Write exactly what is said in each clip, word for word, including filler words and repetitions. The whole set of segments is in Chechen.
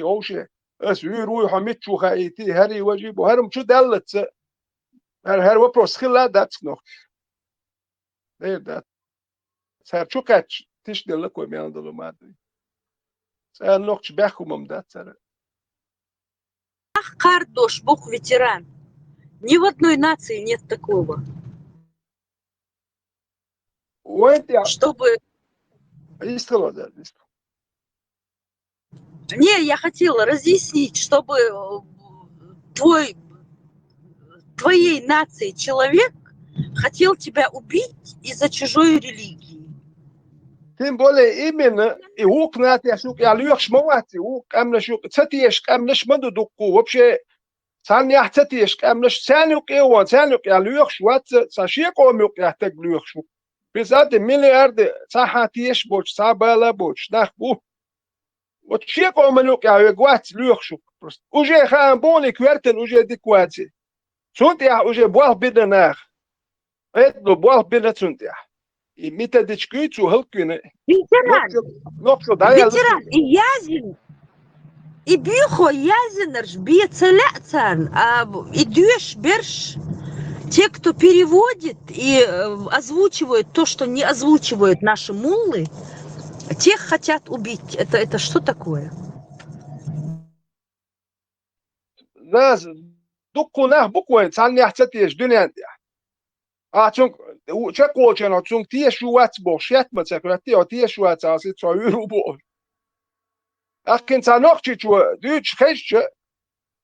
вовше. Ас вуьйр вуй, хьо миччу хаийти, хӀари важи бу, хӀара чу даьллаца. ХӀара, хӀара вопрос хилла дац нохча. Дер дац. Цар чу кхаьчча, тиша делла кой мел долу ма дуй. Царна нохча бехк хӀумам дац цара. Ах, кхардош боху ветеран. Ни в одной нации нет такого. Вайн тӀехь. Чтобы Истхало, да, истхало. Не, я хотела разъяснить, чтобы э, твой, твоей нации человек хотел тебя убить из-за чужой религии. Тем более именно и вукху нацеш юкъа лоьхуш ма вац, и вукху къаьмнаш юкъа ца теша къаьмнаш ма ду дуккху. Вообще, царна яхь ца теша къаьмнаш, царна юкъа а вон, царна юкъа лоьхуш вац, цхьа шен къоман юкъа таг лоьхуш ву. Представьте, миллиарды цхьа хьан теша боцуш, цхьа бала боцуш нах бу. Вот шен къоман юкъа вега вац лоьхуш ву. Просто уже хаам боху, и коьртан уже дика вац. Цунна тӀехь уже болх бина наха. Эдно болх бина цунна тӀехь. И методичка ю цо хӀаллаквина. Ветеран, нохчо, нохчо дӀаяьлла ветеран, и язйина, и буьйхо язйинарш бен ца лаьа царна, а и доьшуш берш, те, кто переводит и э, озвучивает то, что не озвучивают наши муллы, тех хотят убить. Это, это что такое? Нас дуккху нах бу-кх вайн, цхьаннех ца теша дуьнен тӀехь. А цунга, у, чекхволчарна цунга теша ю вац бохуш, шетта ма ца хӀоьттий, хьо теша вац, аса цо вуьйр ву бохуш. Ахкхин цхьа нохчичо дуьйцуш хезча,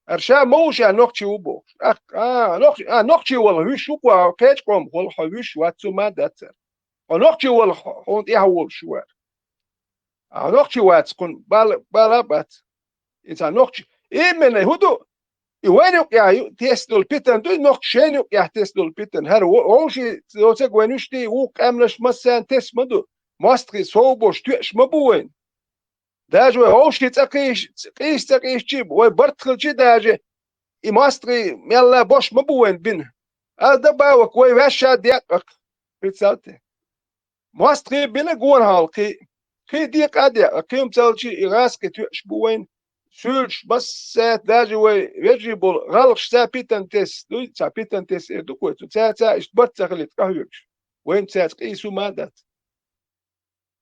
ара ша ма ву ша нохчи ву бохуш. Ах, а, нохчи, а, нохчи вала вуьш ву-кх, кхечу къомах вала хьо вуьш вац, цу ма дац цара. Хьо нохчи вала хьо-, хьуна тӀехь волуш вара. А нохчи вац, кхунна бала, бала а бац. И цхьа нохчи. Именно, хӀун ду? И вайн юкъехь ю-, тесна долу питана ду, и нохча шайна юкъехь тесна долу питана. ХӀара во-, вовшийн доцург вайн уьш ду, вукху къаьмнаш массарна тесна ма ду. МостагӀий сов болуш тоьаш ма бу вайн. Даже вай вовшийн цӀа кхийш-, къийса цӀа къийсчи, вай барт хилчи даже, и мостагӀий мелла бош ма бу вайн бина. Аса дан бавак вай ваьшша декъакх. Представьте. МостагӀий бина гонахьалла кхин, кхин декъа а декъа, кхин-м ца хилчи, и гӀазкхи тоьаш бу вайн, суьйлуш массаьрца, даже вай вежарий болу гӀалгӀашца питана тесса, дуй, цхьа питана тесса эр ду-кх вай цу, цаьрца иштта барт ца хилийта къахьоьгуш. Вайн цаьрца къийса хӀума а дац.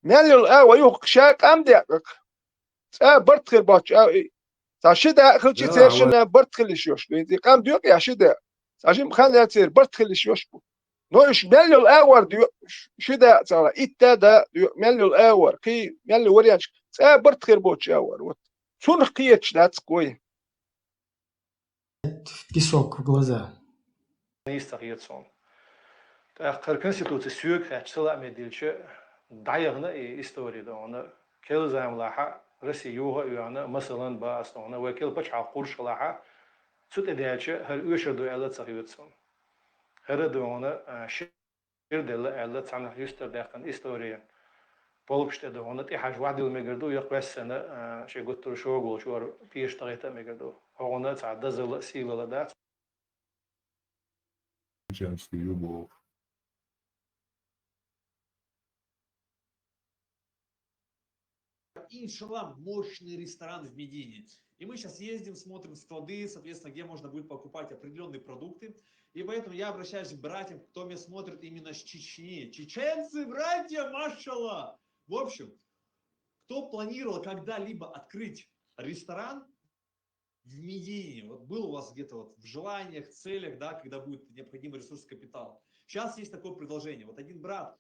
Мел йолу агӀор юха ша къам декъакх. Цкъа барт хир боцчу агӀор и. Цхьа ши дакъа хилчи, цершинна барт хила йиш йолуш ду. И къам доькъу я ши дакъа? Цхьа жимма хан яцара барт хила йиш йолуш бу. Но уьш мел йолу агӀор доькъу, ши дакъа ца хилахь, итт дакъа доькъу, мел йолу агӀор, кхин мел йолу варианташ, цкъа барт хир боцчу агӀор. Вот. Цунах кхеташ дац-кх вай. В песок в глаза. Нийса ца хета суна. ТӀаккха хӀара конституци соьга хаьттича, ца лааме дилча, дӀаяхана и истори ду хьуна. Керла заманахь Россия юха а йоьхна, масалан, бан ас ду хьуна, вай керла пачхьалкх кхуьуш хилахь, цу тӀе даьлча, хӀара оьшур ду аьлла ца хета суна. ХӀара ду хьуна, а, ши- Ира делла аьлла, цхьанхьа юьстара даьккхина истори полкаш тӀе ду хьуна, тӀехьажа вахьдилла мегар ду, я кхоьссина, а, шен гуттар а шога волчу вара пеша тахийта а мегар ду. Хьо хьуна цхьа дозалла а, сийлалла а дац. Чеченский ю боху. Иншаллах, мощный ресторан в Медине. И мы сейчас ездим, смотрим склады, соответственно, где можно будет покупать определённые продукты. И поэтому я обращаюсь к братьям, кто меня смотрит именно с Чечни. Чеченцы, братья, машалла! В общем, кто планировал когда-либо открыть ресторан в Медине, вот был у вас где-то вот в желаниях, целях, да, когда будет необходимый ресурс, капитал. Сейчас есть такое предложение. Вот один брат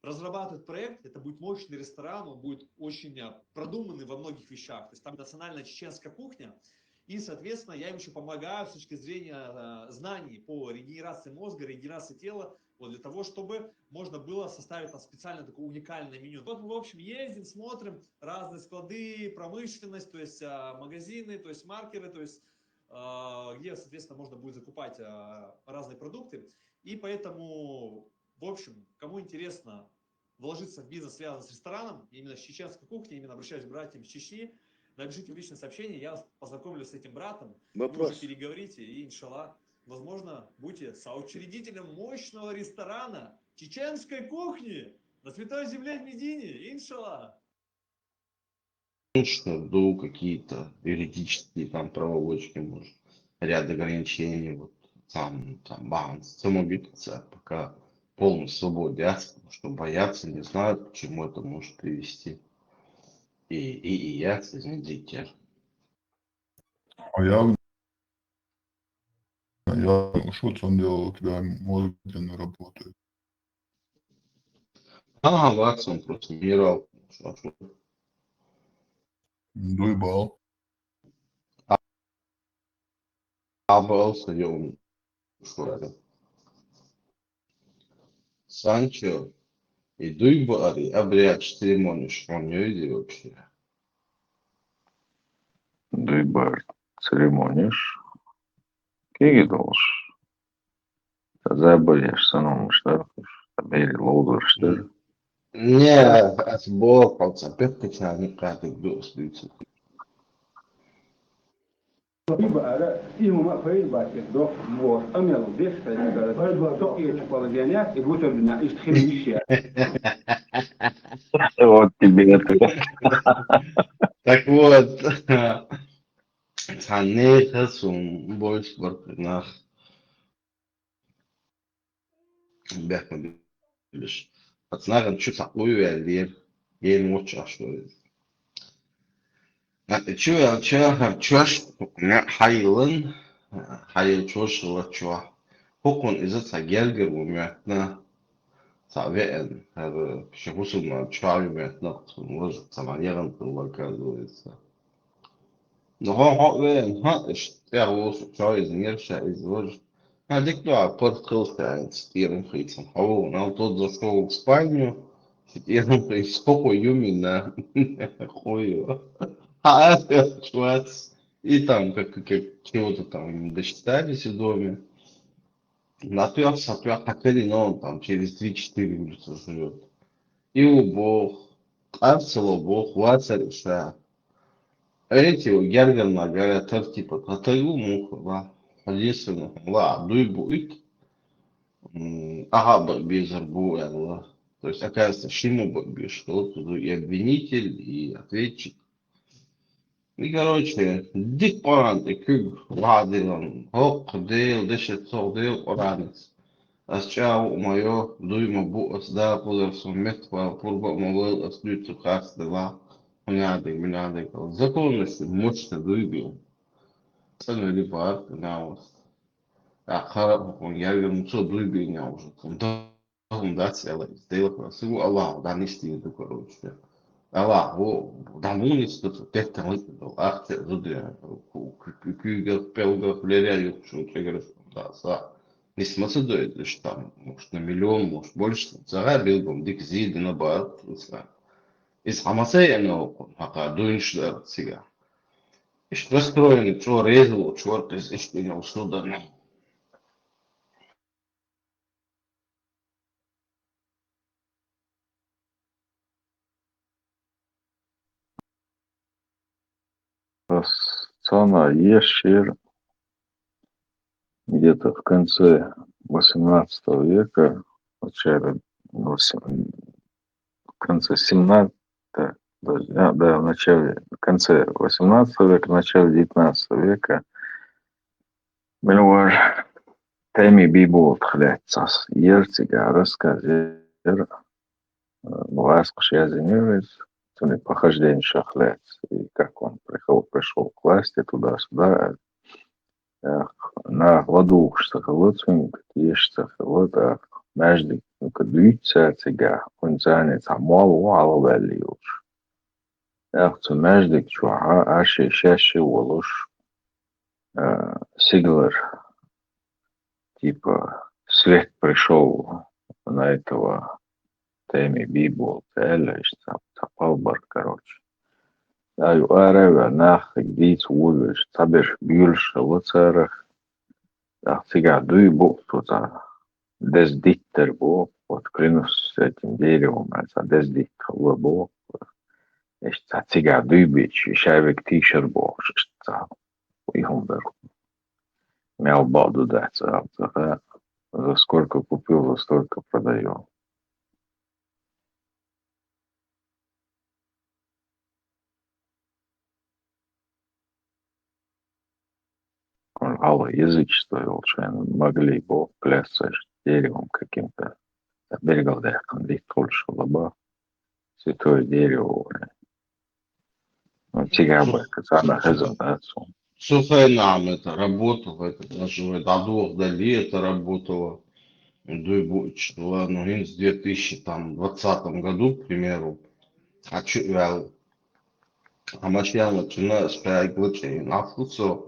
разрабатывает проект, это будет мощный ресторан, он будет очень, а, продуманный во многих вещах. То есть там национальная чеченская кухня, и, соответственно, я им ещё помогаю с точки зрения, а, знаний по регенерации мозга, регенерации тела, вот, для того, чтобы можно было составить там специально такое уникальное меню. Вот мы, в общем, ездим, смотрим разные склады, промышленность, то есть, а, магазины, то есть маркеры, то есть, а, где, соответственно, можно будет закупать, а, разные продукты. И поэтому, в общем, кому интересно вложиться в бизнес, связанный с рестораном, именно с чеченской кухней, именно обращаюсь к братьям из Чечни, напишите в личное сообщение, я вас познакомлю с этим братом, вы уже переговорите, и, иншаллах, возможно, будете соучредителем мощного ресторана чеченской кухни на Святой Земле в Медине, иншаллах. что ду какие-то юридические там проволочки, может, ряд ограничений, вот там, там баланс самоубийца, пока в полной свободе, а, что боятся, не знают, к чему это может привести. И, и, и я, извините. А я, я что там делал, когда мозг не работает? Ага, Ватсон просто генерал. Дуйбал. Абалса йоун шурада. Санчо, и дуйбар, и абряч церемониш, он не видел вообще. Дуйбар церемониш. Кеги долш. Забылеш, саномыш, да? Табери лоудурш, да? Не, ас бо палца пехтыча не катык дус дыцу. Либо ара, и мама файл бакет, док, вот, амел, деш, файл, док, и эти положения, и гутер на, и стхим миша. Вот тебе это. Так вот, цаннеха сум больше баркынах. Бяхмадыш. Пацнаган чу сакуй вяллер. Ген мочаш валез. Чу вял чахар чуаш, хайлын, хайыл чуаш ла чуа. Хукун иза ца гелгер умятна. Ца веэн, хар шахусун чуа умятна, может, ца маньяган, оказывается. Но хо хо веэн, ха, иш, я вус, чуа из нерша, из вож. А дик то, а порт кылса, цитируем хыцам. Хо, но тот зашёл в спальню, цитируем хыц, сколько юмина. Хой. А, чуац. И там, как, как чего-то там досчитались в доме. На трёх, со трёх хотели, но он там через три-четыре улицы живёт. И убог, арцело бог, вацариша. Эти у Гергер Нагая тар типа татару муха, да. Единственное, ла, дуй будет. Ага, безер буэла. То есть, оказывается, шиму бишкал, и обвинитель, и ответчик. И, короче, дик паран и кюг ладилан. Хок дел, дешет сок дел, паранец. Ас чау моё, дуйма бу, ас да, кудер суммет, пал, пурба, мавел, ас дюцу кас дела. Мынады, мынады, кал. Законность, мощно дуйбил. Цену ли бар, наус. А хара, он я верну, что дуйбил, не уже. Там да, да, целый, сделал, су, Аллах, да, не стыдно, короче. Аллах, о, да, ну, не стыдно, пять там, ах, ты, зуды, кюга, пелга, флеря, юкшу, чегрес, да, са. Не смотри, да, это ж там, может, на миллион, может, больше, там, цага, билгом, дик зиды на бар, са. Из хамасай, я на окон, хака, дуйнш, да, цига. Иш расстроенный, чё резал, чё ты, иш, ты не ушел, да, ну. Сцена Ешир где-то в конце восемнадцатого века, в начале, восем- в конце семнадцатого, да, да, в начале, в конце восемнадцатого века, начале девятнадцатого века Милвар теми бибул хлецас. Ер цига рассказ ер, э, васк шязиневец, цуни похождение шахлец. И как он пришел, пришел к власти туда-сюда. Эх, на гладух сахалыцун, ешца халыт, эх, между, ну, кадуйца цига, он занец, а мало, ало валиуш. Эх, цу между чуа, а ши, ши, ши волуш. Э, сиглар, типа, свет пришел на этого теми бибул, цапал бар, короче. Аю арава нах дийц увеш, цабеш бюльш лоцарах. Ах, цига дуй бу, то ца дез диттер бу, вот клянусь с этим деревом, а ца дез диттер бу. Еш ца цига дуй бич, шавек тишер бу, ца. Ихумбер. Мял баду да, ца, ца, за сколько купил, за столько продаю. ала язычество йолча хана могли бо клясться деревом каким-то, бергалдаьккхина дитт хуьлуш хилла бо, святое дерево вара. Ну, цига баьхка, царна хезна дац хьуна. Цу хенахь это работало, это даже вай дӀадохаделла, это работало. Дуй бу ича хилла, ну, хӀинца две тысячи, там, двадцатом году, к примеру, а чу а ваьлла. А машен лачкъийна, шайга лачкъийна, Ӏаш ву со.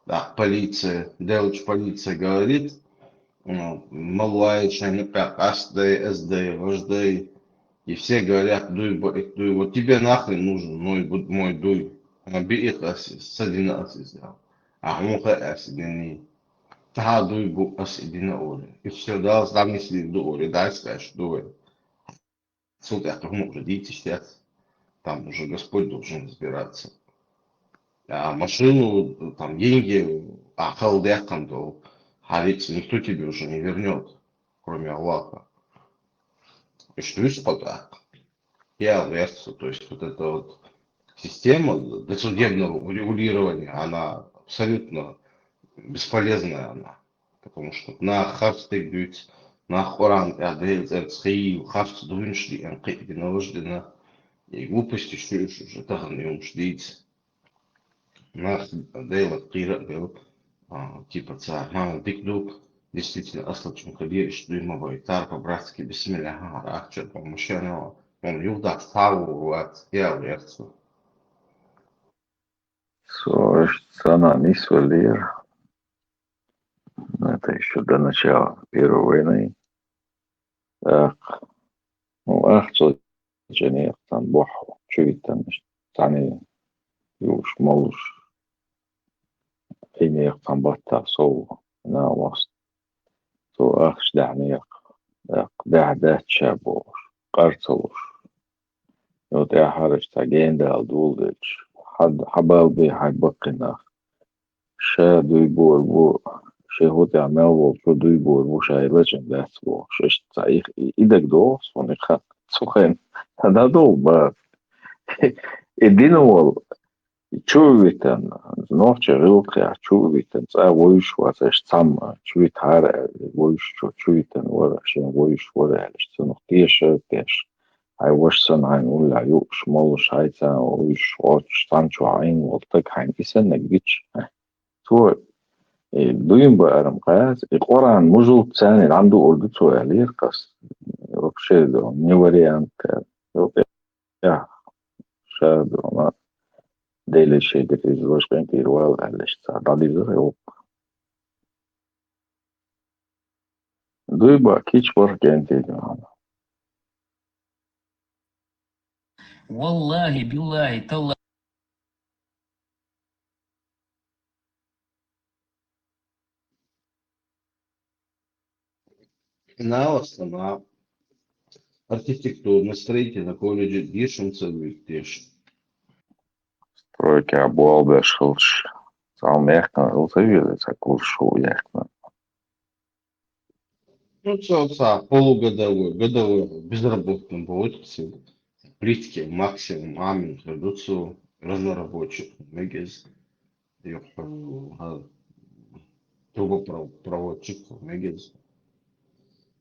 Так, полиция, делач полиция говорит, м, малуй шайна пӀе къаста дай, аз дай, вож дай. И все говорят: «Дуй бу, и дуй, вот тебе нахрен нужен мой, бу-, мой дуй. А, биъ их ас, са дина ас иза». А хьуна хаьа ас дина. Цхьа дуй бу ас дина олий. И все, Далла дӀамисли ду олий, дӀасакъаьсташ ду вай. Цул тӀаьхьа хӀума уже дийцаш яц. Там уже Господь должен разбираться. А машину, там, деньги, а хала даьккхина долу, хьан рицкъ никто тебе уже не вернёт, кроме Аллаха. И что из потак? Я верцу, то есть вот эта вот система досудебного урегулирования, она абсолютно бесполезная, она. Потому что нах харц дерг дуьйцу, нах Къуръан тӀехь Делан цӀарца хийла харц дуйнаш диъна, кхин а дина, вож дина, и глупости шу уьш уже тахана юнаш дийца. Нах Делах кхера а бел, а, типа цара, хьан, дика ду, действительно, аслачун хилира, иштта дуй ма бай, цара по-братски бисмиллахӀ хӀара ахча бан машена, он юхадахь схьавогӀур вац, я верцу. Со иштта санна нисвеллера. Ну, это ещё до начала Первой войны. ТӀаккха, ну, ахча чӀенех цхьана бохьу, чу витина, цхьаьна юуш, молуш, Ӏийнех цхьана баттахь сов, на васт. Цо ахча даьхьнех, тӀаккха даьхьа даьчча бохуш, къар ца луш. Йо, тӀаьхьара цхьа гендала доладелча, хьан, хьан бала бе хьайн баккхий нах. Ша дуй бора бу, шен хӀу тӀехь мел волчо дуй бора бу, ша и лачкъийна дац бохуш, иштта цхьа и, и, и дага догӀу суна, и хан, цу хенахь дӀадолу бара. И дина волу, чу а витина, нохчийн гӀиллакхехь чу а витина, цкъа вовзуш вац, аша цхьамма чу витахьара аьлла, вовзучо чу витина вара, шен вовзуш вара аьлла, цунах теша а теша. Хьайн ваша санна хьайна уллехь юуш, молуш, хьайн царна вовзуш, гӀоттуш, цхьана чохь Ӏийна волу стаг хьайна и саннарг гича, цо, и дуйна баарам кхаьчча, и Къуръан мужалт царна дӀадуур ду цо аьллера кхас. Вообще, не вариант аьлла. Ша дуьхьал Деле шайгара иза важа къинтӀера вала аьлла, иштта цхьа дӀадизара и вукху. Дуй бан кийча барх генти дуьхьал. Валлахи, биллахи, талла. Нала сама архитектурно-строительный колледж дешамца вуьйттеш. Стройка болх беш хилча, цхьа мехкан хила ца веза, цхьа курс хӀу яьккхина. Ну, цо цхьа полугодовой, годовой безработный боху цо. Плитки максимум Ӏамийна хир ду цо, разнорабочий мегиз, юха, а, трубопроводчик мегиз.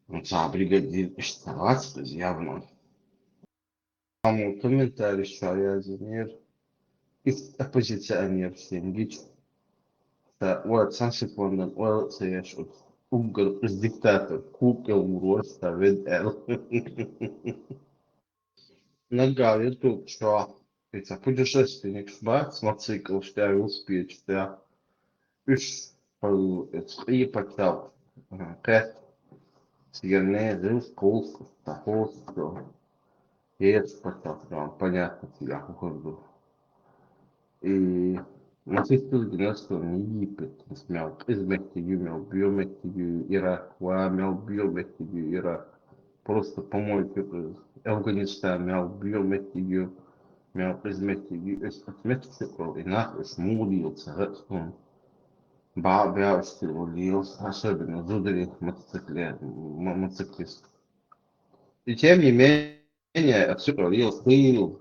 Ну, цхьа бригадир иштта вац иза явно. Амма комментарий ша яздинера, иза оппозиционер сенгич. Ша ойла цхьана секундан ойла а ца еш, уггар иза диктатор, кукел вур вара ша вед аьлла. Наггахь ютуб чохь и цхьа путешественникаш бац, мотоциклаш тӀехь, велосипедаш тӀехь. Уьш, хьо, оцу къен пачхьалкх, а, кхетта, цигара не гӀиллакх-кхуллакх, цхьа хӀорш, цо, кхеташ пачхьалкх, понятно, цигахь хӀун хир ду. И масийтта гинарш ду Египет, мел къиза меттиг ю, мел боьха меттиг ю Ирак, ва мел боьха меттиг ю Ирак. Просто помойка, э, Афганистан мел боьха меттиг ю, мел къиза меттиг ю. Эс оцу меттигашкахь и нах, эс муха лела ца хаьа суна. БӀе а баьлла стиль лелаш, особенно зударий мотоцикле-, м-, мотоциклист. И тем не менее, отсюда лелаш хилла,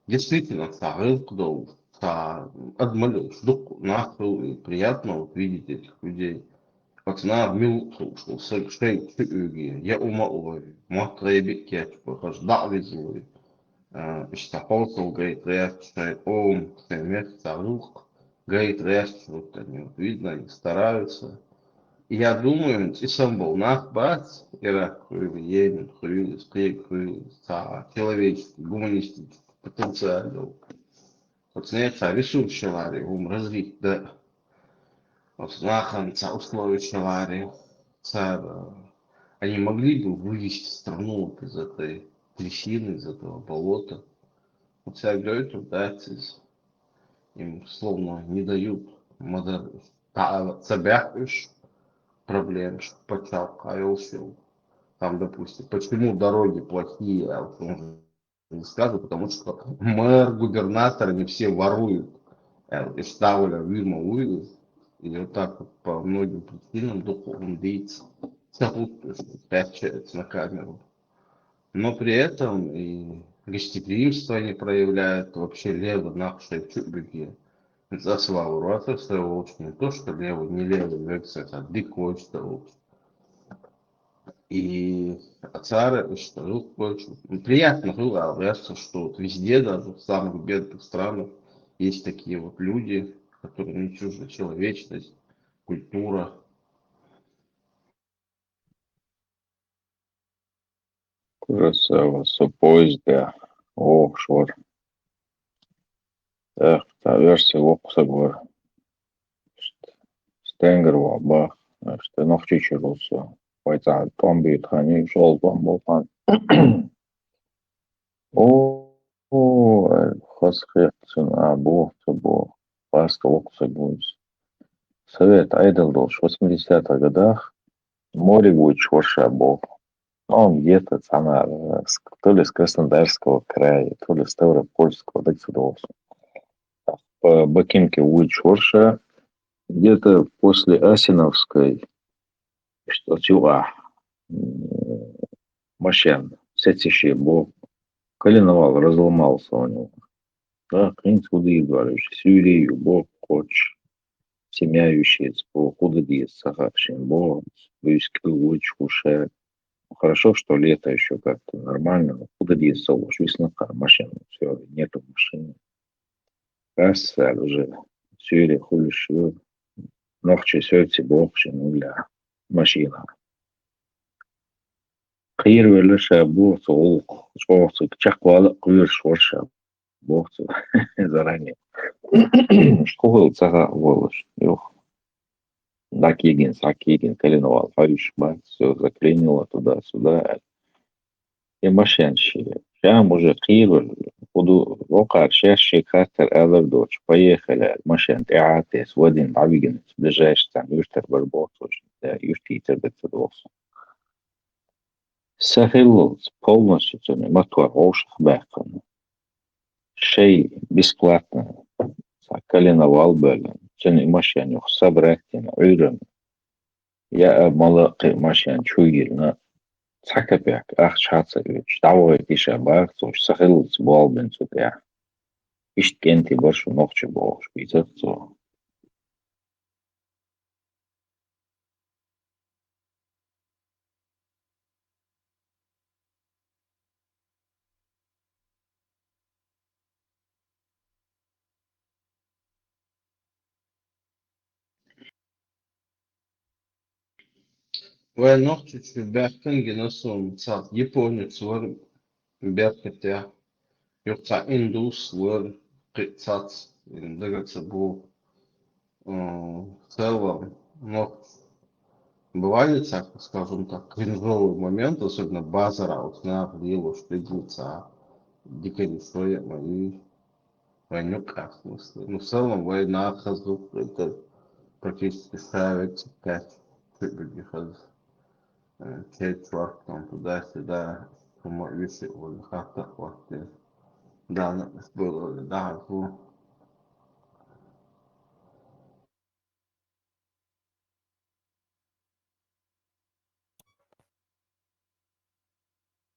действительно, цхьа гӀиллакх долу. цхьа адамаш, дукха нах хул, и приятно вот видеть этих людей. Оцу наха муьлхха хууш ду, са шайн чу оьгий, я ума ой, мотт гӀайби а кечбахаш, дӀа а везалой. А, иштта хьовсал гайта гӀерташ шайн къоман, шайн мехкан цхьа гӀуллакх гайта гӀерташ, вот они, вот видно, они стараются. И я думаю, цӀи санна болу нах бац, Ирак хуьлийла, Йемен хуьлийла, кхин хуьлийла, цхьа человеческий, гуманистический потенциал йолу. Оцу нехан цхьа ресурс хиларе, хӀума развить дан. Оцу нахана цхьа условия хиларе, цара, они могли бы вывести страну вот из этой трясины, из этого болота. Вот цаьрга дойтур дац иза. Им словно не дают, ма-дарра, ца баьхкина уьш, проблемаш, пачхьалкх а йолуш йолу. Там, допустим, почему дороги плохие, а вот он же не скажет, потому что мэр, губернатор, они все воруют. Э, и ставлю, вымогу, и вот так вот по многим причинам дукха хӀума дийца ца хӀуттуш, кхеччаьрца на камеру. Но при этом и гостеприимство они проявляют, вообще лево нах шайн чу а бигий. Цкъа а валур вацара, со волчу не то, что левый, не левый векса, а дика вочу ца волчу. И цара иштта хӀума кхочу. Приятно хӀума ала гӀерташ, что вот везде, даже в самых бедных странах, есть такие вот люди, которым не чужда человечность, культура. Курасава со поезде вогӀуш вара. ТӀаккха цхьа оьрсий воккха стаг вара. Стенгара ван баха, иштта Нохчийчуьра ву со. Вай цхьа тӀом бийта хан ю, шолгӀа тӀом болу хан. О, о, ай, хазахетта цунна, а, боху ца боху. Баска воккха стаг ву иза. Совет Ӏедал долуш, восьмидесятых годах, море вуьйцуш вара ша боху. Он где-то цхьана, э, с-, то ли с Краснодарского края, то ли с Ставропольского, дага ца догӀу. По Бакинке вуьйцуш вара ша, где-то после Асиновской, что оцу юкъахь, м, машен сецна шен боху, коленвал разломался у него. Да, хӀинца хӀун дийр ду аьлла, уьш суьйре ю боху кхоччуш. Семья ю шеца боху, хӀун дан деза ца хаьа шен боху, буьйса кӀел вуьйцуш ву ша. Хорошо, что лето ещё как-то нормально, но хӀун дан деза ца хууш, висна кхара машен, всё, нету машины. Раз, аьлла, уже суьйре хуьлуш ю, нохчий сецна боху шен уллехь машина. Кхеравелла ша боху цу гӀуллакхах, чӀогӀа цига чекхвала а кхоьруш вара ша боху цо заранее. ХӀун хилла ца хаьа волуш, юха. ДӀакегина, схьакегина, коленвал хьоьжуш бац, всё заклинило туда-сюда аьлла. И машен шен, ша-м уже кхийралур, хӀун ду, вокхара шаьш шега хаттар алар доцуш, поехали аьлла, машен тӀаьхьа а тесна, вадийна дӀавигина, ближайший цхьана юьртара бара боху цо шен, юьртахь дийцар дара ца догӀу суна. Сан хиллалц полностью цуьнан мотор вовшахбаьккхина. Шайн бесплатно цхьа коленвал а бевлла, цуьнан и машен юха собрать йина, Ӏуьйранна, яа, мала а кхин а машен чу йиллина, цхьа капек ахча хьа ца оьцуш, дӀавахийтина ша боху цо, сан хиллалц болх бина цу тӀехь. Иштта кӀентий бара шу нохчий бохуш, бийцира цо. Вайн Нохчийчу баьхкина гина суна цхьа японец вара беркатехь. Юха цхьа индус вара, кхин а цхьацца, дага ца бу. М, в целом, нохчий бывали, так скажем так, кринжовый момент, особенно базара, вот, наха лелош дигнуца, дикари шоя, и вайн юккъехь, в смысле. Ну, в целом, вай наха хаза ду, это практически ша веца кхаьчча, чу а бигий хаза. Э, чей чорх там туда-сюда, хӀума висиъ вала, хатта а хӀоттийна. Да, ну, было, да, хӀун.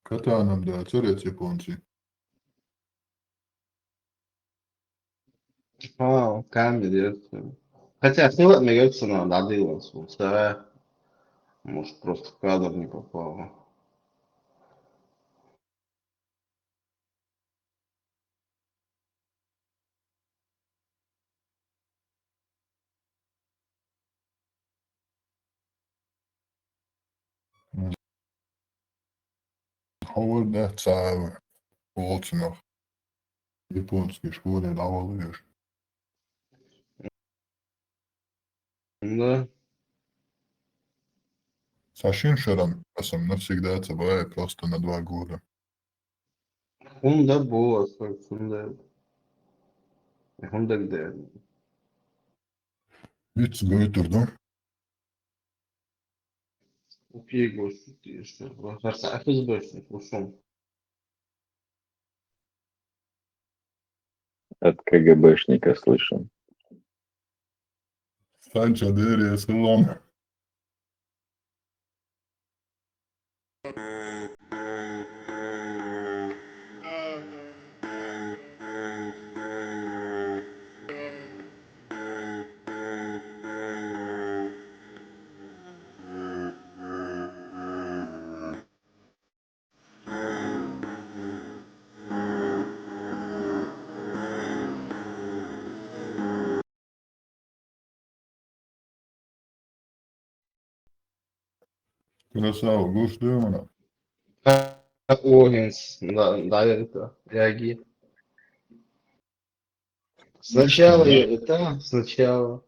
Катанам дацара японций? А, камера. Хотя хила мега цена дадилась, вот, да. Может, просто в кадр не попала. Ховар дац цаьрца волчунах. Японский школе дӀаваллалаш. Да. Са шин шеран, аса навсегда ца бай, просто на два года. Хунда бу, аса хунда. Хунда где? Виц гойтур, да? Упьего шутишь, харса ахыз башни, кушум. От КГБшника слышим. Санчо Дерия, салам. Красава, гуш дуй мана? О, хинс, да, да, это, яги. Сначала я это, сначала.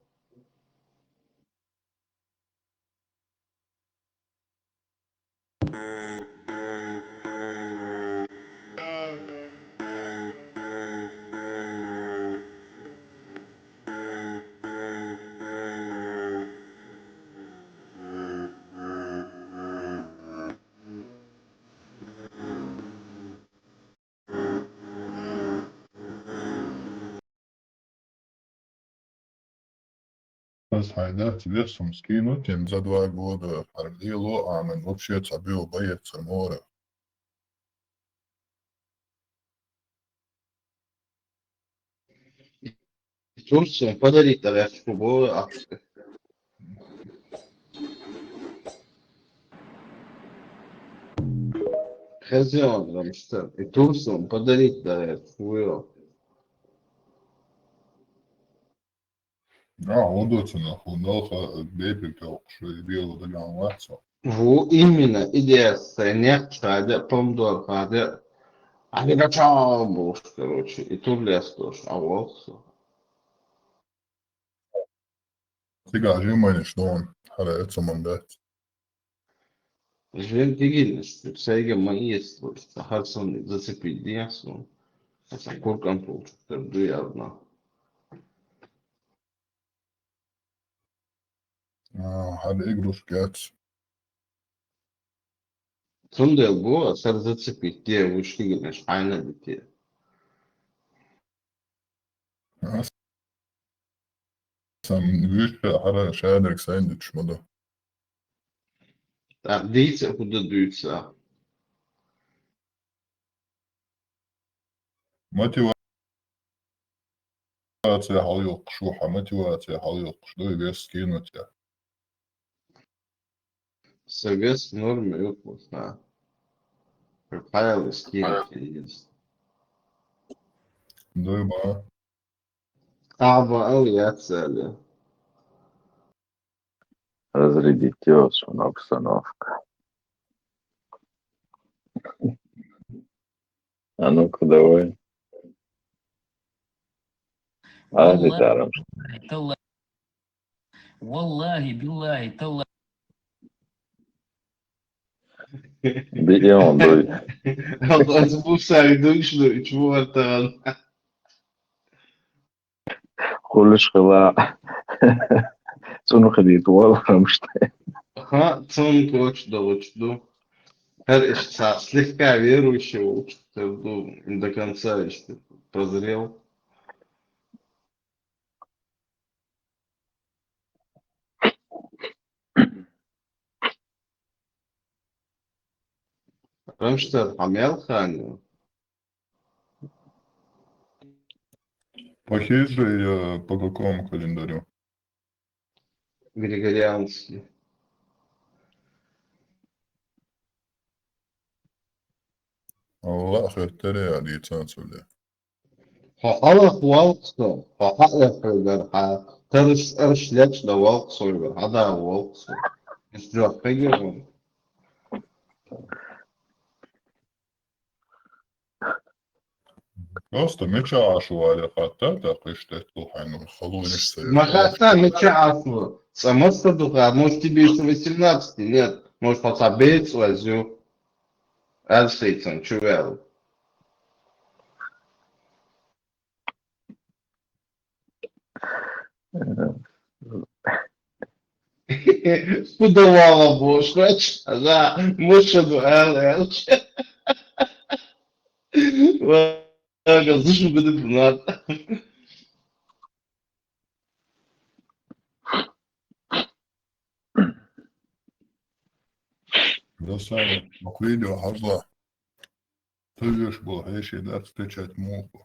Ас хьайна вехсум скинуть, за два года хьар лело, а мен вообще ца бил боец мора. Турция подарить, да, я хочу было, а Хезион, Рамштайн. И Турция подарить, да, я хочу было. А, удоцана, хунал ха, бепи пел, шо и бело да ган лацо. Ву именно, идея, сайнек, шаде, помдор, хаде. А не качал буш, короче, и тур лес тоже, а вот всё. Цига жиманиш дон, хара это мандат. Жен тигиниш, сайга маис, хар сон зацепить диасу. Аса куркан получится, дуй одна. А, хар игрушки ац. Цундел бу, сар зацепить, те вуш тигиниш, айна бите. А, сам виш хара шадрик сайндич мода. Так, дийца, куда дуйца. Мотивация хьалйоккхуш ву хьан, мотивация хьалйоккхуш ду, вес скинуть я. Са вес норма юкъус, а. Как правило, скинуть есть. Дуй ба. Аба ал яцали. Разрядитесь на обстановка. А ну-ка, давай. А, Валлахи, даром. Талла-, валлахи, биллахи, талла. Бион дуй. Аз бусай дуйш дуй, чего там? Хулиш хила. Цунхидит вал хамштай. Ха, цун коч догочду. Хар иш ца слегка верующий волчу, до конца ещё прозрел. Рамштайн, хьан мел хана? По хиджре или по какому календарю? Григорианский. Аллах хеттери а дийцан цуле. Хьо хьалах валкъ со, хьо хьаэхьугар хьа, тарш арш лечда валкъ сойгар, хьада валкъ со. Ис жохкаги он. Просто мича ашу валя хатта, да, кыштет кулхайну, халуниш сая. Махатта мича ашу. Самоста духа, может, тебе ещё восемнадцать, нет? Может, хотя бец возю. Арсейтсон, чувел. Подавала бошвач, да, мушаду эл эл. Ладно, слушай, буду знать. Да, Сава, махвидео хазла. Ты веш был, а ещё да встречать муху.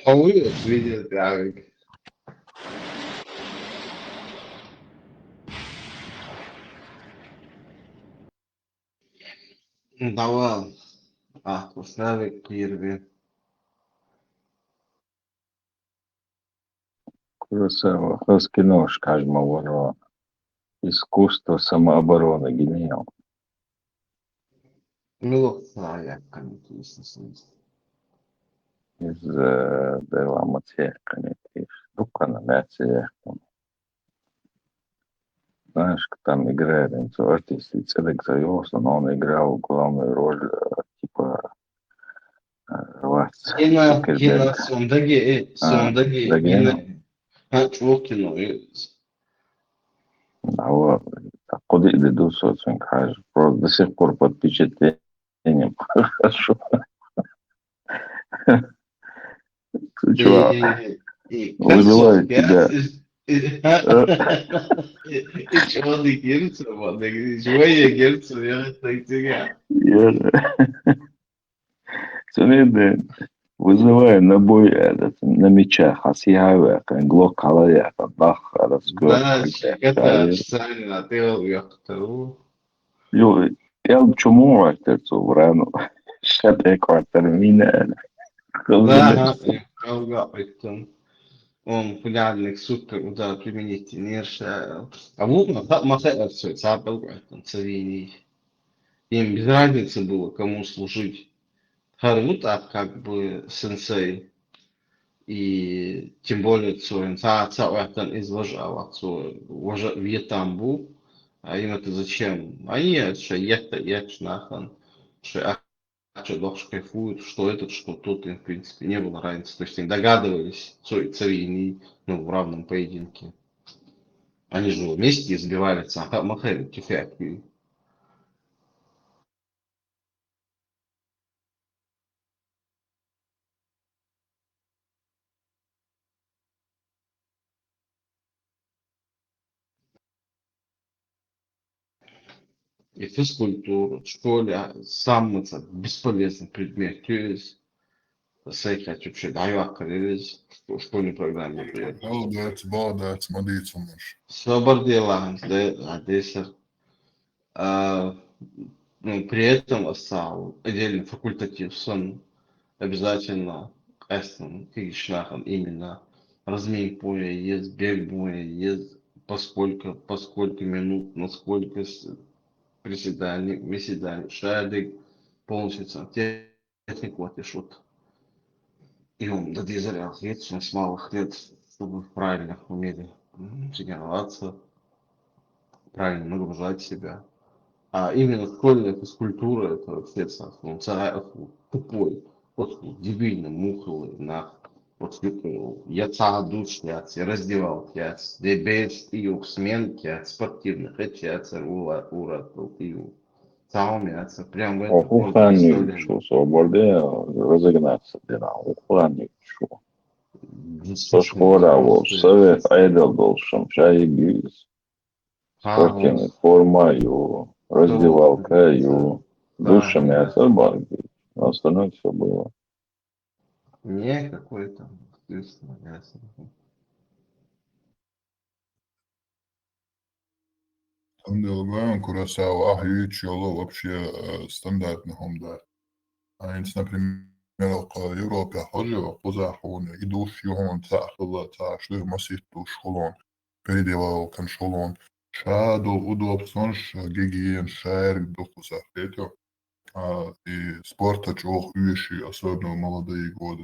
Хьо вуй ас видео тӀехьагӀ? Давай. А, Славик Кирви. Куросава, хас киношка, аж ма варо. Искусство самообороны гинео. Милок сая, конечно, из, э, дела мацея, конечно. Дукана мацея. Знаешь, там играет, ну, артист, и Цедек Зайос, но он играл главную роль, э, типа, э, Ватс Гена, Гена Цукерберг. Сондаги, э, А, Сондаги, да, Гена. Гена. А, чего кино, э? А вот, так куда иди дусо, очень кажется. Просто до сих пор под впечатлением. Хорошо. Ты чего? И, и, и, Вызывает тебя. И, и, и чего ты герцу, вот, и чего я герцу, я так тебя. Я Цунеде вызываю на бой этот, на мечах, а сиявая, глок халая, бах, раскрой. Да, шикарно, официально, а ты его вёхту. Ё, я чему это, цо врану? Шатэ квартер мина. Да, ага, я калга оттон. Он фулярник супер удар применить не решает. А вот на, ха-, маха это всё, цапел оттон, цавини. Им без разницы было, кому служить. Харут, а как бы сенсей. И тем более, цо ин ца, ца оттон из вож, а вот цо вож вьетам бу. А им это зачем? Они это, что это, это нахрен. Что а что дальше кайфуют, что этот, что тот, им, в принципе, не было разницы. То есть они догадывались, цо и цавини, ну, в равном поединке. Они же вместе избивали Цанха Махаева, тихо. И физкультура, школе, а, самый ца-, бесполезный предмет, то есть, сай хочу чуть даю аккарелись, в школьной программе. Молодец, молодец, молодец, Умаш. Собар дела, да, а, десер. А, ну, при этом остал отдельный факультатив сон обязательно эстон кигишнахан именно разминка боя ез, бег боя ез, поскольку, поскольку минут, на сколько с-, приседаний, выседаний, шадик, полностью сам техник вот и шут. И он до дизеля лет, он с малых лет, чтобы в правильном умели, м, тренироваться, правильно нагружать себя. А именно школьная физкультура, это вообще, ну, ца-, тупой, вот дебильный, мухлый, нах. Вот, э, я цхьа душ яц, я раздевалка яц, де беш и юх смен яц, спортивный хэтч яц, ура, ура, и юх. Цхьа хӀума яц, прям в этом Уху плане ханни представление. Шу, свободе разогнаться дина, уху ханни шу. Со школа вол, совет айдал долшам, шаги гиз. Спортивный форма ю, раздевалка ю, душ яц, барги. Остальное все было. Не, какой там, естественно, ясно. Цундела гуьн Курасава ахь юьйцуш йолу вообще, э, стандартный хӀума дац. А хӀинца, например, кху Европехь хьожа, кхузахь хьуна и душ ю хьуна цхьаъ хилла, цхьаъ шу масийтта душ хуьлу хьуна, переделывалканаш хуьлу хьуна. Ша долу удобствонаш, гигиена, шаьрга ду кхузахь, хетий? А, и спорта чӀогӀа оьшуш, особенно в молодые годы.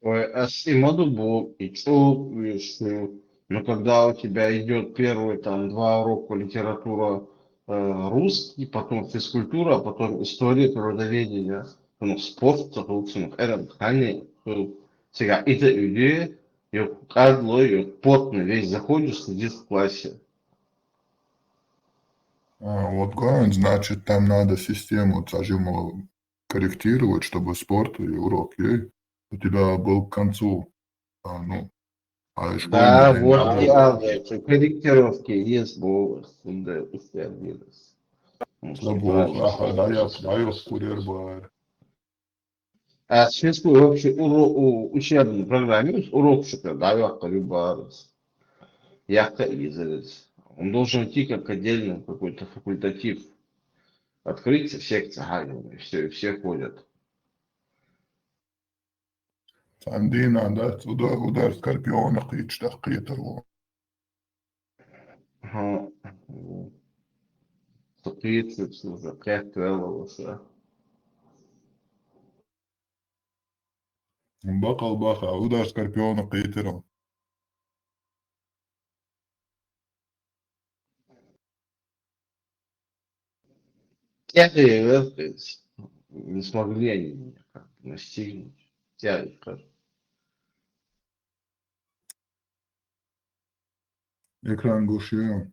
Ой, ас и ма ду боху, и чӀогӀа оьшуш. Но когда у тебя идёт первый, там, два урока литература, э, русский, потом физкультура, а потом история природоведения, ну, спорт, то, в общем, это, конечно, цигахь и да, и да, и кӀадло, и плотно весь заходишь, сидишь в классе. А, вот, говорю, значит, там надо систему, скажем, корректировать, чтобы спорт и урок ей у тебя был к концу. А, ну, а и школьный день вот надо и было. Корректировки есть, бо, да, успех есть. Ну, слабо, что а, а, а, я, а, я курьер бар. А сейчас мы вообще уро-, у-, учебный программе есть урок, что ли, да, я говорю, бар. Я как изрез. Он должен идти как отдельный какой-то факультатив. Открыться, секция, ага, и всё, и все ходят. Цхьана дийнахь дац удар, удар скорпиона кхийча даккхийтар ву. Ага. Со кхийцарца уже кхетта ваьлла ву со. Бакъал баха, удар скорпиона кхийтира. ТӀехье ваьлла, не смогли они меня как бы настигнуть. Я их как Экран гуш ю.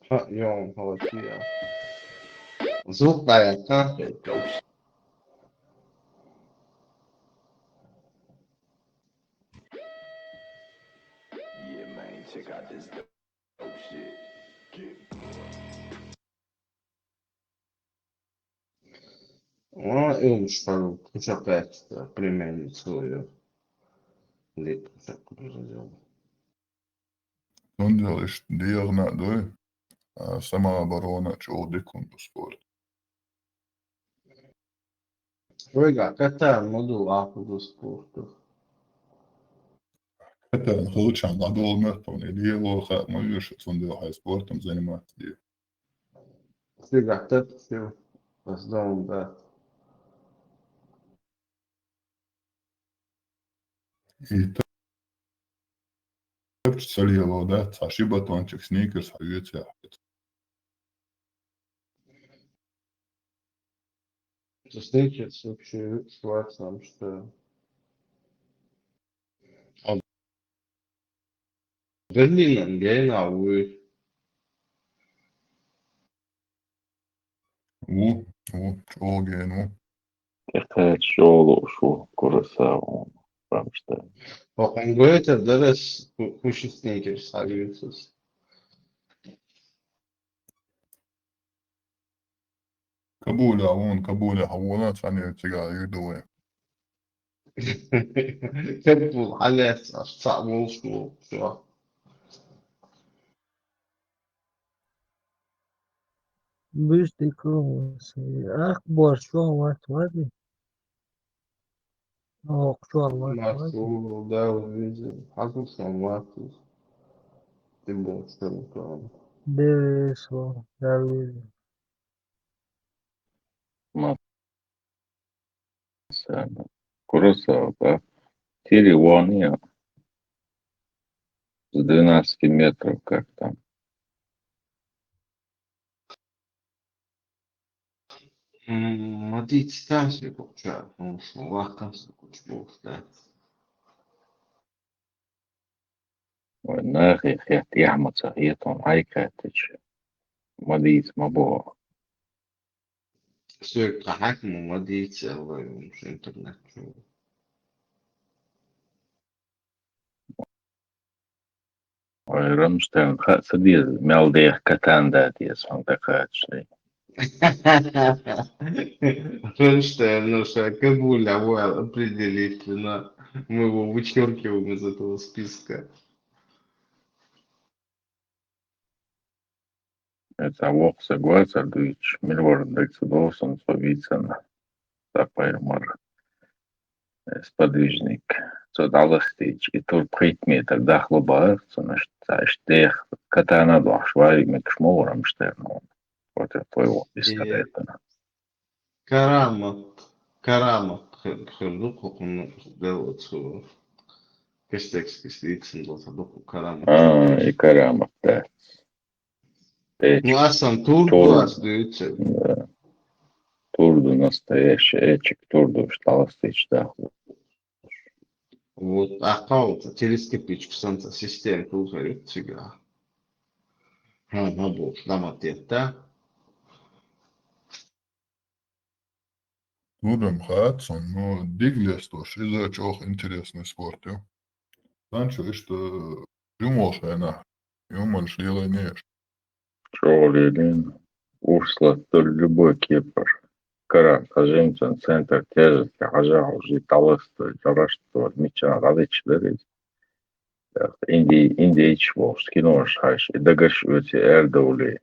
Ха, йо, молодцы, я. Звук, наверное, а? О, и он что, кусок, племянницу свою. Лет кусок, кусок. Цундела иштта дегӀана а дуй, а, самооборона чӀогӀа дика хӀума ду спорт. Вайга катан ма ду, аху ду спорту. Катан хилчахь дӀадолу моьтту, и лело хаа ма веша, цундела хьайн спортом заниматься де. Всегда так, всё. В основном, да. И тапча ца лело, да, цхьа ши батончик сникерс хьоьцу яхьуьйту. Сникерс вообще ситуация, что Берлинан гена вуй. Ву, ву, чӀогӀа гена ву. ТӀекхача чӀогӀа лууш ву Курасава Рамштайн. Хьо хьуна гойтар дара ас хӀу-, хӀуша сникерс хьавуьйцу ас. Кабуле вон, Кабуле хьавола, цхьаьна цигахь ир ду вай. Кабул хьалаьцна, аш цхьаъ волуш ву, чохь. Буьйса дика ву, ахка борш чохь вац, вац и? Оха чохь вац, вац и? Марсо, да, вижу. Хьаза сан вац и? Ты бу, что ли, там? Дерриш ву, да, вижу. Ма-, Курасава, да? Тири вон я. С двенадцати метров как там. М, ма дийца тассе куча, потому что вахтанца куча боху дац. Вай нахе хетта, яхь ма ца хетон, хьайга хаьттича, ма дийца ма боху. Соьга тхан хьаькамо ма дийца, аьлла вай, уьш интернет чу. Ой, Рамштайн, хаа ца деза, мел деха катан да деза, хьуна тӀакхаччале. Рамштайн, ну что, Кабуль, а вы определите, но мы его вычеркиваем из этого списка. Эца воккхача гӀоьнца дуьйцуш, мила вара дагца досан со вийцина, цхьа пайхамар, э, сподвижник. Цо дӀаластийча, и тур пхийтта метр дахло бахара, цунна иштта, цхьа иштта деха катана а дохьуш, вари мегаш ма ву Рамштайн. Вот это твоего И пистолета. Карамат, карамат хир, хир ду кху кхунна делла цу Костецкийс дийцина долу сан дукха карамат. А, и карамат, да. Эчиг Ну, асан тур ду тур, ас дуьйцу. Да. Тур ду настоящий, эчиг тур ду, уьш дӀаластийча дахло. Вот, а кхалца телескопичка санна система тухар ю цигахь. Хьан, хьан бохуш, дӀа ма тетта. Турам хаьа цунна, ну, диг лесталуш, иза чӀогӀа интересный спорт ю. Сан чу иштта жимолчу хенахь юманаш лелайнера. ЧӀогӀа лелийна. Урс латталуш любой кепара. Карахь хьажийна цуьнан центр тяжести хьажахь, уже дӀаласталуш, дӀарашдалуш, миччахьа дӀадиташ дара иза. ТӀаккха инди-, индейцаш бохуш, кинош хьаьжча, и дагаш оьций арадовлий,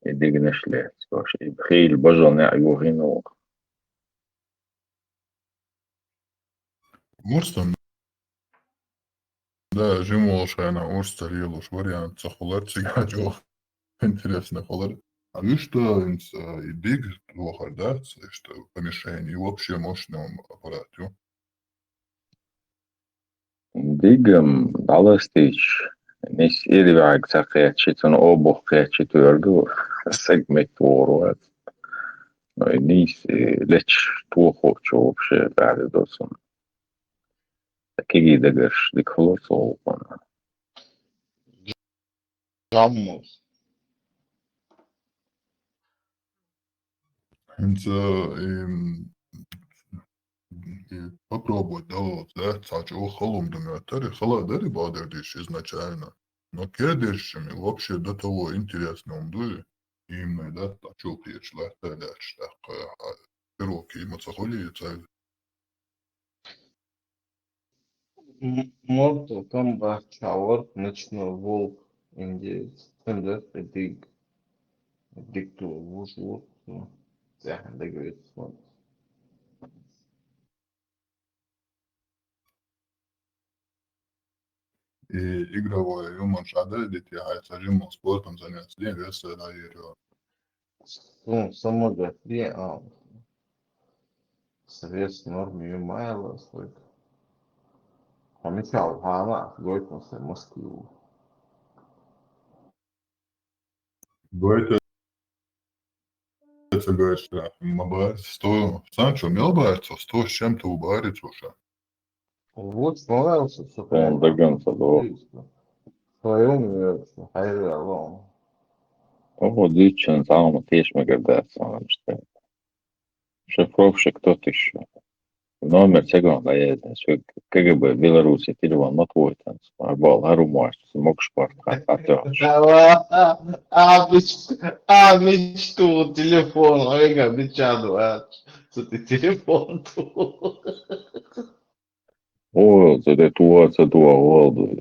и дегнаш лецна, и хийла бажо неӀ йохийна ваха. Урсан, да, жимолчу хенахь урс ца лелош вариант ца хуьлура, цигахь чӀогӀа интересно хуьлура. А вуьшта хӀинца, а, и диг тохар дац, иштта помещение, и вообще мощный аппарат ю. Дигам дӀаластийча, нис ирваьхьиг ца кхетча, цунна обух кхетча туьйр ду, саг меттавогӀур вац. Но и нийса, и лечаш тохучо вообще гӀаьрда до цунна. Кегий дагарш дика хуьлура цо гӀуллакхана. Жаммус. ХӀинца, эм, и попробовать даллалц, да, цхьа чӀогӀа хала хӀума ду моьттара, и хала дара и бакъдерг дийцича изначально. Но кедиршим и вообще до того интересно хӀума ду и, именно, да, цхьа чу кхеташ латта а лаьтташ тӀаккха, а, широкий ма ца хуьлий и цаьрга. М-, Mortal Kombat чхьавар, Ночной Волк, индеец, цуьнан дерг и диг, диг ту вуж ву, цу цӀехьана дага вецахь. И игровой юманаш Ӏа даьлла дитий, хьайн ца жимма спортом заняться дин, вес ца дӀаерзо. Суна самогат бен, а, сан вес норм ю ма аьлла ас вайга. Хьо мичахь ву хьан а, гойту сан Москве ву. Гойту ца гойту ша, ма бац, сто, сан чу мел бац, сто с чем-то бац цо ша. Вот, понравился, всё Тхуна понравился. Даган ца доху. Своём верится, хайра лом. Оха дийцчан цхьа хӀума тешаш мегар дац, сан Рамштайн. Шифровщик тот ещё. Номер ца гон дӀаязна, соьга КГБ Беларуси телефон ма тохуьйтанца. Ма бал, хӀара хӀума вац, могуш парт хатта тохуш. А, а, мич-, а, мича туху телефон, ойга, мича ду, а, цу тӀе телефон туху. О, цу тӀе туху, ца туху, гӀолду.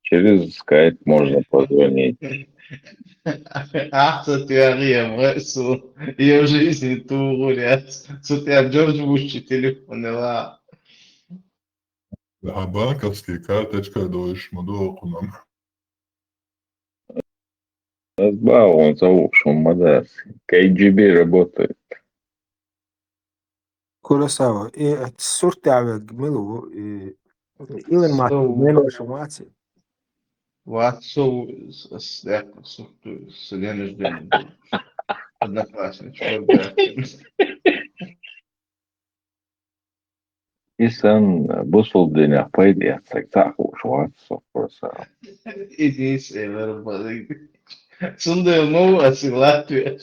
Через скайп можно позвонить. Ахьа, ца тоьхна ма суна, я в жизни тухур яц. Цу тӀе Джордж Буш телефон ла. Хьан банковский карточка дойуш ма ду окхунам. Ас бахьа вон ца вукхуш хӀума ма дац. КГБ работает. Куросава, и сурт тӀехь вег мила ву, и Илон Маск Со ву. День рождения вац? Вац со ву, с-, с-, деккъа сурт ду, со день рождения ду. Одноклассник, чё, да. И санна бусулба динах пайда эцнарг цхьа а хууш вац со просто. Идис эвер балык. Цундел мо аси Латвия.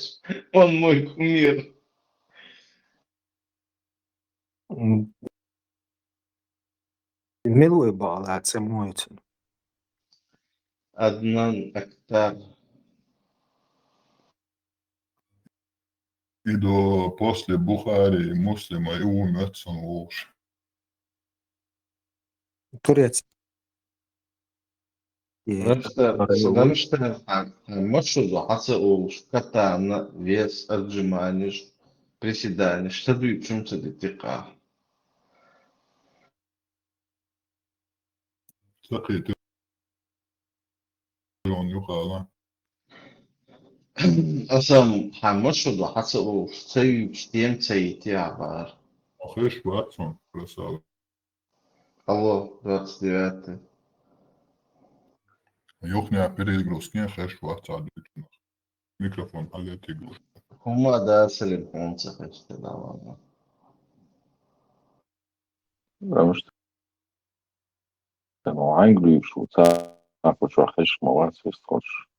Он мой кумир. М. Мила ву и бакъалаца муьйцун? Аднан Актар. И до после Бухари и Муслима и ву моьтту сан вовш. Турец. И Рамштайн, Рамштайн, а, а, машуза хьаца олуш, катана, вес, отжиманиш, приседаниш, ца дуьйцу, чум ца дитикъа. Сакхетион юхала. Асам хьан машуза хьаца олуш, ца юьйцу, тем ца йитти а бара. Хеш вацун, красава. Алло, двадцать девятый. Юхнех перегрузкин хеш вац а дуьйцунах. Микрофон хьалетиг. ХӀумма да, Салим, хӀумма ца хеш, да, ладно. Потому что, ну, англи шу, ца, а, почва хеш ма вац, хеш хош.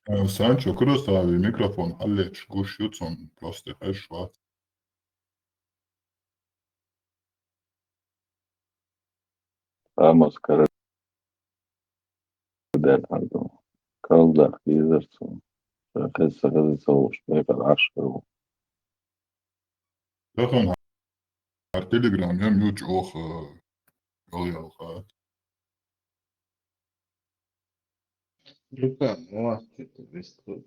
Э, Санчо, красава, микрофон хьаллеташ гуш ю цун, просто хеш вац. Амма скоро дер хьардо. Калдах дезар цун. Хеза, хеза ца вуш, бекъар Ӏаш хир ву. Тахана хьар Telegram-ем ю чӀогӀа, э, кӀалъялха. Люка, у вас чё-то весь тут.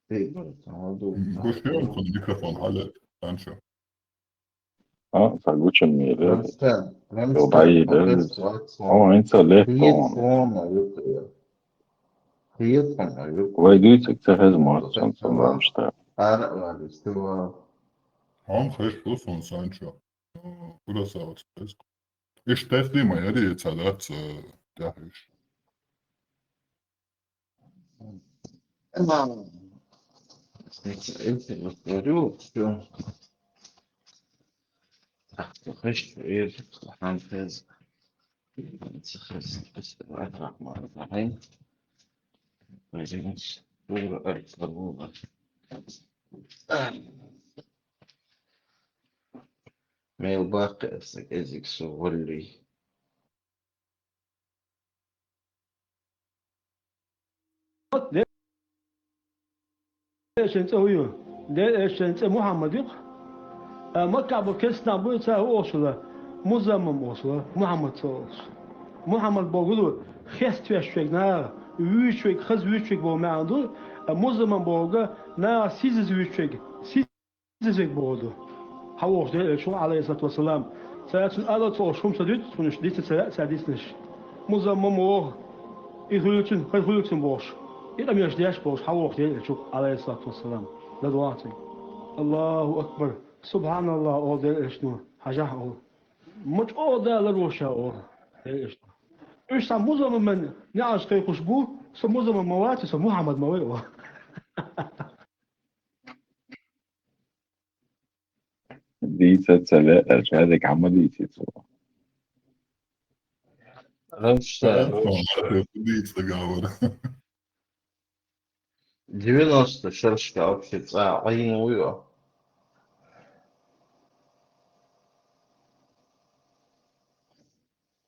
Ты, ну, там, аду, М, гуш ю цун, микрофон хьалет, Санчо. А, ца гучун мийра. Рамштайн, Рамштайн, Йо, бай, да. Рамштайн, Рамштайн. О, инца лет Хиет он. Хон, а, ю-, Хиет хон, а, ю-, Вай дуьйцург ца хеза ма вац цун, цун Рамштайн. Ара, ара, стива. Хьан хеш ду сон, Санчо. Красавец, хеш. Иш тайфли ма яри, ца дац, э, тяхиш. Ага. Смотрите, вот говорю, всё. Так, ну, хеш, и ханфез. Хеш, хеш, Рахман Рахим. Пойдём. Сура Аль-Фаруа. Мел баккхи аса кӀезиг со гӀолли. Дешан цӀе хӀу ю? Дешан цӀе Мухьаммад ю-кх. А, Маккахь бу кестнах буй, цара хӀу олуш хилла? Музаммам олуш хилла, Мухьаммад ца олуш. Мухьаммад бохург ду, хеставеш верг, наха вуьйцуш верг, хаза вуьйцуш верг боху маьӀна ду, а Музаммам бохург, наха сийсаза вуьйцуш верг, сийсаза верг бохург ду. ХьавогӀуш дера элча ву, Ӏалайхиссалату вассалам. Цара цуьнан алал ца олуш хӀума ца дуьту, цунаш дица ца, ца диснарш. Музаммам вогӀу, и хуьлу цуьнан, хӀара хуьлу цуьнан бохуш. И къамелаш деш болуш, хьавогӀуш дера элча ву, Ӏалайхиссалату вассалам. ЛадогӀа цуьнга. Аллаху акбар! Субханаллах, олу дера элчано, хьажахьа олу. Ма чӀогӀа далар ву ша, олу дера элчано. Уьш цхьа Музаммаман неӀалт кхайкхуш бу, со Музаммам ма вац, со Мухьаммад ма вай, олу. Дийца ца ле, ша дика хӀама дийци цо. Рамштайн. Дийца гавара. Девяносто шершка вообще цӀа Ӏийна вуй.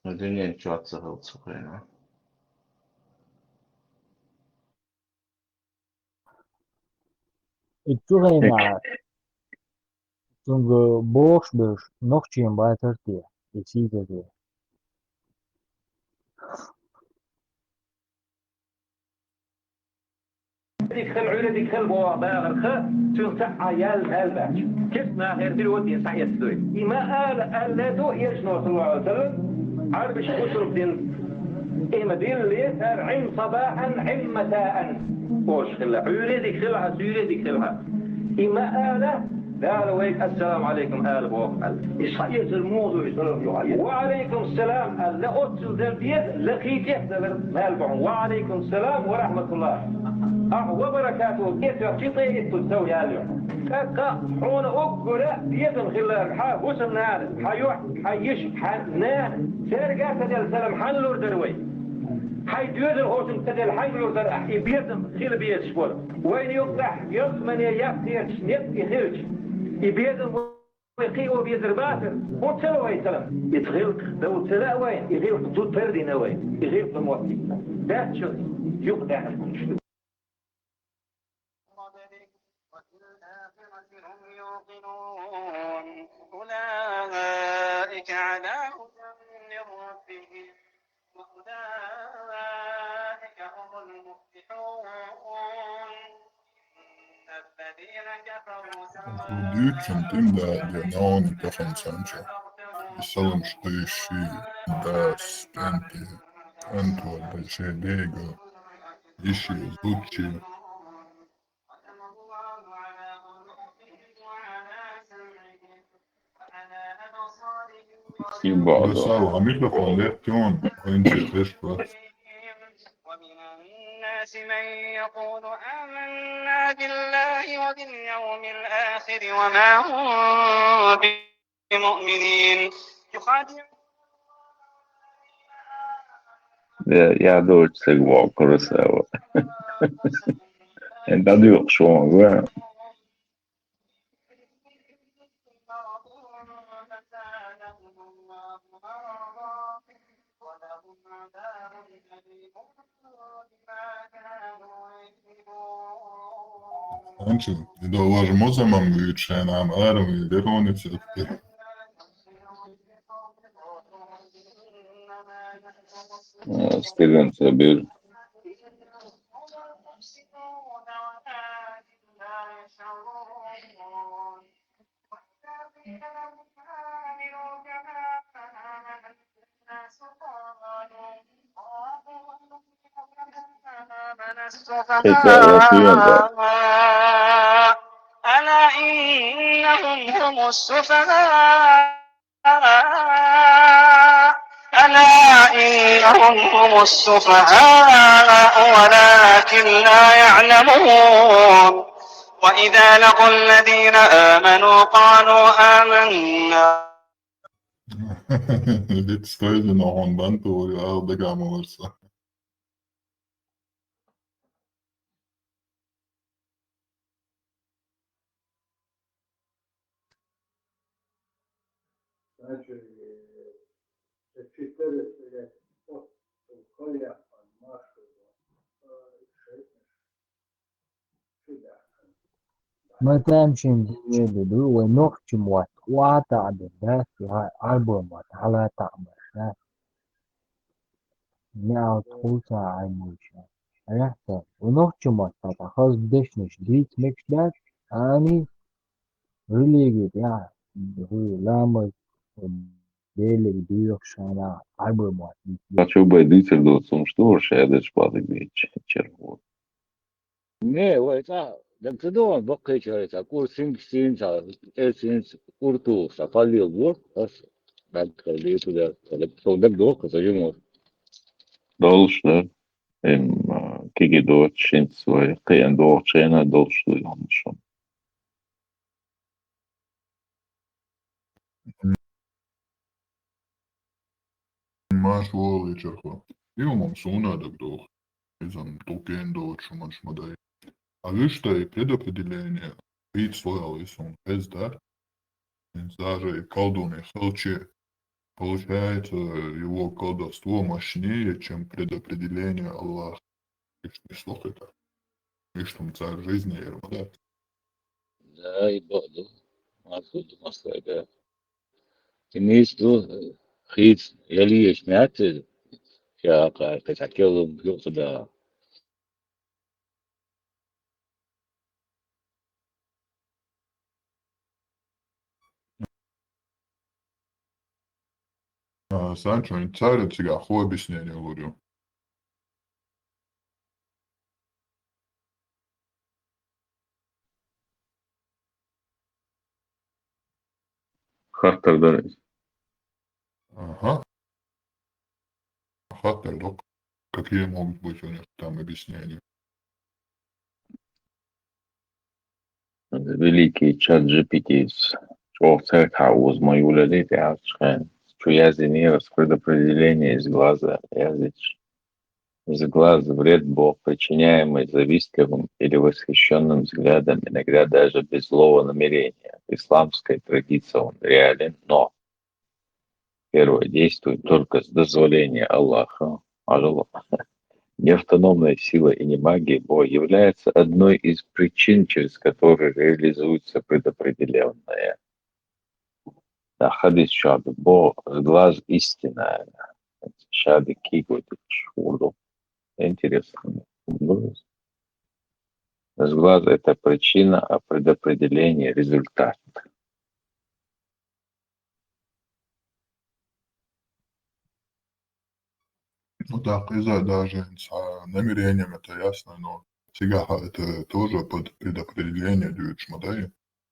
Дуьнен чохь ца хилла цу хенахь. И цу хенахь цуьнга бохуш берш нохчийн байтар те, и сийсазе? Дика хила, Ӏуьйре дика хила боху бахарх, цуьнан цхьа а ял, мел баьча. Кест нахера дило ден схьаэцна дуй. И ма ала, аьлла ду Элчано, саллаллаху алейхи ва саллям, Ӏарбаш бусург дин. И ма дилли, цара Ӏим сабахьан, Ӏим масаан. Ош хила, Ӏуьйре дика хила хьан, суьйре дика хила хьан. И ма ала, Дала вайга «Ассаламу алейкум» ала боху аьлла. Иза хьаэцар муха ду, иза салам ю хьаэцар? «Ва алейкум салам» аьлла, оццул дан деза, лакхий тӀехь далар мел бу хьуна. «Ва алейкум салам ва рахматуллах». Ахьа ва баракату кӀетоьхчи тӀе итту сов яллехь. ТӀаккха хьуна уггара безам хилар хьан хӀусамнана, хьан юьхь, хьан йиша, хьан нана, цаьрга а ца делла салам хьанна лур дара вай? Хьайн доьзалхочунна ца делла хьанна лур дара ахь и безам хила безаш болу? Вайна юккъехь ялсамане яккхерчу некъ и хилча, и безам вай кхио безар бацара, хӀун ца ло вай салам? Иза гӀиллакх дан ца лаьа вайна, и гӀиллакх зуда тардина вай, и гӀиллакх дан моттиг дац шуна юкъадаьхна хӀуманаш ду. وبالآخرة هم يوقنون. أولئك على هدى من ربهم وأولئك هم المفلحون. إن الذين كفروا سواء Дуьйцун тӀеман да де, науна тахана санча. Салам шкъийши, дас, кӀанти, кӀантор, шен дега, йиши, зудчи. Сибада. Масала, а микрофон леттон, хӀинца хеш бац. ومن الناس من يقول آمنا بالله وباليوم الآخر وما هم بمؤمنين. يخادعون Я, я дочь сагвал красава. Эн дадук шуан, ва. Анча, и до ваш мозамам вичен ам арам и дерон и цепке. Э, стыдно себе. Esa, la siguiente. ألا إنهم هم السفهاء ألا إنهم هم السفهاء ولكن لا يعلمون. وإذا لقوا الذين آمنوا قالوا آمنا. Dit is crazy, nog een band, hoor, ja, dat gaan we weer zo. Значит, э, четыре, э, вот, коллега, Маша, э, Ма тамашийна дуьне ду, вай нохчийн мотт охьатаӀа дина дац, вай Ӏарбойн мотт хьалатаӀа беш дац. Неалт хуса Ӏаймуьйша. Айхьа, вай нохчийн мотт хьалатаӀа, хаза дешнаш дийца мегаш дац, ани религи тӀехь, хӀу, ламаз, Делега доьхуш хьайна Ӏарбойн мотт дийца. Ткъа чубай дийцар доцу, хӀумаш ду хӀара шаьрдачу база бечу чергахо. Не, вай цӀа даг ца догӀу, баккхийчара цхьа кӀур синга сийна, цхьа кӀел сийна кӀур тухуш, цхьа паллел боху, ас даг кара дийцу дац, даг, со даг доху, аса жимор. Долуш ду, эм, а, киги доцу шинца вай, кхиъна догӀучу хенахь долуш ду, хӀумаш. Маша вогӀу лечархо. И хӀумам суна дагадогӀу. Иза-м тӀуккхен доцу хӀуманаш ма дай. А вуьшта и предопределение, хийца лоял и суна хеза дац. ХӀинца даже и колдуне хилча, получается, его колдовство мощнее, чем предопределение Аллаха. Иштта нисло хета. Иштта хӀума цара жизни яра ма дац. Да, и бакъ ду. Маршрут ду массо а, да. И нийса ду, хийца ялийча маьттаза, ша кхайкхи цхьа керлам юкъа да. А, Санчо, хӀинца цара цигахь хӀун объяснение лур ю? Хаттар дара иза. Ага. Хаттар доккху. Какие могут быть у них там объяснения? великий чат G P T чӀоагӀа цхьаькха узма юлали тӀехьарчхен чу яздинира предопределение из глаза, яздича. Из глаз вред Бог, причиняемый завистливым или восхищенным взглядом, иногда даже без злого намерения. В исламской традиции он реален, но первое действует только с дозволения Аллаха. Ажалла. Не автономная сила и не магия Бога является одной из причин, через которые реализуется предопределённое. Да, хадис шаби бо глаз истина. Шаби киготич урду. Интересно. Из глаз — это причина, а предопределение — результат. Ну да, из-за даже с намерением это ясно, но цига это тоже под предопределение дают, смотри.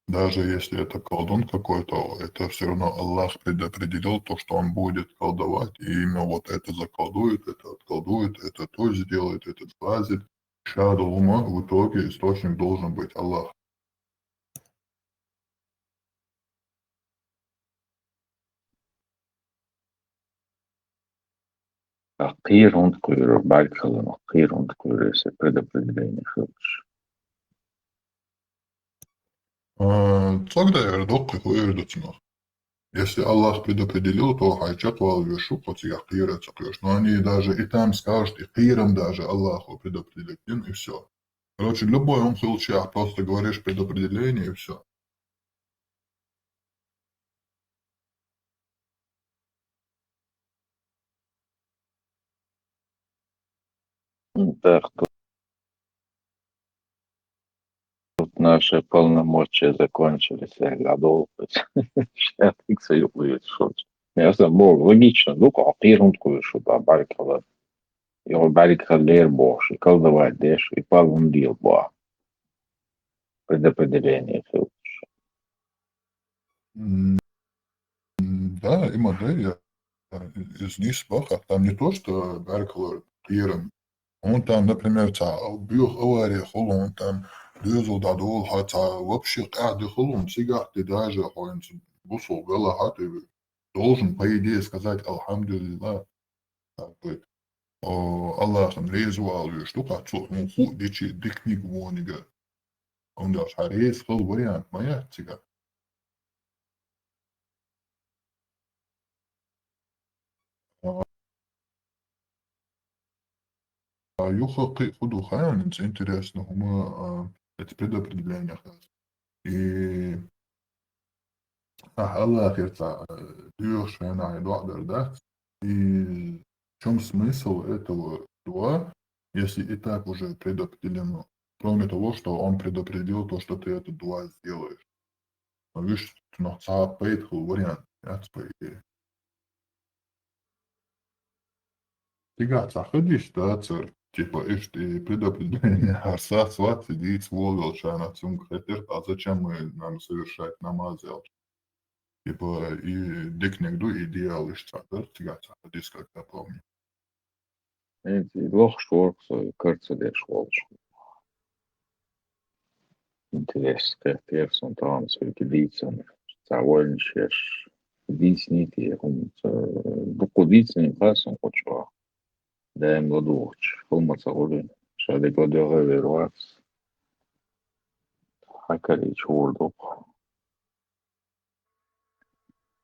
Даже если это колдун какой-то, это все равно Аллах предопределил то, что он будет колдовать, и именно вот это заколдует, это отколдует, это то сделает, это сглазит. Шаду ума в итоге источник должен быть Аллах. А кхера хӀунда кхоьру, бӀаргхалла, кхера хӀунда кхоьру, если предопределение хилча? А, цогда яра доккхий хуйр ду цунах. Если Аллах предопределил, то хьай чакхвала веш ву, кхо цигахь кхера а ца кхоьруш. Но они даже и там скажут, и кхерам даже Аллаху предопределить дин, и все. Короче, любой он хилча, просто говоришь предопределение, и все. Так, тут, тут наши полномочия закончились, я гадал. Сейчас их союз шут. Я забыл, логично, ну, кхера хӀунда кхоьру, да, бӀаргхалла. Йо, бӀаргхаллера бохуш, и колдовать деш, и палун дел боху. Предопределение хилча. М, да, има да, я, из нийса боху, там не то, что бӀаргхаллера кхерам. Он там, например, цхьа боьха авари хуьлу, он там доьзал дӀадолу, хьан цхьа вообще къаьхьа ди хуьлу, цигахь тӀе даже хьо хӀинца бусулба велахь а, ты должен, по идее, сказать: «Алхьамдулиллах». Так вот. О, Аллахьан реза вала веш ду-кх цо, хьуна хуу дечи диканиг вониг. ХӀунда аьлча хьан реза хила вариант ма яц цигахь. А, а юха кхин хӀун ду хаьий, хӀинца интересно хӀума, а, это предопределение хилча. И ахь Аллахьера цхьа, э, доьхуш хенахь и доӀа дар дац. И в чём смысл этого дуа, если и так уже предопределено? Кроме того, что он предопределил то, что ты это дуа сделаешь. Но видишь, цунах цхьа пайда хила вариант яц, по идее. Цигахь цхьа хадис дацара, типа, иштта и предопределение хьарсац вац и дийца волавелчарна, цуьнга хетира, а зачем мы нам совершать намаз аьлча. Типа, и диканиг ду, и де аьлла иштта цхьа дара, цигахь цхьа хадис, как я помню. Эций лохуш ворхӀ со кара ца деш волуш. Интересно, кхетера сон тахана соьга дийцина. Цхьа вайна шаьш дийцинийта, хӀума ца, дукха дийцина хаа сон кху чохь. Даим ладугӀучу, хӀума ца гӀури, ша дерг ладоьгӀа вер вац. Хьакарийча хӀора дукха.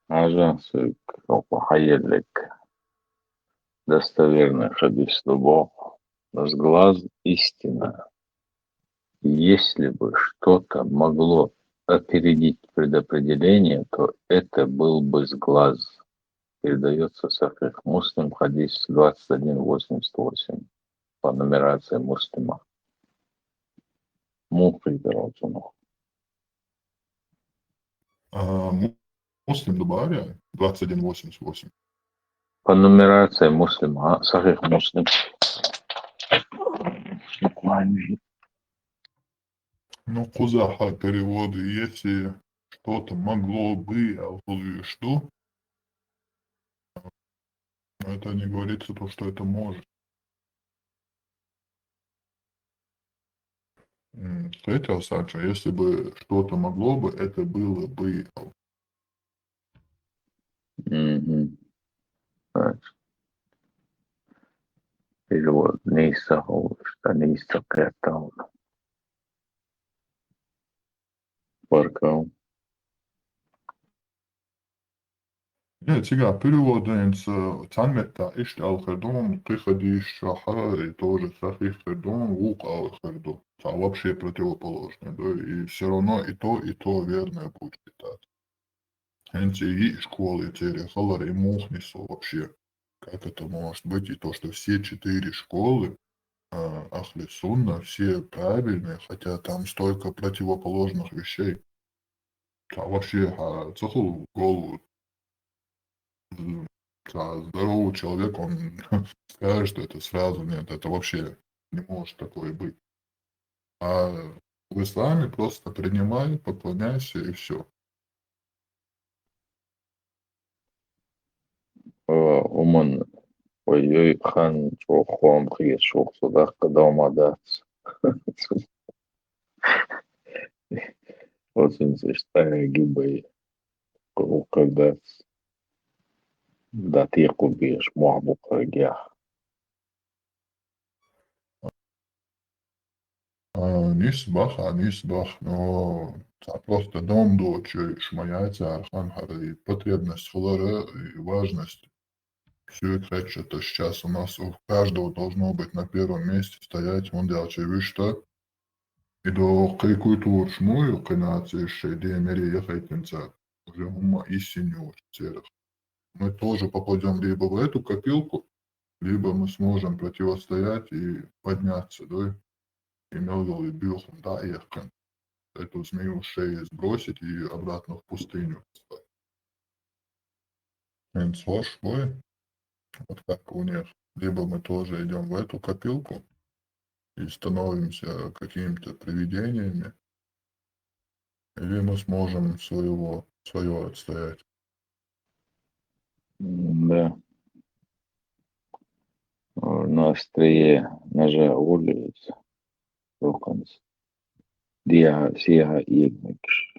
Хьажа, соьга хӀокху хьаелларг достоверный хадис ду боху: «Сглаз истина. Если бы что-то могло опередить предопределение, то это был бы сглаз». Передаётся Сахих Муслим, хадис двадцать один восемьдесят восемь, по нумерации Муслима. Муха кхийдара оцунах? А, Му-, Муслим ду бара, двадцать один восемьдесят восемь. По нумерации Муслима, а? Сахих Муслим. Ну, кхузахь перевод, если что-то могло бы, а вот что? Но это не говорится то, что это может. М, Третьего Санчо, если бы что-то могло бы, это было бы. Mhm. Bak. Перевод Ниса Холста, Ниса Кэтаун. Паркаун. Не, цигара переводинца цхьан метта иштта ала хир ду, кхы хадийшшахьа, и тоже сахих хир ду, вукх ала хир ду. Цхьа вообще противоположное, да, и все равно и то, и то верное будет считаться. ХӀинца и школа, и церехалар, и мух нисо вообще. Как это может быть? И то, что все четыре школы а, Ахли Сунна, все правильные, хотя там столько противоположных вещей. Там вообще а, цахул голову. М, а, Здоровый человек, он скажет это сразу, нет, это вообще не может такое быть. А в исламе просто принимай, поклоняйся и все. Ва уман вай йой хан чӀо хом хиеш шух су даккха дома дац. Оцинца иштта гибай укхар дац. Да текъу беш мох букхар гех. А, Нисбах, а, Нисбах, но цхьа просто дом дочу шмаяйца архан хара и потребность хулара, и важность. Все кратче, то сейчас у нас у каждого должно быть на первом месте стоять, он делча вишта. И до кой культур шмую, кой нации шей де мери ехайтинца. Уже ума истиню церах. Мы тоже попадем либо в эту копилку, либо мы сможем противостоять и подняться, да? И мелгал и бюхом, да, и эту змею шею сбросить и обратно в пустыню послать. Хинц хош бой. Вот как у них. Либо мы тоже идем в эту копилку и становимся какими-то привидениями, или мы сможем своего, свое отстоять. Да. На острие ножа улиц. Руканс. Диа сиа игмикш.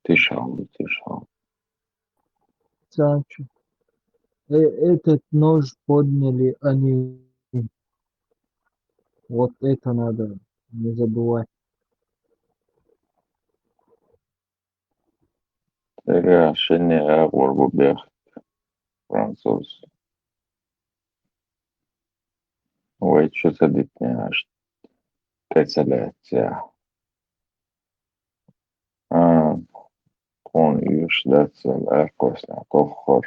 Тишал, тишал. Санчо. Э, этот нож подняли они. Вот это надо не забывать. Тера шинне агур бу бех француз. Вай чу садитне аш кацаляция. А, кун юш дацал аркосна коххор.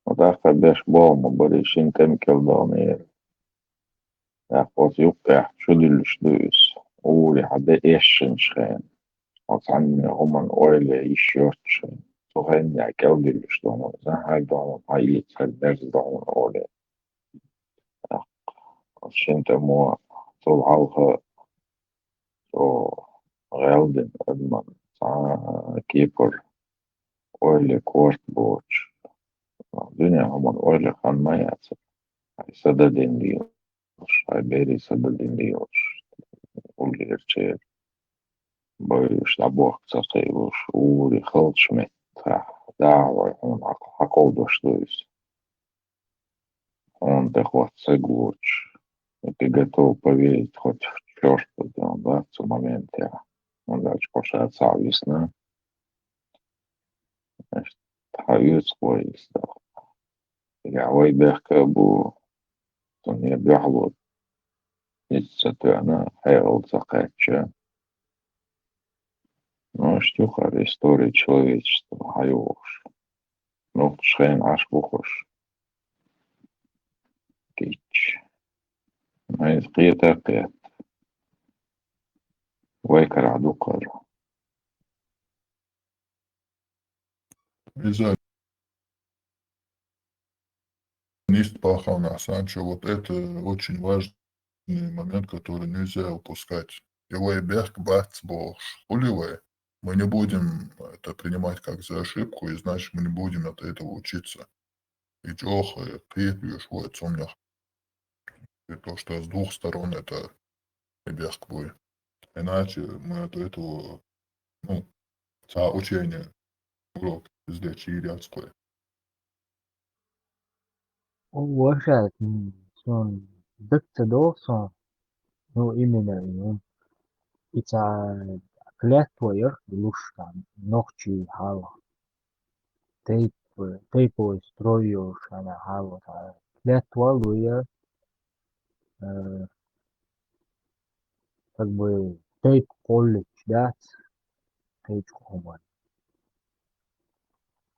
Удахха беш болма бари шин тем келдалнир. Дакъос юкъехь чудуьллуш ду иза. УгӀури хьан де эшшинчу хен. Оцу хьанна хӀуманна ойла йиш йоцуш хен. Цу хеннехь кӀелдиллуш ду хьуна иза, хьайга ду хьуна, хьан ийца хьан мерза ду хьуна оле. Оцу шина тӀамо цул хьалха цо гӀел дина адаман цхьа кепара ойла корта боцуш. Дуьнен хӀуманна ойла хан ма яцара. Хьайн са дадина лелаш, хьайн берийн са дадина лелаш. Уллерчеран бойуш, дӀабохка ца кхийлуш, угӀури халчу меттахь, дагахь вай хьуна хьакховдош ду иза. Хьуна тӀе хӀотта са гочуш, и ты готов поверить хоть в чёрта, да, цу моментехь. ХӀунда аьлча кхо ша цхьаъ висна. Тхан оьцу кхо йиста. Игахь вай бехка а бу, цунна дуьхьало иза ца тоьъна, хьекъал ца кхаьчча. Ну, иштта ю хӀара история человечества, хьан ю вохуш. Нохчаш хенахь Ӏаш бу хӀорш. Кийча. Айса кхета а кхетта. Вай карахь ду хӀара. Иза Нисбаховна, Санчо, вот это очень важный момент, который нельзя упускать. И вай бехк бац бохуш. Хули вай? Мы не будем это принимать как за ошибку, и значит, мы не будем от этого учиться. и чӀоагӀа кхетавеш ву цунах. И то, что с двух сторон это бехк буй. Иначе мы от этого, ну, цхьа учение, урок здесь и рядской. О, вообще, м, сон дак ца дох сон, ну, именно, ну, и ца клятва ях луш там, нохчи хала. Тейп, тейповый строй ях, она хала. Клятва луя, э, как бы, тейп колледж, да, тейп хоман.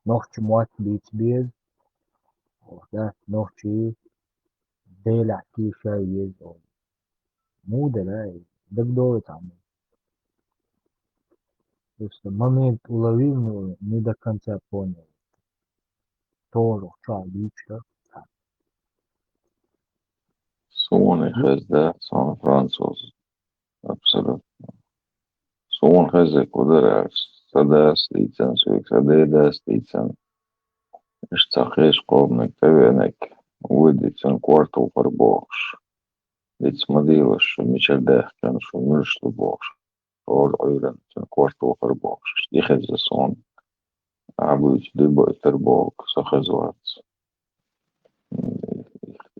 Нохчи мот биц без, да, нохчи деля киша ез. Мудра, да, и так далее там. Просто момент уловил, но не до конца понял. Тоже ча лично. Суна хезда, суна француз. Абсолютно. Суна хеза кудараш, са дас дийцан, суйк са дедас дийцан. Иш ца хеш къомник, тевенек, уйди цун квартал харбохш. Диц мадилаш, шу мичар дехкен, шу муш лу бохш. Ол ойран цун квартал харбохш. Иш хеза суна. Абуч дибо итар бог, са хезвац.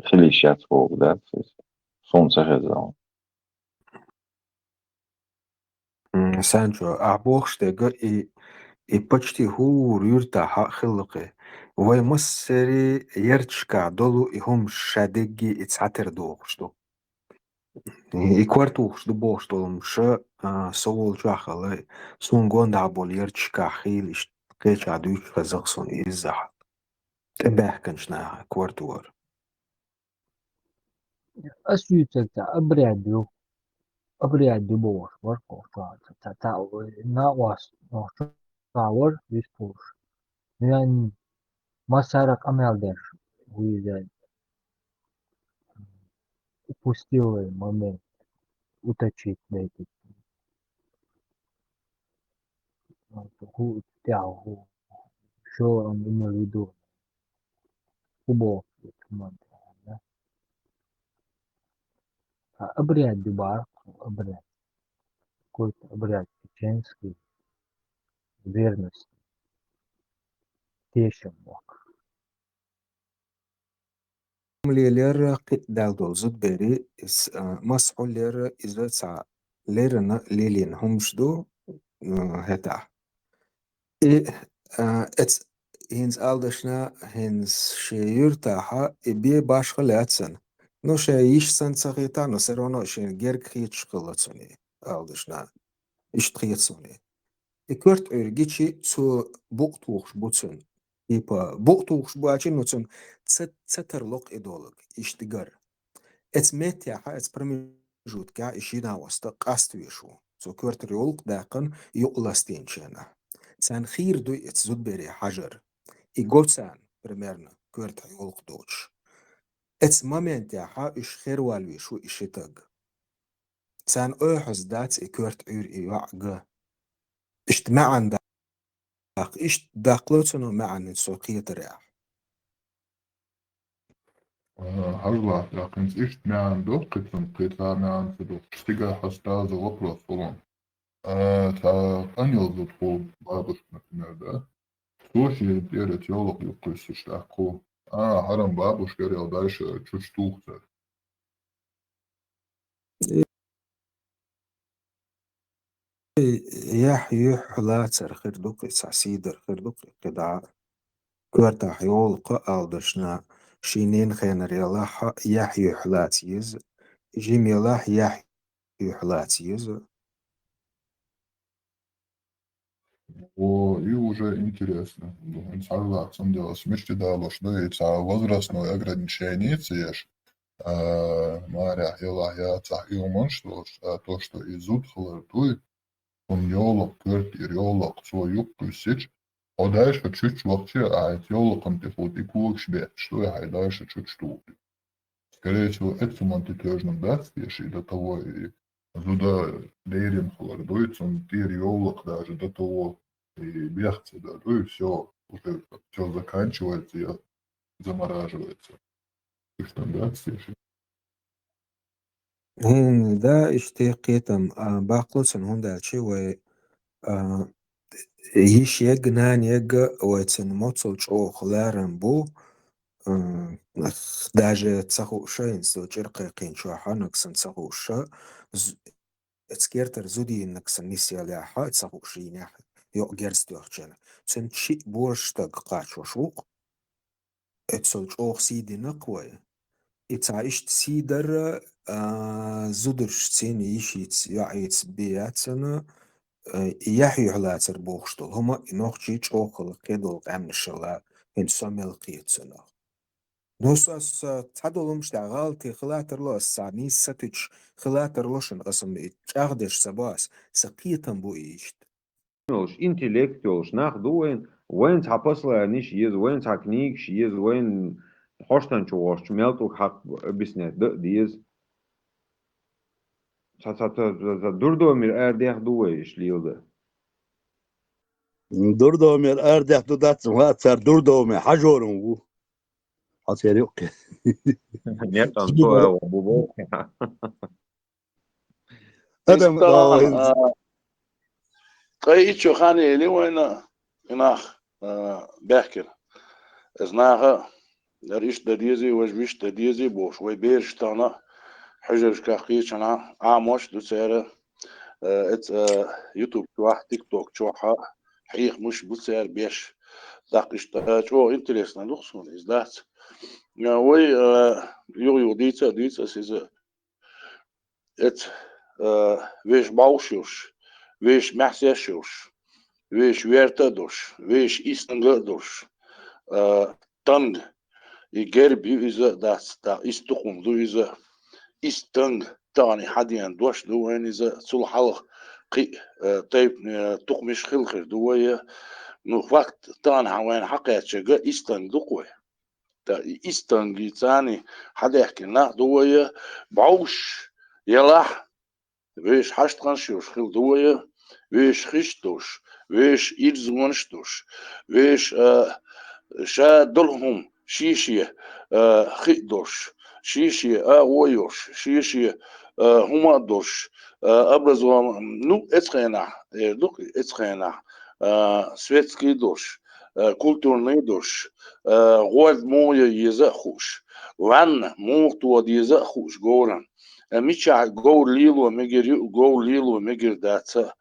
Хилиш яц бог, да, сун са хеза. М, Санчо, а бохш дега и, и почти хӀур юрта хьа хиллакхи. Вай массери ярчка долу и хӀум шадегги и цхьатер дохуш ду. И квартухуш ду бохуш долу ша, а, со волчохь хала, сун гондахь болу ярчка хийла иш кхеча дуьйцуш хазах сон иззахь. ТӀебаьхканчу наха квартугара. Ас юьйцург ца обряд ю. Обряд ю бохуш вара кхочу. Ца, ца, ца, накъост нохча вара вистхуш. Вен массара къамел деш вуйзай. Упустил момент. Уточить дайте. ХӀу тӀехь хӀу. Что он имел в виду? Футбол команда, да? А обряд дубар, обряд. Какой-то обряд чеченский, верность. Тешам мог. Лелера кхидал дол зудбери, ис, а, масхьуллера иза ца лерина лелин хӀумаш ду, а, хӀета. И, а, эц хӀинца алдашна, хӀинц ши юртаха и бе башха лаьцан. Ну, ши йиш сан ца хета, но всё равно шин герг хеташ хила цуни, алдашна. Ишт хет цуни. И корт Ӏуьргичи цу букъ тухуш бу цун. Типа, букъ тухуш бу ачи, ну, цун ца, ца тарлокъ и долаг, ишт гар. Эц меттехьа, эц промежуткехь и шина васта къаст веш ву. Цо коьртара йолкъ даьккхина юкъ ластийначарна. Царна хийра дуй эц зудбере хьажар. И го царна, примерно, коьртахь йолкъ доцуш. Эц моментехьа уьш хервалвеш ву и ши таг. Царна ойхьаз дац и коьрта Ӏуьйра и йоӀ га. Ишт маьӀан даккха, ишт даккхало цуно маьӀан со кхетарехь. Хьажлахь, тӀаккхинца ишт маьӀан доккхи цун, кхетар маьӀан ца доккхуш, цигахь хьо стаза вопрос хулун. А, цхьа къанъел зуда хул бабушка, например, да? Цо шен тӀера йолакъ юккхуьссуш тӀаккха ху. А, хьарам бабушка, ярел дальше чучу туху цара. Яхь юьхь лацар хир ду кхи, цхьа сийдар хир ду кхи, кхидӀа. Коьртахь йолу кхо алдашна, ший ненан хенара ялахь яхь юьхь лаца еза, жима ялахь яхь юьхь лаца еза. О, и уже интересно. ХӀинца хьажлахь, цундела ас мича далош ду, и цхьа возрастной ограничение ца еш, а, марехь, елахь яцахь, и хӀуманаш долуш, а то, что и зуда хилар дуй, хӀун йолакъ, коьртера йолакъ цо юккхуьссича, хьо дальше чучу вахча, а хьайца йолакъан тӀе хӀу тӀе когаш бетташ дуй, хьай дальше чучу туху. Скорее всего, эцу хӀуманна тӀе тоьжна дац теша, и до того и зуда лерина хилар дуй, цунна тӀера йолакъ даже до того и бех ца дар дуй, всё, уже всё заканчивается, я замораживается. Ты ж там, да, все же? ХӀин, да, иштта кхетам, а, баккхалу цун, хӀунда аьлча вай, а, йиш егга, нана егга вай цун моцал чӀогӀа ларам бу, а, даже ца хууша, хӀинца чӀир кхайкхийначохь нагахь ца хууша, з-, эцкертара зудийна нагахь нисъеллехь, ца хууш йинехь, йоӀ герз тоьхча. Цун шиъ божа стаг кхачош ву-кх. Эццал чӀогӀа сий дина-кх вай. И цхьа иштта сий дар, а, зударшций, йишийций, йоӀийций бен яцана, а, и яхь-юьхь лацар бохуш долу хӀума, и нохчий чӀогӀа хала кхидолу къаьмнашалла, хӀинца со мел кхета цунах. Ну, со, со цхьадолу хӀумнаш тӀехь гӀалатий хила тарло, ас цхьа нийса сатуьйсуш хила тарло шуна, аса и чӀагӀдеш ца бо ас, сан кхетам бу и иштта. Йолуш, интеллект йолуш нах ду вайн, вайн цхьа посланиш еза, вайн цхьа книгаш еза, вайн хьоштан чу гӀошту мел тӀуг хьакха объяснять дан а деза. Цхьа, цхьа, цхьа, цхьа, цхьа дурдомера арадаьхна ду вай иштта леладан. Дурдомера арадаьхна ду дац, ма цара дурдоме хьажорун ву. Хьо церан юккъе. Некъан цо ала бу боху. Адам, Иштта, а, а, ткъе итт шо хан елла вайна и нах, а, баьхкина. Иза наха, яра иштта дан дезий, важа виштта дан дезий бохуш, вай бераш тахана хьуьжаршкахь кхечанхьа Ӏамош ду цара, а, эц, а, YouTube чохь, TikTok чохь хьехамаш бу цара беш. ТӀаккха иштта, а, чӀогӀа интересно ду-кх суна иза, дац. А, вай, а, юха-юха дийца а дуьйцу ас иза. Эц, а, вешан бӀовш йолуш, вешан маьхсеш йолуш, вешан верта а долуш, вешан истанга а долуш, а, танга, и герб ю иза а дац, тӀаккха истанга ду иза, истанга, тахана хьадеана дош ду вайн иза, цул хьалха кхин а, а, тайп-, а, тукхамаш хилла хир ду вай. Ну, факт, тахана хьан вайна хьакхаьчча, истанга ду-кх вай. Ткъа и истанга царна хьадаьхкина нах ду вай, бӀовш елахь, вешан хьаштанаш йолуш хилла ду вай, вешан хиш долуш, вешан ирзонаш долуш, вешан, а, ша долу хӀума шен-шен, а, хи а долуш, шен-шен агӀо а йолуш, шен-шен, а, хӀума а долуш, а, образован-, ну, эцу хенахь, эр ду-кх, эцу хенахь, а, светский а долуш, а, культурный а долуш, а, гӀорда муха ян еза а хууш, ванна муха тоха деза а хууш говран, а, мичахь говр лело мегар ю, говр лело мегар дац а,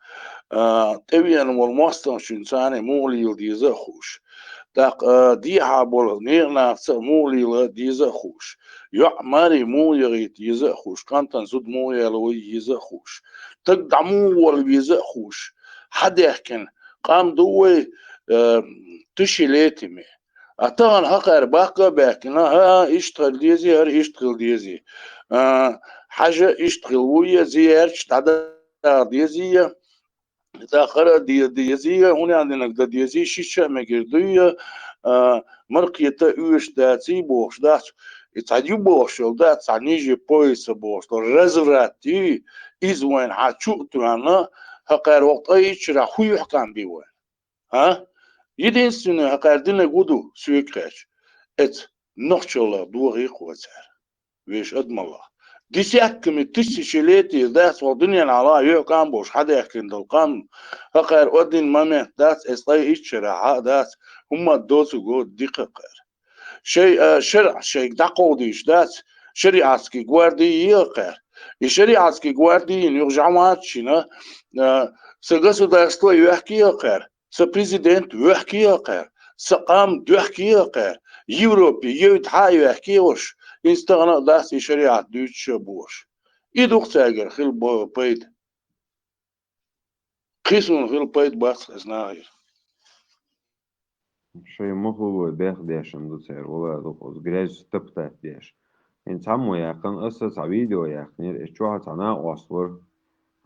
а, тӀевеана волу мостагӀчуьнца царна муха лела деза а хууш. ТӀаккха, а, дехьа болу некъан нахаца а муха лела деза а хууш. ЙоӀ маре муха яхийта еза а хууш, кӀантана зуда муха яло еза а хууш. Стаг дӀа муха волла веза а хууш. Хьадаьхкина къам ду вай, а, тысячелетиями. А тахана хӀокхара баккха а баьхкина, хӀа, иштта хила дезий, хӀара иштта хила дезий. А, хьажа иштта хила вуй, зиярташ дӀадала дезий, тӀаккха хӀара а де-, дезий, хӀун аьлла динарг дан дезий, шича а мегар дуй, а, маркхета а оьшуш даций бохуш дац. И цхьа ю бохуш йолу дац, цхьа ниже пояса бохуш йолу разврат ю, иза вайна хьан чу а тоьхна, хӀокхара вокху ткъе итт шарахь хӀун юьхькӀам бий вайна? А? Единственное, хӀокхара динарг хӀун ду, соьга хаьттича, эца нохчалла дохий-кх вай цара. Вешан адамалла. Десятками тысячелетий дац вай дуьненахь юьхькӀам болуш хьадаьхкина долу къам. ХӀокхара один момент дац, эца ткъе итт шарахь а дац, хӀумма а доцург дика хӀокхара. Шай, а, шарӀ шайга дӀакховдийча дац, шариатский гвардия е хӀокхара. И шариатский гвардия йина юха жамаат чина, а, сан государство йоьхкий хӀокхара. Сан президент вехкий а кхаьра, сан къам доьхкий а кхаьра, Европе йевда хьа а вехкий уьш, инстагӀна а дац и шариат дуьйцуш а бохуш. И ду-кх цаьргара хила бо-, пайда. Кхин суна хила пайда бац иза нахера. Шайн махаллой бех дешна ду церан, вала дукха оцу грязь топтать деш. ХӀинца цхьаммо яьккхина, аса цхьа видео яьккхинера, эс чохь цхьа накъост вара,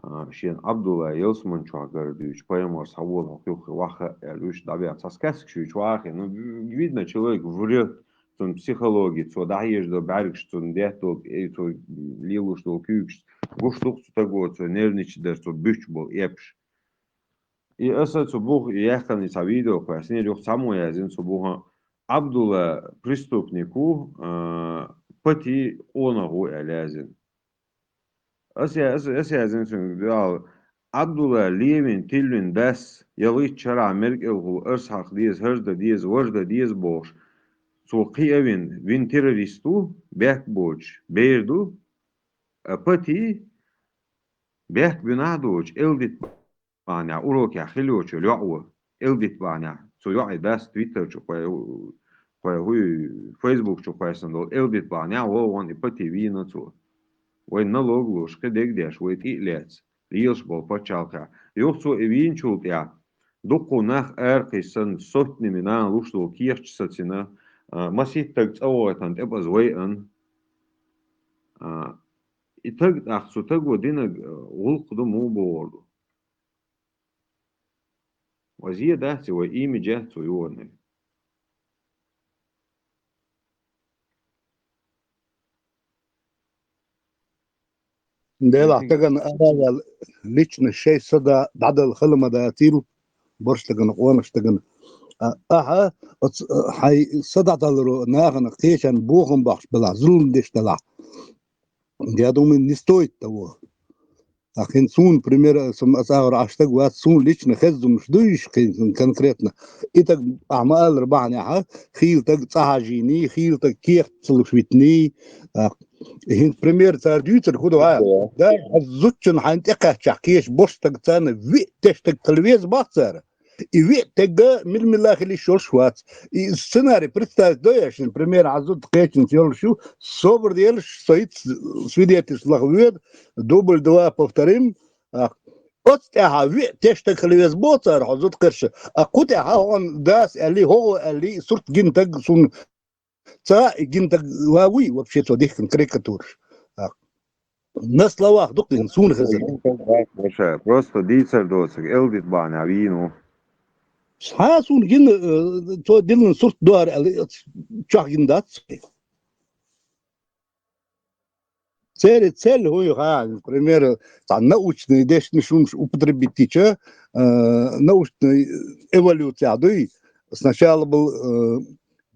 а, шена Ӏабдулла ялсаман чохь гара дуьйцу, пайхамар схьавола хьо кхуьххе ваха аьлла, уьш дӀабаьхна. Цхьа сказкаш ю чохь а хи-, ну, видно, человек врет, цунна психология, цо дӀахьежадо бӀаьргаш, цунна детталг, э, цо лелош долу куьйгаш, гуш ду-кх цу таго, цо нервничать дар, цо буьттуш болу эпаш. И аса цу буха яьккхина цхьа видео кхоьссинера, юха цхьаммо яздина цу буха, Ӏабдулла преступник ву, а, Пати къонах ву аьлла яздина. Аса, аса, аса яздина цуьнга, дуьхьал, Ӏабдулла левина, тиллина дас, ялхитта шарахь мер кӀелхула арс хьакха деза, хӀара дан деза, вара дан деза бохуш, цо кхиавина, вина террорист ву, бехк боцуш, бер ду, а Пати бехк буьнахь а доцуш, Элдит бахьанехь урокехь хила йоцуш йолу йоӀ ву. Элдит бахьанехь. Цу йоӀе дас Twitter чу кхой-, кхой-, хӀуй, Facebook чу кхоьссина долу Элдит бахьанехь вогӀун и Пати вийна цо. Вайн налог луш, кхин дерг деш, вай тӀе а лаьцна, лелаш болу пачхьалкхехь. Юха цо и вийначул тӀаьхьа дуккха нах аракхиссина, сотнями нахана луш долу кехаташ сацийна, а, маситтаг цӀа вахийтина тӀепаза вайъина. А, и таг тӀаккха цу таго динарг, а, гӀуллакх ду муха бохур ду? Вай зе дац и, вай имидж яц цо йогӀург. Делахь стагана ара а ваьлла, лично шайн са да-, дӀадала хала ма дацийла, борш стагана, къонах стагана. А, ахьа, оцу, а, хьайн са дӀадаларо нахана кхечарна бохам бахьаш белахь, зулам деш делахь, я думаю, не стоит того. Ахин суна, пример, сам аса агӀор Ӏаш стаг вац, суна лично хеззумаш ду уьш кхин конкретно. И таг ахьа ма-аллара бахьанехьа, хийла таг цӀа хьажийний, хийла таг кехат ца луш витний. А, хӀинца пример цара дуьйцура хӀун ду хьа? Да, хьан зудчун хьайна тӀекхаьччахь кхечу бошу стаг царна виъ тешнаг хила веза бах цара. И виъ тегга мила-мила хила йиш йолуш вац. И сценарий представить до я шуна, пример, хьан зуда кхечунца йолуш ю, собар делаш, со хӀинца свидетельство лаха воьду, дубль два повторим. А, оцу тӀаьхьа виъ тешнаг хила веза боху цара хьо зуда кхерша. А кху тӀаьхьа хьуна дас аьлли, хӀогӀо аьлли, сурт гина таг суна ца и гина таг ва вуй вообще цо дихкина карикатураш. А, на словах ду кхин, суна хезар. Просто дийцар доцург, Элдит бахьанехь вийна ву. Хьан суна гина, э, цо диллина сурт дохар аьлла, чохь гина дац. Церан цель хӀун ю хаьа, например, цхьа научный дешнаш хӀумаш употребить йича, э, научный эволюцехь дуй, сначала был, э,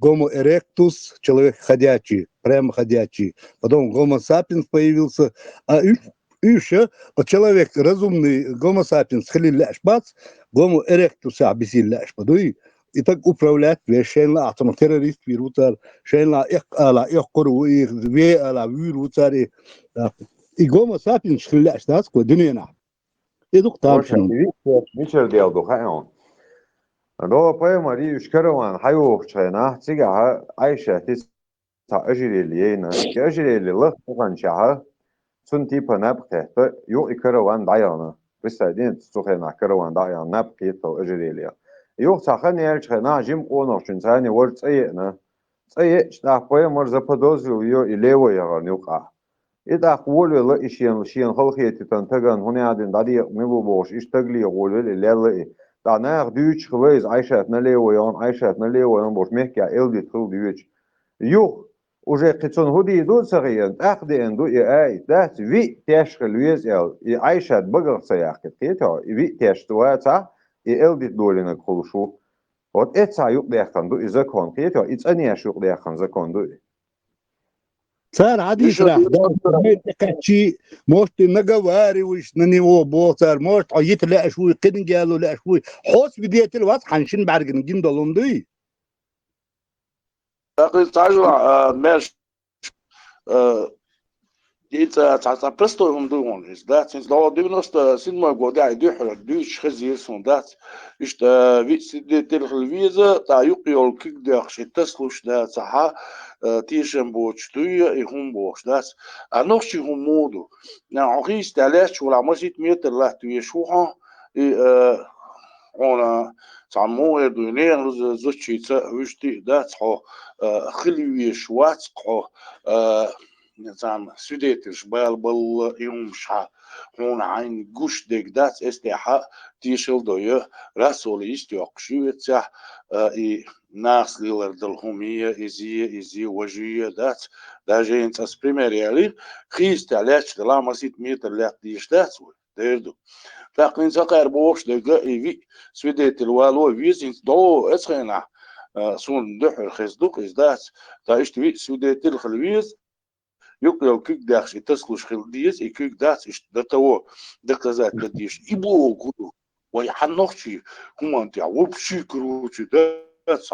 Homo erectus, человек ходячий, прямо ходячий, потом Homo sapiens появился, а уьш, уьш, э, человек разумный, Homo sapiens хилийла лаьаш бац, Homo erectus-ехь бисийла лаьаш ба дуй, и таг управлять веш, шайна лаахь цунах террорист вийр ву цара, шайна лаахь эккха ала эккхур ву и, ве ала вуьйр ву цара и. И Homo sapiens хила лаьаш дац кху дуьненахь. И ду-кх тамашийна. Мичара дел ду хаьа хьуна? Ро пайхамар и уьш караван хьайохучу хенахь, цигахь Ӏайшатис цхьа ожерелье яйна. И ожерелье лаха таханчехьа, цунна типа наб кхетта, юкъа и караван дӀаяхна. Представь, цу хенахь караван дӀаяхна, наб кхетта ожерелье. Юха цхьа хан яьллачу хенахь жима къонахчуьнца царна вара цӀа еана. ЦӀа еача тӀаккха пайхамар заподозрил йо и лево яхарна юкъахь. И тӀаккха волавелла и шена, шена халахетийтина тагана, хӀун яхьа дина дӀадекъа мила ву бохуш, иштта таг леха волавелла и лелла и. ТӀаккха наха дуьйцуш хилла иза, Ӏайшат налево яхна, Ӏайшат налево яхна бохуш, мехкехь Элдит хилла доьдуш. Юха, уже кхин цунна хӀун дийр ду а ца хиъна, тӀаккха деана ду и аят, дац, виъ теш хила веза аьлла, и Ӏайшат багах ца яьккхина, кхетий хьо, и виъ теш вацахь, и Элдит долийнарг хуьлуш ву. Вот эццахь юкъадаьккхина ду и закон, кхетий хьо, и цӀанъеш юкъадаьккхина закон ду и. Цара хьадийцарехь, Дала тӀекхаьччий, может, ты наговариваешь на него, боху цара, может, хьо йита лаьаш вуй, кхин гало лаьаш вуй. Хьо свидетель вац, хьан шина бӀаьргана гина долу хӀума дуй? ТӀаккха иза цхьажалахь, а, маьрша, а, и цхьа, цхьа, цхьа простой хӀума ду хьуна иза, да? Цуьнца догӀу девяносто седьмой годехь и дуьххьара дуьйцуш хезира суна, дац? Иштта, а, виъ свидетель хила веза, цхьа юкъа йолу куьг доьхкуш и тасалуш дацахьа, а, тешам боцуш дуй и хӀума бохуш, дац? А нохчийн хӀума муха ду? Хьо хийцадехь лаьтташ валахь, масийтта метр латта везаш ву хьо, и, а, хьуна цхьа муха эр дуй, нехан зу-, зудчуьйца вуьшта а дац хьо, а, хила везаш вац хьо, а, царна свидетельш бала балла и хӀумаш хьан, хьуна хьайна гуш дерг дац, эццахь тешал до я, Расула йист йоккхуш ю эццахь, а, и нахаца лелар дала хӀума я, иза я, иза я, важа я, дац. Даже хӀинца ас пример ялийра, хийцадехь лаьтташ далахь, масийтта метр лаьтта дезаш дац вай. Дер ду. ТӀаккха хӀинца хӀокхара бохуш дерг и виъ свидетель вало веза, хӀинца догӀу эцу хенахь, А, суна дуьхьал хеза ду-кх иза, дац. Ткъа иштта виъ свидетель хила веза, юкъ йолу куьг даьхча, и тасалуш хила деза, и куьг дац иштта до того доказать дан дезаш. И бохург ду. Вай, хьан нохчий хӀуманна тӀехь вообще, короче, дац,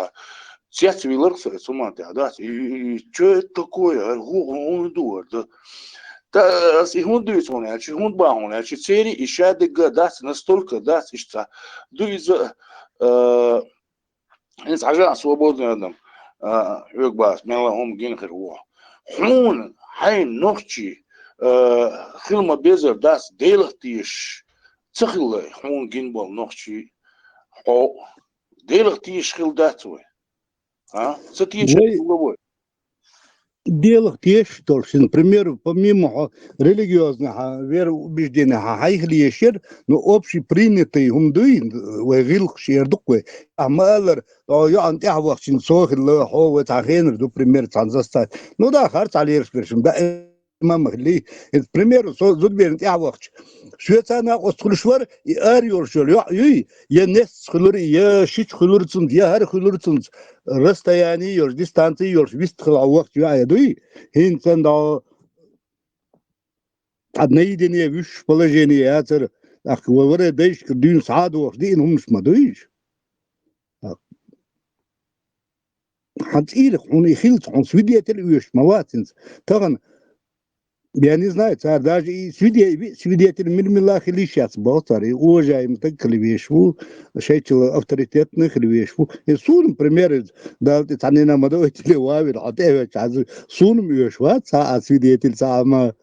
цецвиларх со оцу хӀуманна тӀехь, дац. И, и, и, чё это такое? А, хӀу, хӀу, хӀун ду хӀара, да? Та, ас и хӀунда дуьйцу хьуна аьлча, хӀунда боху хьуна аьлча, церан и шадерг а дац, настолько дац иштта. Ду иза, а, хӀинца хьажахь, свободный адам, а, хьоьга боху ас, мелла а хӀума гина хир ву. Хьуна хьайн нохчий, а, хила ма-беззара дац, Делах тешаш ца хилла хьуна гина болу нохчий хьо. Делах тешаш хилла дац вай. А? Ца тешаш хилла вай. Делах тешаш долуш, например, помимо хьо религиозный хьан вероубеждение хьан хьайх лешар, но общепринятый хӀума дуй, вай гӀиллакхаш эр ду-кх вай. Ахьа ма-аллара, о, йоӀана тӀаьхьа вахчина со хилла, хьо вай цхьа хенара ду, пример, цхьана застать. Ну да, хӀара цхьа лераш берш, да, имам хилли. Пример, со зудаберна тӀаьхьа вахча. Соьца накъост хуьлуш вара, и ара йолуш йолу йоӀ юй, я несца хуьлура, я шича хуьлура цунца, я хӀара хуьлура цунца, расстояние йолуш, дистанци йолуш, вист хила вахча йоӀ я дуй, хӀинца до цхьа наедине вуьсуш положение яцара, тӀаккха вай вара дайшкара дуьйна схьа а дохуш, диъна хӀуманаш ма дуй уьш. Хьан цӀийрах хьуна и хилца, хьуна свидетель оьшуш ма вац хӀинца. Тахана, я не знаю, цара даже и свиде-, ви-, свидетель мила-мила хила йиш яц боху цара. И уважаемый стаг хила веш ву, шайчул авторитетный хила веш ву. И суна, пример, иза, Далла тӀе цхьанна а ма даийтале вавира, хьо тӀе а ваьлча, хьан суна-м оьшуш вац, цхьа а свидетель, цхьа а ма.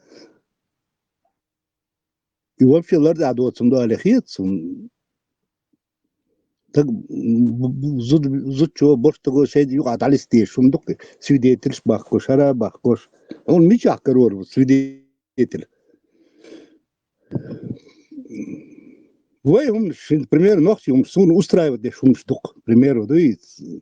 И вообще лар тӀехь доцург ду аьлла хета суна. Стаг, б-, б-, зуда, зудчо, боккха стаго шайна юкъахь дӀалиста дезаш хӀума ду-кх, свидетельш бахкош, хӀара бахкош. Хьуна мичахь карор ву свидетель? Вай хӀуманаш, например, нохчий хӀуманаш суна устраивать деш хӀуманаш ду-кх, пример, ду иза.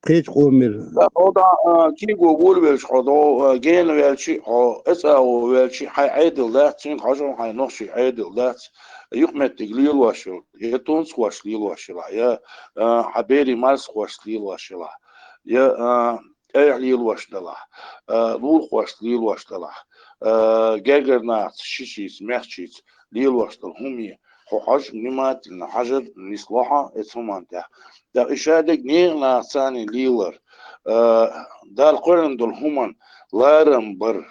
Кхечу къомера. Да, хьо да, а, кего волавелча, хьо да, а, гена ваьлча, хьо эцӀа а ваьлча, хьайн Ӏедал дац, цуьнга хьожа хьайн нохчийн Ӏедал дац, юкъаметтиг лелош йолу, я тунсхош лелош йолахь, я, а, хьан берийн марсхошца лелош йолахь, я, а, тӀехь лелош далахь, а, лулахошца лелош далахь, а, гергара нахаца, шичица, маьхчица лелош долу хӀума. Хьо хьожа, внимательно хьажар нисло хьан оцу хӀуманна тӀехь. ТӀаккха и шадерг нехан нахаца царна лелар, а, Далла кхоьллина долу хӀуманна ларам бар,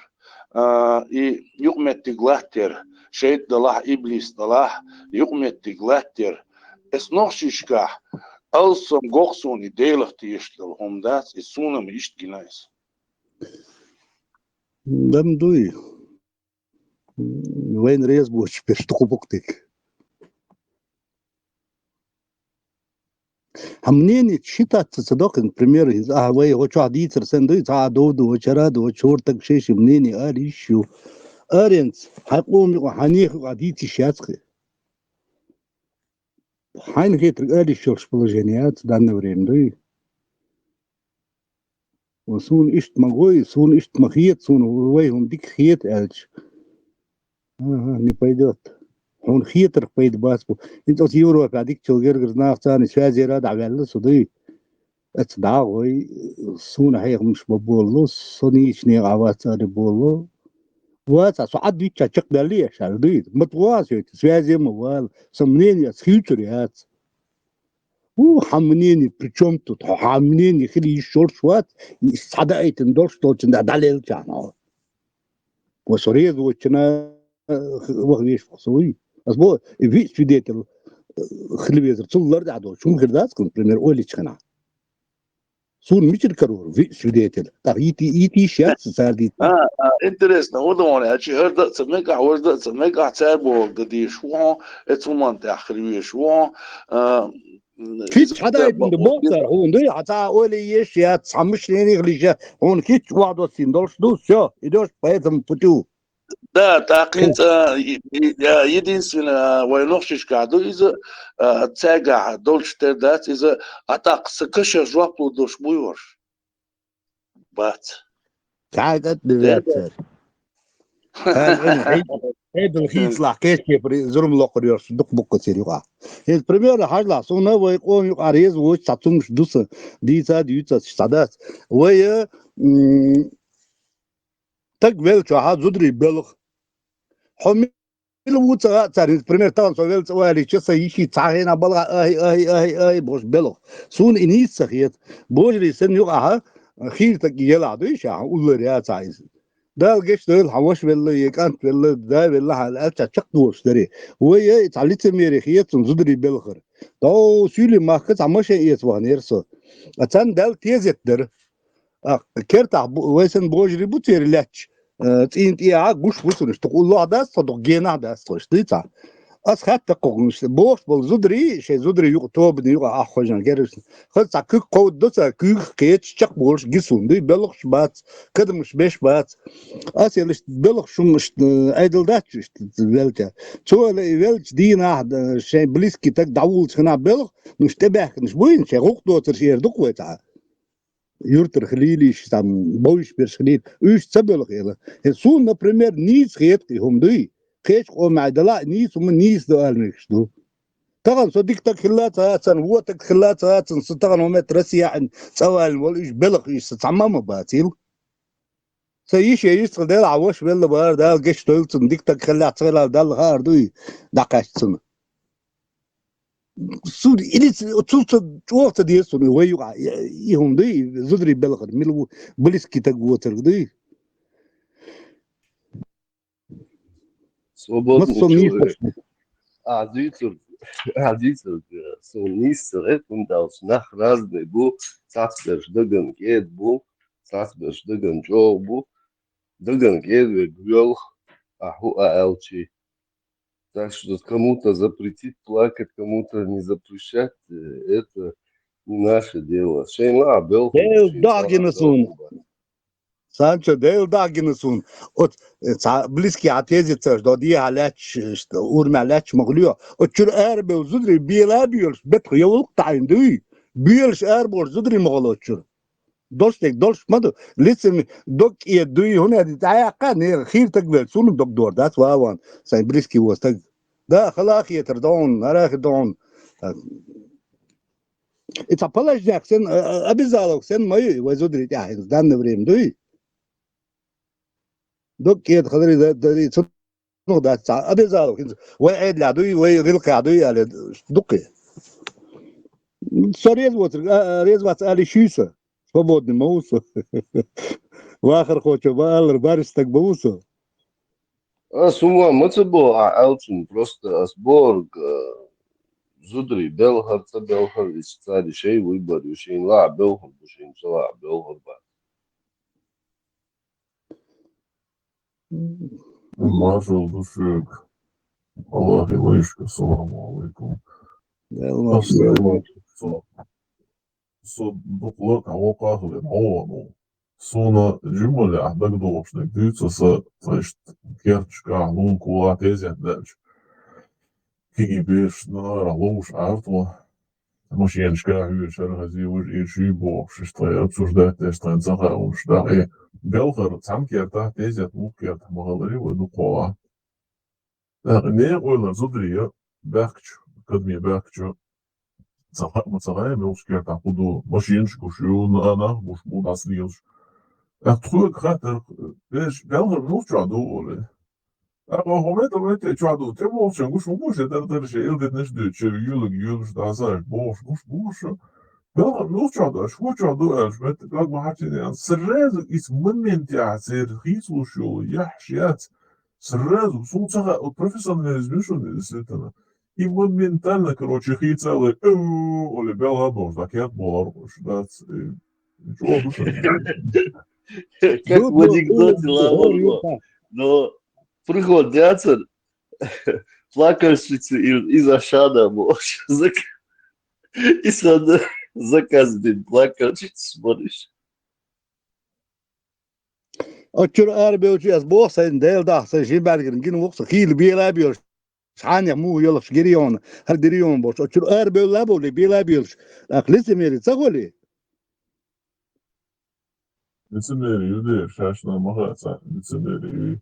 а, и юкъаметтиг латтар, шайтӀа далахь, иблис далахь, юкъаметтиг латтар. Эс нохчашкахь алссам го суна и Делах тешаш долу хӀума дац, и суна-м иштта гина иза. Дан дуй. Вайна реза боцуш берш дукха бу-кх дика. Хьан мнение считаться ца доккху, например, иза, ахьа вай хӀокху чохь дийцар санна дуй, цхьа а дов ду, хӀара а ду, хӀара стаг шен-шен мнение ала йиш ю. Аренца, хьайн къоман юкъа, хьан нехан юкъа дийца йиш яц-кх. Хьайна хетарг ала йиш йолуш положение яц данное время, дуй? Ва суна иштта ма гой, суна иштта ма хета, суна вай хӀума дика хета аьлча. Ага, не пойдёт. Хьуна хетарх пайда бац бу. ХӀинца оцу Европехь дикачул гергара нах царна связера дӀаваьлла со дуй. Эцца дӀа а гӀой, суна хьехамаш ма боллу, со нийсачу некъахь вац аьлла боллу. Вац, со Ӏад вичча чекхдаьлла еш аьлла дуй. Ма тхо а соьца, связе ма вала, сан мнение ас хийцур яц. У, хьан мнение, при чём тут? Хьо хьан мнение хила йиш йолуш вац, и цхьа даийтина долуш долчун дӀа дӀалелчахьана хьо. Ва со реза воцчунна, э, ваха веш ву со вуй. Ас бо, и виъ свидетель, э, хила везар, цул лар дӀа долчу, хӀун хир дац, например, оличхана. Суна мичара карор виъ свидетель? ТӀаккха йити-, йитийш яц цара дийцина? А, а, интересно, хӀун ду хьуна аьлча, хӀара дан а ца мегахь, важа дан а ца мегахь, цара бохург дан дезаш ву хьо, эцу хӀуманна тӀехь хила везаш ву хьо, а, м, Кхин а иза цхьа даийтина боху цара хьуна, дуй, хьан цхьа а ойла еш яц, цхьа мышление хила йиш яц, хьуна кхин а охьадоссийна долуш ду, всё, идёшь по этому путю. Да, тӀаккха хӀинца, а, и, и, а, единственное, а, вай нохчашкахь ду иза, а, цаьргахь долчу тера дац иза, а тӀаккха сан кашах жоп лур долуш буй хӀорш? Бац. Цхьа а кӀант ма веац цара. Хьайдал хийцалахь, кечкепари зурма локхур йош дукха буккацир юкъа. ХӀинца примерно хьажлахь, суна вай къома юкъа реза воч, цхьа цумаш ду сан, дийца а дуьйцац, цхьа дац. Вай, м, таг велчохьа зударий белха. Хьо мила ву ца гӀа царна, пример, тахана со велца валича, сан йиши цхьа хена балха, ай, ай, ай, ай, бош белха. Суна и нийса ца хета. Божарий санна юкъахьа, хийра таг елахь дуй ша, уллар яцахь иза. Дала гечдойла, хьан ваша велла, е кӀант велла, да велла, хьан аьлча чакхдолуш даре. Вай, ай, цхьа лицемерие хета цунна зударий белхар. Дов суьйли махка цхьа машен эца ваханера со. А царна Дала тезет дара. А, кертахь бу-, вай санна божарий бу церан лаьтташ, э, цӀийна тӀехьа гуш бу цунаш, тхо уллохь дац тхо, тхо генахь дац тхо, иштта дуй цхьа. Ас хаьттакхухнаш, бохуш болу зударий, шайн зударий юкъа, тобанийн юкъа аххожан геррашна. Хаза цхьа куьг кховдадо ца, куьйгах кхеташ, чекхболуш гиса хӀума дуй, белхаш бац, кадамаш беш бац. Ас елаш белхаш хӀума иштта, э, айдал дац иштта велча. Цо ала и велча дийнахь, э, шайн близкий таг дӀавуллачу хенахь белха, ну, иштта тӀебаьхкинаш буйна, шайн гӀуллакх доцурш эр ду-кх вай цхьа. Юьртара хилийла иш, там, бовш берш хилийла, уьш ца белха хила. Э, суна, например, нийса хета и хӀума дуй. Кхечу къомехь дала а нийса хӀума нийса ду аьлла мегаш ду. Тахана со дика таг хилла а ца гӀацан, вон таг хилла а ца гӀацан, со тахана хӀума Россия а цӀа валина волу, уьш белха, уьш сан цхьамма а ма бацийла. Сан йиш я йистхила дела, хьан ваша велла бара, Дала гечдойла цунна, дика таг хилла а ца хилла а Далла хаар дуй, дӀакхаьчна цунна. Суна илица, цу ца, чӀогӀа ца деза суна, вай юкъа, и хӀума дуй, зударий белхар, мила ву, близкий таг воцург дуй. Свободный человек. Ахьа дийцар, ахьа дийцар, э, суна нийса ца гӀерта, хӀунда аьлча нах разный бу, цхьацберш даган кӀеда бу, цхьацберш даган чӀогӀа бу, даган кӀеда верг воьлху, ахьа хӀу а аьлчи. Так что кому-то запретить плакать, кому-то не запрещать, э, это не наше дело. Шайн лаахь белхар, Дела шайн дагина суна. Санчо, Дела дагина суна. Оц, э, цхьа близкий а тезет царш до, дехьа лаьтташ, э, урмехь лаьтташ ма хуьлу. Оцу чуьра арабевлла зударий бела а боьлуш, бетах йовлакх таӀийна дуй. Боьлуш арабохуш зударий ма хуьлу оцу чуьра. Долуш дерг долуш ма ду. Лицами дог кӀеда дуй, хӀунда аьлча дӀаяккха, нера хийра таг велча, суна дог дор дац, ван, сайн близкий вон стаг. Да, хала а хетар догӀун, хӀара а хир догӀун. И цхьа положенех сен, а, а, обязаловка сен ма ю, вай зударий тӀехь хӀинца, данное время дуй. Дог кӀеда хиларе да, да, и цунах дац цхьа обязаловка, хӀинца вай Ӏедалехь дуй, вай гӀиллакхехь дуй, аьлла, дуккхе. Со реза воцург, а, а, реза вац ала йиш юй сан. Свободный ма ву со. Вахархочо бан алар бариш стаг ма ву со. Ас хӀума ма ца боху ахьа аьллачун, просто ас бохург, а, зударий белхар, ца белхар, иза цаьран шайн выбор ю, шайна лаахь белхар бу, шайна ца лаахь белхар бац. Маршалла ду шуьга. Аллахьи вайшка, ассаламу алайкум. Со, со дукха ларкъахь воккха а хилира, хьо вон ву. Суна жималлехь дагадогӀуш дерг дуьйцу аса, тхаьшта керташкахь лункулахь тезет даьлча. Кегий бераш нагӀарахь ловш Ӏара тхо. Машенашкахь хьоьжуш хӀара хазий, важа ир шуьйра бохуш, иштта тхайн обсуждать деш, тхайн ца хаалуш дакъе. Белхар цхьана кертахь, тезет вукху кертахь ма-хиллара вай дукхахьолахь. ТӀаккха некъа ойланаш зударий баьхкачу, кадаме баьхкачу, ца хаьа ма ца хаьа, муьлхачу кертахь хӀун ду, машенаш гуш ю, на-, нах гуш бу, дӀасалелаш. ТӀаккха тхоьга хаттар, бераш, белхар муьлхачохь ду, олий. ТӀаккха хӀун метта, метта чохь ду, тӀе бохучун гуш ма бу, шен тара-тара шен илдитнаш а дуьйцуш, шен йоьлург йоьлуш, дӀасаш бохуш, гуш бу шу. Белхар муьлхачохь ду, аш хӀун чохь ду аьлча, метта дог ма хьарчийна, сразу иза моментехь церан хийцалуш йолу яхьаш яц. Сразу, суна ца хаьа, вот профессионализм ю шуна, действительно. И моментально, короче, хийцале, э, оле, белха а бохуш, дӀа кертахь бохур дац, э, чӀогӀа ду шуна. Как в анекдоте, Лавр, но приходит яцара, плакальщица из, из Ашана, бохуш, зак-, и сан заказ бен плакальщица смотришь. Оцу чуьра арабевлча, ас боху сайна, Дела даха, сайн шин бӀаьргана гина ву-кх со, хийла бела а боьлуш, цхьаннех муха йолуш гирйона, хӀара дирйона болуш, оцу чуьра арабевлла а бовлий, бела а боьлуш, тӀаккха лицемерие ца хуьлий? Лицемерие ю дера, шаьш-м ма хаьа царна, лицемерие ю.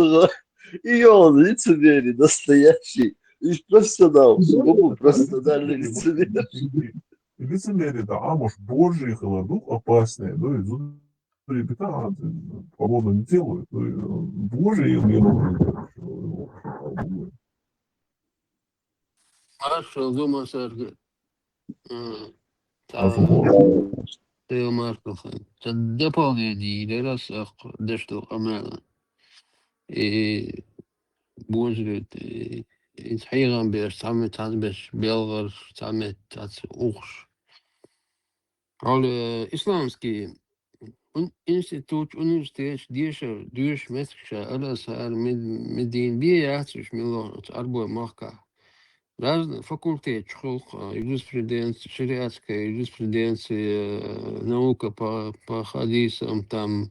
Ага. И он лицемерие настоящий. И профессионал, сугубо профессиональный лицемер. Лицемерие, да, а может, Божий холодок опаснее, ну, и зубы ребята, а, положено не делают, ну, и, э, Божий им не нужен. Маршал ду массаьрга. М, цхьа Дела маршал хилда. Цхьа дополнение дара ас аккха деш долу къамелан. И божарий, и, и хьехам беш, цхьа метта цхьацца беш, белхарш, цхьа метта цхьацца ухаш. Хьала исламский ун-, институташ, университеташ дешар, доьшуш меттигаш Ал-Азхьар, Мед-, Медина бен яц уьш мила оцу Ӏарбойн махкахь. Разные факультеташ хуьлу, а, юриспруденция, шариатская юриспруденция, э, наука по, по хадисам, там,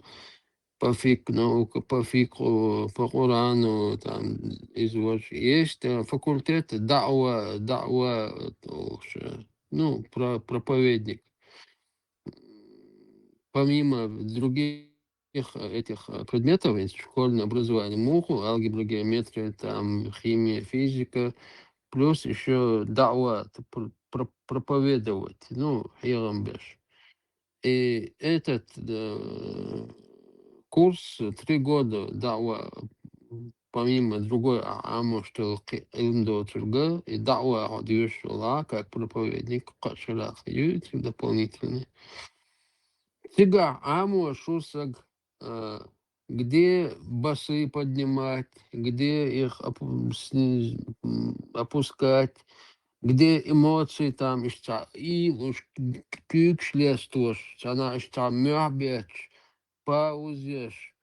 по фик-, наука по фикху, по Къуръану, там, иза важа. Есть, э, факультет даъва, даъва, э, олуш, э, ну, про-, проповедник. Помимо других, э, этих, э, предметов, ведь школьное образование муха, алгебра, геометрия, там, химия, физика, плюс ещё даъва, т-, пр-, пр-, проповедовать, ну, хьехам беш. И этот, э, курс, три года даъва, помимо другой а-, Ӏамош долу кхин Ӏилма доцург, и даъва хьо доьшуш волахь, как проповедник, кхаа шарахь юьйцург дополнительный. Цигахь Ӏамош ву саг, э, где басы поднимать, где их опу-, сни-, м, опускать, где эмоции там, иштта цхьа уьйлуш, к-, куьйгаш лестош, цхьанхьа иштта цхьа мохь бетташ, пауза еш,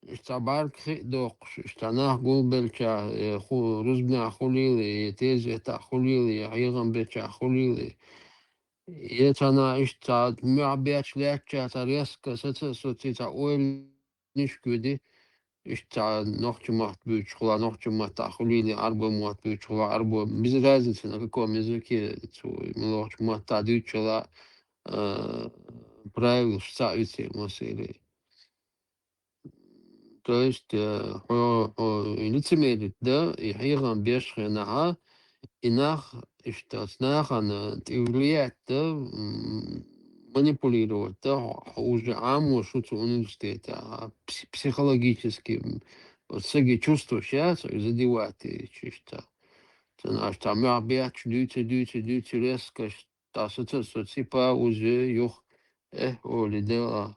иштта цхьа бӀаьрг хи а доккхуш, иштта нах гулбелча, э, ху-, рузбанехь хуьлийла, э, тезетахь хуьлийла, э, хьехам бечахь хуьлийла. Э, цхьанхьа иштта цхьа мохь бетташ лаьттача, цхьа резко саца а соций, цхьа ойла ниш куьди, иштта цхьа нохчийн мотт буьйцуш хуьлахь, нохчийн маттахь хуьлийла, Ӏарбойн мотт буьйцуш хуьлахь, Ӏарбойн, без разницы, на каком языке, цу муьлхачу маттахь дуьйцуш хилахь, э, правилаш цхьаъ виций массеран. То есть, э, хьо, хьо лицемерить дан, и хьехам беш хенахь, и нах, иштта оцу нахана тӀе влиять дан, м, манипулировать дан, хьо, хьо уже Ӏамош ву цу университетехь, а, пси-, психологически, м, вот саги чувствуешь, я, задевать, э, чисто. Цхьанхьа цхьа мохь бетташ, дуьйций, дуьйций, дуьйций, резко, тӀаккха саца а соций, пауза йой, юха, э, олий, дела,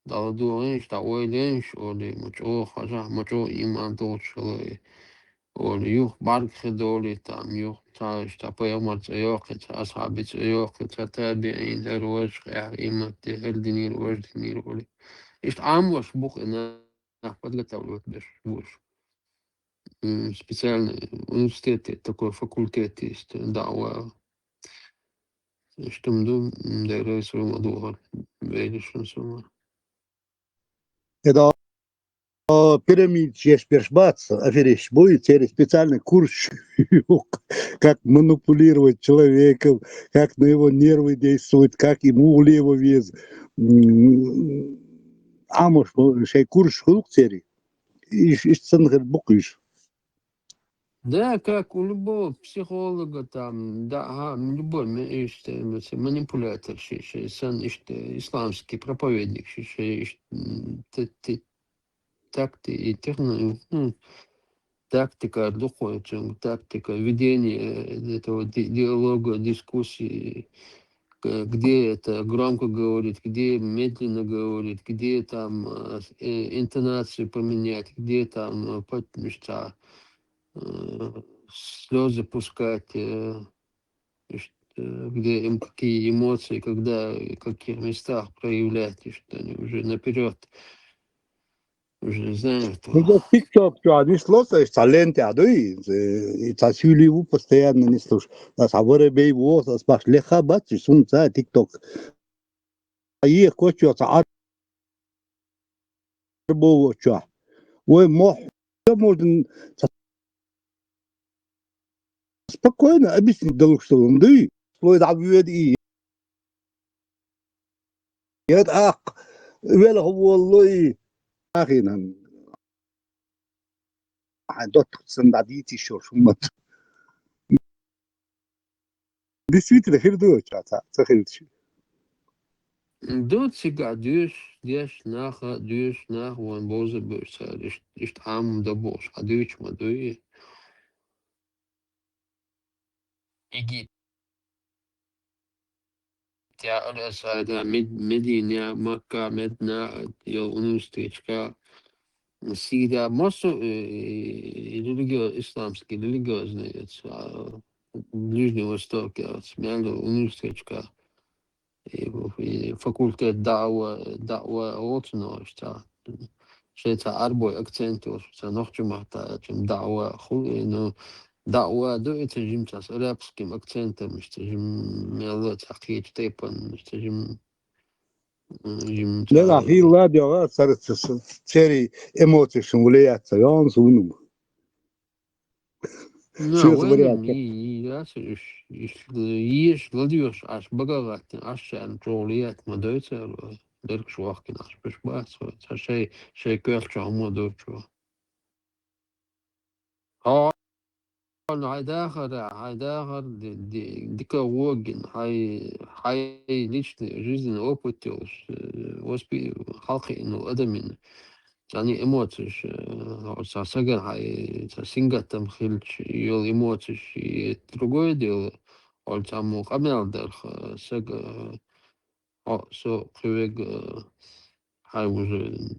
дӀаладогӀийша, дӀаойлайша, олий, ма чӀогӀа хьажахь, ма чӀогӀа ийман долуш хилай, олий, юха бӀаьрг хи долий, там, юха цхьа, иштта пайхамаран цӀе йоккхий, цхьа асхьабийн цӀе йоккхий, цхьа табиӀийн, дарвазаш, къаьхьа ийман тӀе, хӀара динера, важа динера, олий. Иштта Ӏамош бу-кх и нах подготавливать беш бу уьш. М, специальный университет, такой факультет есть, даъва. Иштта ма ду, м, дера, ай суна ма духар, вейла шун суна. Эда, а, пирамидаш еш берш бац, аферисташ бу, и церан специальный курс, как манипулировать человеком, как на его нервы действовать, как ему влево веза. М, Ӏамош бу, шайн курс хуьлу-кх церан. Иш-, иштта санна хир бу-кх уьш. Да, как у любого психолога, там, да, ага, любой ме-, иштта, м, манипулятор ши, ши, сан, иштта, исламский проповедник ши, ши, ишт-, м, т-, т-, такти-, и техно-, ну, тактика, духовная тактика ведения, э, этого ди-, диалога, дискуссии, к-, где это громко говорить, где медленно говорить, где там, э, с-, э, интонацию поменять, где там, э, под-, ну, что, э, слёзы пускать, э, и ш-, э, где им какие эмоции, когда и в каких местах проявлять, и что они уже наперёд уже знают. Ну, да, TikTok чохь нисло, цхьа лента дуй, э, и цхьа суьйлий ву постоянно нислуш. Аса вара бей ву, аса баш леха бац, и сунца TikTok. Е кочо цхьа ар-, бо чохь. Ой, мохь, можно ца-, спокойно объяснить далуш долун дуй. Слой дӀавоьду и. Яд аккха, велха воллу и. Ахинан. Хьайн доттагӀча санна дӀадийца йиш йолуш хӀумма ду. Действительно, хир ду оцу чохь цхьа, ца хилча. Ду цигахь доьшуш, деш наха, доьшуш нах, вайн бовза а бевзаш цара, ишт-, иштта Ӏамам дан бохуш, хьан дуьйцуш ма дуй? Египет, Аль-Азхар, да, Мед-, Медина, Макка, Медина, йол университеташка, Сирия, массо, э, религио-, исламский, религиозный, э, ца-, Ближний Восток, э, ца-, мел университеташка. И, и факультет даъва, даъва олцуш ца. Шоай ца арбой акцент йолуш, ца нохчийн маттахь, чем даъва хул, и, ну, даъва ду и ца жимма ца с арабским акцентом, ца жимма мелла ца кхечу тайпана, ца жимма, м, жимма ца Нагахь хилла а дегӀа, цара ца, ца, церий эмоцешна влиять ца йогӀу суна. На, Соьца вайна вариант. И, и, яц уьш, уьш, еш ладоьгӀуш, аш бага гӀаттина, аш шаьрна чӀогӀа лият ма дойцара, дерг шу вахкина аш пуш бац, ца шай, шай коьртачу хӀума ду чу. Хьо, хьайн дахар, хьайн дахар ди-, ди-, дика вогина, хьай, хьай личный жизненный опыт йолуш, э, воспи-, хьалкхиъна адамина. Царна эмоцеш, э, хьо ца сагана хьай, ца сингаттам хилча йолу эмоцеш и другое дело, хьо цхьаммо къамел дарх, э, сага, э, хьо со кхуьвега, э, хьай уже,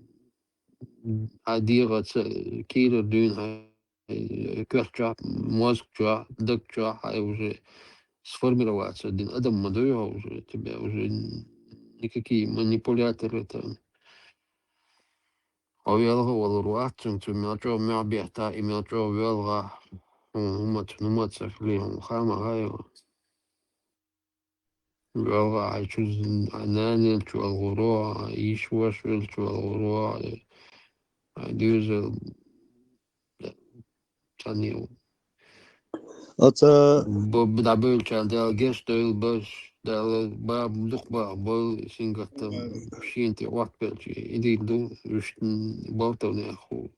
м, хьай дегӀаца кийрара дуьйна хьай, э, коьртачохь, мозгачохь, дагчохь хьай уже сформироваться дина адам ма дуй хьо уже, тебя уже никакие манипуляторы там. Хьо велха а валур вац, цуьнан цу мел чӀогӀа мегӀ бетта, и мел чӀогӀа велха, хӀун, хӀума ца, хӀума ца хили, хӀума хаа ма хаа. Велха хьайн чу, хьайн нанелчу велхуро, хьайн йиша ваша велчу велхуро, хьайн дуьйзал цхьаьна Оцу бо-, дӀабевллачарна Дала гечдойла баш, Дала баба дукха баха бойла, сингаттам шена тӀе хӀоттабелча, и дийр ду, уьш болталнех ву,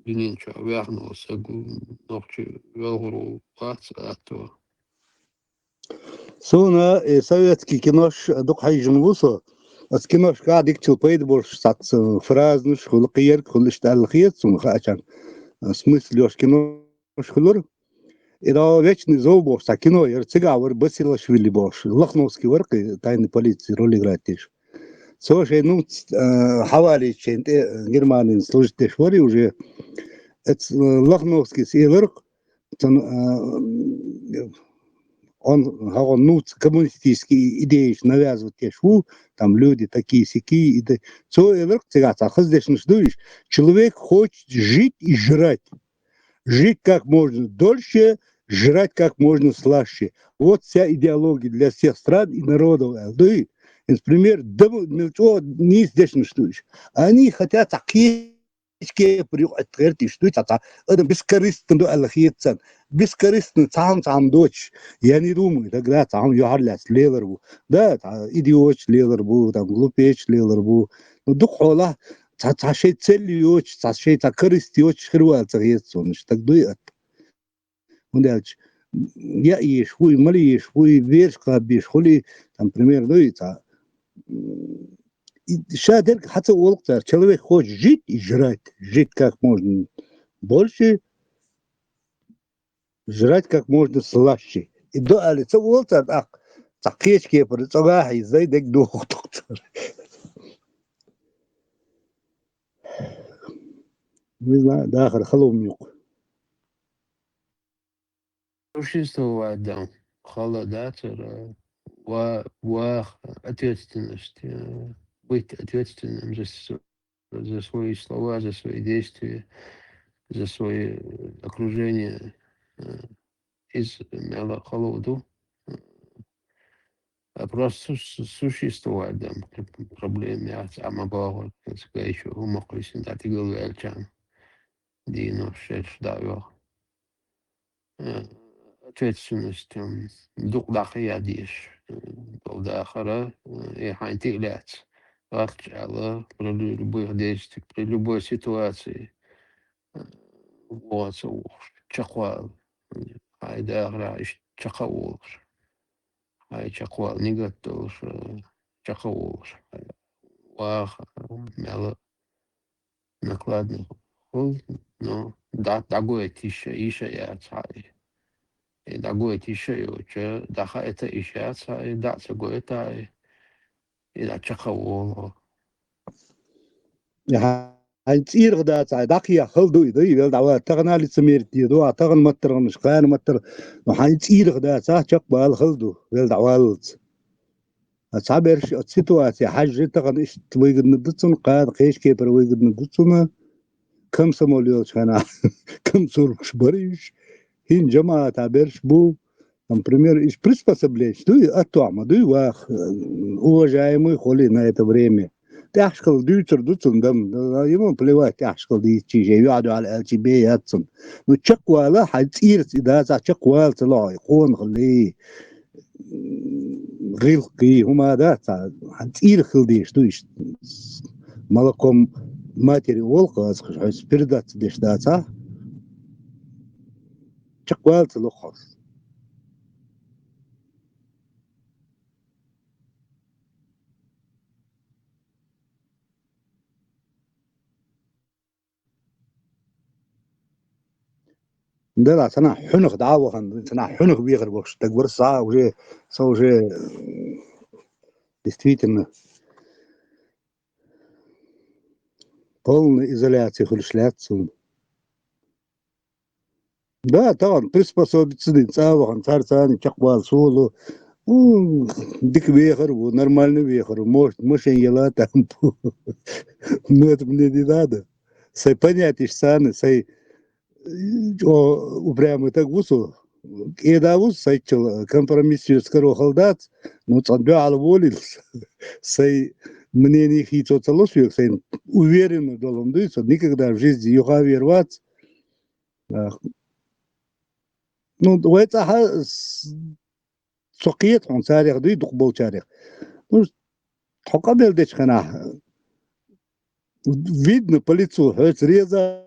дуьнен чохь ваьхна волу саг ву, нохчи велхур ву, вац а атто. Суна и советский кинош дукха хьийжина ву со. Оцу киношкахь дикачул пайда болуш сац, э, фразанаш хуьлу, кхин ерг хуьлу, иштта аьлла хета суна хаьачарна. Э, смысл йолуш кинош хуьлура. И дӀо «Вечный зов» бохуш цхьа кино яра, цигахь вара Басилашвили бохуш, Лохновский вара кхин тайной полиции роль играть деш. Цо шайн, ну, ц-, э, хьавалийча шайна тӀе, э, Германин служить деш вара и уже. Эц, э, Лохновскийс элира-кх, цунна, а, он, хьагӀо, ну, ц-, коммунистические идеи навязывать деш ву, там люди такие-сякие, и д-, цо элира-кх цигахь цхьа хаза дешнаш ду уьш: «Человек хочет жить и жрать. Жить как можно дольше, жрать как можно слаще. Вот вся идеология для всех стран и народов», аьлла ду и. Например, да, мел чӀогӀа нийса дешнаш ду уьш. Они хотят цхьа кхе- кепара юкъа гӀерта иштта дуй цхьа, цхьа адам бескорыстно ду аьлла хета царна. Бескорыстно цхьа хӀума, цхьа хӀума доцуш, я не думаю, тогда цхьа хӀума юьхьарлаьцна лелар ву. Да, цхьа идиоташ лелар бу, там, глупечаш лелар бу. Ну, дукха хьолахь цхьа, цхьа шайн цель йоцуш, цхьа шайн цхьа корысть йоцуш хир ву аьлла ца хета суна, иштта стаг дуй атта. ХӀунда аьлча, яа езаш ву и, мала езаш ву и, бераш кхаба езаш хуьлий, там, пример, ну, и цхьа, м, и ша дерг хьан ца олу-кх цара: «Человек хочет жить и жрать, жить как можно больше, жрать как можно слаще». И до али ца олу цара тӀаккха, цхьа кхечу кепара цӀогӀа а хьийзай, дерг дохух-кх цара. Не знаю, дахар хала ма ю-кх. Существовать дан хала дацара, ва-, ваха ответственность, э, быть ответственным за с-, за свои слова, за свои действия, за свои, э, окружение, э, из мела хала ду. А просто су-, су-, существовать дан пр-, проблема яц, а ма боху, цкъа ещё хӀума кхуьйсина дӀа тӀе гал ваьлчарна. Дийно шераш дӀа а йоху. Э, ответственность, м, дукха дӀакхайа дезаш, э, долу дахара, э, и хьайн тӀе а лаьцна, гӀатташ аьлла, при лю-, любых действиях, при любой ситуации, э, вон ца вухуш, чекхвала, хьайн дахарехь иштта чекх а волуш, хьайн чекхвала нигат долуш, э, чекх а волуш, ваха, мела накладно хуьлу, но дӀа-, дӀагойту йиш а, йиш а яц хьайн. И дӀагойтийша йоцуча, дӀахаийта йиш яц, и дӀа ца гойтий, и дӀа чакхволу. Хьайн цӀийрах дацахь, дӀакхехьа хала ду и, ду и, вел дӀавала. Тахана лицемерить де ду, а тахана маттаргӀанаш, кхана маттар-, ну, хьайн цӀийрах дацахь, чекхбала хала ду, вел дӀаваллалц. А цхьаберш оцу ситуацехь хьаьжжа, тахана иштта выгодно ду цунна, кхана кхечу кепара выгодно ду цунна, комсомол йолчу хенахь комсоргаш бара уьш, хӀинца жамаӀатехь берш бу, например, уьш приспособленеш дуй, аттохь ма дуй ваха, уважаемый хуьлий на это время. ТӀаьхьашкахула дуьйцур ду цунна дам, ему плевать, тӀаьхьашкахула дийцича, юьхь-дуьхьал аьлча бен яц цунна. Ну, чекхвала, хьайн цӀийраца и дацахь, чекхвала ца лохьий, къонахаллий, гӀиллакхий, хӀума дац, цхьа хьан цӀийрах хила дезаш ду иштта. Молоком матери олу-кх аса, хьоьца передаться деш дацахь, чекхвала ца лохьий. Делахь санна хьуьнах дӀа а вахана, санна хьуьнах вехар вахаш дагавар схьа уже, со уже, м, действительно полная изоляция хуьлуш лаьтта суна. Да, тахана приспособиться дина, цӀа а вахана, цара царна чекхвала солу. М, дика вехар а ву, нормально вехар а ву, может, машен яла там бу. Но это мне не надо. Сайн понятиеш царна, сайн, о, упрямый таг ву со. КӀеда ву со сайччалла, компромисс йоьцу каро хала дац, ну, цкъа дуьхьал волийла. Сайн мнение хийцо ца ло соьга, сайн уверенно долу хӀума дуй, со никогда в жизни юха вер вац. Ах. Ну, вай цӀахь а с-, со кхета хьуна царех дуй, дукха болчарех. Ну, хьо къамел дечу хенахь, видно по лицу, хьоьца реза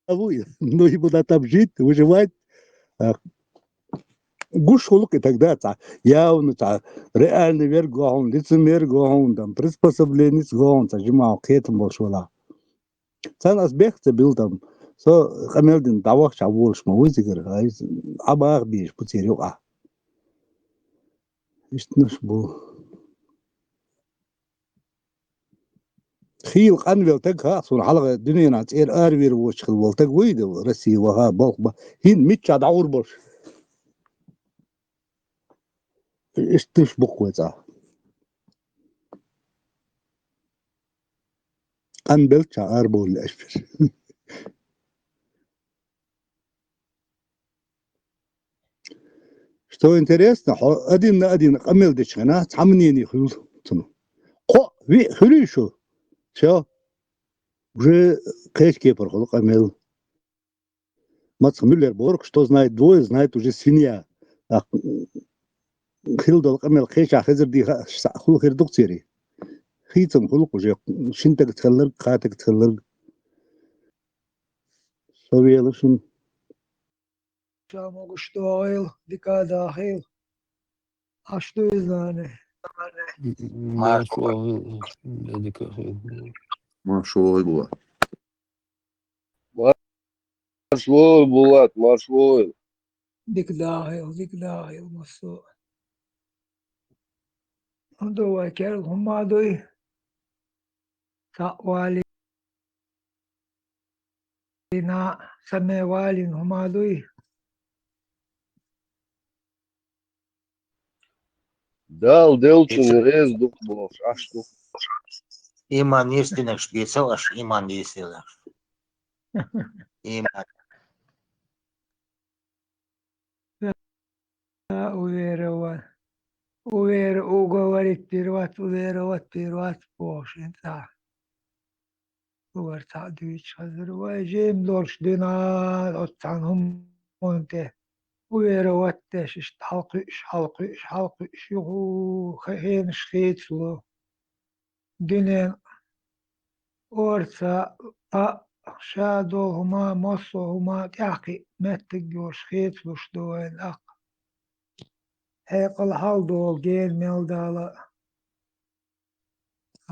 ву и. Ну, ему надо там жить, выживать. Ах. Гуш хуьлу-кх и тогда цхьа явно, цхьа реально верг го хьуна, лицемер го хьуна, там, приспособленец го хьуна, цхьа жимахь кхетам болуш валахь. Царна ас бехк ца билла там. Со къамел дина дӀавахча волуш ма вуй цигара, ай, Ӏа баха безаш бу церан юкъахь. Иштанаш бу. Хийла къанвелла таг хаьа суна хьалха дуьненахь цӀера аравер воцуш хилла волу таг вуй ду, Россия ваха, балха бан. ХӀинца миччахь дӀагӀур болуш. Иштанаш бу-кх вай цӀа. Къанбеллачхьа арабовла аьшпира. Что интересно, хьо адинна-адинна къамел дечу хенахь цхьа мнение хуьлу цунах. Кхоъ, виъ хуьлий шу? Всё. Уже кхечу кепара хуьлу къамел. Мацах Мюллер бохург, что знает двое, знает уже свинья. А, хилла долу къамел кхечахь хезар дийха, аш схьа хула хир ду-кх церий. Хийцам хуьлу-кх уже, шина тагца хилларг, кхаа тагца хилларг. Со вела шуна. Ша могуш догӀийла, дика а дахийла. Аш ду иза, нани? М, м, марша вогӀийла, дика а хила. Марша вогӀийла. Марш вогӀийла, Булат, марш вогӀийла. Дика дахийла, дика дахийла, массо а. ХӀун ду вай керла, хӀумма дуй? Цхьаъ валийна, саме валийна хӀумма дуй? Дала деллачунна реза ду бохуш, аш ду. Иман йистинарш дийцал аш, иман дийцал аш. Иман. Да, уверовать. Увер-, уговорить дир вац, уверовать дир вац бохуш, инца. Вара цхьаъ дуьйцуш хезира, вай жима долуш дина оцу цхьана хӀуманна тӀе. Увера ваттеш иштта хьалакхуьуш, хьалакхуьуш, хьалакхуьуш юху хе-, хенаш хийцало. Дуьнен орца а, ша долу хӀума, массо а хӀума тӀаьхьакхиъ меттиг йолуш хийцалуш ду вайн тӀаккха. Хьекъал хьал долу гена мел дала а.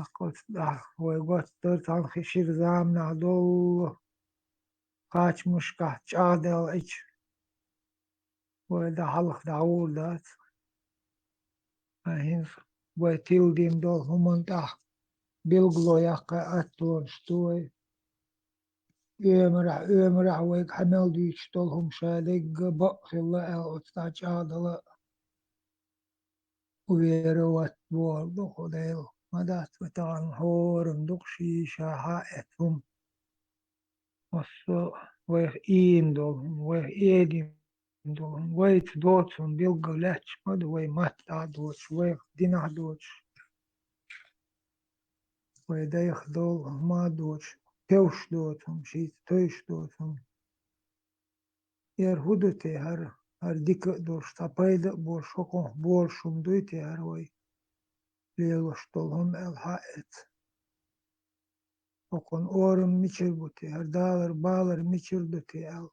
Аккхалц дахь вай готтара цхьана хи шира заманахь долу кхачамашкахь чӀагӀделла Ӏича. вай дӀахьалха дӀагӀур дац. Ткъа хӀинца вай тиладина долу хӀуманна тӀехь билгало яккха аьттонаш ду вай. Оьмарахь, оьмарахь вайга хьан мел дуьйцуш долу хӀума ша дегга бакъ хилла аьлла оцу тӀехь чӀагӀдала а, вера ватта бохург ду кху Дела. Ма дац вай тахана хӀоранна дукха ши ша хьаэцна хӀума. Массо а вайх ийна долу хӀума, вайх эдина долу хӀума, вайца доцу хӀума билггал лаьтташ ма ду, вай матта а доцуш, вайх динахь а доцуш, вай дайх долу хӀума а доцуш, тевш доцу хӀума, шийца тевш доцу хӀума. Яра хӀун ду те хӀара, хӀара дика а долуш, цхьа пайда а болуш, хӀокхунах болуш хӀума дуй те хӀара вай лелош долу хӀума аьлла хьаэца? ХӀокхунна орам мичара бу те, хӀара далар, балар мичара ду те аьлла,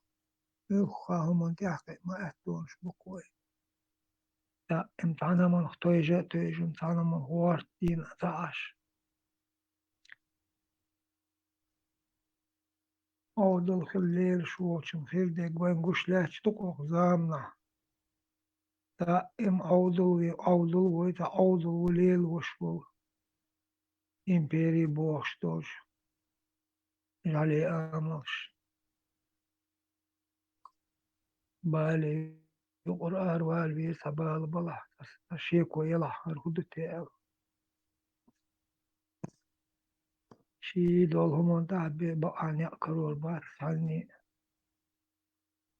муьлхха хӀуманна тӀехь кхиъна ма аьттонаш бу-кх вай. Даим цхьана хӀуманах тевжа а тевжина, цхьана хӀуманах гӀорта дийна а ца Ӏаш. Ӏовдал хила лелаш волчун хир дерг вайн гуш лаьтташ ду-кх оха заманахь. Даим Ӏовдал ве, Ӏовдал вуй, ткъа Ӏовдал ву лелош волу импери бохуш долчу жӀаьле амалш. Бале юкъара аравала веза цхьа бала балахь, аса шеко елахь, хӀара хӀун ду те аьлла. Ший долу хӀуманна тӀехь бе бакъахьа некъ карор бац цхьанне.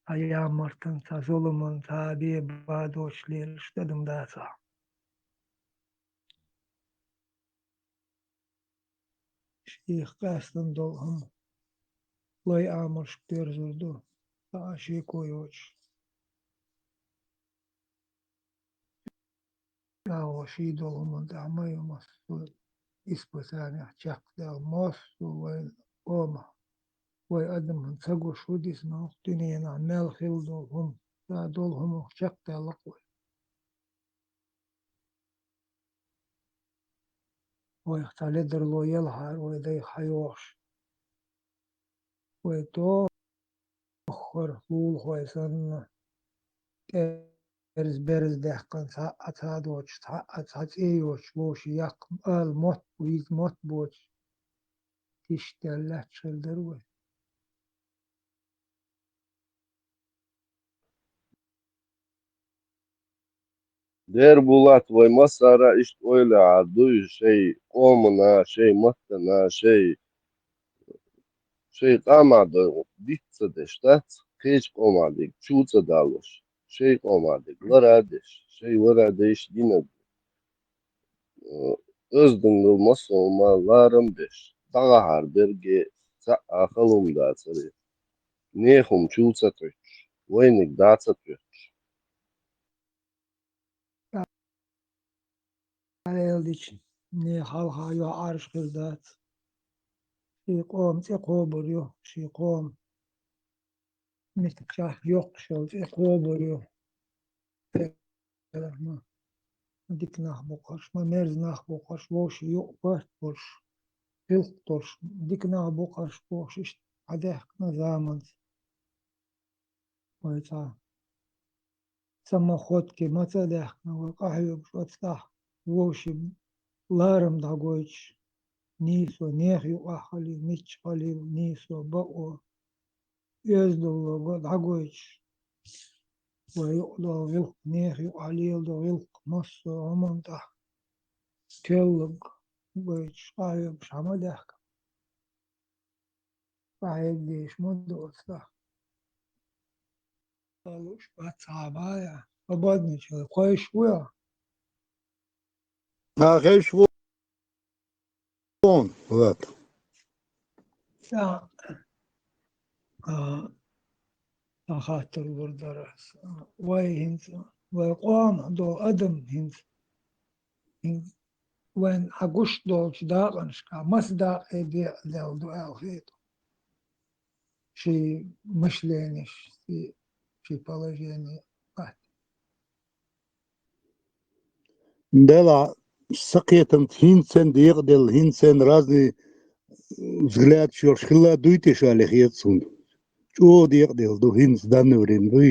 Цхьа ямартан, цхьа зуламан, цхьа бе бадочу лелаш адам дацахь. Шийх къаьстина долу хӀума лай амалшка доьрзур ду, цхьа а шеко йоцуш. ЧӀагӀо ший долу хӀуманна тӀехь ма ю массо а испытаниех чекхдаьлла, массо а вайн къомах, вай адамна ца гуш хӀун дисна хӀокху дуьненахь мел хилла долу хӀума, ша долу хӀуманах чекхдаьлла-кх вай. Вайх цхьа ледарло елахьара вай дайх хьайогӀуш. Вай тоххара лулахой санна, тӀерз-берз даьккхина, цхьа а ца доцуш, цхьа а цхьа цӀе йоцуш, вовшийн яккха ала мотт бу, виза мотт боцуш, тиштадаьлла лаьтташ хир дара вай. Дера, Булат, вай массара а иштта ойла а дуй, шайн къомана, шайн маттана, шайн, шайн къаман дог диц ца деш дац, кхечу къоман дог чу ца далош, шайн къоман дог лара а деш, шайн вара а дайша динарг. Э, оьздангалла массо а хӀума ларам беш, дӀагӀахьара берриге цхьа а хала хӀума дацара. Нехан хӀума чу ца тоьттуш, вайниг дӀа ца тоьттуш. Аьлла дича, нехан хьалха юьхьӀаьржа хир дац. Ший къоман цӀе кхобур ю, ший къоман меттигашкахь йоккхуш йолу цӀе кхобур ю. Ма дика нах бу-кх уьш, ма мерза нах бу-кх уьш, вовшийн юкъа барт болуш, гӀиллакх долуш, дика нах бу-кх уьш бохуш, иштта хьадаьхкина заманца. Вай цхьа самоходки ма ца даьхкина, вай къахьоьгуш оцу тӀехь вовшийн ларам дӀагойтуш, нийсо нехан юкъахь хилийла, мичча хилийла, нийсо, бакъо, оьздалло го дӀагойтуш, вай юкъа долу гӀиллакх, нехан юкъахь леладо гӀиллакх, массо а хӀуманна тӀехь тоьлларг гойтуш, къахьоьгуш хьан ма даьхкина. Къахьега дезаш ма ду оцу тӀехь. Луш бац хьан бая, свободный человек, кхойшуш ву я? Ха, хезаш ву. Ладно. Ша, а, сан хаттар лур дара ас. Вай хӀинца, вай къоман долу адам хӀинца, хӀинца вайн хьан гуш долчу дакъанашкахь маса дакъе декъаделла ду аьлла хета. Ши мышление, ши, ши положение бац. Делахь, сакхетамца хӀинца санна декъаделла, хӀинца санна разный взглядаш йолуш хилла дуй те ша, аьлла хета суна. ЧӀогӀа декъаделла ду, хӀинца данна время дуй.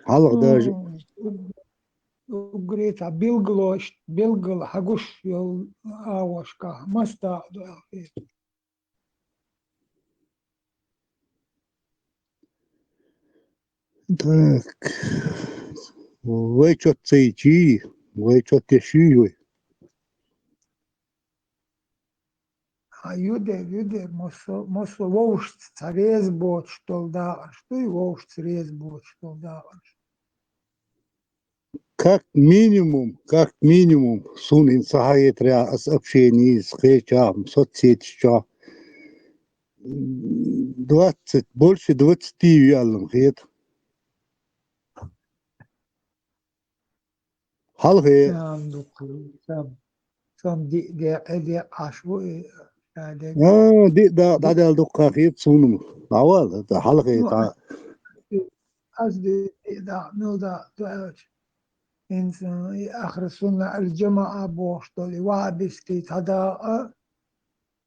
Хьалха даже. М, уг-, уггаре цхьа билгало, ишт-, билггал хьагуш йолу агӀошкахь маса дакъа ду аьлла хета. Так. Вай чот ца йичий, вай чот еш юй вай? А, ю дер, ю дер, массо-, массо вовшашца цхьа реза боцуш долу дакъаш дуй, вовшашца реза боцуш долу дакъаш. Как минимум, как минимум, суна хӀинца ца хьаетарехь, аса общенийца, кхечахь, соцсеташ чохь, двадцать, больше двадцати ю аьлла хета. Хьалхе. Ам дукха, сам, сам ди-, де-, э, декъаш ву и, а, де-, А, ди-, да, дӀадаьлла дукха хета суна. ДӀавала, да, хьалхе, ну, та. Ас ди-, ди-, да, ну да, да, аьлча. ХӀинца и Ахьлу Сунна аль-ДжамаӀа бохуш долу, и ваххабистий цхьа дакъа,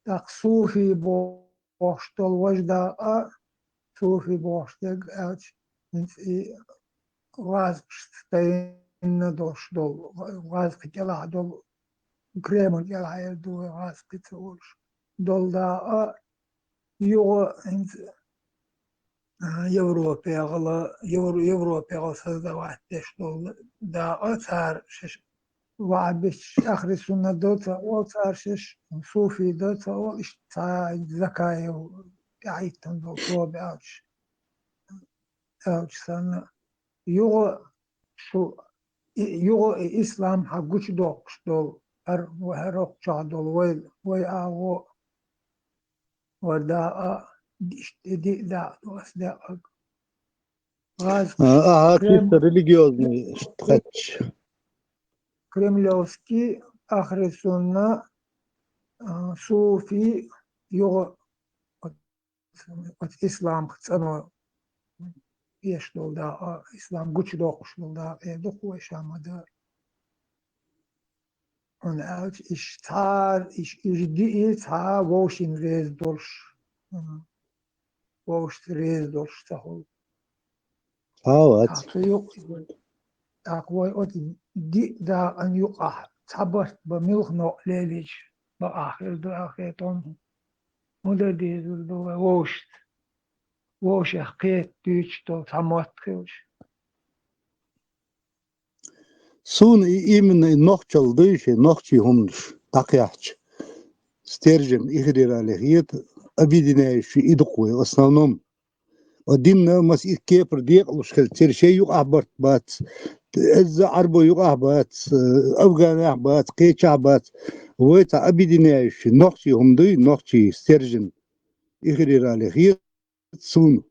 тӀаккха суфий бо-, бохуш долу важа дакъа, суфий бохуш дерг аьлча, хӀинца и гӀазкхашца тайна долуш долу, гӀазкхийн кӀелахь долу, Кремль кӀелахь эр ду вай гӀазкхи ца олуш, долу дакъа, юха хӀинца, а, Европехула, Евро-, Европехула создавать деш долу дакъа, цара шиш ваххабисташ Ахьлу Сунна до ца олу цара шиш, суфий до ца олу, иштта цхьа Закаев тӀаьхьахӀиттина долу тоба аьлча, аьлча санна, юха шу, и, юха и ислам хьан гучудоккхуш долу, хӀара, хӀара роккхачохь долу вай, вай агӀо, вай дакъа, иштта диъ дакъа ду ас декъаг. ГӀазкхаш, а, а, Крем-, чисто религиозный, иштта хаьттича. Кремлевский, Ахьлу Сунна, а, суфий, юха оцу исламах цӀано еш долу дакъа, ислам гучудоккхуш долу дакъа эр ду-кх вай ша ма-дарра. ХӀунда аьлча, иш цхьа, иш, иш диъ цхьа вовшийн реза долуш, м, вовшашца реза долуш ца хуьлу. Цхьа а вац. ТӀаккха цу юкъ-, тӀаккха вай оцу диъ дакъана юкъахь цхьа барт бан муьлха новкъа лелийча, бакъахь хир ду аьлла хета хьуна. ХӀун дан дезар ду вай вовшашца? Вовшех кхета дуьйцуш долу цхьа мотт хилча. Суна и именно и нохчалла дуй шен, нохчийн хӀуманаш дӀакхехьча, стержень, ихрера лехета, объединяющий и ду-кх вай, в основном. О, динна маса и кепара декъалуш хилча, церан шайн юкъахь барт бац, эзза Ӏарбой юкъахь бац, э, афганех бац, кхечахь бац. Вай цхьа объединяющий, нохчийн хӀума дуй, нохчийн стержень, ихрера лехета суна.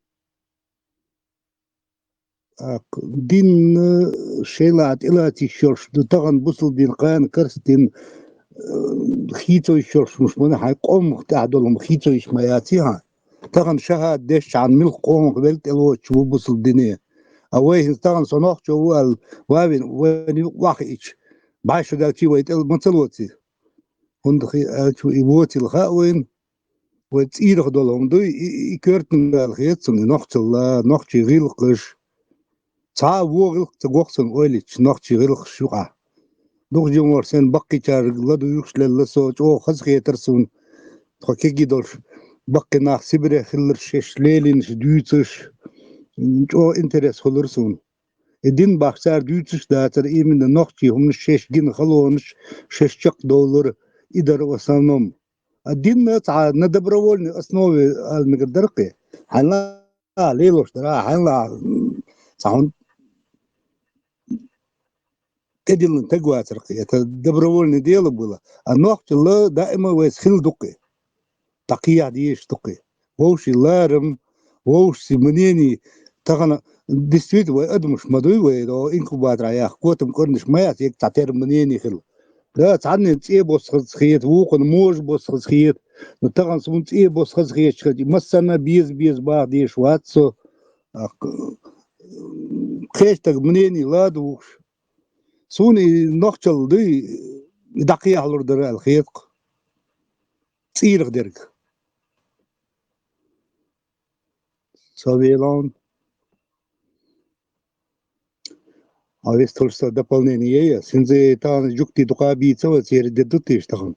ТӀаккха дин, э, шайла тӀелаца йиш йолуш ду, тахана бусалба дин кхана карстина, э, хийцо йиш йолуш, муш ма ду хьайн къомах тӀехь долу хӀума хийцо йиш ма яций хьан. Тахана шахӀад дешчхьана муьлхха къомах велла тӀелоцуш ву бусалба дине. А вай хӀинца тахана со нохчо ву аьлла, вавина, вайна юкъа охьахиъча, бӀе шо даьлчий вай тӀе ма ца лоций. ХӀунда хи-, аьлча и воцийла хаьа вайна. Вай цӀийрах долу хӀума дуй, и, и, и коьртаниг аьлла хета суна, и нохчалла, нохчийн гӀиллакхаш. Цхьа а вон гӀиллакх ца го-кх суна ойла йича, нохчийн гӀиллакхаш юкъахь. Дукха жимма вара сайна баккхийчаьрга ладугӀуш лелла со, чӀогӀа хазахетара суна, тхо кегий долуш, баккхий нах Сибрех хилларш шаьш лелийнарш дуьйцуш, м, чӀогӀа интерес хуьлура суна. И дин бахча цара дуьйцуш дацара, именно нохчийн хӀуманаш шаьш гина халонаш, шаьш чекхдовлура, и дара в основном. А динна цхьа на добровольной основе ала мегар дара-кх. Хьайна лаахь лелош дара, хьайна лаахь, м, цхьа хӀун тӀедиллина таг вацара-кх. Это добровольное дело было. А нохчалла даима вайца хилла ду-кх. ДӀакхехьа дезаш ду-кх. Вовшийн ларам, вовшийн мнение, тахана, действительно, вай адамаш ма дуй вай, о, инкубаторехь яха котам кӀорнаш ма яц, ерриг цхьатерра мнение хила. Да, цхьаннен цӀе босса хаза хета, вукхунна можа босса хаза хета, но тахана суна цӀе босса хаза хеташ хилча, массарна а беза-беза баха дезаш вац со, а, кх-, кхечу стага мнение ладугӀуш. Суна и нохчалла дуй, и дӀакхехьалур дара аьлла хета-кх. ЦӀийрах дерг. Со велахь. А вес тулса дополнение я. Синзе тахан жугти дукха бийца ва цери де дутиш тахан.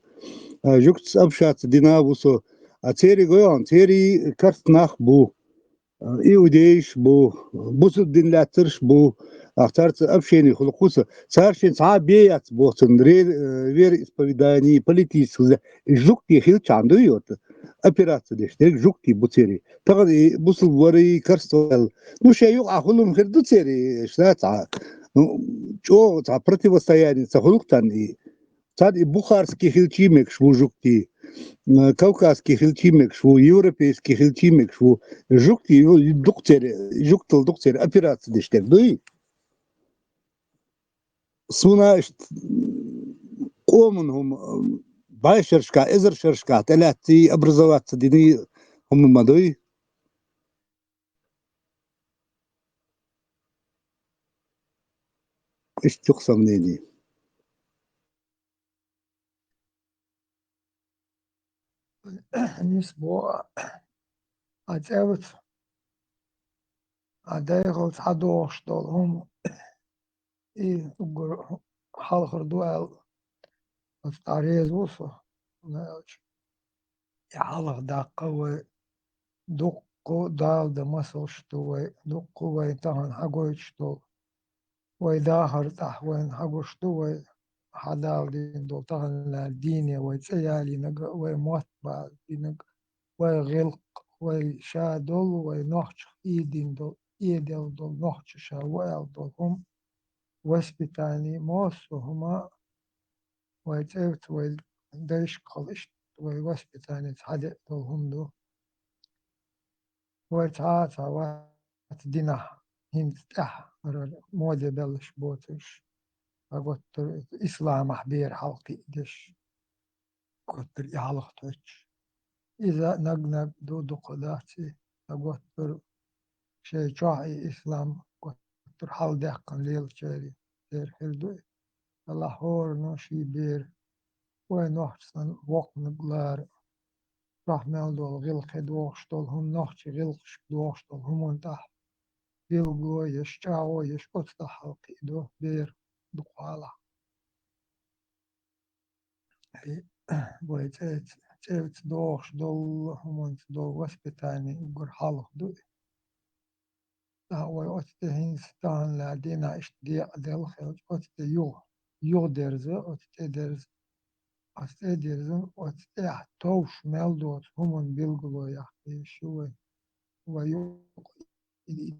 А жугтс общаться дина вусо. А цери гойон, цери карст нах бу. А, иудейш бу, бусу дин лацарш бу. А царца общение хулкуса. Царшин ца беяц боцун, ре-, э, вероисповедание, политический, жугти хил чанду йот. Операция деш, тег жугти бу цери. Тахан и бусу вари карст вал. Ну, ше юг а хулум хир ду цери, шта ца. Ну, чо ца противостояние ца хулуктан и. Цад и бухарский хилчи мекш ву жугти, э, кавказский хилчи мекш ву, европейский хилчи мекш ву. Жугти, ю-, ю-, дук цери, жугтал дук цери операция деш тег дуй. Суна ишт, къомун хум, э, бай шершка, эзер шершка, телятци образоваться дини хум мадуй. Ишт юк сомнений. Нис бо а цӀевц, а дайхалц хьадохуш долу хӀума и уггар хьалхар ду аьлла, оцу тӀа реза ву со, хӀунда аьлча и хьалха даккха вай дуккха Дала дан масалш ду вай, дуккха вай тахана хьагойтуш долу. Вай дахар тӀехь вайна хьагуш ду, вай хьадала дина долу тахана лаьа дийне, вай цӀе ялийнарг а, вай мотт бала динарг а, вай гӀиллакх, вай ша долу, вай нохчах ийдина долу, ийделла долу, нохча ша ву аьлла долу хӀума, воспитание, массо а хӀума, вай цӀевца, вай дайшкахула иштта, вай воспитанеца хьадеа долу хӀума ду. Вай цхьа а ца вац динахь, хӀинца тӀаьхьа хӀара моде беллаш боцурш, хьаготтур исламахь бер хьалакхиъдеш, готтур и хьалха тоьттуш. Иза наг-наг ду, дукха дац и, хьаготтур шайн чохь и ислам готтур хьалдаьккхина лелачари, церан хир ду и. Аллахь хӀоранна ший бер, вай нохча санна воккханиг лара. Чохь мел долу гӀиллакхе догӀуш долу хӀума, нохчийн гӀиллакхашка догӀуш долу хӀуманна тӀехь билгало еш, чӀагӀо еш, оцу тӀехь хьалакхиъ ду бер дукха хьалха. И вай цӀе-, цӀевца догӀуш долу хӀуманца долу воспитание уггар хьалха ду и. ТӀаккха вай оцу тӀе хӀинца тахана лаьа дийнахь иштта декъаделла хилча, оцу тӀе юха, юхадерза, оцу тӀе дерза, оцу тӀе дерза, оцу тӀехь товш мел доцу хӀуманна билгало яккха езаш ю вай. Вай юкъа и, и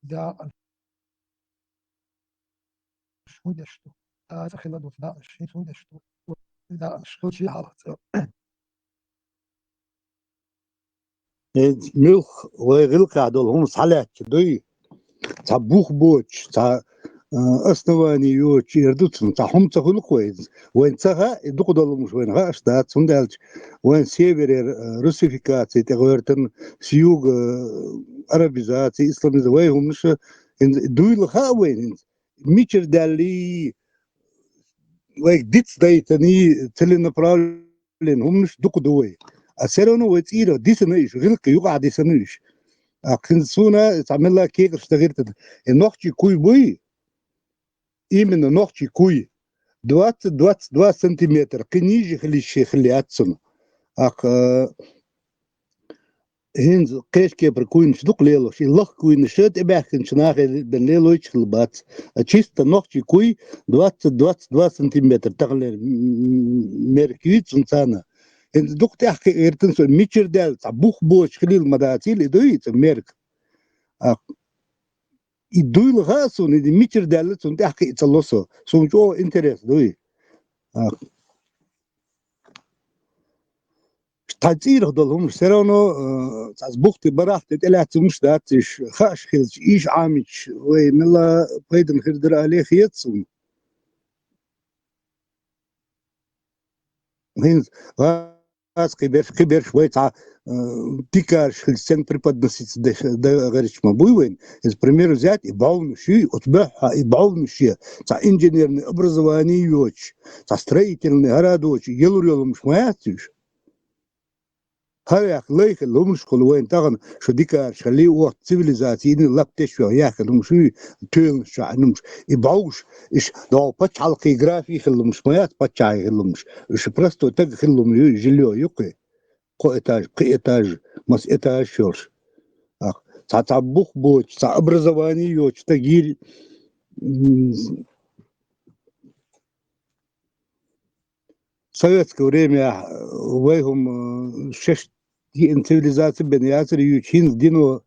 дакъа хӀун деш ду? Аса хила доцу дакъаш хӀинца хӀун деш ду? Дакъаш хилчий хьалха цӀа. Э, муьлхха вай гӀиллакхехь долу хӀума схьалаьтташ дуй? Цхьа бух боцуш, цхьа, э, основание йоцуш эр ду цунна, цхьа хӀума ца хуьлу-кх вайна. Вайна ца хаьа, и дукха долу хӀумаш вайна хаа аш дац, хӀунда аьлча вайн северера, э, русификация тӀе гӀоьртина, с юга, э, арабизация, исламиза-, вай хӀуманаша хӀинца дуйла хаьа вайна хӀинца. Мичара даьллий, вайга диц дайтаний, целенаправленно хӀуманаш дукха ду вай. А всё равно вай цӀийрах дисина уьш, гӀиллакх юкъахь дисина уьш. А кхин суна цхьа мелла кекарш ца гӀиртина. И нохчий куй буй, именно нохчий куй, двадцать-двадцать два сантиметр, кхин ниже хила йиш хила яц цунна. Ах, э, хӀинца кхечу кепара куйнаш дукха лелош, и лахка куйнаш тӀебаьхкинчу нахе бен лелойтуш хила бац. А чисто нохчий куй двадцать-двадцать два сантиметр таханлера м-, м-, мерка ю цунна царна. ХӀинца дукха тӀаьхьа кхин гӀиртина со, мичара даьлла, цхьа бух боцуш хилийла ма дацийла и дуй, цу мерка. А и дуйла хаьа суна, и мичара даьлла цунна тӀаьхьа кхин ца ло со. Суна чӀогӀа интерес дуй. А, тхан цӀийрах долу хӀумаш, всё равно, э, цхьацца бухти барахь тӀе тӀелаьцна хӀумаш дац, уьш хууш хилча, уьш Ӏамийча, вай мелла пайдана хир дара алий хета суна. ХӀинца гӀазкхий берш, кхин берш вай цхьа, э, дикарш хилча, стенга преподноситься деш, дан гӀерташ ма буй вайна. Иза, к примеру, взять, и бӀовнаш ю, оцу буьххьа и бӀовнаш ю, цхьа инженерное образование йоцуш, цхьа строительный хӀара доцуш, ялур йолу хӀумаш ма яц уьш. ХӀара яхь лай хилла хӀумнаш хул вайна тахан, шу дикараш хилли, оцу цивилизаци йина лап теш йоах яхь хилла хӀумнаш ю, тоьланаш чохь хӀумнаш. И бӀовгаш, иш догӀу пачхьалкхий графий хилла хӀумнаш ма яц, паччахьий хилла хӀумнаш. Иш простой таг хилла хӀума ю, жильё ю кхе. Кхо этаж, пхи этаж, мас этаж йолуш. Ах, цхьа, цхьа бух боцуш, цхьа образование йоцуш таг йийр, м, советское время, э, вай хӀума, э, шаьш йиъна цивилизаци бен яцара юьйцу, хӀинца дино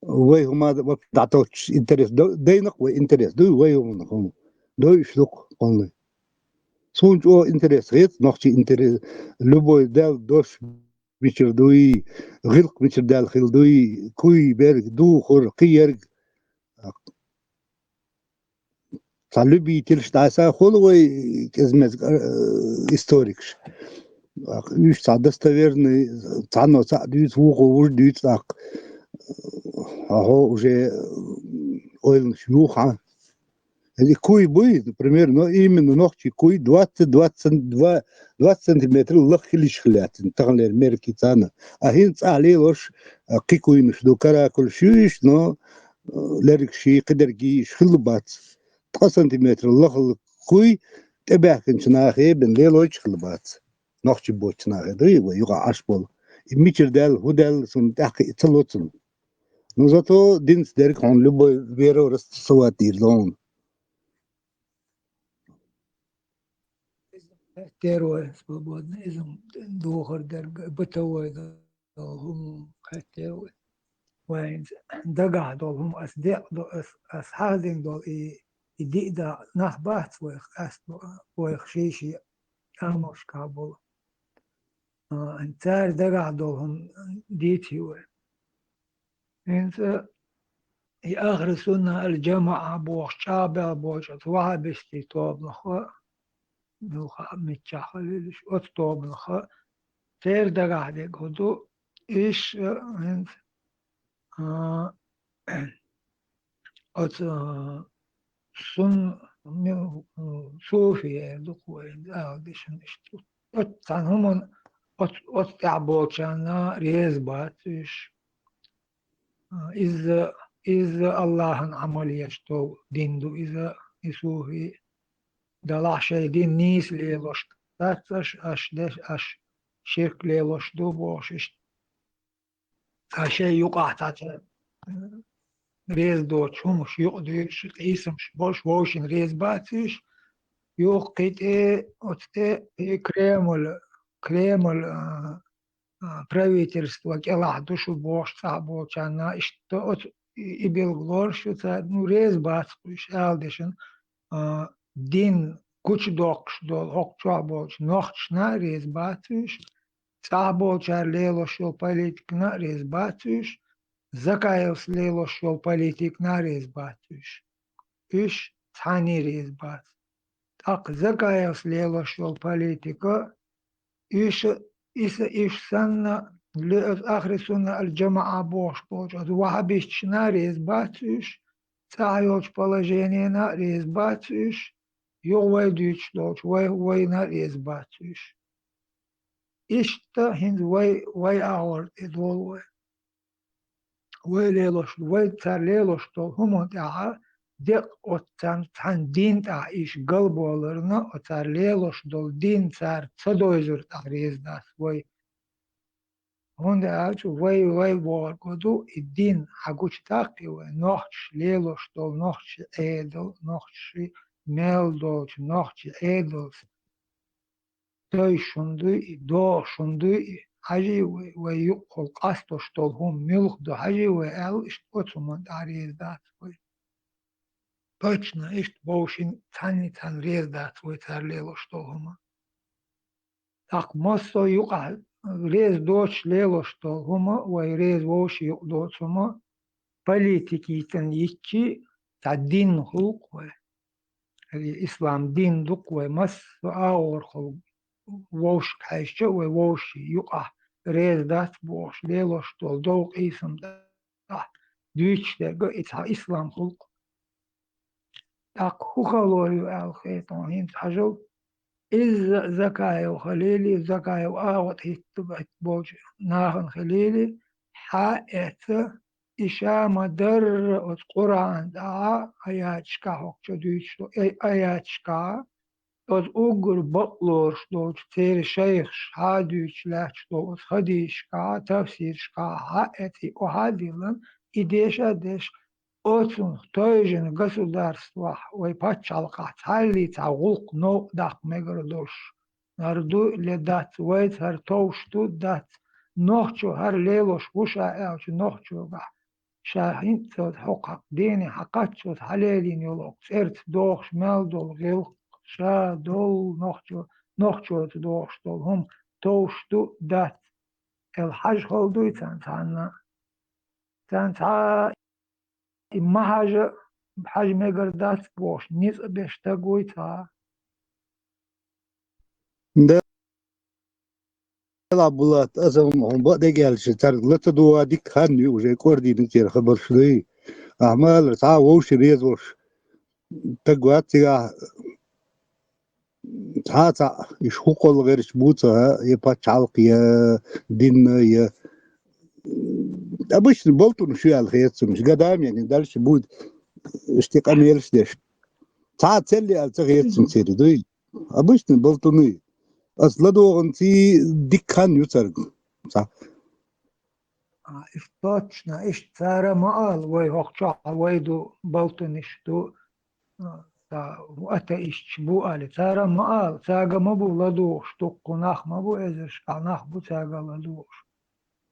вай хӀума вообще дӀатоттуш интерес до-, дайнакъ вай интерес дуй, вай хӀума хӀума. Дой уьш дукха хӀума. Суна чӀогӀа интерес хета, нохчий интерес, любой даьлла дош мичара дуй, гӀиллакх мичара даьлла хила дуй, куй берг, духар, кхиерг. Цхьа любительш дӀаса хуьлу вай кӀезмеза, э, историкаш. Уьш цхьа достоверный, цхьанно цхьаъ дуьйцу, вукхо вуж дуьйцу тӀаккха. Ахьо уже, э, ойланаш юха. И куй буй, например, но именно нохчий куй двадцать, двадцать два, двадцать сантиметр лаха хилиш хилаьцна, таханлера мерки царна. А хӀинца цӀахь лелош, а, кхин куйнаш ду, каракулаш ю уьш, но лергаший, кхидерг йийш хилла бац. Ткъа сантиметр лахала куй тӀебаьхкинчу нахе бен лелойтуш хилла бац. Нохчий боцучу нахе дуй вай юкъа Ӏаш болу. И мичара даьлла, хӀун даьлла, цунна тӀаьхьа кхин ца ло цунна. Ну, зато динца дерг хьуна любой веро расцеловать дийр ду хьуна. Первое, свободный, иза духар дерг, бытовой долу хӀума хеттера вай. Вайн дагахь долу хӀума ас декъ до, ас, ас хьахдина долу и, и диъ да нах бац вайх къаьста, вайх ший-ший амалшкахь болу. А, цара дагахь долу хӀума дийци вай. ХӀинца и Ахьлу Сунна ал-ДжамаӀа бохуш чӀагӀбелла болчу оцу ваххабистийн тобанах а, муьлхха а миччахь хилла уьш, оцу тобанах а, церан дагахь дерг хӀун ду, уьш, а, хӀинца, а, оцу, а, сун-, ми-, суфи эр ду-кх вай, ала дешан иштта. Оцу цхьана хӀуманна, оцу, оцу тӀехь болчарна реза бац уьш. А, иза, иза Аллахьан Ӏамал еш долу дин ду иза, и суфи. Делахь шайн дин нийса лелош дац аш, аш деш, аш ширк лелош ду бохуш иштта. Цхьа шайн юкъахь цхьацца реза доцу хӀумаш юкъадуьйлуш, къийсамаш болуш, вовшийн реза бац уьш. Юха кхин тӀе, оцу тӀе и Кремль, Кремль, а, а, правительство кӀелахь ду шу бохуш цхьаъ болчарна, иштта оцу и, и билгалонаш ю цара, ну, реза бац уьш, ала дешан, а, дин гучудоккхуш долу хӀокху чохь болчу нохчашна а реза бац уьш, цӀахь болчара лелош йолу политикана а реза бац уьш, Закаевс лелош йолу политикана а реза бац уьш. Уьш цхьанний реза бац. ТӀаккха Закаевс лелош йолу политика, уьш, иса, уьш санна, ле-, Ахьлу Сунна ал-ДжамаӀа бохуш болчу оцу ваххабисташна а реза бац уьш, цӀахь йолчу положенина а реза бац уьш, юха вай дуьйцуш долчу вай, вайна а реза бац уьш. Иштта хӀинца вай, вай агӀор тӀе долу вай. Вай лелош, вай цара лелош долу хӀуманна тӀехь а декъ оццарна цхьана дин тӀехь иша галболарна, оцара лелош долу дин цара ца дойзур тӀехь реза дац вай. ХӀунда аьлча вай, вай бохург ду, и дин хьан гучу даккхий вай, нохчаш лелош долу, нохчи Ӏедал, нохчи мел долчу, нохчи Ӏедалс. Дойшун дуй и, дохушун дуй и, хьажий вай, вай юкъахула къастош долу хӀума муьлха ду, хьажий вай аьлла, иштта оцу хӀуманна тӀехь реза дац вай. Точно, иштта вовшийн цхьанний цхьанна реза дац вай цара лелош долу хӀума. ТӀаккха массо а юкъахь реза доцуш лелош долу хӀума, вай реза вовшийн юкъа доцу хӀума, политика йитина йиччи цхьа дин хуьлу-кх вай. Ислам дин ду-кх вай, массо а агӀорхула вовшашка хьаьжча а вай вовшийн юкъахь реза дац бохуш лелош долу дов къийсам тӀехь дуьйцуш дерг а и цхьа ислам хуьлу-кх. ТӀаккха хӀун хало ю аьлла хета хьуна хӀинца хьажал? Изза Закаев хилийли, Закаев агӀо тӀа хӀитта бахьитта болчу нахана хилийли, хьаэца, и ша ма-дарра оцу Къуръан тӀехь аяташкахь хӀокху чу дуьйцуш долу, ай, аяташкахь, оцу уггар бакълоруш долчу церан шайхаш хьадуьйцуш лаьтташ долу оцу хадийсашкахь, тафсирашкахь хьаэца и охьа а диллина, и деша а деш, оцунах тойжина государствохь, вай пачхьалкхахь цхьаллий цхьа гӀуллакх новкъа даккха мегар долуш, хӀара ду ле дац, вайца хӀара товш ду дац, нохчо хӀара лелош ву ша аьлча, нохчогахь ша хӀинца хӀокху дийне хьакхаччалц хьалелийна йолу оцу цӀерца догӀуш мел долу гӀиллакх, ша долу нохчо, нохчоца догӀуш долу хӀума товш ду дац, аьлла хьажа хала дуй царна цхьанна? Царна цхьа а и ма хьажа, хьажа мегар дац бохуш, ницкъ беш стаг вуй цхьа а? Дела, Булат, аса хьуна бакъдерг аьлча, цаьрга ла ца дугӀа дика хан ю уже, кӀордийна церан хабарш дуй. Ахьа ма аллара, цхьа а вовшийн реза волуш стаг вац цигахь, цхьа а цхьаъ, уьш хӀу кхолла гӀерташ бу ца, я пачхьалкх, я дин, я обычный болтунаш ю аьлла хета суна, уьш годами, дальше будет, уьш тӀе къамелаш деш. Цхьа а цел аьлла ца хета суна церан, дуй? Обычный болтуны. Аса ладогӀанций дика хан ю цаьрга. Цхьа. А, иштта точно, иштта цара ма ала, вай хӀокху чохь вай ду, болтунаш ду, а, атеисташ бу али. Цара ма ала, цаьрга ма бу ладугӀуш, дуккха нах ма бу, эзаршкахь нах бу цаьрга ладугӀуш.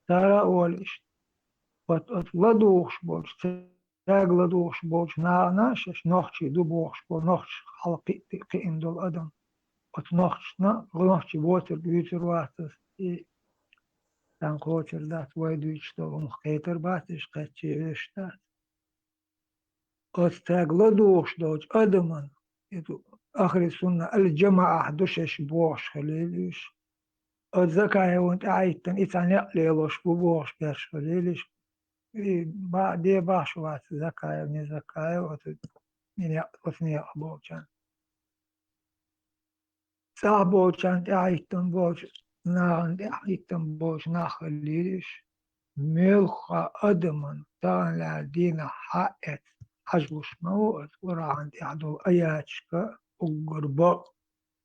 Цара а олу иштта. Вот оцу ладугӀуш болчу, цаьрга ладугӀуш болчу нахана шаьш нохчий ду бохуш болу, нохчашка хьалакхиъ-, кхиъна долу адам. Оцу нохчашна, нохчий боцург вуьйцур вац аса, и царна кхочур дац, вай дуьйцуш долу хӀума кхетар бац, уьш кхеччий вешаш дац. Оцу цаьрга ладугӀуш долчу адаман, и ду, ахри сунна ал-джамаӀахь ду шаьш бохуш хилийла уьш. Оцу Закаевна тӀаьхьахӀиттина, и цхьа некъ лелош бу бохуш берш хилийла уьш. И ба-, де бахьаш вац Закаев, не Закаев, оцу и некъ, оцу некъахь болчарна. ЦӀахь болчарна тӀаьхьахӀиттина болчу, нахана тӀаьхьахӀиттина болчу нах хилийла уьш. Муьлхха адаман тахана лаьара дийнахь хьаэца хьажалуш ма ву аса Къуръан тӀехь долу аяташка уггар бакъ,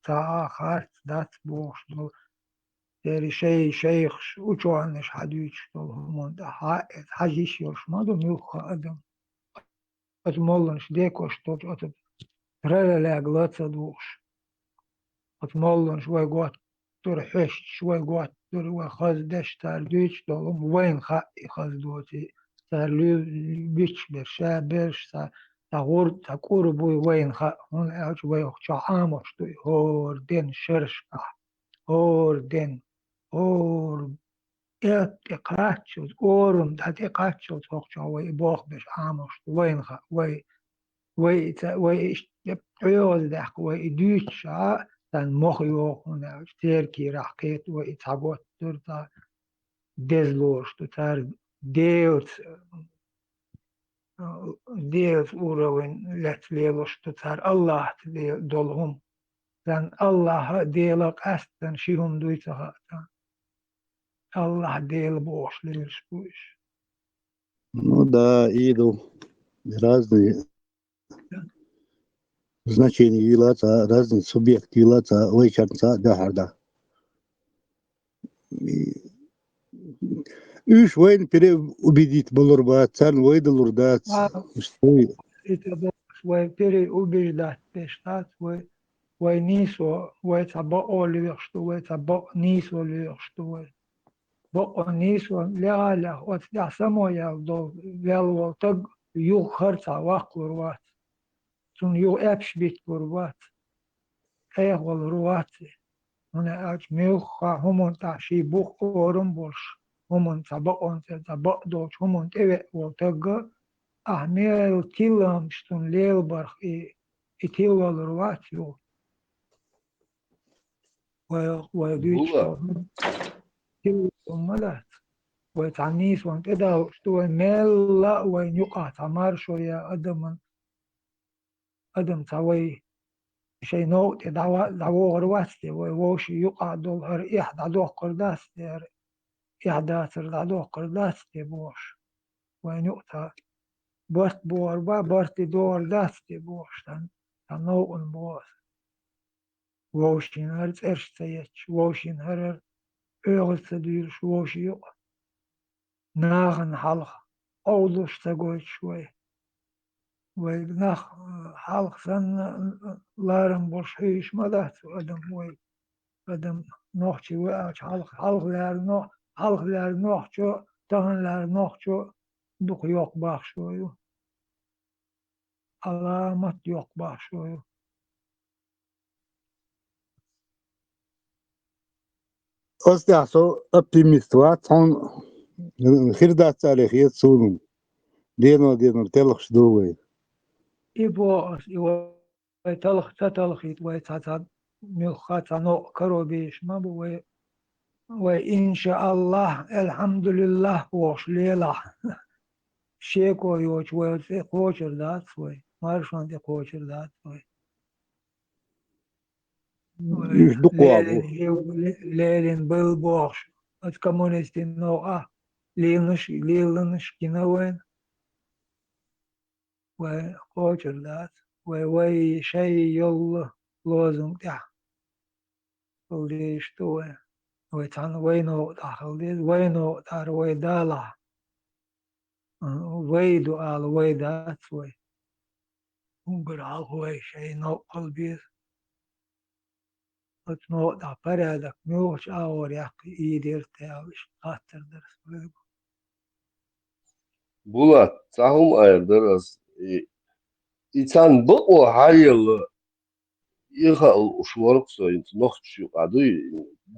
цхьа а харц дац бохуш долу. Церан шай-, шайхаш, учёныш хьадуьйцуш долу хӀуманна тӀехь хьаэца хьажа йиш йолуш ма ду муьлхха адам. Оцу молланаш декхаш долчу оцу рара лаьрга ла ца дугӀуш. Оцу молланаш вай готтура хьоьстуш, вай готтура, вай хаза деш, цара дуьйцуш долу хӀума вайна хаьа и хаза доций. Цара луьйш берш, ша берш, цхьа, цхьа гӀур-, цхьа кӀур буй вайна хаьа, хӀунда аьлча вай хӀокху чохь Ӏамош ду и хӀора ден шерашкахь, хӀора ден, хӀора Эт тӀе кхаччалц, орам дӀа тӀе кхаччалц хӀокху чохь вай и болх беш Ӏамош ду, вайна хаьа, вай, вай и ца, вай и иштта тӀе кхоьгӀаза даьккха, вай и дуьйцуш а, царна мох йогӀу, хӀунда аьлча церан кийрахь кхета вай и цхьа готтура, цхьа деза лоруш ду, цара Делаца, а, Делаца уровень лаьцна лелош ду, цара Аллахьца ле-, долу хӀума. Царна Аллахьа а, Дела а къаьсттина ши хӀума дуй ца хаьа царна. Аллахь Дела бохуш лелаш бу уьш. Ну да, и ду. Разные значения йила ца, разные субъекты йила ца, вайчарна ца, да, хьар да. И уьш вайна переубедить балур бац, царна вай далур дац. А, Стой. И ца бохуш вай переубеждать деш дац, вай, вай нийсо, вай цхьа бакъо лоьхуш ду, вай цхьа бакъ-, нийсо лоьхуш ду вай. Бакъо нийсо леха а леха, оцу тӀехь само ял долу, вел волу таг юха хӀара цхьа ваккхалур вац. Цунна юха аьпаш битталур вац. Ӏехавалур вац и. ХӀунда аьлча муьлхха хӀуманна тӀехь ший бух орам болуш, хӀуманна цхьа бакъонца, цхьа бакъ долчу хӀуманна тӀевеа волу тагга, ахь мел тиламаш цунна лелабарх и, и тилавалур вац юха. Вай, вай дуьйцуш Була. Тилла хӀума дац. Вай цхьа нийсонна тӀедалуш ду, вай мелла а вайна юкъахь цхьа маршо я адаман, адам цхьа вай шайн новкъа тӀе дӀава-, дӀавогӀур вац те вай, вовшийн юкъахь долу хӀара эхь дӀадоккхур дац те, хӀара эхь дацар дӀадоккхур дац те бохуш. Вайн юкъа барт богӀур бац, барт и догӀур дац те бохуш, тхан, тхан новкъана боху аса. Вовшийн хӀара цӀераш ца етташ, вовшийн хӀара оьгӀаз ца дуьйлуш вовшийн юкъа. Нахана хьалха къовлуш ца гойтуш вай. Вай нах, э, хьалха санна, э, ларам болуш хьуьйсуш ма дац вай адам, вай адам нохчий вай аьлча, хьалха, хьалха лаьрра но-, хьалха лаьрра нохчо, тахана лаьрра нохчо дукха йоккха бахаш вай ю. Аламат йоккха бахаш вай ю. Ас тӀехь со оптимист вац, хьуна хир дац аьлла хета суна. Дено-дено телхаш ду вай. И боху ас, и вай талх-, ца талхийта, вай цхьа, цхьа муьлхха цхьа новкъа каро бийш ма бу вай. Вай, иншааллахь, алхьамдулиллахь бохуш лелахь. Шеко йоцуш вай оцу тӀе кхочур дац вай, маршонна тӀе кхочур дац вай. Уьш дукха вогӀу. Леррина жив-, ле-, леррина бала бохуш, оцу коммунистийн новкъахь леланаш, леланаш гина вайна. Вай кхочур дац. Вай, вай шай йолу лозунг тӀехь хила дезаш ду вай. Вай цхьана вай новкъа тӀехь хила деза, вай новкъа тӀехь вай далахь. Вай ду ала, вай дац вай. Уггар хьалха вай шайн новкъа хила беза. Оцу новкъа тӀехь порядок муьлхачу агӀор яккхий ийдира те аьлла, иштта хаттар дара сан. Булат, цхьа хӀума эр дара ас. И, и царна бакъо хьаелла, и хаал уш ворхӀ со, хӀинца нохчаш юкъа дуй,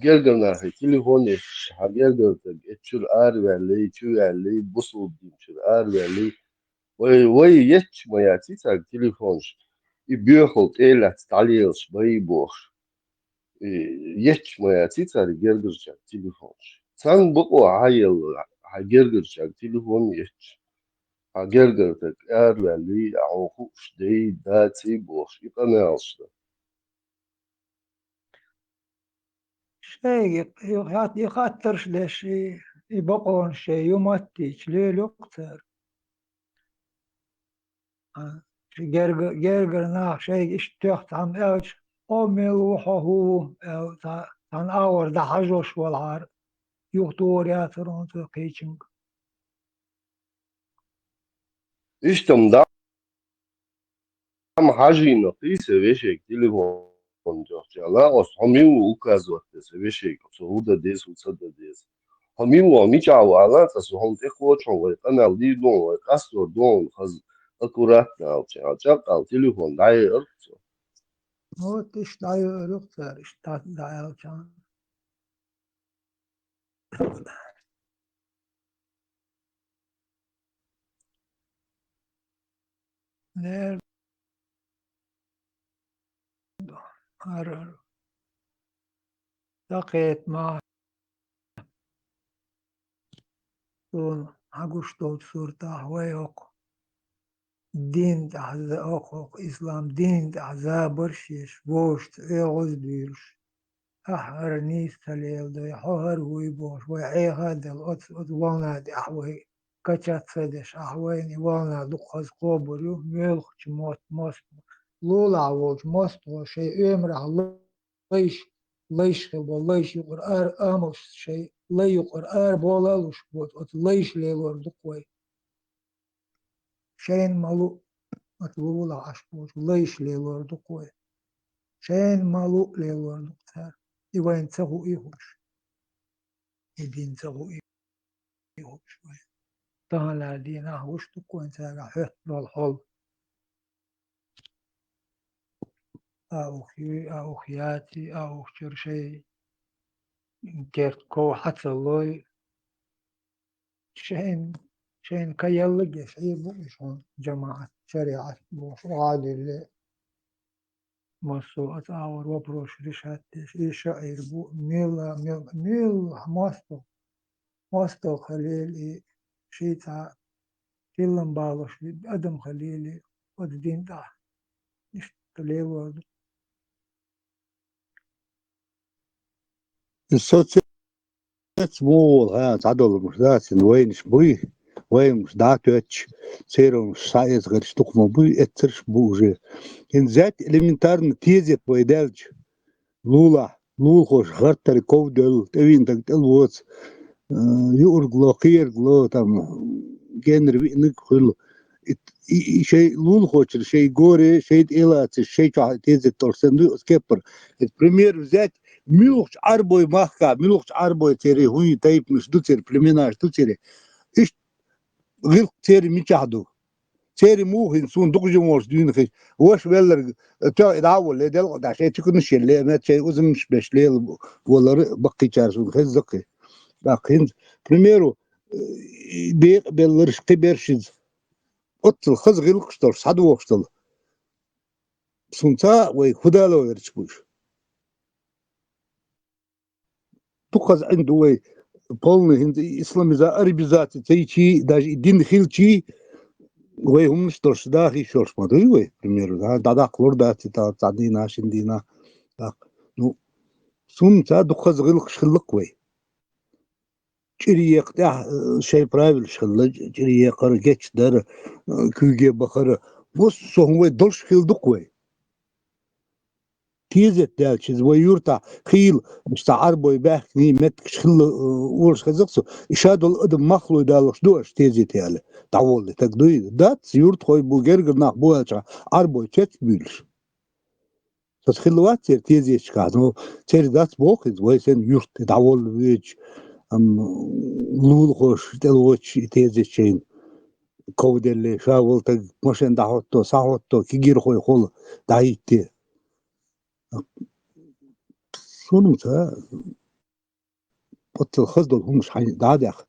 гергара нахе телефон еш, хьан гергара стаг эцчуьра араваьллий, чу ваьллий, бусалба дин чуьра араваьллий, вай, вай етташ ма яций цаьрга телефонаш, и боьхал тӀе а лаьцна дӀалелаш бай бохуш. И етташ ма яций цаьрга гергарчаьрга телефонаш. Царна бакъо хьаелла, хьан гергарчаьрга телефон етташ. Хьан гергара стаг араваьллий, хьуна хууш дий, даций бохуш, и къамелаш дан. Шайга и хат-, и хаттарш деш, и, и бакъонаш шайн юматтийча лелайо-кх цара. А, ши герга-, гергара нах шайга иштта тоьхна цхьамма аьлча, хьо мила ву, хьо хӀун ву, аьлла, цхьа-, цхьана агӀор дӀахьажош валахьара, юхатухур яцара хьуна цо кхечуьнга. Иштта-м дӀа-м хьажийна кхий сан вешега телефон чохь аьлла, оцу хьо мила ву указывать де сан вешега, со хӀун дан деза, хӀун ца дан деза. Хьо мила ву, хьо мичахь ву аьлла, цкъа со хьуна тӀекхочу, хьуна вай къамел дийр ду, хьуна вай къастор ду, хьуна хаза аккуратно аьлча, аьлла, чӀаккъал телефон дӀаяьлла цо. Вот иштта дӀаяьлла цара, иштта дӀа-, дӀааьлча. Лер-, ар-, дакхета ма. Суна хьан гуш долчу суртахь вай хӀокху дин тӀехь за-, хӀокху, хӀокху ислам дин тӀехь забарш еш, вовшашца оьгӀаз а дуьйлуш. Ахь хӀара нийса ца леладой, хьо хӀара вуй бохуш, вай Ӏеха а делла, оцу, оцу волна тӀехь вай качаться а деш, ахь вайна и волна дукха хаза кхобур ю, муьлххачу мотт-, мостагӀа, лулахь волчу мостагӀо шайн оьмарахь лайш, лайш хила бо, лайш юкъара ара, амалш шайн лай юкъара ара бола а луш боцу, оцу лайш лелор ду-кх вай. Шайна ма луъ, оцу лулахь Ӏаш болчу лайш лелор ду-кх вай. Шайна ма луъ лелор ду-кх цара. И вайна ца хууш. И дин ца хууш вай. Тахана дийнахь гуш ду-кх вайн цаьрга хьоьттуш долу хьол. А ух юй, а ух яций, а ух чуьра шайн керт ков хьа ца лой. Шайн, шайн каялла геш, и бу уьш хьуна жамаӀат, шариӀат бохуш, гӀадилле. Массо а цӀа а вара вопросаш решать деш, и шаӀир бу, милла, милла, милла мостагӀ, мостагӀ хилийла и, ший цхьа тиллам балош адам хилийла и, оцу дин тӀехь иштта лелор ду. Со цец мугӀа волу, хьан цхьа долу муш дац, хӀинца вайнаш буй, вайнаш дӀа а тоьттуш, церан схьаэца гӀирш дукха ма буй, эццарш бу уже. ХӀинца зет элементарно тезет вай даьлча, лулахь, лулахоша гӀартари ков делла, тӀевиънарг тӀелоцу, э, юург ло, кхиярг ло, там, генара виънарг хуьлу. И, и, и шайн лулахочуьра, шайн горе, шайн тӀелацаш, шайн чохь тезет долуш санна дуй оцу кеппара. Иза пример взять, муьлхачу Ӏарбой махкахь, муьлхачу Ӏарбой церан хӀун тайпанаш ду церан, племенаш ду церан. Иштта гӀиллакх церан мичахь ду? Церан муха хӀинца суна дукха жима волуш дуьйна хиш. Ваша велларг, тоьхна и дӀа а волле, делкъа дӀа шайн цуьнан шелле, мет шайн узамаш беш лела волара баккхийчара суна хеза кхин. ТӀаккха хӀинца, к примеру, э, бекъа белларш, кхин берш иза. Оццул хаза гӀиллакхаш долуш, схьадохуш долу. Суна ца хаьа, вай хӀун дало верча бу уьш. Дукха хаза Ӏин ду вай, полный хӀинца и исламиза-, арабизация ца йичий, даже и дин хилчий, вай хӀуманаш долуш, даха йиш йолуш ма дуй вай, к примеру, да, дӀадаккха лур дац и та цхьа дийнахь, шина дийнахь. ТӀаккха, ну, суна ца дукха хаза гӀиллакхаш хилла-кх вай. ЧӀире екха тӀехь, э, шайн правилаш хилла, чӀире екхара, гечдара, э, куьйге бахара. Массо а хӀума вай долуш хилла ду-кх вай. Тезет даьлча иза вай юьртахь хийла, уьш цхьа Ӏарбой баьхкиний меттигаш хилла, э, олуш хеза-кх со, и ша долу адам махлой далуш ду аша тезете аьлла. ДӀаволла таг дуй? Дац, юьртахой бу, гергара нах бу аьлча, Ӏарбой цецбуьйлуш. Аса хилла вац церан тезеташкахь, ну, церан дац боху иза, вай санна юьрт дӀаволла воьдуш, амма лулахоша тӀелоцуш и тезет шайна ков делле, ша волу таг машен дӀахӀотто, схьахӀотто, кегийрхой холла дӀахӀитте. Суна ца Оццул хаза долу хӀуманаш хьайна дӀа а даьхна.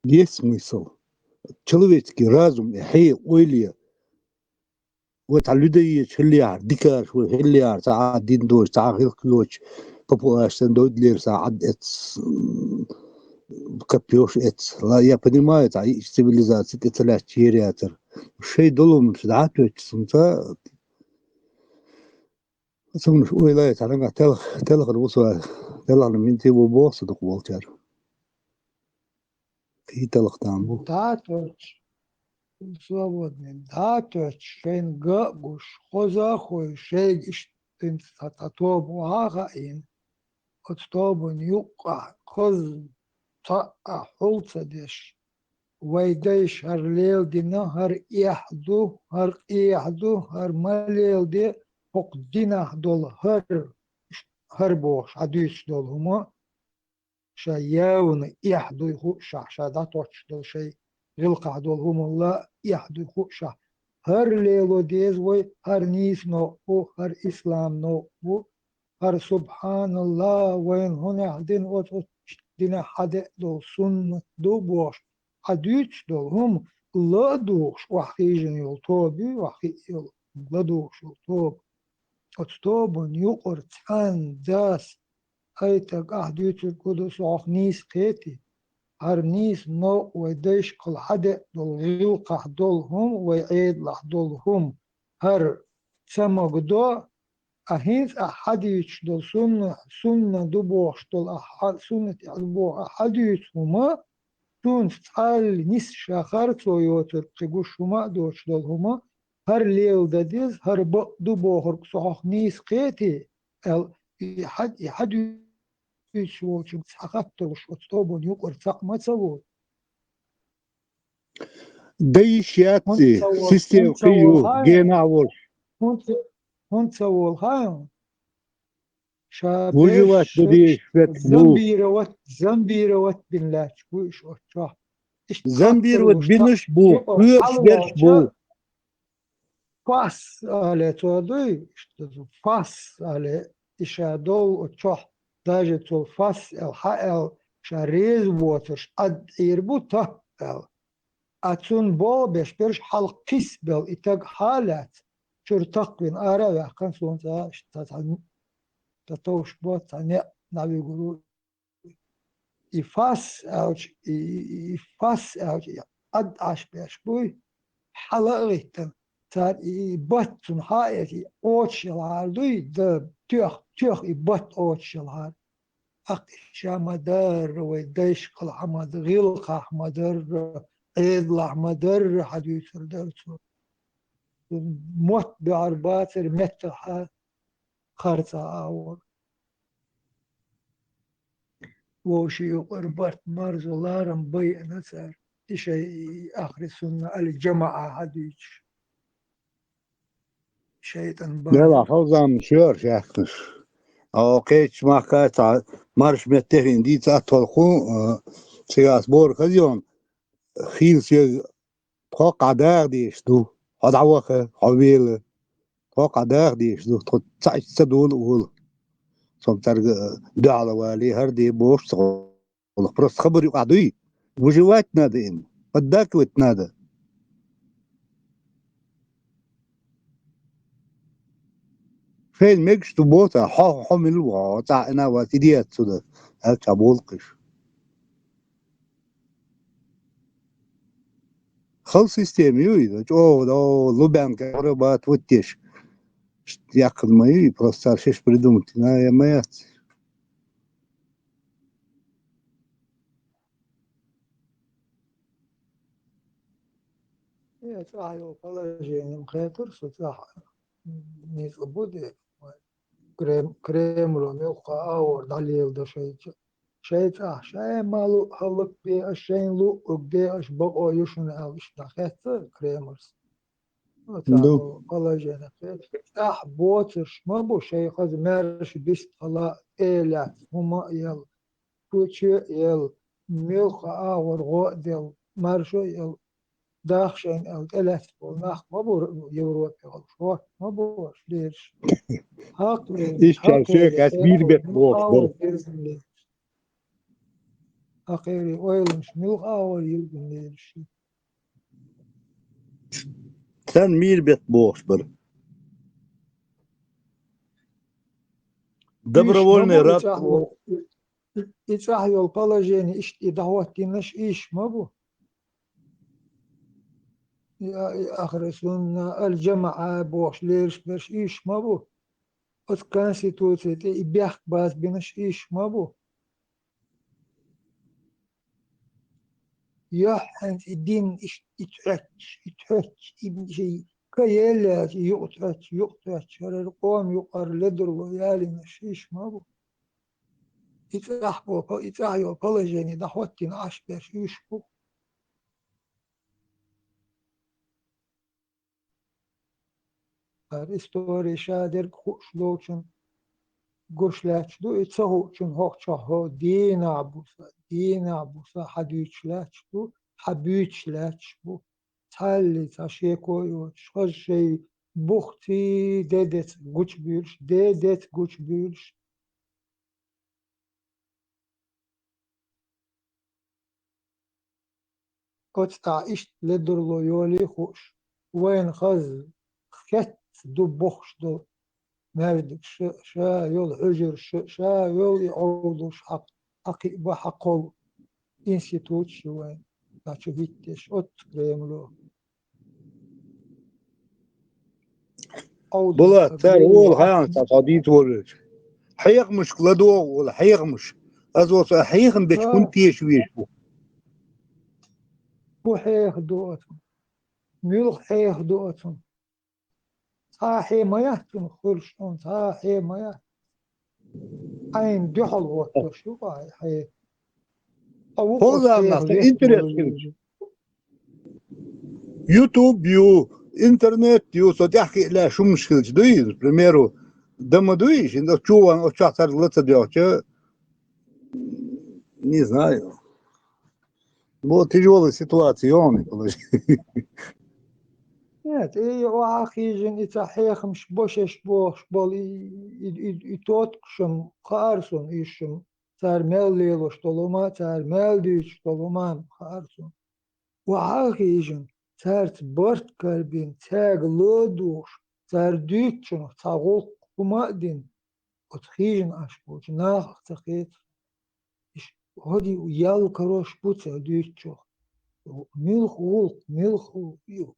Есть смысл. Человеческий разум, и хье, ойла е. Вай цхьа людоедаш хиллехьара, дикараш вай хиллехьара, цхьа а дин доцуш, цхьа а гӀиллакх йоцуш, попугайш санна дойдалера, цхьа Ӏад эцна, м, копьёш эцна. Ла, я понимаю, цхьа йиъча цивилизаци тӀе ца лаьтташ ер яцара. Шайн долу хӀуманаш дӀа а тоьттуш, сумца Цунах ойла яц, хьан нагахь телха-, телхар ву со, телхарна минте ву боху со дукха волчара. Кхин телха там бу. ДӀа а тоьттуш, свободный, дӀа а тоьттуш, шайна ган а гуш, хоза а хой, шайга иштта цхьа, цхьа тоба вахьа а хаийна, оцу тобанна юккъахь хаза цхьа а хьул ца деш, вай дайша хӀара леладина, хӀара эхь ду, хӀара къехь ду, хӀара ма леладе, хӀокху динахь долу хӀара, хӀара бохуш, Ӏадуьйцуш долу хӀума, ша явна эхь дуй хууш, ша дӀатоттуш долу шайн гӀиллакхахь долу хӀуманна эхь дуй хууш, хӀара лело деза вай, хӀара нийса новкъа бу, хӀара ислам новкъа бу, хӀара, субхьаналлахӀ, вайна хӀунех дина оцу, оцу динехь хьадеа долу суннат ду бохуш, Ӏадуьйцуш долу хӀума ла а дугӀуш, охьахиъна йолу тоба ю, охьахиъна йолу, ла дугӀуш йолу тоба. Оцу тобанна юкъара цхьанна дас, хӀай таг, ахь дуьйцург хӀун ду, со хьох нийса кхетий? ХӀара нийса новкъа вай дайшкахула хьадеа долу гӀиллакхахь долу хӀума, вай Ӏедалахь долу хӀума, хӀара ца магадо, а хӀинца ахь хьадуьйцуш долу сунна, сунна ду бохуш долу ахь хьа-, суннат ду боху ахь хьадуьйцу хӀума, цунца цхьалла нис ша харцо йоцург кхин гуш хӀума а доцуш долу хӀума, хӀара леладан деза, хӀара бакъ ду бохург со хьох нийса кхетий, аьлла, и хьад-, и хьадуьйцуш волчуьнга цхьа хаттар луш оцу тобанна юкъара цхьаъ ма ца волу. Дан йиш яц и, система кхин ю, генахь волуш. ХӀунда ца волу хаьий? Ша выживать дан дезаш вет бу. Зомбировать, зомбировать бина лаьтташ бу уьш оцу чохь. Иштта зомбировать бинарш бу, кхоьруш берш бу. Фас, аьлла, цо дуй, иштта фас, аьлла, и ша долу оцу чохь, даже цул фас аьлла, хьа аьлла, ша реза воцурш Ӏад Ӏийр бу тап аьлла. А цунна болх беш берш хьалха кхисбелла и таг хьа а лаьцна, чуьра такхвина ара а ваьккхина, суна цкъа иштта цхьа, цхьа товш бо, цхьа неӀ дӀавуьгур ву. И фас аьлча, и, и, и фас аьлча, и Ӏад Ӏаш беш буй, хьала а гӀиттина, цара и, и бат цунна хьа а эца, и Ӏочуш ялхьара дуй, да, тоьх, тоьх и бат Ӏочуш ялхьара. Аккха ишта ма дарра, вай дайшкахьа ма д-, гӀиллакхахьа ма дарра, Ӏедалахьа ма дарра хьадуьйцур дара цо. Мотт баьр бацара меттахьа харцахьа агӀор. Вовшийн юкъара барт, марзо, ларам байина цара. И шай ахри сунна али жамаӀа хьадуьйцуш. ШайтӀан бан. Дела, хьо зама шоьр шаьхкаш. О, кхечу махка цхьа марш меттехин дийца атталху, а, цигас бора хазион, хийла соьга тхо кхаъ даха дезаш ду, хьо дӀаваха, хьо вела. Тхо кхаъ даха дезаш ду, тхо цхьа иштта ца дула а вола. Со цаьрга, э, дуьхьал вале, хӀара де бохуш ца гӀо-, гӀолах. Просто хабар юкъахь дуй. Выживать надо им. Поддакивать надо. Шайна мегаш ду боца, хьо, хьо мила ву, хьо цӀахь ина вац, иди отсюда, аьлла, цхьа болу кхиш. Хала система ю иза, чӀогӀа, о, Лубянка, Арабат, вот те ж. Ш-, яккхана ма ю, просто цара шиш придумать, на, я ма яц. Э, цӀахь йолу положение-м хетар со, цӀахь ницкъ бу де. Крем-, Кремло муьлхха а агӀор дӀалеладо шайца. Шайца ахь, шайн ма луъу хӀаллакбе аша, шайна луъург де аша, бакъо ю шуна аьлла, иштта дӀахецна Кремльс. Оцу Ду. Положение хетар. Ахь боцурш ма бу, шайн хаза маьрша бист хала, тӀе а лаьцна, хӀума а елла, чу чоь а елла, муьлхха а агӀор гӀо а делла, маршо а елла, даха шайна аьлла, тӀелаьцна болу нах ма бу Европе волуш, хӀотта ма бу аша лераш. Хьакхаве, Иштта хьакхаве, шоьгахь мийр бетта бохуш бара. Хьакхаве, ойланаш муьлха агӀор йилгина лераш. Царна мийр бетта бохуш бара. Добровольный Уьш ма бу, и раб- цӀахь йолу, и, и, и цӀахь йолу положение иштта и дӀахӀоттийнарш уьш ма бу. И а-, и Ахру Сунна, Аль-ЖамаӀа бохуш лераш берш уьш ма бу. Оцу Конституци тӀе и бехк базбинарш уьш ма бу. Юьхьанца и дин, и, и тхьоьттуш, и тхьоьттуш, и ши-, ка еллаьлча, и юкъа тхьоьттуш, юкъа тхьоьттуш, хӀара къоман юкъара ледарло ялийнарш уьш ма бу. И цӀахь бо-, и цӀахь йолу положение дӀахӀоттийна Ӏаш берш уьш бу. ХӀара истори ша дерг хууш долчун гуш лаьтташ ду, и ца хуучун хӀокху чохь хӀо дийнахь буса, дийнахь буса хьан дуьйцуш лаьтташ ду, хьан буьйцуш лаьтташ бу. Цхьалли цхьа шеко а йоцуш, хаза шайн бухций де деца гучубуьйлуш, де деца гучубуьйлуш. Оцу тӀехь иштта ледарло йолий хууш, вайна хаза хетта ду бохуш долу маьждиг ша, ша йолу хьуьжар ша, ша йолу и Ӏовдалш хьакъ-, хьакхиъ бан хьакхолу институташ ю вайн, цхьа чу хӀиттеш оццу Кремло. Ӏовдал Була, цара волу хьан цхьа дийца волуьйтуш. Хьехамашка ладогӀа волу, хьехамаш. Аса оцу хьехам бечу хӀунда теша везаш бу? ХӀун хьеха ду оцунна? Муьлха хьеха ду оцунна? Цхьа а хье ма яц цунах хуьлуш хьуна, цхьа а хье ма яц. Хьайна дуьхьал гӀоттош ю-кх хье. Ткъа ву Хьо оцу заманахь хьеха сан вехаш интерес волу хилча. Ютуб ю, интернет ю, со тӀаьхьа кхиъ лаьа шумаш хилча дуй иза, к примеру, дан ма дуй, шин оцу чу ван, оцу чохь цаьрга ла ца доьгӀча, не знаю. Бо тяжёлая ситуация, ёный положи. Нет, и охьа хиъна и цхьа хьехамаш бошеш бохуш болу, и, и, и, и тоткашам хаар суна, уьшшам, цара мел лелош долу ма, цара мел дуьйцуш долу ма хаар суна. Охьа хиъна, цаьрца барт карбина, цаьрга ладугӀуш, цара дуьйцучунах цхьа гӀуллакх хӀума а дина, оцу хиъна Ӏаш болчу нахах ца кхета. Иш хӀоди ял карош бу ца дуьйцучух. Муьлха гӀуллакх, муьлха ю,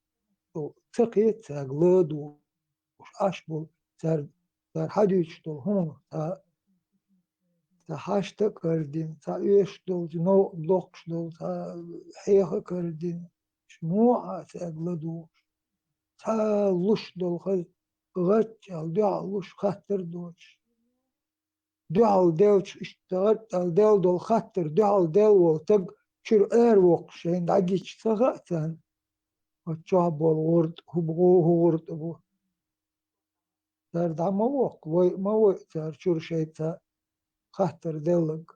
ца кхета цаьрга ладугӀуш Ӏаш болу, цара, цара хьадуьйцуш долу хӀуманах цхьа, цхьа хьашта а карадина, цхьа оьшуш долчу новкъа доккхуш долу, цхьа хьеха а карадина, муха а цаьрга ладугӀуш, цхьа луш долу хаза гӀаттал дуьхьал луш хаттар а доцуш. Дуьхьал делча, иштта гӀаттал дел долу хаттар, дуьхьал дел волу стаг чуьра ара воккхуш шайна дӀагича ца хаьа царна, оцу чохь болу гӀуртӀа хӀу бу, хӀу гӀуртӀа бу. Цара дӀа ма воккху, вай а ма вай, цара чуьра шайца хаттар делларг.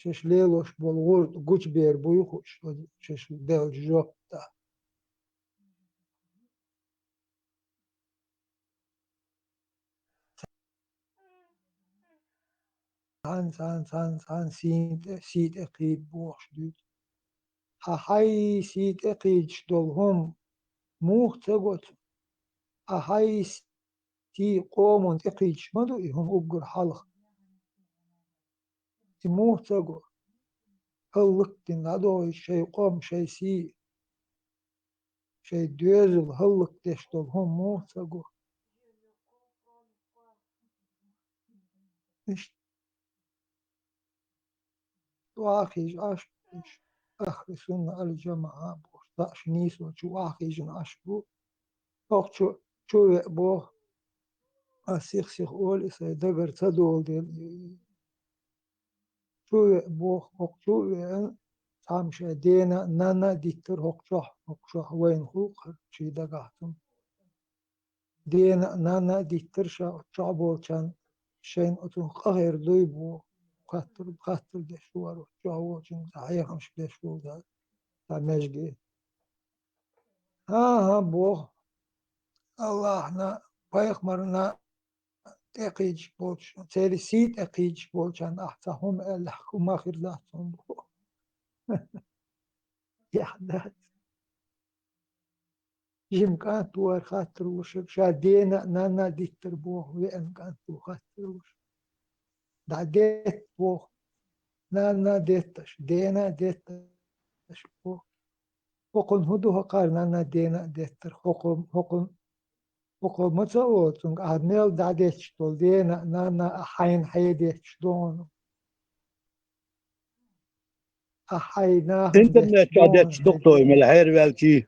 Шаьш лелош болу гӀуртӀа гучубер буй хууш, шаьш делча жоп тӀа. Цхьана, цхьана, цхьана, цхьана сийна тӀе, сий тӀе кхийда бохуш дуьйцу. Хьан хьайн сий тӀе кхийдаш долу хӀума муха ца го цо? Хьан хьайн сий къоман тӀе кхийдаш ма ду и хӀума уггар хьалха? И муха ца го? ХӀаллакдина дӀадохуьйту шайн къом, шайн сий, шайн доьзал хӀаллакдеш долу хӀума муха ца го? Иштта. ДуӀа хьийжа Ӏаш бу уьш, ахьли сунна ал-жамаӀа бохуш, цхьаъ ши нийсочу охьахьийжина Ӏаш бу. ХӀокху чу, чу веа боху, ас сих-сиха олу и сайн дагара ца долу дела. Чу веа боху, хӀокху чу а веана, цхьамма шайн дена а, нанна а диттара хӀокху чохь, хӀокху чохь вайна гӀуллакх шен дагахь цунна. Дена а, нанна а диттара ша оцу чохь болчарна, шайна оцунах къа хир дуй боху, хаттар, хаттар деш вара оцу чохь волчуьнга, цхьа хьехамаш беш волу дела, цхьа межге. ХӀан-хӀа, боху, Аллахьна, пайхамарна тӀе кхийдаш болчу, церан сий тӀе кхийдаш болчарна ахь цхьа хӀума аьллехь, хӀума хир дац хьуна боху. Яхь дац. Жима кӀант ву хӀара хаттар луш, ша дена а, нанна а диттара боху, веана кӀант ву хаттар луш. ДӀадетта боху, нанна а детташ, дена а детташ боху. ХӀокхунна хӀун ду хӀокхара нанна а, дена а деттар? ХӀокху, хӀокху, хӀокху ма ца олу цуьнга, ахьа мел дӀадетташ долу дена а, нанна а хьайна хьедетташ ду хьуна. Ахьа хьайн нахана детташ ду хьуна. Интернет чохь детташ ду-кх цо, мел хьерваьлчий.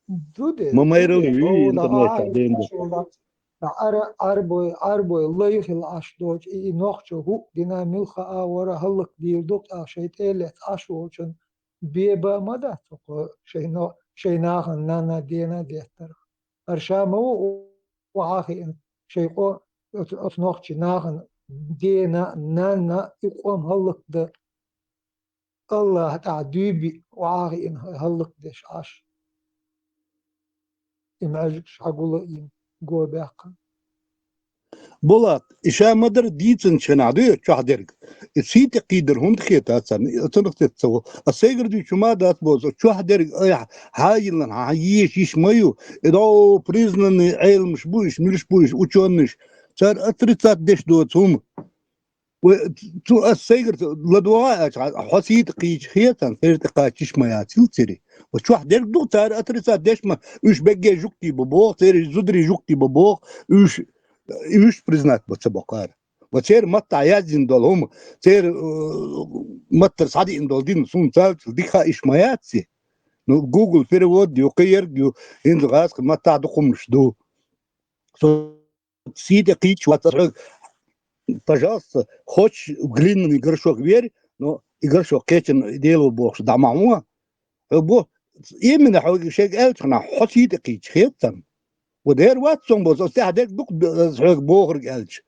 Ду де, ма майралла ду де, вуй интернет чохь дена ду. Ара, арбой, арбой лай хила Ӏаш доцу, и, и нохчо хӀуъа дина мила хаа вара, хӀаллакдийла ду-кх, тӀаккха шайн тӀе а лаьцна Ӏаш волчун беба а ма дац оцу шайн но-, шайн нахана нанна, дена а деттарх. ХӀара ша ма ву охьа а хиъна, шайн къо-, оцу, оцу нохчийн нахана дена, нанна и къом хӀаллакдан. Аллахь тӀехь дуй биъ, охьа а хиъна хӀаллакдеш Ӏаш. И маьждигаш хьагулъян, го баьккхина. Булат, и ша ма-дарра дийцинчу хенахь дуй оцу чохь дерг? И сий тӀе кхийдар хӀунда хета царна? И оцунах тетта ца во. Ас сайгара дуьйцуш ма дац боху, оцу чохь дерг айхьа хьа а йиллина, хьан еша йиш ма ю. И дӀо признанный Ӏеламаш бу уьш, муьлш бу уьш, учёныйш. Цара отрицать деш доцу хӀума. Вай, цу ас сайгара ладогӀа аьлча, хьо сий тӀе кхийча хетан, церан тӀе кхача йиш ма яц хила церий. Вай, чохь дерг ду, цара отрицать деш ма, уьш бегге жуьгтий бу боху, церан зударий жуьгтий бу боху, уьш, уьш признать бу ца боккхара. Вай, церан маттахь яздина долу хӀума, церан, э, маттара схьадиъна долу дин, суна цаьлчул дика хаа йиш ма яц ци. Ну, Google перевод ю, кхин ерг ю, хӀинца гӀазкхийн маттахь дукха хӀуманаш ду. Со сий тӀе кхийча вац хьоьга, пожалуйста, хочешь в глиняный горшок верь, но и горшок кхечун дело бохуш дӀа ма хьо. Хьо бо, именно хьоьга шайга аьллачу хенахь, хьо сий тӀе кхийча хета царна. Вот дера вац цунна бо, со тӀехь дерг дукха д-, хьоьга бохург аьлча.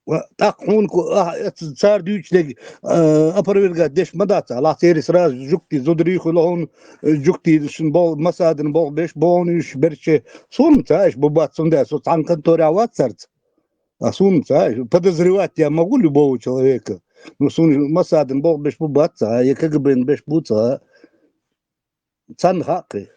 Ва, тӀаккха хьуна ку-, а, эцна цара дуьйцу дерг, а, опровергать деш ма дац, Аллахь церан сразу жуьгтий зударий хуьлу хьуна, э, жуьгтий шун бо-, масадана болх беш боху уьш берче. Суна ца иш бу бац, цундела со цхьана конторе вац царца. А суна ца иш, подозревать я могу любого человека. Ну, суна масадана болх беш бу бац, а, я КГБ-н беш бу ца. Царна хаьа кхин.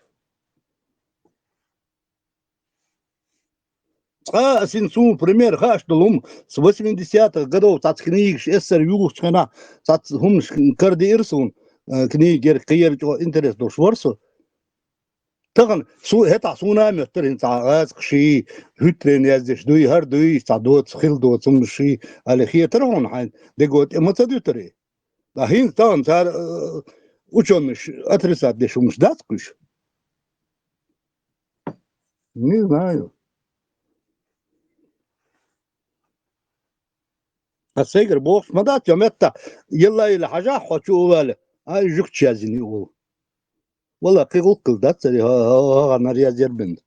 Цкъа а син суна пример хаач долу хӀума, с восьмидесятых годов цхьацца книгаш эсэр юхучу хенахь, цхьацца хӀуманаш карадиира суна, э, книга яра, кхин яра чӀогӀа интерес долуш вара со. Тахан су-, хӀетахь суна а моьттура хӀинца гӀазкхаший, хӀуьттаренна яздеш дуй, хӀара дуй, цхьа доца, хила доца хӀуманаш ший, али хетара хьуна хьайн, дего тӀе ма ца дуьтури. Ткъа хӀинца тахан цара, э, учёныш отрицать деш хӀуманаш дац кхуьш? Не знаю. Ас сайгара бохуш ма дац, я метта, елла-елла хьажахь хьо чу увала, ай, жуьгташ язйина ю олу. Вала, кхин гӀуллакх хила дац цари, хӀа-, хӀа-, хӀа-, хӀа-, нар яз яр бен.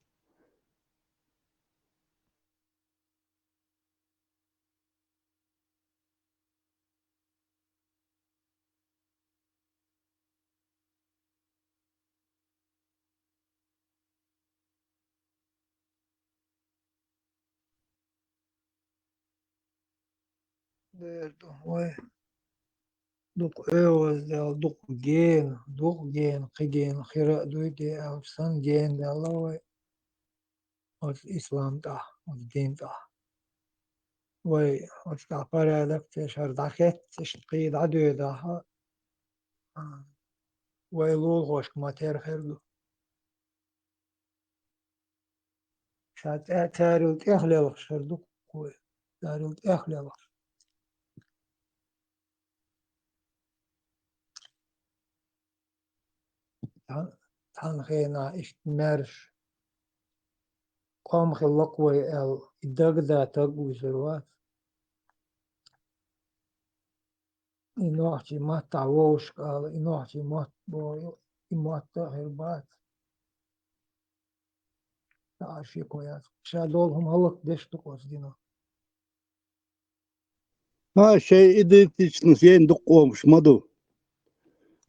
Дера ду, вай. Дукха оьгӀаздаьлла, дукха гена, дукха гена, кхин гена хира а дуй де аьлча санна гена даьлла вай. Оцу ислам тӀехь, оцу дин тӀехь. Вай оцу тӀехь порядок теш, хӀара дӀахеццаш, кхин дӀадоьдахь, а, вай лулахошка ма-терра хир ду. Ша цӀа-, царал тӀехлелхаш хир ду-кх вай. Царал тӀехлелхаш. Цхьан-, цхьана хенахь иштта маьрша къам хилла-кх вай аьлла, и дагадатаг вуьсур вац. И нохчийн маттахь вовшашка ала, и нохчийн мотт боху, и мотт а хир бац. Ша шеко яц. Ша долу хӀума хӀаллакдеш ду-кх оцу динах. Ха, шайн идентичность яйна дукха къомаш ма ду.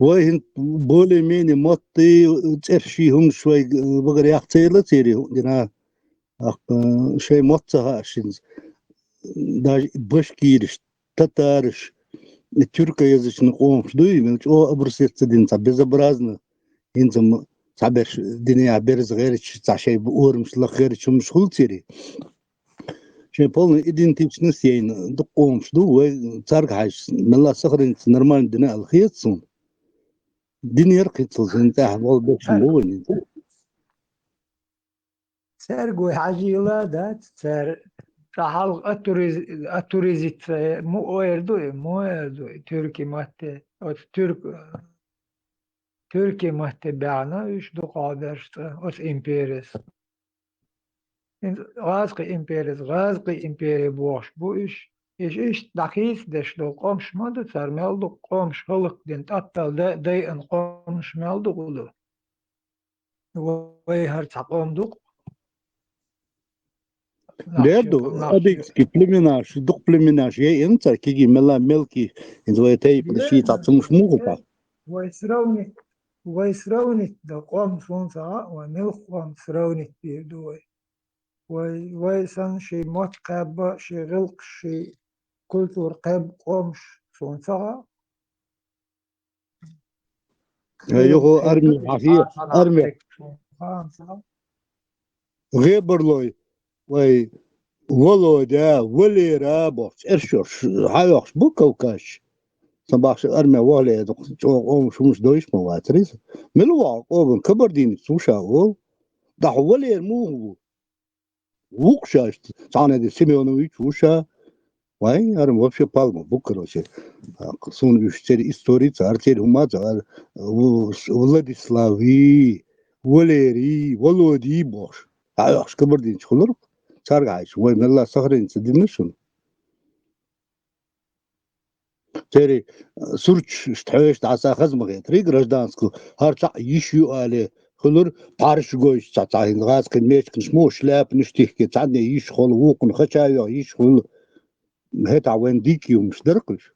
Вай хӀинца более-менее маттий, цӀерший хӀуманаш вай багара яккха ца елла церий хӀуъа дина. ТӀаккха шайн мотт ца хаьаш хӀинца. Даже башкираш, татараш, и тюркоязычный къомаш дуй, мел чӀогӀа обрусец ца дина, цхьа безобразно, хӀинца м-, цхьаберш динехь берза гӀерташ, цхьа шайн орамаш лаха гӀерташ хӀуманаш хуьлу церий. Шайн полная идентичность яйна дукха къомаш ду, вай цаьрга хьаьжча, мелла сохраниться нормально дина аьлла хета суна. Динера кхин цул сан тӀехь вала бешна бу вайн. Цаьрга вай хьажийла дац, цара цкъа хьалха атуриз-, атуризица му эр ду и, му эр ду и, туьрки матте, оцу туьрк-, туьрки матте баьхна уьш дукхахберш цкъа оцу империяс. ХӀинца гӀазкхи империяс, гӀазкхи империя бохуш бу уьш. Уьш иштта дӀахийцадеш долу къомаш ма ду, цара мел ду къомаш хӀаллакдина, тӀаттал да-, дайъина къомаш мел ду гӀуллакх. Вай хӀара цхьа къом ду-кх. Дер ду, адыгский племенаш, дукха племенаш яйина цара кегий мелла мелкий, хӀинца вай тайпана ший цхьа цумуш муха ду. Вай сравнить, вай сравнить дан къом суна ца хаьа, вай муьлха къом сравнить дийр ду вай. Вай, вай санна ший мотт кхаьбна, ший гӀиллакхаш, ший культура кхаьбна къомаш суна ца хаьа. Э, юха арми, хьахе, арми. ГӀебарлой, вай, Володя, Валера бохуш, цӀерш йолуш, хьайохуш бу кавказча. Сан бахча армия вахале, дукха чӀогӀа къомаш хӀумаш дойуш ма вацара иза. Мила вахьа къоман кабардинец ву ша олу? Дахьа Валера муха ву? Вукху шаьш, цхьана де Семёнович ву ша. Вай, хӀара вообще палма бу, короче. А, суна уьш церан истори ца, хӀара церан хӀума ца, хӀара, Ву-, Владиславий, Валерий, Володий бохуш. Хьайохуш кабардинчу хуьлура, цаьрга хьаьжча, вай мелла сохраниться дина шуна. Церий, э, сурташ иштта хьоьжуш дӀаса хаза ма хетарий, гражданский, хӀара цхьаъ йиш ю алий, хуьлура пхьарш гойтуш цхьа, цхьа хӀинца гӀазкхийн мечканаш мо, шляпанаш тихке, цхьанне йиш хуьлу, вукхунна хача йоху йиш хуьлу. ХӀетахь вайн дикка юмаш дара кхуьш.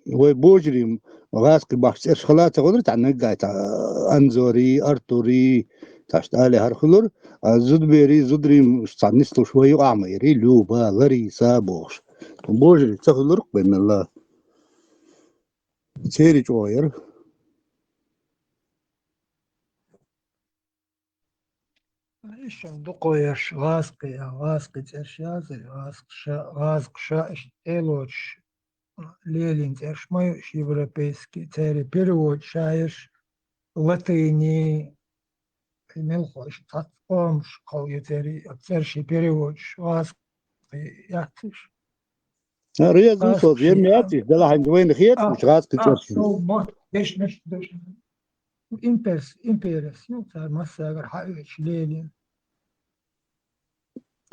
Вай божарийн гӀазкхи бахьаш цӀерш хала ца хуьлура, цхьа наггай цхьа Анзори, Артури, цхьа стали хӀара хуьлура, а зудбери, зудрийн цхьа нислуш вай юкъахь ма ярий, Люба, Лариса бохуш. Божарий ца хуьлура-кх вай мелла. Церий чӀогӀа яра. Ишшина дукхо ерш гӀазкхи, гӀазкхи цӀерш язар, гӀазкхаша, гӀазкхаша иштта тӀе а лоцуш, лелийна цӀерш ма ю уьш европейский, церан перевод шайерш латыни, мелхо уьш цхьацца къомаш кхал ю церан, цӀерши переводаш гӀазкхи яц уьш. Реза ву со, гӀазкхи ем яц уьш, делахь хӀинца вайна хеташ гӀазкхи цӀерш. Дешнаш, дешнаш. Имперс, имперес ю, цара массагара хьаоьцуш лелийна.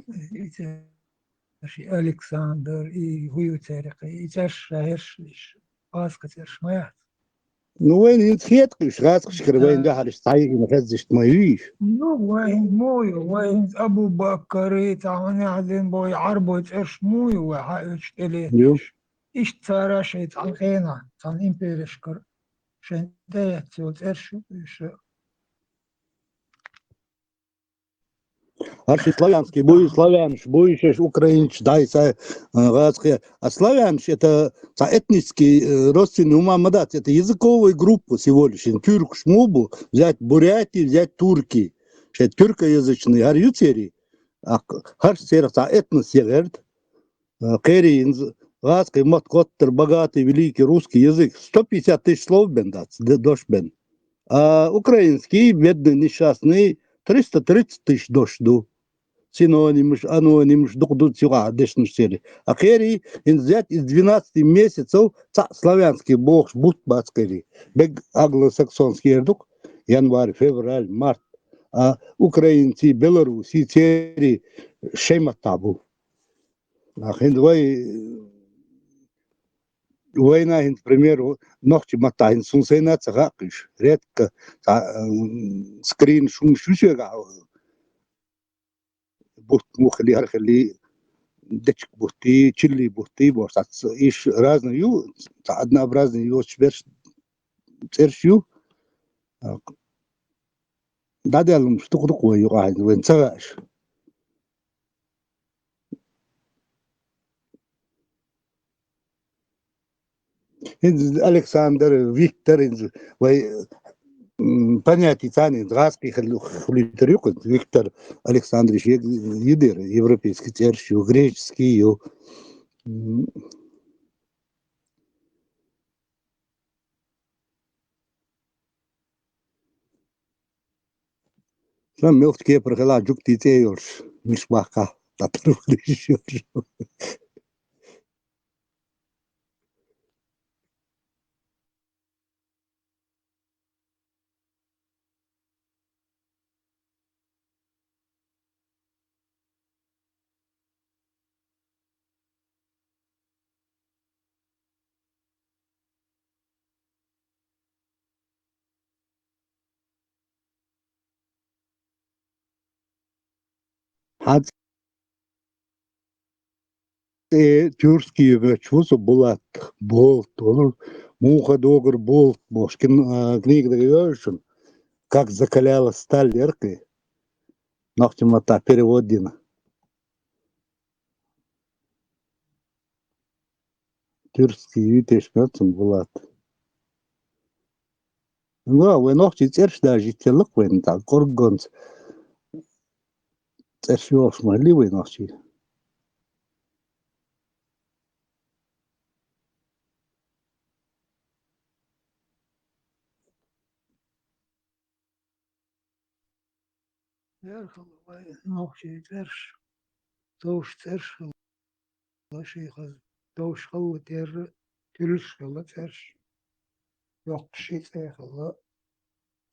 И цӀерш, и Александр, и хӀу ю церан, и цӀерш шайерш, уьш гӀазкхи цӀерш ма яц. Ну, вайна хӀинца хеташ уьш гӀазкхашкара вайна дуьхьал иштта цхьа йиъна хеззашта ма ю уьш. Ну, вай хӀинца мо ю, вай хӀинца Абу-Бакари, цхьа хӀун яхьа дин бой, Ӏарбой цӀерш мо ю вай хьаоьцуш тӀелеташ. Иштта цара шайн цхьана хенахь, цхьана имперешкара шайн тӀеэцна йолу цӀерш ю уьш. Аш и славянский буй, славянаш буй, шаьш украинцаш дай сай, а, гӀазкхи. А славянаш это цхьа этнический, э, родственный хӀума ма дац, это языковая группа всего лишь. Ин тюркаш мо бу, взять буряти, взять турки. Шайн тюркоязычный, гӀар ю церий. А хӀарш церах цхьа этнос я гӀерта. А, кхерий хӀинца гӀазкхи мотт коттар богатый, великий русский язык. Сто пятьдесят тысяч слов бен дац, д-, дош бен. А украинский, бедный, несчастный, триста тридцать тысяч дош ду. Синонимаш, анонимаш, дукха ду цигахь дешнаш церий. А кхерий, хӀинца взять из двенадцати месяцев цхьаъ славянский бохуш бутт бац кхерий. Бег англосаксонский эр ду-кх, январь, февраль, март. А украинций, белорусий церий шайн маттахь бу. А хӀинца вай, вайна хӀинца, пример, нохчий маттахь хӀинца суна сайна а ца хаьа уьш. Редко цхьа, м, скрин шуна шу шегахь бутт муха хили, хӀара хили, дечиг бутт, чилли бутт бохуш, цхьацца уьш разный ю, цхьа однообразный йоцуш берш цӀерш ю. ДӀадаьлла хӀумнаш дукха-дукха вай юкъахь хӀинца вайна ца хаьаш. ХӀинца Александр, Виктор, хӀинца вай, м, понятие царна хӀинца гӀазкхи хила хуьлуьйтур ю-кх, Виктор Александрович, е-, йидера, европейский цӀерш ю, греческий ю. М. Сан мелхачу кепара хила жугтий цӀе йолуш, миш баккха, татар валийш йолуш. Хьан цӀе тюркский ю моьттуш ву со, Булат, Болт, валур, муха догур Болт бохуш, кин-, а, книга дага йоьллу шуна, «Как закалялась сталь» яра кхин. Нохчийн маттахь перевод дина. Тюркский ю тешна цунна, Булат. Ну, вай нохчийн цӀерш даже йиттелла-кх вайна, тӀаккха кӀорггонца цӀерш йохуш ма хилли вай нохчий. Яра хилла вай нохчийн цӀерш, товш цӀерш хилла, шайх хаза товш хилла тӀера, туьллуш хилла цӀерш, йоккхуш ши цӀе хилла,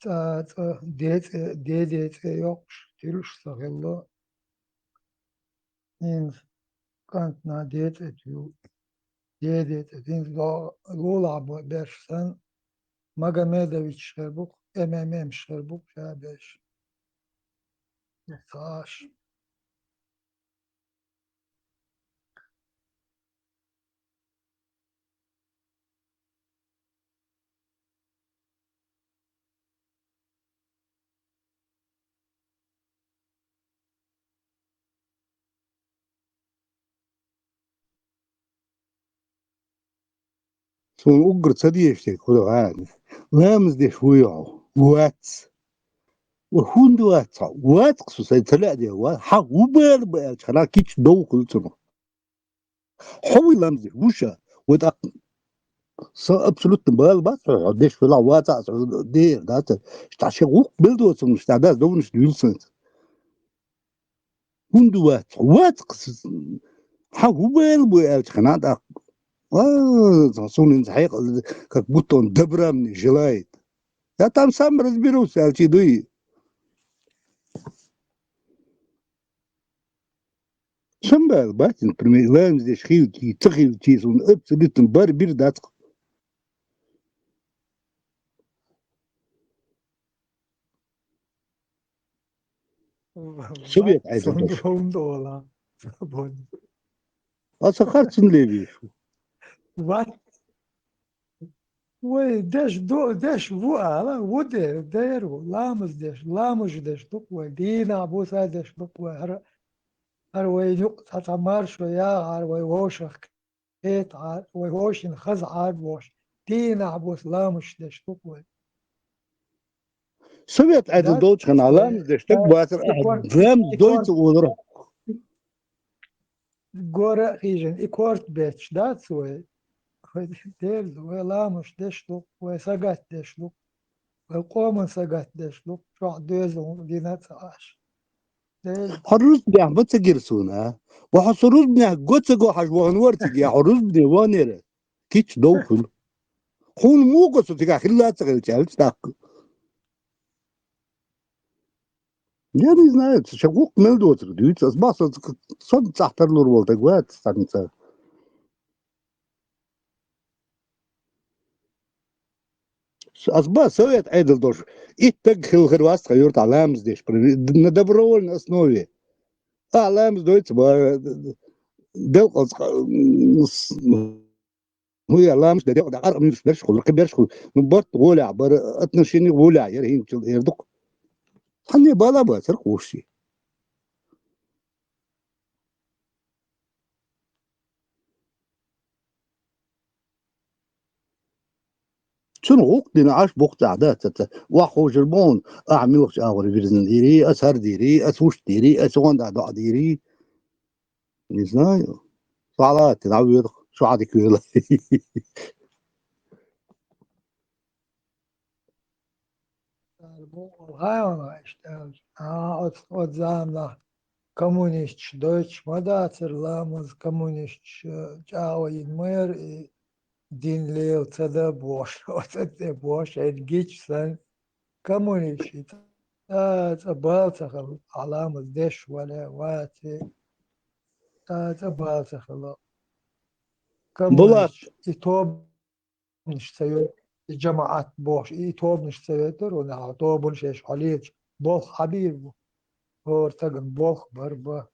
цӀа, цӀа, де цӀе, де, де цӀе йоккхуш, туьллуш ца хилла. ХӀинца кӀантана де цӀе туьллу, де, де цӀе. ХӀинца ло-, лулахь бу-, берш санна, Магомедович хир бу-кх, М М М-ш хир бу-кх ша берш. Цхьа аш. Суна уггар ца дезаш дерг хӀун ду хаьий? Ламаз деш вуй хьо? Вац. Ва хӀунда вац хьо? Вац-кх со, сайн ца лаьа дела вац. Хьан ву бала баьлча хана кича дов хуьлу цунах. Хьо вуй ламаз деш? Ву ша. Вот так. Со абсолютно бал бац, хьо деш хила ваца, со дер дац. Ста ше гук билдо сум, ста дас довниш дюлсенц. Хунду вац, вац, ха хубел бу элч хана так. А, сунин хай, как будто он добра мне желает. Я там сам разберусь, элчи дуй. Шамбал, батин, пример, лан здесь хилчи, цахилчи, сун абсолютно бар бир датк. Совет айдалдаш. Аса харцын леви. Вай, деш, деш ву ала, ву де, дер ву, ламаз деш, ламуш деш, тук вай, дина буса деш, тук вай, хар, хар вай нюк, ца, ца маршо, я, хар вай вошах, кет, хар вай вошин, хаз, хар вош, дина бус, ламуш деш, тук вай. Совет айдалдаш хана ламаз деш, так батыр, ламаз дойца олар. Гора хижин, и корт беч, да, цой. Дер, вай ламуш деш лук, вай сагат деш лук, вай коман сагат деш лук, чо дезун дина цаш. Дер. Харус бях, баца гирсуна. Ва хасурус бня, гоца го хаж ван варти, я харус бня ванера. Кич довхун. Хун муго су тига хилла цагал чалч так. Я не знаю, ца гук мел дотыр дюйц, аз баса сон цахтар лур болта гват станица. Аз ба совет айдалдаш. Иттаг хил хир вас хайор та ламаз деш, на добровольной основе. А ламаз дойц ба, дел, Ну, я ламш да дёк да аргъ мюрш берш хул, ркъы берш хул. Ну, борт гъуля, бар отношение гъуля, ер хин чул ер дук. Ханне бала ба, сар хуши. Цун гъук дина аш бук да да та та. Ва хужур бон, а милх аш агъур вирзин дири, а сар дири, а суш дири, а сугъан да да дири. Не знаю. Салат, навёр, шуадик вела. Гайвана иште. А, от, от замна коммунистш дойч мадацер ламаз коммунистш, э, чао ин мэр и дин лел цада бош. От, от, бош, эд гич сан. Коммунистш, ца, ца балца хал, аламаз деш вале, ваци, ца, ца балца хал. Булат. Коммунистш, и тобниш цавет, и жамаат бош, и тобниш цавет, рона, тобун шеш халилч, болх хабир бу. Ор таган болх бар ба.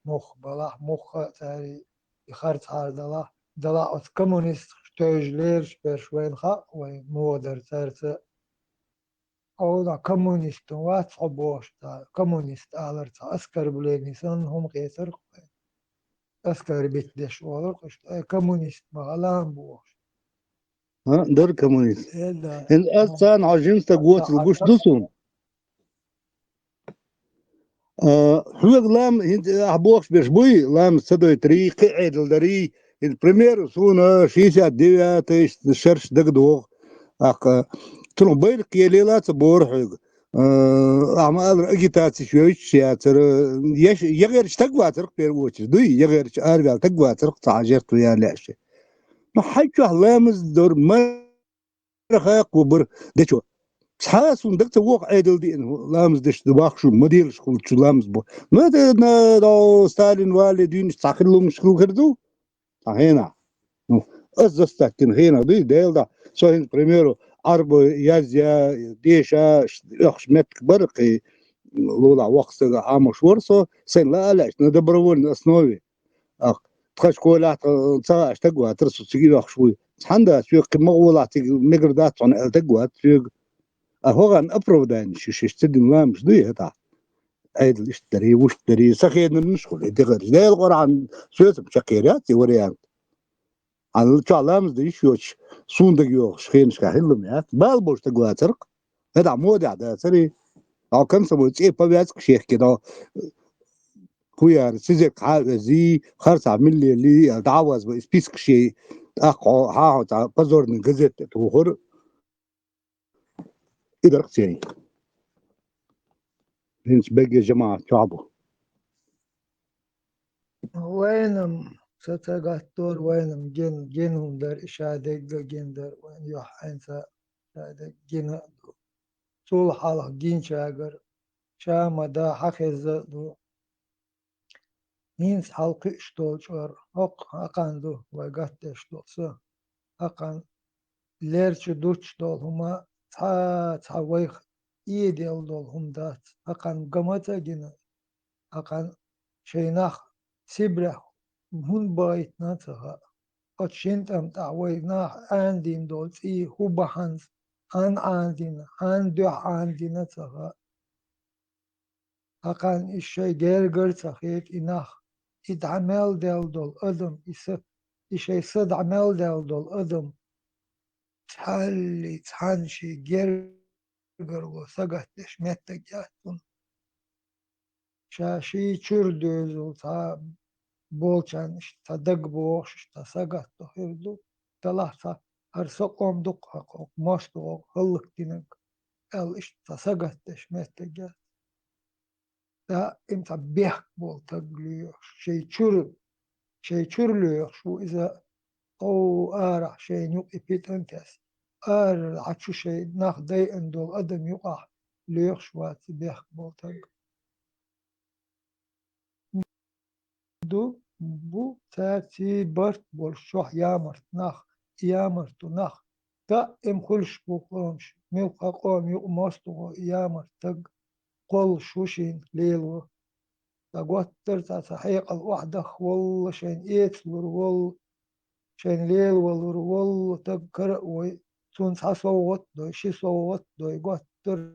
Мух балах, мух цари, и харц хар далах, далах от коммунист, тойж лерш, перш вен ха, вай муодар царца. Ода коммунистун вац хо бошта, коммунист алар ца оскорбление сан хум хесар хо. Оскорбить деш олар хо, э, коммунист ма алам бош. А, дар коммунист. Э, да. Эн аз цан хо жинста гуц гуш дусун. А, хуйг лам, хин, а, бохш берш буй, лам садой три, кы эдл дари, Ин пример, суна шестьдесят девятый шерш дагдуг. Ах, э, тру байрк елела ца борхуг. Э, ама алр агитаци швейч шяцер, э, еш, ягерч тагвацер в первую очередь. Дуй, ягерч арвял тагвацер, ца жертву я ляши. Но хайчу ламыз дор ма Хакъу бир дечо. Цхьа сун даг ца вох айдал диъна ламаз деш да вахшу, ма делаш хул чу ламаз бо. Ну, это на, до Сталин вали дюнш цхьа хиллум шкул хирду. Цхьа хена. Ну, аз застаттин хена, ди, дел да. Со хин, к примеру, арба язя, деша, ш-, охш метк баркъи, лула вахсага амаш ворсо, сен ла аляш, на добровольной основе. Ах, тха школе ах, ца аш тагватар, су циги вахш вуй. Цхьан да, су кхы магъула циги мегар да, цхьан эл тагват, су. А хоган оправдание ши, ши, ши, дин ламш дуй, это. Айдл ишт дари, вушт дари, сахеднер ниш хул, эти гар. Дел Къуран, су цам чакирят, и вариант. Ан ча ламз да иш йоч, сундаг йоч, хеншка хиллум ят. Бал бош тагватарк. Это мода да, сари. А кам собой цепь повязка шехки, да. Хуяр, сизек хавези, харса миллели, даваз ба список шей. ТӀаккха хьо, хьа хьо цхьа позорный газета тӀе тухур, и дарх церий. ХӀинца бегге жамаӀат чохь бу. Вайнам, са ца гаттор, вайнам ген, ген хӀума дар, и ша дегга ген дар, вайн юьхь хьайнца ша дегга гина а ду. Цул хьалха гинчагара ша ма да, хьан хеза а ду. ХӀинца хьалкхуьуш долчу ара, хӀокху хьакхана ду вай гатдеш долу са. Хьакхана лерчу дуттуш долу хӀума цхьа а, цхьа вайх эделла долу хӀума дац. Хьакхана ган ма ца гина, хьакхана шайн нах Сибрех хӀунда бахийтина а ца хаьа. Оцу шина тӀам тӀехь вай наха Ӏанадина долу цӀий хӀун бахьанца, хьанна Ӏанадина, хьанна дуьхьа Ӏанадина а ца хаьа. Хьакхана и шайн гергара ца хета и нах, и дӀа мел даьлла долу адам, и са, и шайн са дӀа мел даьлла долу адам, цхьалли, цхьанна шен гергарло сагатдеш меттиг яц цунна. Ша шен чуьра доьзал цхьа болчарна иштта цхьа дага бохуш, иштта цхьа сагатдо хир ду. Делахь цхьа хӀара со къом дукха хьакхо, мостагӀо хӀаллакдинарг аьлла, иштта цхьа сагатдеш меттиг яц. Даим цхьа бехк болу таг лоьхуш, шайн чуьра, шайн чуьра лоьхуш ву иза, хӀо арахь шайна юкъа и питана тесна. Арара Ӏа чу шайн нах дайъина долу адам юкъахь лоьхуш вац и бехк болу таг. Ду, бу, цаьрца барт болуш чохь ямарт нах, ямарт ду нах. Даим хуьлуш бу къомаш, муьлхха къоман юкъа мостагӀо ямарт таг кхоллуш ву шена лело. Ткъа готтара цхьа, цхьа хьекъал охьадаххаволла, шайна эцалур волла, шайна лелавалур волла таг кара а вой, цунна цхьа совгӀат а дой, ши совгӀат а дой, готтара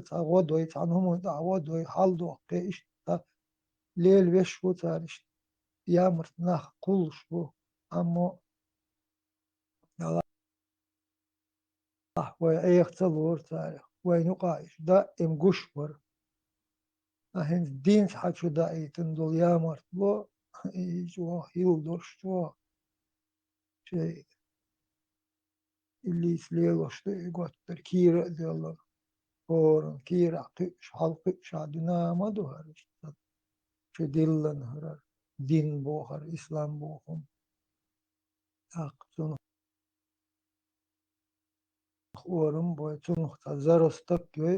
цхьа гӀо дой, цхьана хӀуманна тӀехь гӀо дой, хьал дохкий, иштта лелавеш ву цара, иштта ямарт нах кхуллуш ву. Аммо Аллахь вай Ӏеха ца лора царах, вайн юкъахь иштта даим гуш вара. Ткъа хӀинца динца хьан чу даийтина долу ямартло, и чӀогӀа хилла долуш чӀогӀа. Шайн Иллица лелош ду и готтара, кийра а доьллура. ХӀоранна кийрахь кхуьуш, хьалкхуьуш ахь дуьнен ма ду хӀара иштта. Чу диллина хӀара дин боху, хӀара ислам боху хӀума. ТӀаккха цунах хӀорам бой, цунах цхьа заростак йой,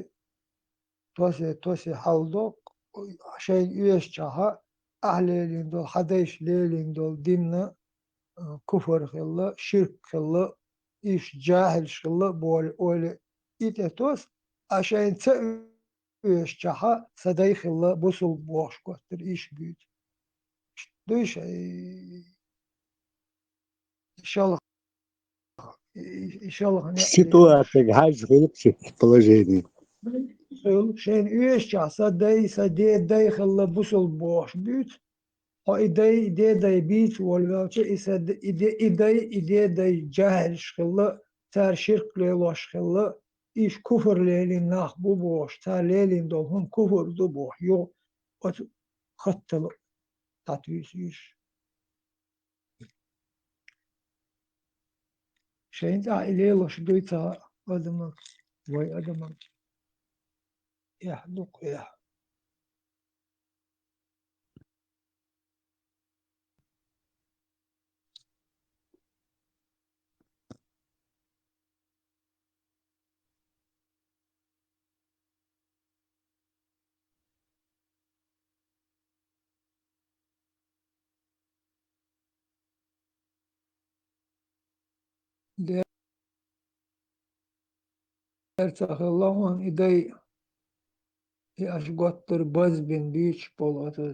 тосе, тосе хьал доккху, шайна оьшучохь ахь лелийна долу, хьан дайша лелийна долу динна, а, куфар хилла, ширк хилла, иштта жахьилш хилла а боли, ойла и тӀе тос, а шайна ца оьшучохь сан дай хилла бусулба бохуш готтара иштта буьйцу. Дуй шай, шалха, и, и шалха некъ лелаш. Ситуацияга хьаьжча хуьлу-кх ши положение. Хуьлу, шайна оьшучохь сан дай, сан деда дай хилла бусулба бохуш буьйцу. Хьо и дай, и дедай бийца волавелча, и сан д-, и де-, и дай, и дедай жахьилш хилла, цара ширк лелош хилла, иштта куфар лелийна нах бу бохуш, цара лелийна долу хӀума куфар ду бохуш, юха оцу хаттала дӀатуьйсу уьш. Шайна тӀехь и лелош дуй цхьа адамах, вай адамах. Эхь ду-кх, эхь. Дера ца хилла хьуна и дай, и аша готтара базбина буьйцуш болу оцу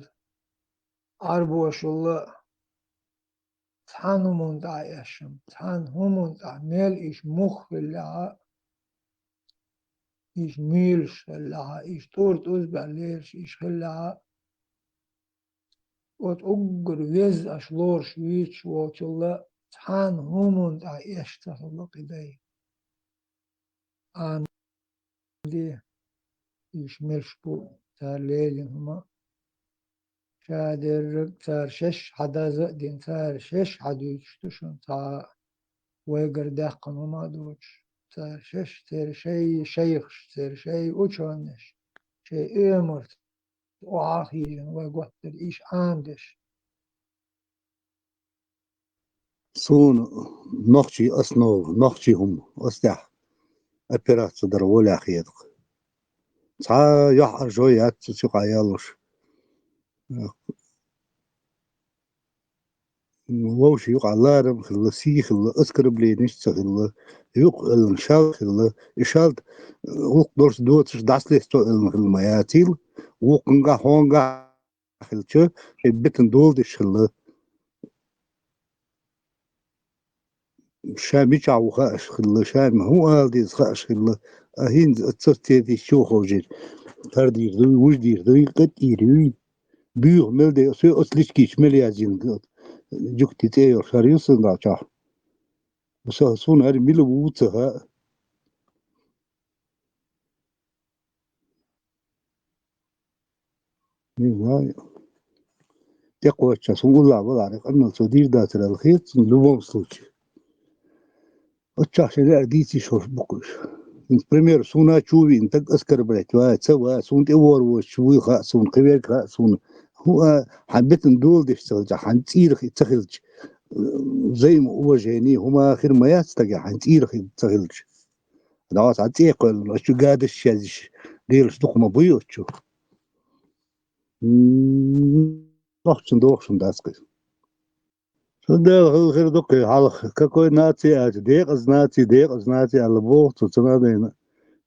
Ӏарбошалла цхьана хӀуманна тӀехь эшна, цхьана хӀуманна тӀехь мел иша мух хиллехь а, иша муьйлуш хиллехь а, иша тӀур-тӀузбехь лелаш иша хиллехь а, оцу уггар веза аша лоруш вуьйцуш волчалла цхьана хӀуманна тӀехь эшна ца хилла кхин дай. Ан де, иша мелш бу цара лелийна хӀума. Ша дерриг цара шаьш хьадаза а дина, цара шаьш хьадуьйцуш ду шуна цхьа а вайгара даьккхина хӀума а доцуш. Цара шаьш, церан шай-, шайхаш, церан шай учёнаш, шайн оьмарца охьа а хиъна, вай готтара иша Ӏамадеш. Суна нохчий основа, нохчий хӀума, оцу тӀехь операци дар волехь хетах. Цхьа а юьхьӀаьржо яц цу юкъа яллуш. Вовшийн юкъа ларам хилла, сий хилла, оскорбленеш ца хилла, юкъ оьллина шал хилла, и шалта гӀуллакх долуш доцуш дӀасалесто оьллина хилла ма яцийла, вукхунгахь, хьонгахь хилча, шайн битана доладеш хилла. Ша мичахь ву хууш хилла, ша хӀун ала деза хууш хилла, а хӀинца оццо церан чу ховшийча, тардийр дуй, вуж дийр дуй, къа тӀера юй, буьйха мел де, соьга оцу личкийчу мел яздина, жуьгти цӀе йолуш хӀара ю сан дӀачохь. Со, суна хӀара мила ву ца хаьа. Не знаю. ТӀекхоччуш, хӀун уллохь валахь, къамел цо дийр дацар аьлла хета суна, в любом случае. Оццахь шайн лаьара дийца йиш йолуш бу-кх уьш. ХӀинца, пример, суна чу веана стаг оскорблять ван, ца ван, суна тӀе вор воцуш вуй хаьа суна, кхин верг хаьа суна. ХӀун а, хьан битана доладеш ца хилча, хьан цӀийрах и ца хилча, взаимоуважение, хӀума хир ма яц стаге, хьан цӀийрах и ца хилча. ДӀо цхьа цӀе кхоьллина, ас чу гадаш язйиш, делаш дукха ма буй оцу чу. М, нохчийн дохуш хӀума дац кхин. Цундела хила хир ду кхин хьалха, какой нации аьлча, декъаза наци, декъаза наци аьлла боху цо, ца надийна.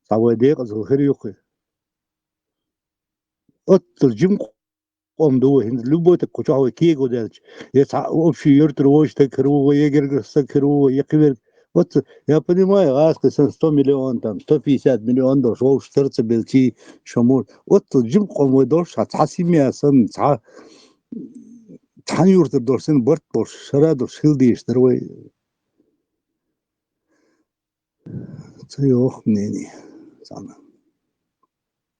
Цхьа вай декъаза хила хир ю кхин. Оццул жима къом ду вай, хӀинца любой стаг кху чохь вай кего даьлча, я цхьа общий юьртара вовшийн стаг хир ву вай, я гергара стаг хир ву вай, я кхин верг. Вот я понимаю, гӀазкхи санна сто миллион, там, сто пятьдесят миллион долуш вовшашца ца белчий, шо мур. Вот жима къом вай долуш, цхьа, цхьа семья санна, цхьа, цхьана юьртара долуш санна, барт болуш, шара долуш хила дезаш дара вай. Ца йоху мнение цхьана.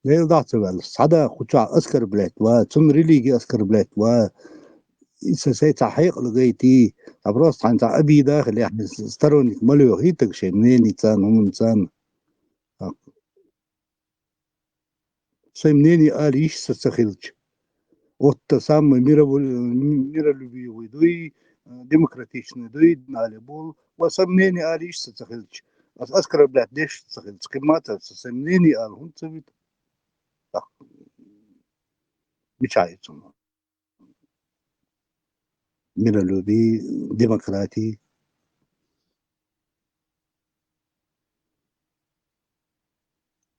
Лела дахьа ца ваьлла, цхьа да кху чохь оскорблять ван, цунна религи оскорблять ван. И сан сай цхьа хьекъал гайтий, цхьа просто хьайн цхьа обида хилехь, сторонник ма лоьхий стаг шайн мненица, хӀуманца. Сайн мнение ала йиш ца, ца хилча. Отта самый мировой, миролюбивый дуй, демократичный дуй, али бул. Ва сайн мнение ала йиш ца, ца хилча. Ас оскорблять деш ца хилча. Кхин ма ца, сан мнение ала хӀунда ца вита? Так. Мичахь ю цунах? Миролюбие, демократия.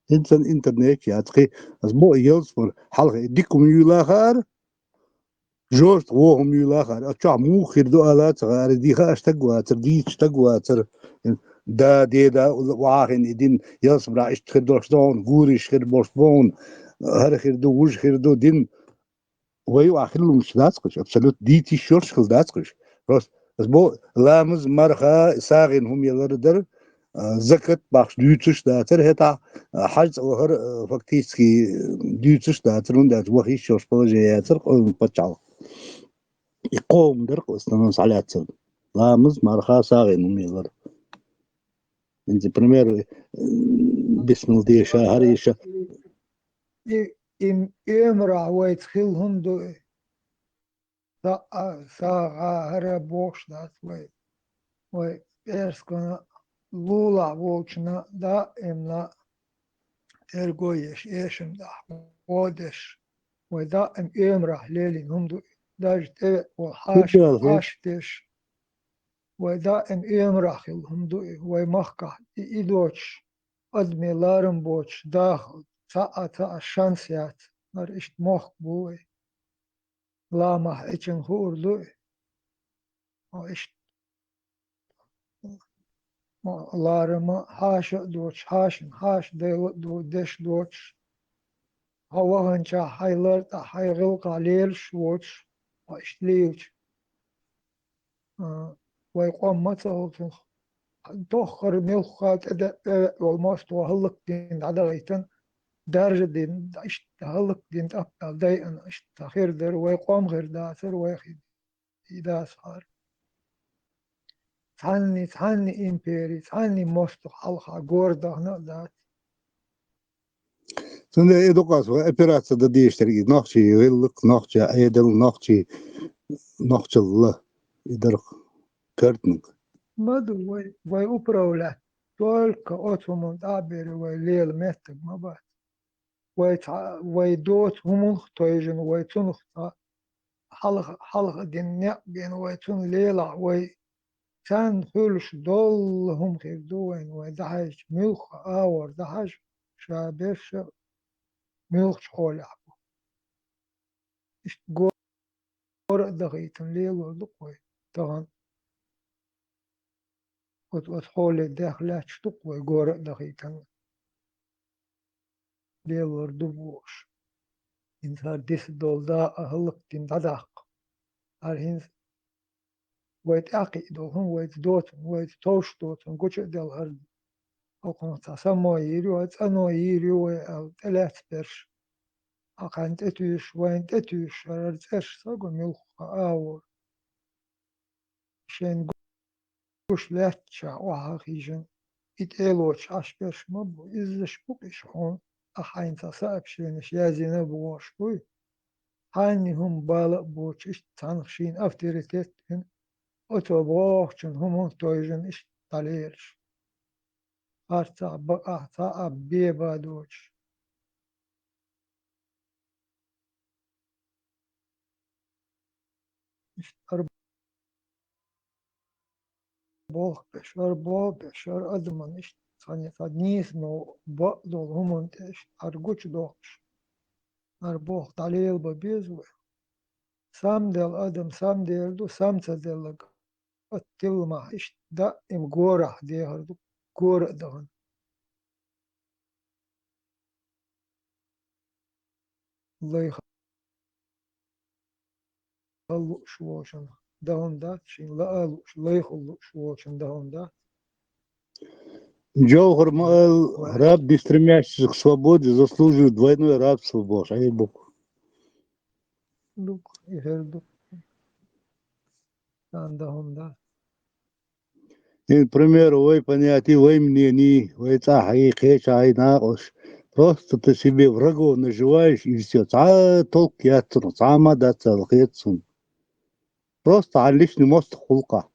ХӀинца интернет яц кхин, ас бо ялсмар хьалха дика хӀума юйла хаара, жорта вон хӀума юйла хаара. Ас чохь муха хир ду ала ца хаара, дийха аш стаг вацар, дийца стаг вацар. Да, деда, вахин и дин, ялсмара иштта хир долуш догӀун, гуриш хир болуш богӀун, хӀара хир ду, вуж хир ду, дин. Вай юкъахь хила луш дац кхуьш, абсолютно дийца йиш йолуш хила дац кхуьш. Просто ас бо ламаз, марха, сагӀина хӀума ялар дара, а, закат бахаш дуьйцуш дацара, хӀетахь, а, хьаж цӀа вахар, а, фактически дуьйцуш дацара, хӀунда аьлча ваха йиш йолуш положение яцара къоман пачхьалкх. И къоман дара кху основном схьалаьцнарг. Ламаз, марха, сагӀина хӀума ялар. ХӀинца, пример, м, бисмал деша, хӀара иша. И, и оьмарахь вайца хилла хӀума ду и. СагӀа, сагӀа, хӀара бохуш дац вай. Вай пӀераскана лулахь волчунна даимна терго еш, эшам дахь, гӀо деш. Вай даим оьмарахь лелийна хӀума ду и. Даже тӀевеа волу хьаша, хьаша деш. Вай даим оьмарахь хилла хӀума ду и, вай махкахь и, и доцуш, адамийн ларам боцуш даха, цхьа а, цхьа а шанс яц, хӀара иштта мохк бу вай. Ламахь эчан хуур ду и. Хьо иштта, хьо ларама хьаша а доцуш, хьашан хьаша дайла а ду, деш доцуш. Хьо ваханчохь хьайн лар тӀехь, хьайн гӀиллакхехь лелаш а воцуш, хьо иштта лелча. А, вай къом ма ца хуьлу цунах. Тоххара муьлхха тӀе де-, тӀевеа волу мостагӀа хӀаллакдина дӀадахийтина, даржа дина, иштта хӀаллакдина тӀаппал дайана, иштта хир дара, вай къам хир дацара, вай хи-, и дацахьара. Цхьанне, цхьанне импери, цхьанне мостагӀа хьалха гора дахана а дац. Цундела и дукха вай операци дан дезаш дерг, и нохчий гӀиллакх, нохчий Ӏедал, нохчий, нохчалла, и дара картинка. Ма ду вай, вай управлять только оцу хӀуманна тӀа а бер вай лела меттиг ма бац. Вай цхьа, вай доцу хӀуманах тойжина, вай цунах цхьа хьалха, хьалха дина некъ бина, вай цунна лелахь, вай царна хуьлуш долу хӀума хир ду вайна, вай дӀахьаьжча, муьлхха агӀор дӀахьажа, ша берш а муьлххачу хьолехь бу. Иштта го-, гора а дахийтина лелор ду-кх вай тахана. Оцу, оцу хьоле дехлаьтташ ду-кх вай гора а дахийтина. Лелор ду бохуш. ХӀинца хӀара диса долу дакъа хӀаллакдина дӀадаккха. ХӀара хӀинца вай тӀаьхьакхиъ долу хӀума вайца доцург, вайца товш доцург гучу а делла хӀара. Окхунах цхьа само йийр ю, хӀара цӀано йийр ю вай аьлла, тӀелаьцна берш. Ахьа кхарна тӀетуьйсуш, вайна тӀетуьйсуш, хӀара цӀерш ца го муьлхха агӀор. Шайна гуш лаьттачохь охьа хьийжина, и тӀелочу Ӏаш берш ма бу, иззаш бу-кх уьш хьуна, ахьа хьайна цхьа сообщенеш язйина а бохуш буй. Хьанна хӀума бала а боцуш, иштта цхьанах шена авторитет а бина, оцо бохучун хӀуманах тойжина иштта дӀалелаш. Харцахь, бакъахь цхьа а беба доцуш. Иштта хӀара болх беш, хӀара болх беш, хӀара адаман иштта цхьана, цхьа нийса ма бакъ долу хӀуманна тӀе иштта хӀара гучудоккхуш, хӀара болх дӀалелабан беза вай. Самаделла адам самаделла ду, сама ца делларг оцу тилламахь иштта даим горахь дехар ду, гора а дахана. Лайха лууш волчун дахана дац, шен лаа лууш, лайха лууш волчун дахана дац. Джовхар ма аьлла, раб, не стремящийся к свободе, заслуживает двойное рабство бохуш, ай бу-кх. Ду-кх, и хир ду. Царна дахана дац. Ин, к примеру, вай понятие, вай мнение, вай цӀахь хьай, кхечахь хьай накъош. Просто ты себе врагов наживаешь, и всё. Цхьа а толк яц цунах, цхьа а ма дац аьлла хета суна. Просто хьан личный мостагӀ гӀуллакхахь.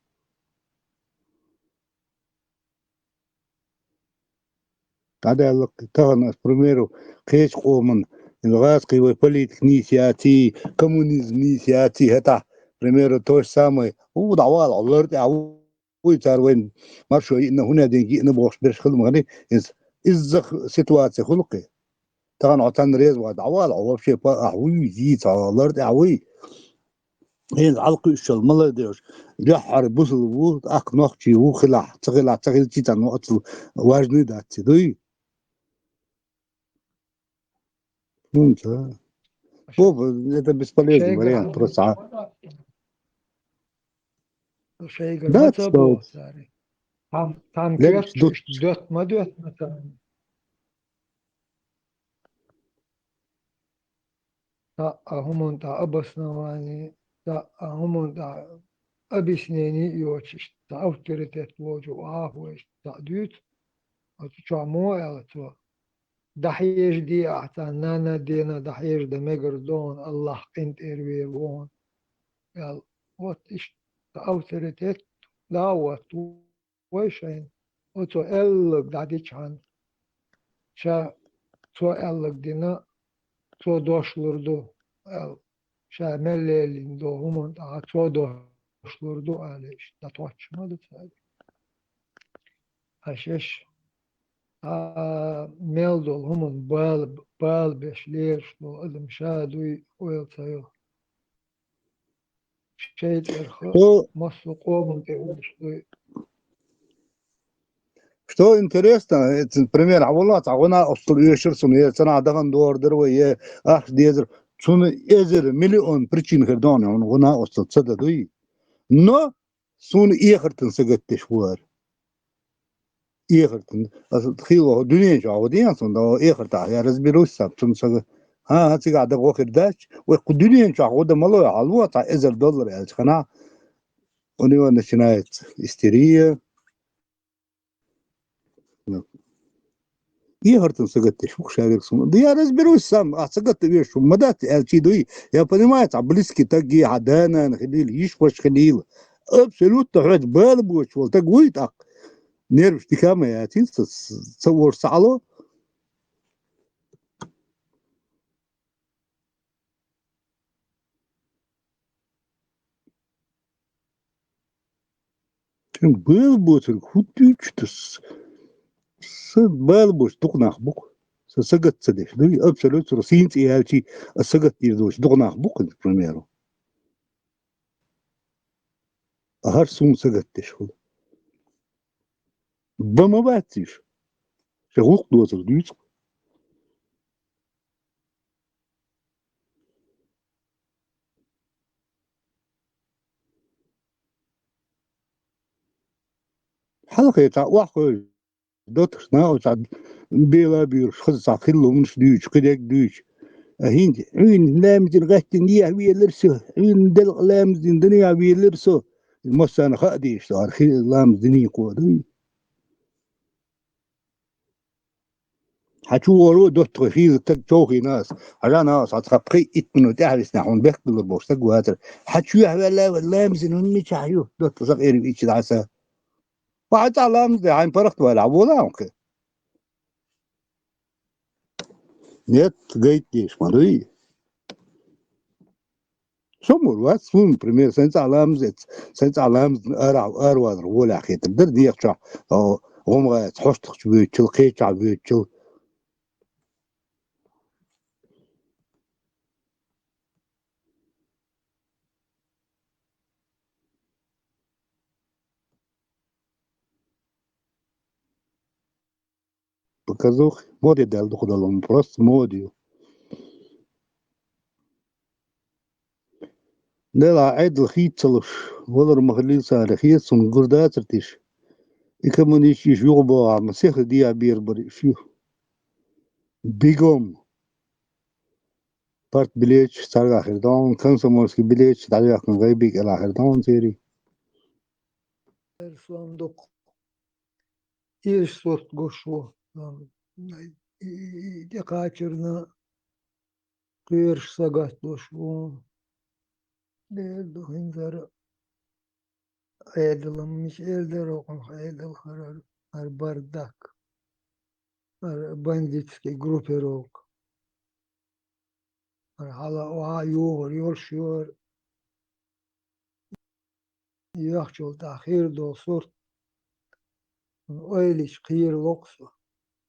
ДӀадаьлла-кх тахана ас, к примеру, кхечу къоман, гӀазкхий вай политика нийса яций, коммунизм нийса яций, хӀетахь, к примеру, то же самое, у, дӀавала, хьо лар тӀехь ву, вуй, цара вайн маршо йиъна, хӀунда денга йиъна бохуш берш хила ма хили, иза, иззах ситуация хуьлу-кх. Тахана хьо царна реза вац, дӀавала, хьо вообще па-, ахь вуй, йийца, хьо лар тӀехь вуй. ХӀинца хьалакхуьуш йолу молодёжь дуьххьара бусулба ву, тӀаккха нохчий ву, хилахь, ца хилахь, ца хилчий царна оццул важный дац, дуй? ХӀунца? Оба, это бесполезный вариант, просто, а. Шайгара ма ца боху цара. Там, там коьртачу иштта доьтту ма доьтту царна. Цхьа а хӀуманна тӀехь обоснование, цхьа а хӀуманна тӀехь объяснение а йоцуш, иштта цхьа авторитет волчу охьа а хьо иштта цхьа дуьйцу, оцу чохь муха аьлла цо: «ДӀахьежадехьа ахь царна, нана-дена дӀахьежадан мегар ду хьуна, АллахӀ къинтӀера вер ву хьуна», аьлла. Вот иштта цхьа авторитет дӀа а хӀотту вай шайна, оцо аьлларг дӀадичхьана, ша цо аьлларг дина, цо дош лур ду аьлла, ша мел лелийна долу хӀуманна тӀехь цо дош лур ду аьлла, иштта дӀатоттуш ма ду цара. Ткъа шаьш, а, мел долу хӀуманна бала, бала беш лелаш долу адам ша дуй ойла ца йо. Шайн цӀарах массо а къоман тӀе уьдуш дуй. Что интересно, э, ц-, пример, хьан валлахь, цхьа гӀуна оццул оьшура суна, я цунах дахана догӀур дара вай, я ахча дезара. Цунна эзар, миллион причин хир ду хьуна, гӀуна оццул ца дан дуй. Но суна эхартан сагатдеш ву хӀара. Эхартан. Аса хила дуьнен чохь гӀо ден сан, да эхартахь, я разберусь сам, цунна сага. ХӀан, хӀан, цигахь дан гӀо хир дац, вай кху дуьнен чохь гӀо дан мало хьалво, цхьа эзар доллар аьлча хана, у него начинается истерия. Ну. Эхартан сагатдеш ву шаверг суна. Да я разберусь сам, а сагатта веш шу ма дац аьлчи дуй. Я понимаю, цхьа близкий таг гий, хьан да-нана хилийла, йиш-ваша хилийла. Абсолютно хьоьца бала боцуш волу таг вуй тӀаккха. Нерваш дика ма яций, ца, ца вожа ца Ӏало. Шен бала боцург хӀун дуьйцу тас? Сан бала боцу дукха нах бу-кх. Сан сагатца деш дуй, абсолютно сийна цӀе яьлчий, ас сагатдийр доцу дукха нах бу-кх, к примеру. А хӀара суна сагатдеш хуьлу. Бан ма бац иза. Шен гӀуллакх доцург дуьйцу-кх. Хьалхе цхьа охьахевшина доттагӀаш, накъостий, цхьа бела а буьйлуш, хаза цхьа хилла хӀуманаш дуьйцуш, кхидерг дуьйцуш. А хӀинца, хьуьнан ламаз дина гӀаьттина дехьавелира со, хьуьнан делкъа ламаз дина динехьавелира со. Массарна хаа дезаш ду, хӀара хи-, ламаз динийкхо дуй. Хьан чу вогӀур ву доттагӀий хийла стаг човхийна ас. Хьажа, нагахь санна цхьа пхи-итт минот тӀаьхьа виснехь, хьуна бехк билур болуш стаг вацара. Хьан чоьхьа ваьлла а ваьлла, ламазина хӀунда мичахь ю? ДоттагӀа сакъерам иччи дӀаса. Ва хьан цӀахь ламаз де, хьайн паргӀат валахь, вола хьуна кхин. Нет, гайта дезаш ма дуй. Со мур вац, суна, пример, сайн цӀахь ламаз эц, сайн цӀахь ламаз арахь, аравалар волахь хетар дара дехачохь, о, гӀум гӀайца, хьоштахчу воьдучул, кхечахь воьдучул. Показуха. Моде даьлла дукха долу, просто мода ю. Делахь Ӏедал хийца ца луш, валар ма хилийла цара, хета суна гур дацара тиша. И коммунисташ юха бохахь, ма сиха дехьа бер бара иш ю. Бегом. Партбилеташ цаьргахь хир ду хьуна, комсомольский билеташ дӀадоьхкина гӀайби кӀелахь хир ду хьуна церий. Эр сом дукха. Ирс сурт гуш ву. Ам, и, и, и, тӀекхачарна кхоьруш сагатдеш ву. Дера ду хӀинца хӀара Ӏедал, мича Ӏедал дара хӀокхунах Ӏедал хӀара, хӀара бардак, хӀара бандитский группировка. ХӀара хьала охьа а юхур йолуш ю хӀара. Яхчул тӀаьхьа хир долу сурт. Ойла йича кхерало-кх со.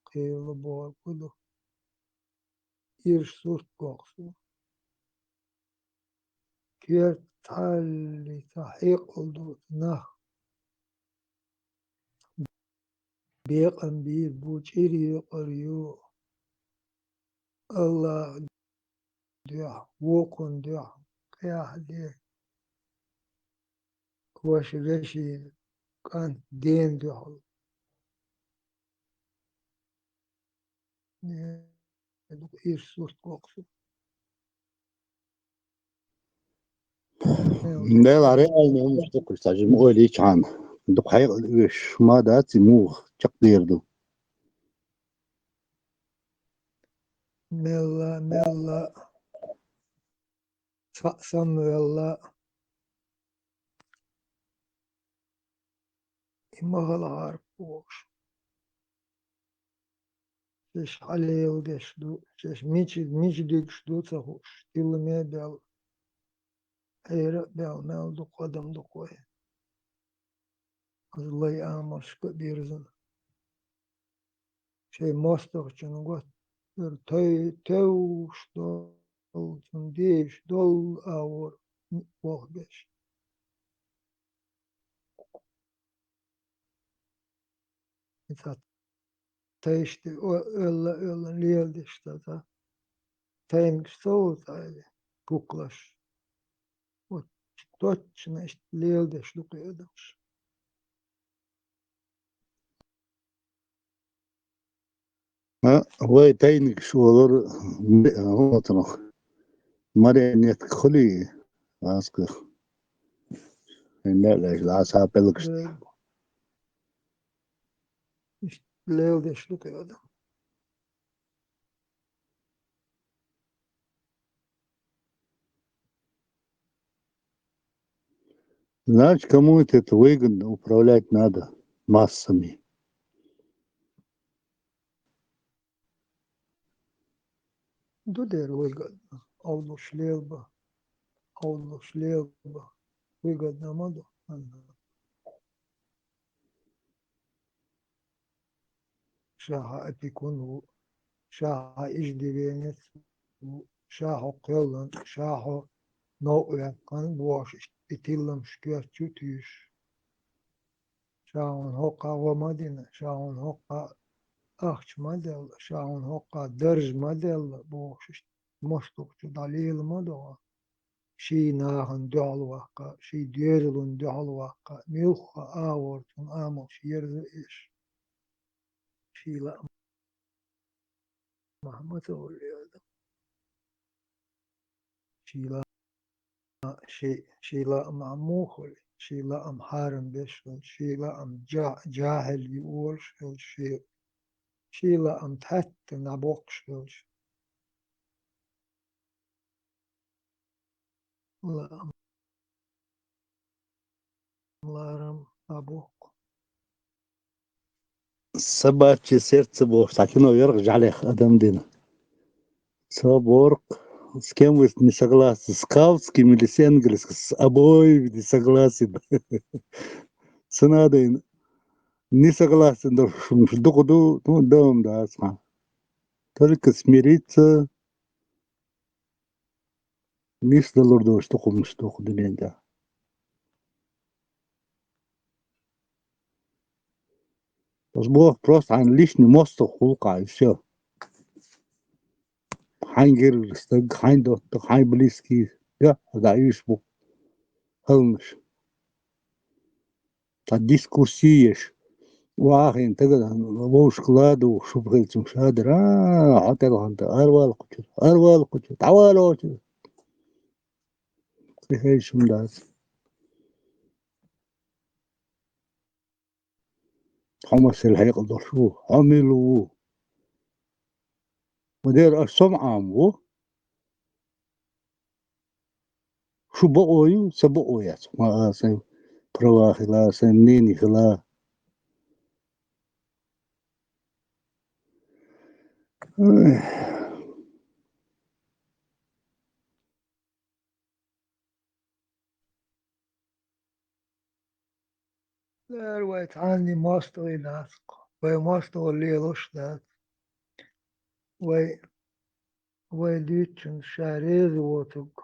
Кхерало бохург хӀун ду? Ирс сурт го-кх со. Керта цхьалли ца хьекъал ду нах. Бекъам бийр бу, чӀир юкъар ю. Аллах дуьхьа, вукхун дуьхьа, къаьхьа де. Ваша вешин кӀант ден дуьхьал. Э, дукха ирс сурт го-кх со. Дела реально хӀуманаш дукха, ца жима ойла йичхьана. Дукха хьекъал веш ма дац, и муха чекхдер ду. Мелла, мелла, цхьаъ самвелла, и ма хала хьарп бохуш. Шаьш хьалелдеш ду, шаьш мича, мича дуьгуш ду ца хууш, тиламе а бел, хьера а бел, мел дукха адам ду кхой. Аса лай амалшка а бирзина. Шайн мостагӀчун готта, тевш долу, цунна дезаш долу агӀор вохбеш. И цхьа тайшти о-, оьлла, оьлла леладеш ца, цхьа таймакаш ца ву цхьа или куклаш. Вот точно иштта леладеш ду кхин адамаш. А, вай тайнигаш олар, ме-, а, хӀун оцунах. Марионетка хули, аска. Хьин лаьлаш, лаьса пӀелгаш. Лел деш ду кхы адам. Значит, кому это выгодно, управлять надо массами. Ду дера выгодно, овлуш лелба, овлуш лелба, выгодно ма ду. Ша хьан опекун ву, ша хьан иждивенец ву, ша хьо кхоьллан, ша хьо новкъа ваьккхана бохуш, и тилламаш коьртачу туьйсуш. Ша хьуна хӀокхо гӀо ма дина, ша хьуна хӀокхо ахча ма делла, ша хьуна хӀокхо дарж ма делла бохуш, иштта мостагӀчу дӀалела ма догӀу. Ший нахана дуьхьал ваккха, ший доьзална дуьхьал ваккха, муьлхха агӀор цунна амалш ерза еш. Ший лаам мах ма ца хуьлу и адам. Ший лаам, ший, ший лаам мах муха хуьлу, ший лаам хьарам беш хилча, ший лаам жа-, жахьил ю олуш хилча, ший, ший лаам тхьаьттина дӀабоккхуш хилча. Лаам ларам а боккху. Собачье сердце бохуш, цхьа кино верг жӀалех адам дина. Цо боху, с кем вы не согласны, с Каутским или с Энгельсом, с обоими не согласен. Ца надо, не согласен, да, шумаш дукха ду, ну, дам дац, ха. Только смириться, нисдалур долуш дукхамаш ду кху дуьнен тӀехь. Ас боху, просто хьайн личный мостагӀ хуьлу-кх, и всё. Хьайн гергара стаг, хьайн доттагӀа, хьайн близкий, я, дӀа уьш бу хӀалланаш. Цхьа дискуссия еш. Вахийна тагана вовшашка ладугӀуш шу хилча цунна ша дара: «А, хьо тӀелхьанта, аравала кхучуьра, аравала кхучуьра, дӀавала оцуьра». Кхин хӀай шуна дац. Хьо масал хьекъал долуш ву, хьо мила ву? Ма дера, аш со ма Ӏама ву. Шу бакъо ю, сан бакъо яц. Ма а сайн права хила, сайн мнение хила. Ой. Лера вай цхьанний мостагӀий дац-кх, вай мостагӀалла лелош дац. Вай, вай дуьйцучунна ша реза воцург,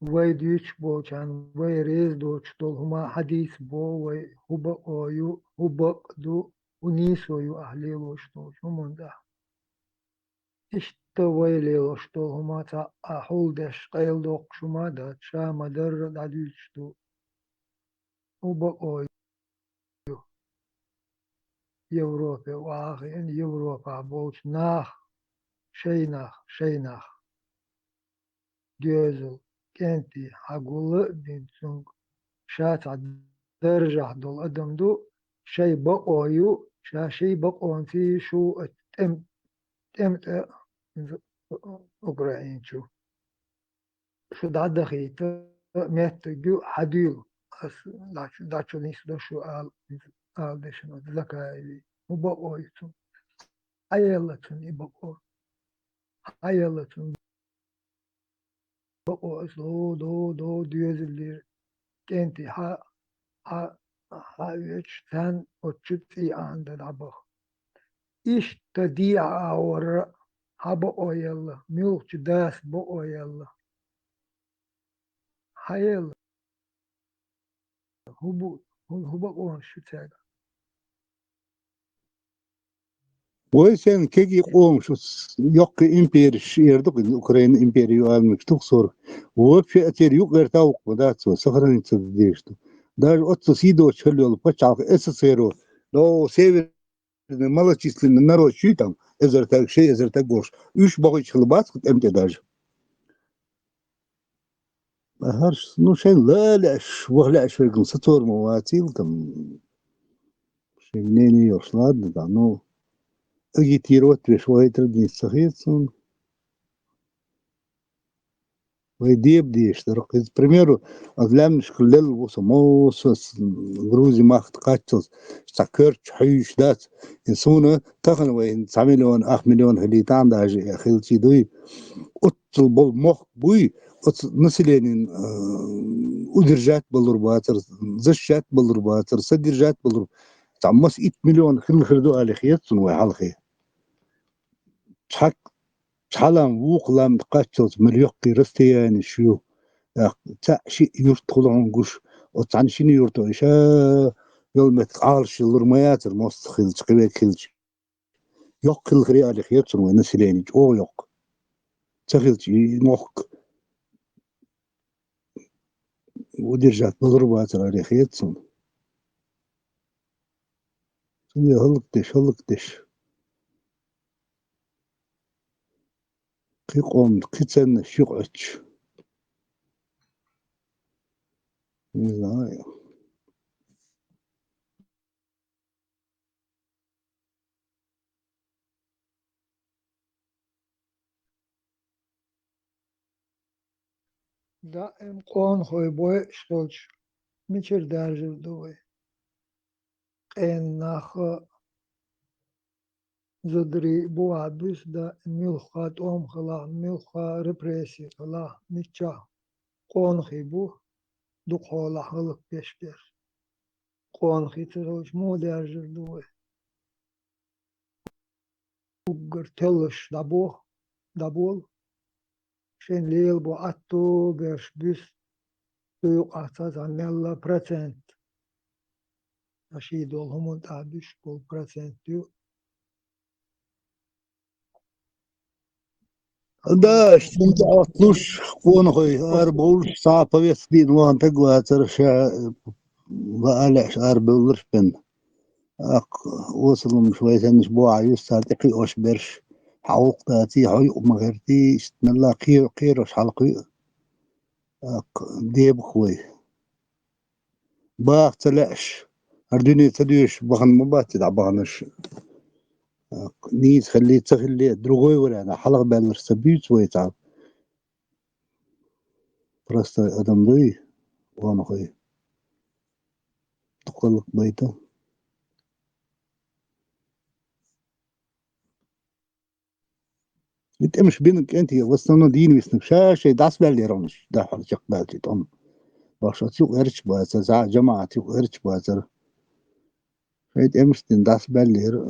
вай дуьйцуш болчарна вай реза доцуш долу хӀума хьадийца бо вай, хӀун бакъо ю, хӀун бакъ ду, хӀун нийсо ю ахь лелош долчу хӀуманна тӀехь. Иштта вай лелош долу хӀума цхьа а хьулдеш, къайладоккхуш хӀума а дац, ша ма-дарра дӀадуьйцуш ду. ХӀун бакъо ю? Европе охьа а хиъна, Европахь болчу нах, шайн нах, шайн нах. Доьзал, кӀентий, хьан гула а бина цуьнга, ша цхьа даржехь долу адам ду, шайн бакъо ю, ша шайн бакъонций шу тӀем-, тӀемтӀа Украин чу. Шу дӀадахийта меттиг ю, хьан дуьйла, ас дӀачу, дӀачу нисдо шу ала, ала дешна Закаеви. ХӀун бакъо ю цунна? Хьан елла цунна и бакъо? Хьан елла цунна бакъо? Аса до, до, до доьзаллера кӀентий хьа, хьа, хьа а веача, царна оцу чу цӀий Ӏаьнна дан дӀабаха. Иштта дехьа агӀорра хьан бакъо елла, муьлххачу дас бакъо елла? Хьан елла? ХӀун бу, хӀун, хӀун бакъонаш ю цаьрга? Вай сайн кегий къомаш, оцу йоккхий империш эр ду-кх, Украина импери ю аьлла мегаш ду-кх сург. Вообще а церан юкъара тавкъ ма дац, вай сохраниться дезаш ду. Даже оццу сий доцуш хилла йолу пачхьалкх СССР, но северный малочисленный народ чуй там, эзар таг, ши эзар таг волуш. Уьш бохуьйтуш хила бац тӀем тӀе даже. ХӀорш, ну, шайн ла лаьаш, ваха лаьаш верг-м сацор ма вацийла там. Шайн мнение йолуш, ладно, да, ну, агитировать веш вахийтар дийца ца хета суна. Вай деба дезаш дара. Иза, к примеру, аз лаьмнашка лелла ву со, мо со с-, Грузи махка кхаччалц, цхьа коьртачу хьуьйсуш дац. И суна тахана вай цхьа миллион, ах миллион хилийтахьа даже, э, хилчий дуй. Оццул болу мохк буй, оцу населениен, э, удержать балур бацара, защищать балур бацара, содержать балур. Цхьа маса итт миллион хилла хир ду аьлла хета суна вай хьалхе. Цхьа, цхьа лам, вукху лам кхаччалц мел йоккхий расстоянеш ю. ТӀаккха цхьаъ шиъ юрт хуьлу хьуна гуш, оцу цхьана шина юрто иша йолу меттиг Ӏалашъялур ма яцара, мостагӀ хилча, кхин верг хилча. Йоккха хилла хир ю аьлла хета суна вай население, чӀогӀа йоккха. Ца хилча, и мохк удержать балур бацара аьлла хета суна. Цундела хӀаллакдеш, хӀаллакдеш. Кхин къоман, кхин царна ши къоьттуш. Не знаю. Даим къонахой бойуш хилча, мичара даьржар ду вай? Къена нах а, зударий а бу ахь буьсу, даим муьлхха тӀом хилахь, муьлхха репрессий хилахь, миччахь къонахий бу дукхахьолахь хӀаллакдеш берш. Къонахий ца хилча, муха даьржар ду вай? Уггар теллаш дӀабо-, дӀаболу. Шайн лелабо атто берш буьсу, цу юкъахь цхьа-цхьа мелла процент. Ткъа ший долу хӀуманна тӀехь буьсуш болу процент ю. Да, иштта тӀе Ӏоттуш, къонахой арабовлуш, цхьа а повестка диъна вахана стаг вацара, ша лаа лаьаш арабевлларш бен. ТӀаккха осалламаш вай саннаш бохьа юьсу цара тӀекхиош берш, хьан гӀуллакх даций, хьо юкъа ма гӀертий, иштта мелла кхе-, кхерош хьалакхуьу. ТӀаккха дебах вай. Баха ца лаьаш, хӀара дуьне ца доьшуш бахана ма бац и дӀа баханаш. ТӀаккха нийса хилли, ца хилли, другой вариант, хьалха баьлларш ца буьйцу вай цхьа. Простой адам дуй, къонахой. Дукха хӀаллакбайта. И тӀемаш бина кӀентий, в основном дийна виснарг ша шайн дӀасабаьллера хьуна, дахьал чекхбаьлча тӀом. Бахьаш оцу юкъа гӀерташ бацара, жамаӀат юкъа гӀерташ бацара. Шайн тӀемаш дина дӀасабаьллера.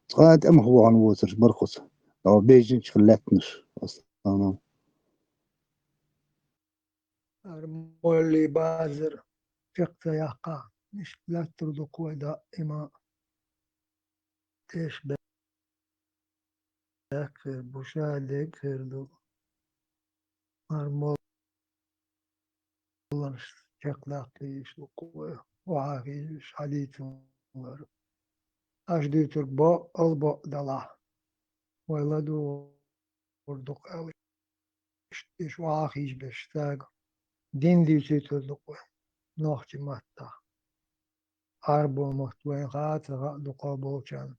Цкъа а тӀемах вахана воцурш бара кхуза. Дала бежанчу хила лаьттанаш, в основном. Ара молли базар чекх ца яккха, иштта лаьттар ду-кх вай даима. Теш бе-, бехк хир бу, ша дерг хир ду. Ара молланаш чекхдаккха йиш ду-кх вай, охьа хьийзаш, хьадийцар. Аша дуьйцург бо-, албо далахь. Вай ладугӀур ду-кх аьлла, иштта уьш охьа а хьийжабеш стага дин дуьйцуьйтур ду-кх вай нохчийн маттахь. Ӏарбойн мотт вайна хаа а ца хаьа дукхахболчарна.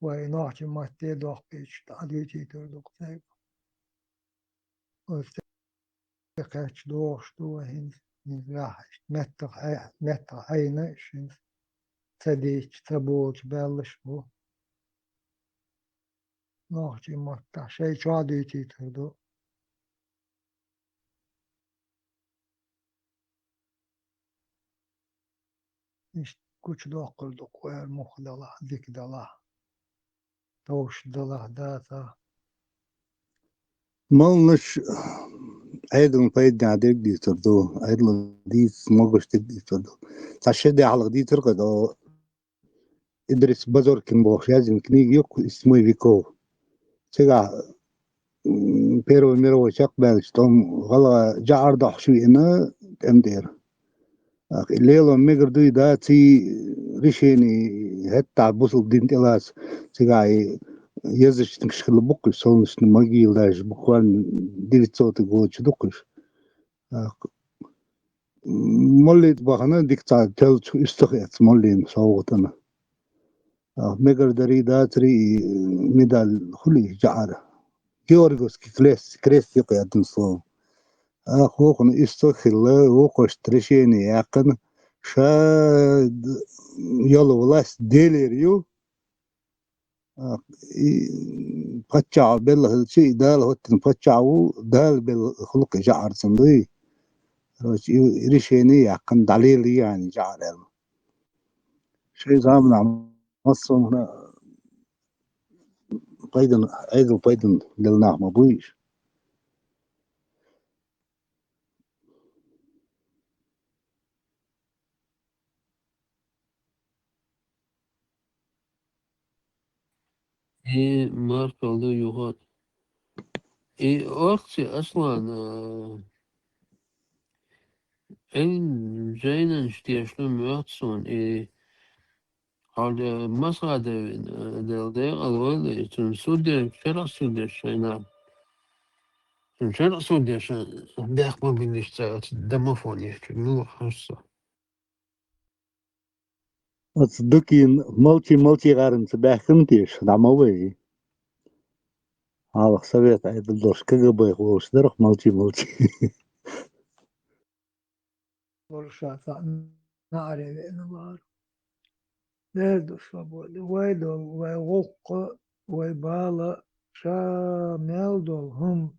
Вай нохчийн матте доккхуьйтуш дӀадуьйцуьйтур ду-кх цаьрга. Оцу тӀе кхаьчча догӀуш ду вай хӀинца, хӀинца ваьхьа, иштта меттах хье-, меттах хьайна, иштта хӀинца ца дийцча, ца болчу баьллаш бу. Нохчийн маттахь шайн чохь дуьйцуьйтур ду. Иштта гучудоккхур ду-кх вай, муха далахь, дика далахь, товш далахь, дацахь. Молланаш Ӏедална пайданехь дерг дийцур ду, Ӏедало дийца могуш дерг дийцур ду. Цхьа ши де хьалха дийцур-кх иза, Идрис Базоркин бохуш яздина книга ю-кх, «Из тьмы веков». Цигахь, м, Первый мировой чекхбаьлча тӀом гӀалгӀа жӀар дохьуш веана тӀем тӀера. Лело мегар дуй, даций, решение хӀетта бусалба дин тӀелаца. Цигахь и язычникаш хилла бу-кх уж, солнечный могила даже буквально девятьсотый годаш ду-кх уж. А, моллита бахана дика цхьа теллачу уьстагӀ эцна моллина совгӀатана. А, мегар дарий, дацарий, и медаль хуьлий жаӀара. Георгиевский крест, крест юкъе яздина слово. А, хӀокхунна уьстагӀ хилла, вокхашта решение яьккхина, ша д-, йола власть Делера ю, а, и паччахь белла хилча, и Дала хӀоттина паччахь ву, Дала белла хуьлу-кх и жаӀар цунна дуй. Короче, и решение яьккхина, дӀалелае хьайна жаӀар аьлла. Шайн заманахь массо а хӀума пайдана, Ӏедал пайдана лелла нах ма буй уж. И маршалла ду, юха. И орци, Аслан, а, Ӏилма жайнаш дешна моьтту суна, и хьал, а, Масхадовна, а, Дала декъала войла, и цуьнан суд деш, шарӀан суд деш шайна. Цуьнан шарӀан суд деш бехк ма бинниш цара оцу домофоне чу, мила хьожа со. Оцу Дукин молчи-молчи гӀаран ца баьхкина теша, дӀа ма вай. Хьалха совет Ӏедал долуш КГБ-х волуш дара-кх молчи-молчи. Волуша цхьаъ наӀаре веана вара. Дерду свобода. Вай долу, вай гӀуллакх, вай бала, ша мел долу хӀума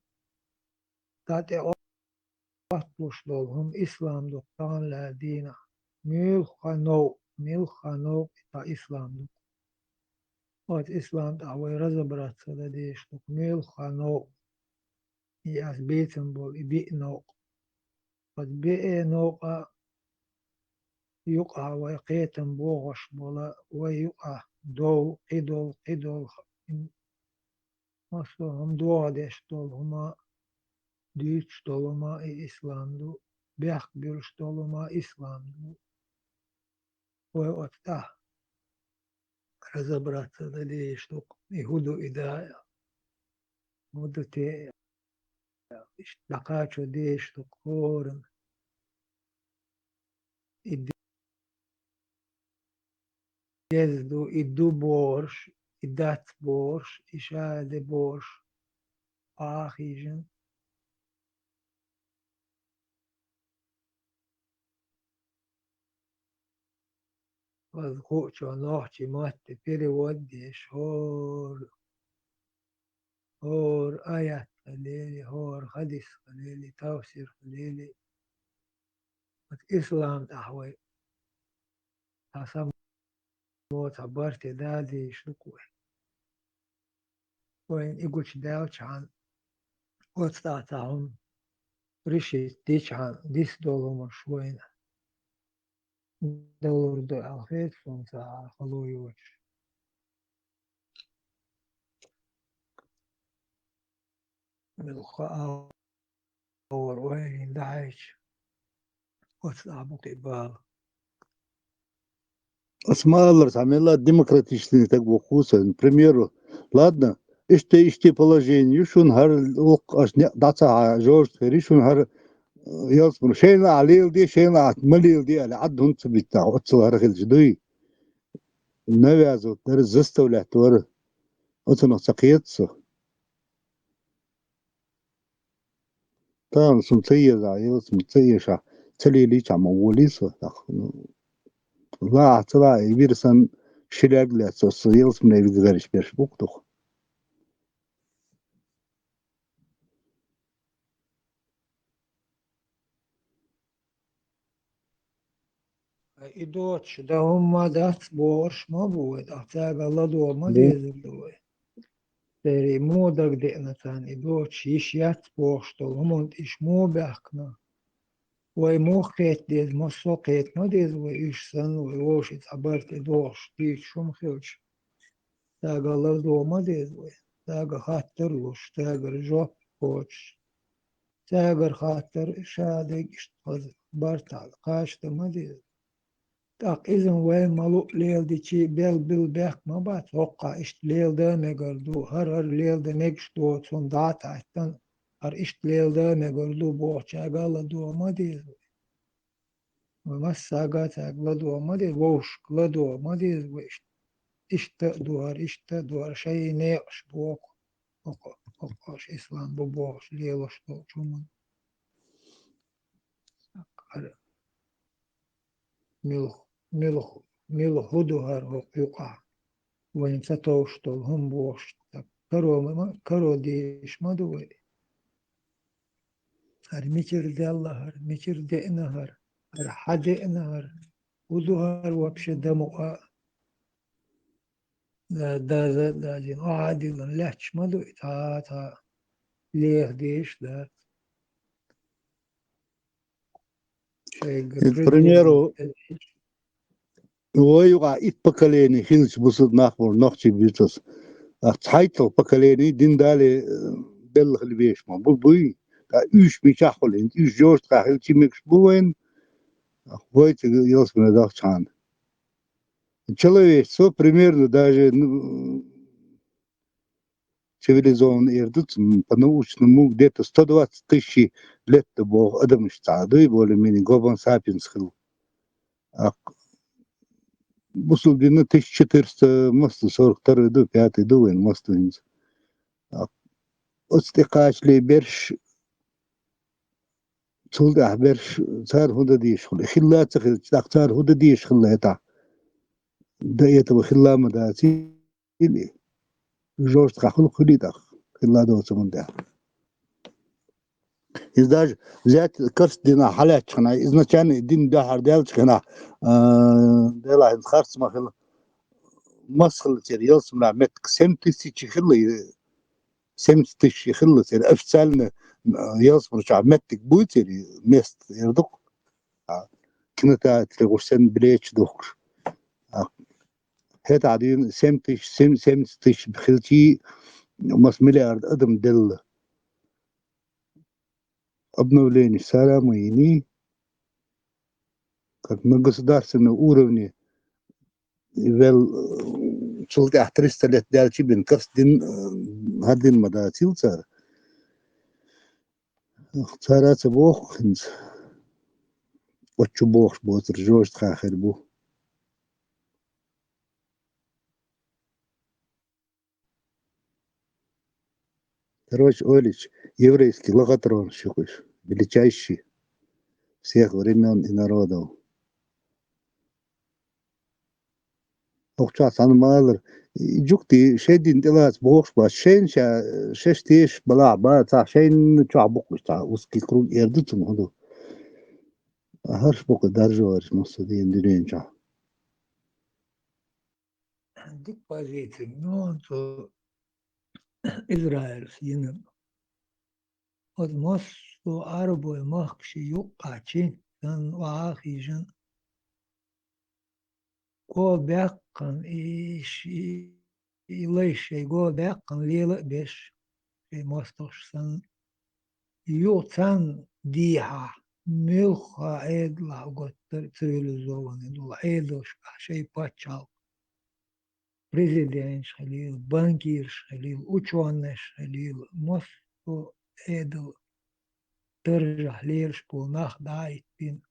дӀатӀе отталуш долу хӀума ислам ду-кх тахана лаьа дийнахь. Муьлхха новкъа, муьлхха новкъа и тхан ислам ду-кх. Оцу ислам тӀехь вай разобраться дан дезаш ду-кх, муьлхха новкъа. И ас бийцина болу и биъ новкъа. Оцу биъ новкъа юкъахь вай кхетам бохуш болу, вай юкъахь дов, кхидолу, кхидолу, массо а хӀума догӀа деш долу хӀума, дуьйцуш долу хӀума и ислам ду, бехк буьллуш долу хӀума ислам ду. Вай оцу тӀехь разобраться дан дезаш ду-кх, и хӀун ду и да аьлла, хӀун ду те аьлла. Иштта дӀакхачо дезаш ду-кх хӀоранна. И деза ду, и ду бохуш, и дац бохуш, и ша де бохуш, хьахийжина. Ваза хуучо нохчийн матте перевод деш, хӀора, хӀора аят хилели, хӀора хадис хилели, тафсир хилели, оцу ислам тӀехь вай цхьа само, цхьа барт дан дезаш ду-кх вай. Вайна и гучудаьлчхьана, оцу тӀехь цхьа хӀума решить дичхьана, дис долу хӀумаш вайна далур ду аьлла хета суна, цхьа хало йоцуш. Муьлхха а вара ойла дӀахьаьжча, оцу тӀехь бу-кх и бала. Ас ма-аллара, цхьа мелла демократичный стаг ву-кх сан. К примеру, ладно, иштта, иштта положение ю шуна хӀара, вукху аша некъ дӀа ца хьа, жожагӀате хир ю шуна хӀара, э, ялсамане. Шайна ахь леладе, шайна ахь ма леладе аьлла, Ӏад хӀунда ца бита нах, оццул хӀара хилча дуй? Навязывать дара, заставлять вара. Оцунах ца кхета со. Тахана суна ца еза, ялсамане ца эшахь, ца лелийчхьана ма волий со, тӀаккха, ну, лаахь ца лаахь, и вир санна, ши лерг лаьцна со ялсамане вига гӀерташ берш бу-кх дукха. И доцуш дан хӀумма дац бохуш ма бу вай, тӀаккха цаьргара ладогӀа ма дезар ду вай. Церан и муха дагадеана царна, и доцуш йиш яц бохуш долу хӀуманна тӀе уьш муха баьхкина? Вай муха кхета деза, массо а кхета ма деза вай, уьш санна, вай вовшийн цхьа барт тӀе догӀуш, дуьйцуш хӀума хилча. Цаьргара ладогӀа ма деза вай, цаьргара хаттар а луш, цаьргара жоп а кхочуш. Цаьргара хаттар ша дерг иштта хаза бартахь кхача дан ма деза. ТӀаккха иза вай малув леладичи бел бил бехк ма бац, хӀокхо иштта леладан мегар ду, хӀара-хӀара леладан мегаш доцун дӀа а таттан, хӀара иштта леладан мегар ду бохучаьрга ладувгӀа ма деза вай. Вай массаьрга цаьрга ладувгӀа ма деза, вовшашка ладувгӀа ма деза вай иштта. Иштта а ду хӀара, иштта а ду хӀара, шоай некъаш боху, хӀокхо, хӀокхо уьш ислам бу бохуш лелош долчу хӀуманна. ХӀара муьлха, муьлха, муьлха хӀун ду хӀара хӀокху юкъахь? Вайна ца товш долу хӀума бохуш, каро ма, каро дезаш ма ду вай. ХӀара мичара даьлла хӀара, мичара деана хӀара, хӀара хьан деана хӀара, хӀун ду хӀара вообще дан мукъа а? Да-, даза а дазийна, охьа а диллина, лаьтташ ма ду и цхьа а, цхьа а леха дезаш дац. Шайга, к примеру, вай юкъахь итт поколение хилча, бусулба нах болу нохчий буьйцург, а цхьайтталгӀа поколение дин дале, э, белла хила везаш ма бу, буй, ткъа уьш мичахь хуьлу хӀинца, уьш жовшашкахь хилчий мегаш бу вайна, вай цига ялсамане дахчахьана. Человечество примерно даже, ну, цивилизованный эр ду, м, по-научному где-то сто двадцать тысяч лет ду боху адамаш цхьа дуй, более-менее Homo sapiens хилла. А бусулба дин тысяча четыреста, массо сорок второй ду, пятый ду вайн, массо хӀинца. А оцу тӀе кхачале берш, цул тӀаьхьа берш, цара хӀун дан дезаш хуьлу? Хилла а ца хилча, тӀаккха цара хӀун дан дезаш хилла хӀетахь? До этого хилла ма даций. Или жовшашкахь хуьлу, хуьлий тӀаккха, хилла доцу хӀуманна тӀехь. Иза даже взять карст динахь хьалаьттачу хенахь, изначально и дин дуьхьал даьллачу хенахь, а, Делахь хӀинца харц ма хила, маса хилла церан ялсаманехь меттиг, семь тысяч хилла, и семьдесят тысяч хилла церан официально, а, ялсаманехь меттиг буй церан место, эр ду-кх. А, кинотеатре гӀуш санна билеташ духкуш. А, хӀетахь дуьйна семь тысяч, семь, семьдесят тысяч хилчий, масса миллиард адам делла. Обновление цара а ма йиний, как на государственном уровне вел, э, цул тӀаьхьа триста лет даьлча бен карст дин, э, хӀара дин ма дацийла цара. Цара а ца боху хӀинца. Оцу чу бохуш боцург жожагӀатех хир бу. Короче, ойлича, еврейский лохотронаш ю-кх уьш, величайший всех времён и народов. Оха чохь цхьана ма аллара, и жуьгтий шайн дин тӀелаца бохуш бац, шайна ша, шаьш тешаш балахь бацахь, шайна чохь бу-кх уьш цхьа узкий круг эр ду цунах, хӀун ду. ХӀорш бу-кх даржораш массо а дийна дуьнен чохь. Дика позици, ну, цу Израилс йина. Оцу массо а Ӏарбойн махкашна юккъехь санна охьа а хьийжина, го баьккхина, и ш-, и лайш шайн го баьккхина лела а беш, шайн мостагӀаш санна, юха царна дехьа, муьлхха Ӏедалехь готтара цивилизованный долу Ӏедалшкахь шайн пачхьалкх. Президенташ хилийла, банкираш хилийла, учёныш хилийла, массо а Ӏедал даржехь лелаш болу нах дӀа а йиттина.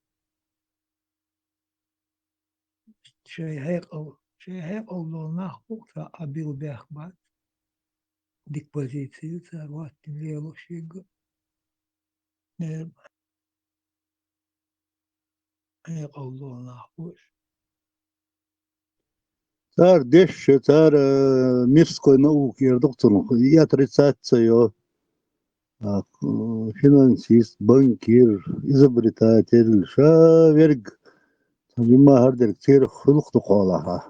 Шайн хьекъал, шайн хьекъал долу нах бу-кх цхьа а билла бехк бац. Дика позици ю цара хӀоттийна лелош ерг а. Э, хьекъал долу нах бу уьш. Цара дешча, цара, э, мирской наука эр ду-кх цунах, и отрицать ца йо. А, э, финансист, банкир, изобретатель, ша верг, цхьа жимма хӀара дерг церах хуьлу-кх дукха хьолахь.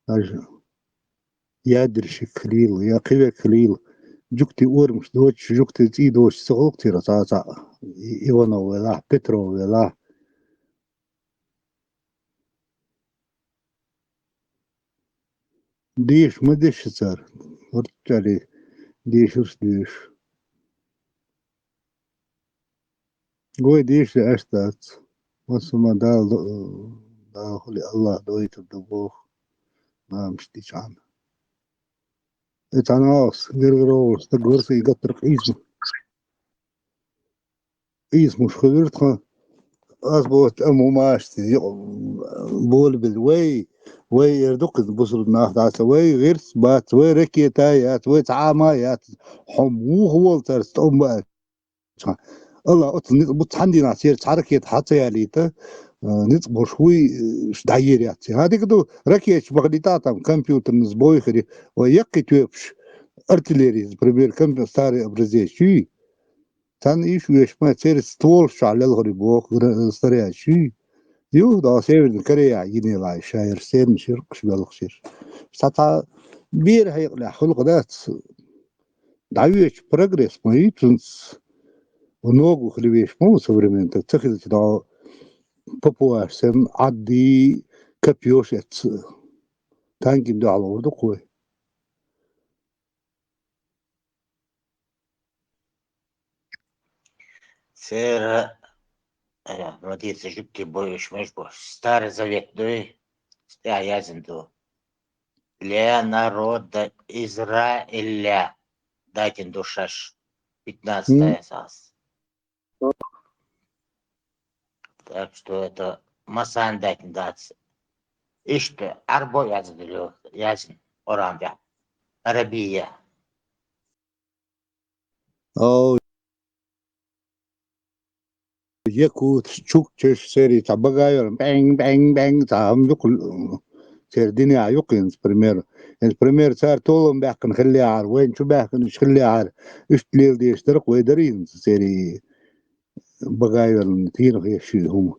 Аша ядерщик хилийла, я кхин верг хилийла, жуьгтийн орамаш доцуш, жуьгтийн цӀий доцуш ца хуьлу-кх церан цхьа а цхьаъ, И-, Иванов велахь, Петров велахь. Деша ма деша цара, хӀорд чӀале дешарш а доьшуш. Гой дийша аьш дац. Массама Дала до-, Дала хули Аллах дойтур ду боху. Мамаш дичхьана. И цхьана ахс, гергара вогӀуш, стаг варса и гаттар къийсма. Къийсмаш хуьлуьра тхан. Ас боху, амма машти, болабелла. Вай, вай эр ду кхин бусург нах дӀаса. Вай гӀирс бац, вай ракета яц, вай цхьа а ма яц. Хьо муха волу царца тӀом баьлча? Алла, оцу ницкъ бу цхьана дийнахь церан цхьа ракета хьа ца ялийта, а, ницкъ болуш вуй, ш дӀаер яц. Хьан дика ду, ракеташ баханийта там, компьютерный сбой хири, вай яккхий тоьпаш, артиллерия, например, компьютер, старый образец, чуй? Цхьана иш веш ма, церан стволаш чохь лелхури боху, гра-, снаряд, чуй? Ю, да, Северная Корея, йинелай, шайра, сенна ширкхаш, белхаш ир. Цхьа цхьа бера хьекъалехь, хӀуллакх дац. ДӀавечу прогресс ма ю цунца, ногу хила веш ма ву современный, ца хилча дӀо папуаш санна, Ӏаддий, копьёш эцна, танкин дуьхьал гӀур ду кхой. Церан, э, ма дийца жуьгти бойуш меш бу. Старый Завет дуй, стя язин ду. Для народа Израиля дайтин ду шаш, пятнадцатая сас. Так что это масан дайтин дац. Иштта, Ӏарбо язин ду, язин Къуръан тӀехь. Арабия. О, якуташ, чукчаш, сери, цхьа багайор, бэнг, бэнг, бэнг, цхьа хӀума юкъа, церан динехь юкъа хӀинца, пример. ХӀинца, пример, цара толам баьккхина хиллехьара, вайна чу баьхкина уьш хиллехьара, уьш леладеш дара-кх вай дара хӀинца, сери, багайорна тийна хеш хӀума.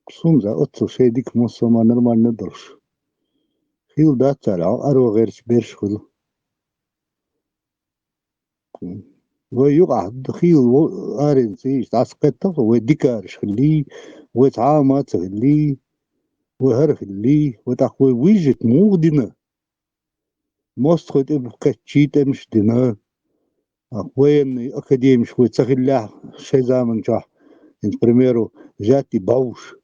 Сунза оццул шайн дика массо а ма нормально долуш. Хилла дац цара, хьо аро гӀерташ берш хуьлу. Вай юкъахь хийла во-, аренца иштта дӀасакхеттал, вай дикараш хиллий, вай цхьа а ма ца хиллий, вай хӀара хиллий, вай тӀаккха вай вижит муха дина? МостагӀий тӀе кхетчий тӀемаш дина, а, военный академиш вай ца хиллехь шайн заманчохь, хӀинца, к примеру, взять и бовш,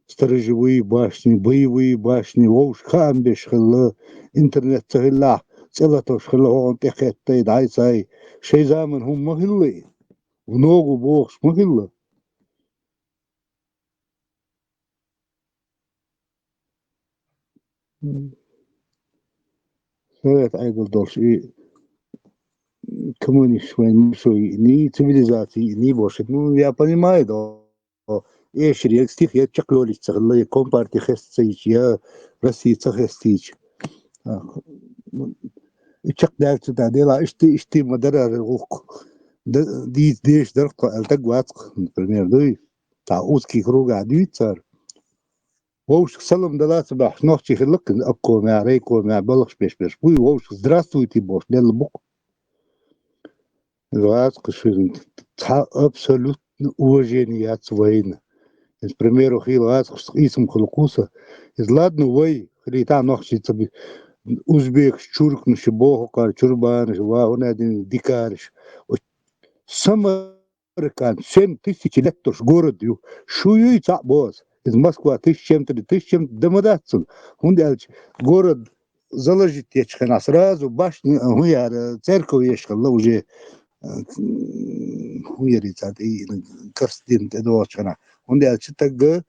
сторожевые башни, боевые башни, вовшах хаам беш хилла, интернет ца хиллехь, цӀе латош хилла, хӀокхунна тӀе кхеттай, дӀайсай, шайн заман хӀума ма хилла и, в ногу бохуш ма хилла. Совет Ӏедал долуш и коммунисташ вайн маршо йиъний, цивилизаци йиъний бохуш. Ну, я понимаю, да, эшар я стих я чекхйолуьйтуш ца хилла, я компарти хеста ца йича, я Россия ца хестийча. А, и чекхдаьлча да, дела, ишти, ишти ма дара гӀуллакх. Д-, дийца деш дара тхо аьлла даг вац-кх, например, дуй? Цхьа узкий кругахь дуьйцу цара. Вовшашка салам дала ца баьхьаш, нохчий хилла-кх обкомехь, райкомехь, балхаш беш берш. Вуй вовшашка здравствуйте бохуш лелла бу-кх. Вац-кх шуьга, цхьа абсолютно уважение яц вайна. Иза, к примеру, хийла вац-кх, къийсам хуьлу кхуса. Иза ладно вай, хилийтахь нохчий ца би-, узбекаш, чуркнаш, бохукхар, чурбанаш, ва хӀунадин дикараш. Оцу Самар- Самарканд семь тысяч лет долуш город ю. Шу юй цхьаъ боху аса? Иза Москва тысяча чем-то, тысяча чем-то дан ма дац цунна. ХӀунда аьлча город заложить ечу хенахь сразу башни, хӀун яра, церковь еш хилла уже, э, хӀун яра цара тӀе йиъна, карс дина тӀедогӀучу хенахь. ХӀунда аьлча тагга,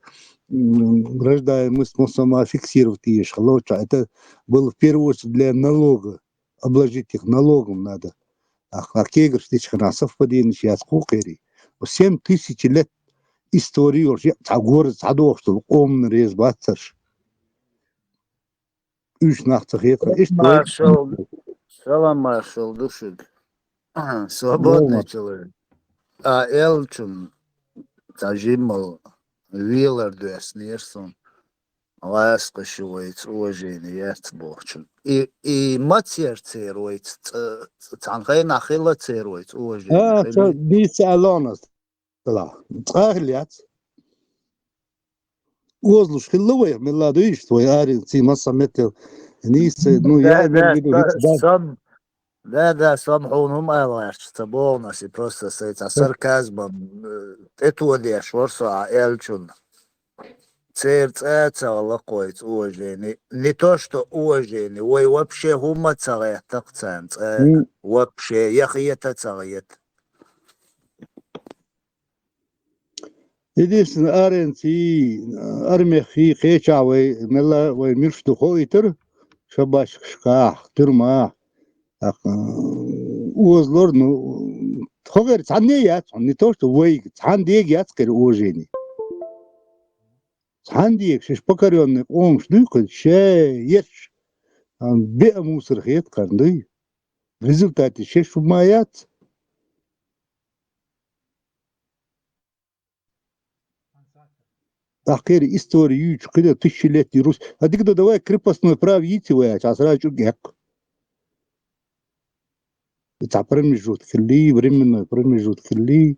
м, рождаемость массо а фиксировать еш хилла, это было в первую очередь для налога. Обложить их налогом надо. Ахьа кегарш дича хенахь совпаденеш яц кху кхерий. Семь тысяч лет истори йолуш, цхьа город схьадохуш долу къоман реза бац царш. Уьш нах ца хета. Иштта вай Маршал, салам маршал ду шуьга. Свободный человек. А элчун цхьа жиммал велар доьснера суна. Лаьцкъаш ю вайца уважение яц бохучун. И, и ма цер цер вайца, ц-, ц-, цхьана хенахь хилла цер вайца уважение. А, хилла. Ца дийца аьлла хьуна ас, цкъа а хилла яц. Озалуш хилла вай, мелла ду иштта вай аренца, масса меттел. Нийса, ну, я имею в виду, да, виц, да. Сан, Да, да, со-м хьуна хӀума ала гӀерташ ца боху ас, и просто сайн цхьа сарказмом, э, тӀетоха деш вара со хьан аьллачунна. Церан цӀа а ца гӀалакхойца уважение. Не то что уважение, вай вообще хӀума ца гӀеттакх царна цӀа а. Вообще, я хета а ца гӀета. Единственное, аренций, армехий кхечахь вай, мелла вай муьлш ду хоуьйтура, шабашкашкахь, тюрьмахь. ТӀаккха, озалора, ну, хӀокхуьнга цхьанне а яц хьуна, не то что вайга, цхьанна дега яц кхера уважение. Цхьанна дега, шаьш покорённый къомаш дуй кхуьнан, шаьш ерш, а, беа мусор хета кхарна дуй. В результате шаьш хӀума яц. ТӀаккха кхера истори юьйцу, кхидӀа тысячелетний Русь. А дика ду, давай крепостное право йийци вай, аьлча, сразу чӀуг эккха. И цхьа промежуток хилли, временной промежуток хилли.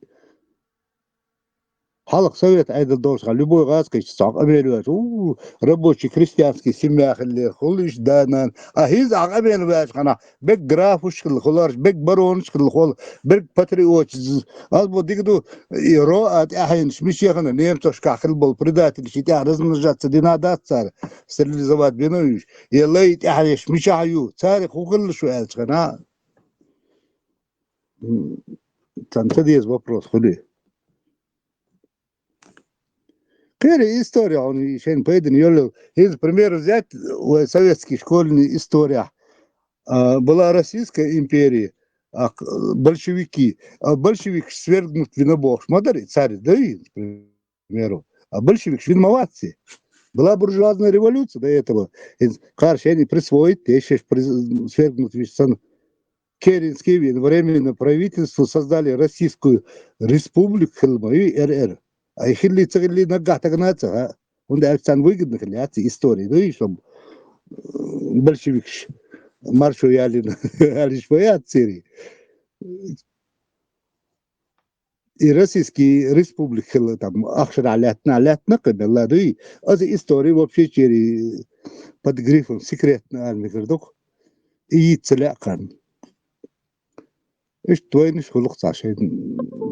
Хьалха совет Ӏедал долуш хьан любой гӀазкхича цхьа къамел ваьлча, у, рабочий крестьянский семья хиллера хуьлу иштта да-нана. А хӀинца ахь къамел ваьлча хьан, берг графуш хилла хуьларш, берг баронаш хилла хуьлу, берг патриоташ. Аз бо дика ду, и ро а тӀаьхьенаш мичахана немцошкахь хилла болу предательш и тӀаьхьа размножаться дина дац цара, стерилизовать бина уьш. Я лай тӀаьхьенаш мичахь ю, царах хӀун хилла шу аьлча хьан? М, царна ца деза вопрос хуьлий? Кхера история, хьуна шайна пайдана йолу. ХӀинца пример взять, вай советский школьный история. А, была Российская империя, а, к-, большевики. А большевик свергнут вина бохуш ма дара и царь, да и, к примеру. А большевик вина ма вац и. Была буржуазная революция до этого. ХӀинца кхара шайна присвоить, те шаьш приз-, свергнут виш санна. Керенский вина временное правительство создали Российскую Республику хилла ма ю, Р Р. Ай хилли ца хилли наггахь тагана а ца хаьа. ХӀунда аьлча царна выгодно хилла яц и история, ду и, чтобы, э, большевикаш маршо яллина, аьлла ма яц церий. И Российский Республика хилла там ахшарахь лаьттина, лаьттина кхин мелла дуй. Аса история вообще чери под грифом секретно ала мегар ду-кх. И йийца ца лаьа кхарна. Иштта вайнаш хуьлу-кх цхьа шайна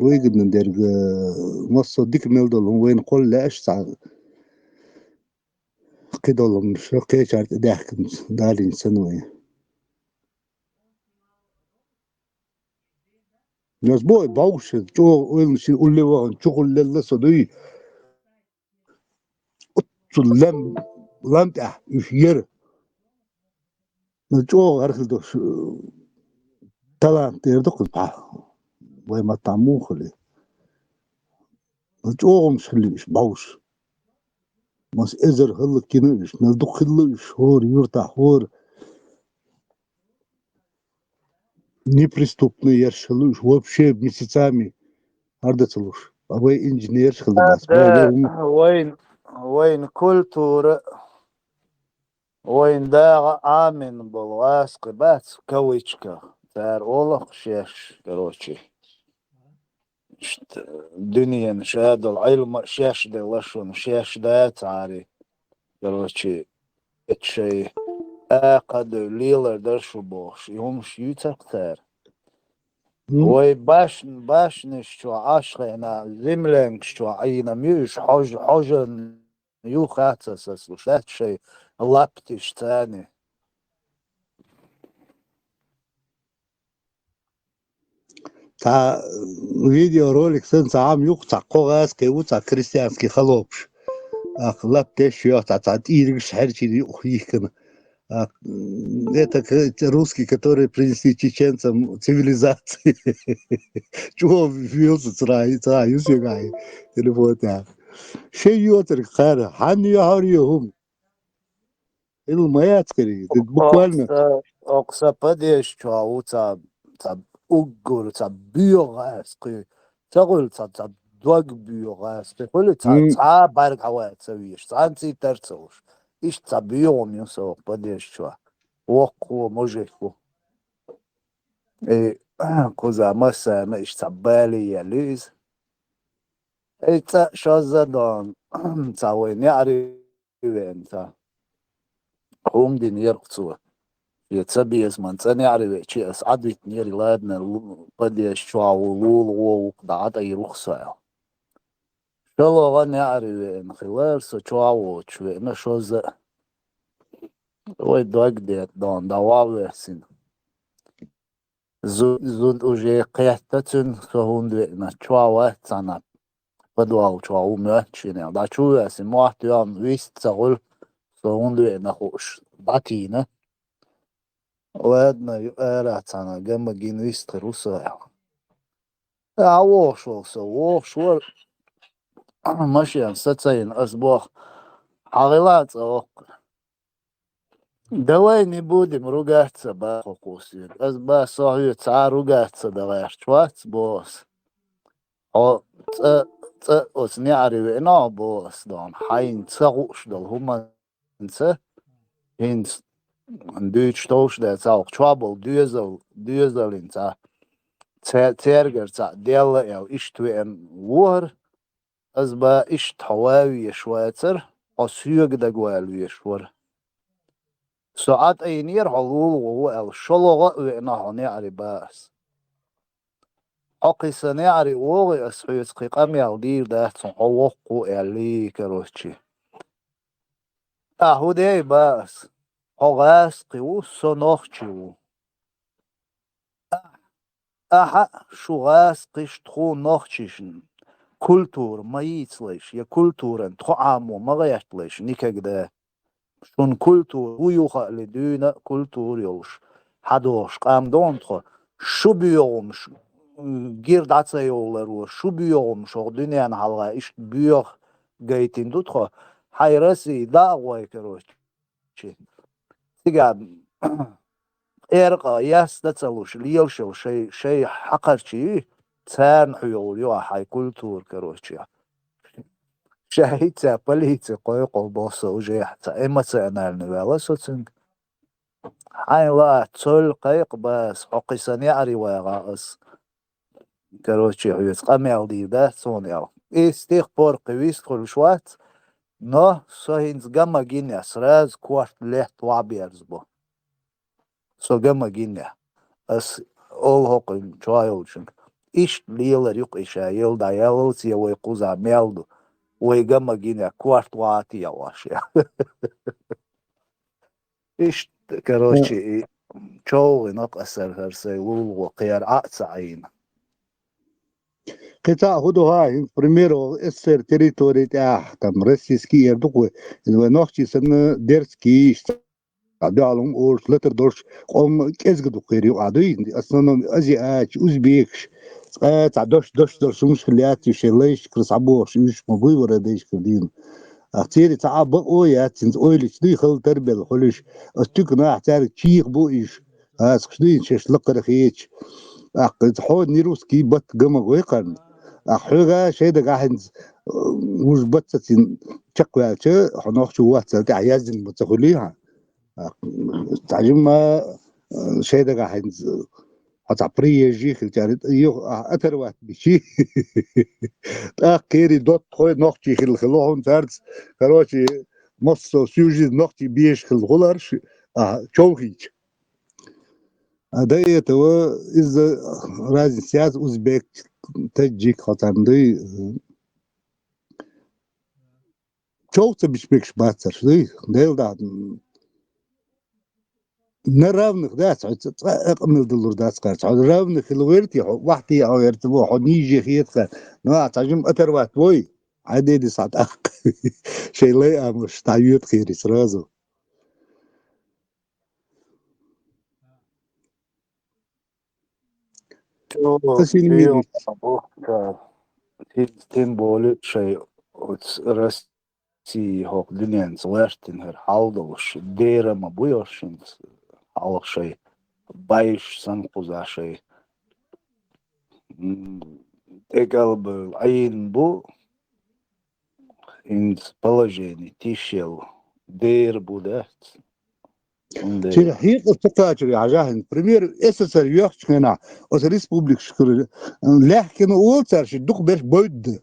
выгодно дерг, э, массо а дика мел долу хӀума вайна кхолла лаьаш цхьа кхидолу хӀуманаш кхечара тӀедаьхкинца далийна санна вай. Ас боху, бовш, чӀогӀа ойланаш улле вахана чухула лелла со дуй. Оццул лам, лам тӀехь уьш яра. Ну, чӀогӀа гӀархила долуш, э, талант дер ду кхуза пхьа. Вай маттахь муха хуьлий? Ну, чӀогӀа хӀумнаш хилла уьш бовш. Маса эзар хӀаллакйина уьш, мел дукха хилла уьш, хӀора юьртахь, хӀора. Неприступный ерш хилла уьш, вообще месяцами хӀара дан ца луш. А вай инженерш хилла дац. Вай Да, вай хӀума вайн, вайн культура, вайн дагӀа Ӏамина болу гӀазкхи бац, в кавычках. Цара олу-кх шаьш, короче. Иштта дуьненан шадолу Ӏилма а шаьш делла шуна, шаьш да цари. Короче, эцу шайн акха а девлла лелар дара шу бохуш, и хӀумаш юьйцара-кх цара. Мгм. Вай башн-, башнаш чохь Ӏаш хенахь, землянкаш чохь Ӏийна ма ю уьш, хьожа-, хьожан ю хац аса, слушай, шайн лаптиш царна. Цхьа видеоролик санна, цхьа хӀума ю-кх, цхьа кхо гӀазкхи ву, цхьа крестьянский холопаш. Ах, лап деш йоьху, цхьа, цхьа тӀийригаш хьерчийна юкъах йихкина. Ах, это к-, русские, которые принесли чеченцам цивилизацию. ЧӀогӀа вилса цара, цара ю соьгахь телефон тӀехь. Шен йоцург кхара, хьанна йохьур ю хӀума? Хилла ма яц кхерий, д-, буквально. Окса, окса падежа чохь ву цхьа, цхьа уггар, цхьа боьха гӀазкхи. Ца хуьлу цхьа, цхьа дог боьха гӀазкхи. Хуьлу цхьа, Мгм. цхьа а бӀаьрга хьаваьа ца везаш, цхьаьнций тар ца луш. Иштта цхьа боьха хӀума ю со окху падежа чохь. Воккхахо, мужик ву. И кхуза массарна иштта цхьа бале яьлла ю иза. И цкъа шозза а дон, цхьа вай неӀаре веана цхьа хӀума дина яра-кх цо. Я ца беза, ман цӀа неӀари веачи, ас Ӏадвитинера, ладна, лу-, подъезд чу ву, лула гӀо ву-кх, дӀа Ӏатайра ву-кх со аьлла. ШоллагӀа неӀари веана хилар, со чу воагӀаш веана шозза а. Вай дог детта дона, дӀа ваха весина. Зу-, зуда уже кхетта цуьнан, со хӀунда веана, чу вац цхьана, подвал чу ву моьттуш шена аьлла. ДӀа чу а весина, мотт йоьллина вист ца хуьлу, со хӀунда веана хууш, дӀатийна. Ладна, ю-, ара цхьана гама гина вист хир ву со аьлла. Ӏа вогӀуш волу со, вогӀуш вара, машен сацийна, ас боху: «Хьан гӀила цӀа воккха?» «Давай не будем ругаться», — боху кху соьга. Ас боху: «Со хьоьца цхьа а ругаться дан гӀерташ вац», — боху ас. «Хьо цӀа, цӀа оцу неӀаре веана хьо, — боху ас, — дона, хьайна ца хууш долу хӀуманца, хӀинца дуьйцуш товш дац, хьалха чохь болу доьзал, доьзаллин цхьа, цер-, цергара цхьаъ делла аьлла, иштта веана ву хӀара». Ас боху: «Иштта хьо ван везаш вацара, хьо соьга дагавала везаш вара. Со Ӏатайнера хьо лула гӀо ву аьлла, шолгӀа а веана хьо неӀаре», — боху ас. «Хьо кхин сан неӀаре вогӀий, ас хьоьца кхин къамел дийр дац, хьо воккха ву аьллий, короче». «Ахь хӀун дей, — боху ас, — хьо гӀазкхи ву, со нохчи ву. Ахьа а, шу гӀазкхишна, тхуна нохчишна культура ма йийцалаш, я культуран тхо Ӏамо ма гӀерталаш никогда. Шуна культура хӀун ю хаале, дуьйна а культура йолуш хьадогӀуш къам дона тхо. Шу боьгӀамаш, м, гира дӀа ца йовларо, шу боьгӀамаш хӀокху дуьненна хьалха иштта боьха гайтина ду тхо. Хьайн Россия дӀа а гӀой, короче. Цигахь эркъа яс дан ца луш, лелаш йолу шай, шай хьакхарчий, царна хьоьгӀур ю ахь хьайн культура, короче». Ша хӀинца полици кхойкхур боху со уже, цхьа эмоциональный ваьлла со цуьнга. «Хьайн лаа, цолла кхайкха, — боху ас, — хьо кхин сан неӀаре вагӀахь ас, короче, хьоьца къамел дийр дац суна», — аьлла. И с тех пор кхин вист хуьлуш вац, но со хӀинца гама гинехь, сразу корта летта вахьаберзабо. Со гама гинехь. Ас олу хӀокхуьнан чохь йолчуьнга: «Иштта лелар ю-кх и ша, ел дӀаяллалц я вай кхузахь мел ду. Вай гама гинехь, корта вахьа техьа ваш», — аьлла. Иштта, короче, и човгӀина-кх ас хӀара сайн лулахо, кхера Ӏа а ца Ӏийна. Кхин цхьаъ хӀун ду хьа, хӀинца, к примеру, С С С Р территори тӀехь, там, российский эр ду-кх вай, иза вай нохчий санна, дерзкий, иштта дуьхьал хӀума олуш, латар долуш, къоман кӀезга ду-кх кхера юкъахь, дуй? Основном азиаташ, узбекаш, цкъа цхьа дош, дош долуш хӀумнаш хила яц уьш, шайн лайшкара схьабохуш, уьш ма буй вара дайшкара дийна. Ахь церан цхьа а бакъо яц, хӀинца ойла йича дуй хала тарбелла хуьлуш. Ас туька нах цаьрга чийха бу уьш, гӀазкхаш дуй шаьш лакхара хеташ. ТӀаккха иза хьо не русский бат гама гой кхарна. ТӀаккха хьоьга шайн дагахь хӀинца, э, вуж бат сацийна чекхваьлча, хьо нохчо вац аьлла тӀехь яздина ма ца хуьлий хьан. ТӀаккха цхьа жимма, э, шайн дагахь хӀинца, э, хьо цхьа приезжий хилчара, юха, а, оторвать бичий. ТӀаккха кхерий доттагӀой нохчий хилла хилла хьуна цаьрца. Короче, массо сюжет нохчий беш хилла хуларш, а, човхийча. А до этого из-за разницы яц узбек, таджик, хьо царна дуй, э, чов ца бича мегаш бацарш дуй, Дела дӀа, на равных дац, хьо ца-, цкъа а къамел далур дац кхарца. Хьо равных хила верти, хьо вахьте а верти бо, хьо ниже хета кхарна. Ну, а цхьа жим оторвать вой, хьайн деди схьа тӀаккха. Шайн лай амуш, дӀа йоьта кхери сразу. Цо Ас йина мегаш. Тем более шайн оцу Россия хӀокху дуьненца лаьртина хӀара хьал долуш, дера ма бу йо шинца хьалха шайн байш санна кхуза шайн, м, тӀекӀалбевлла Ӏийна бу. ХӀинца положение тишел дера бу дац. Цундела хьекъал ца кхачар яхьа жахьин. Пример, С С С Р йоьхчу хенахь, оцу республикашкара лаьхкина олу цара ши дукха берш бойдда.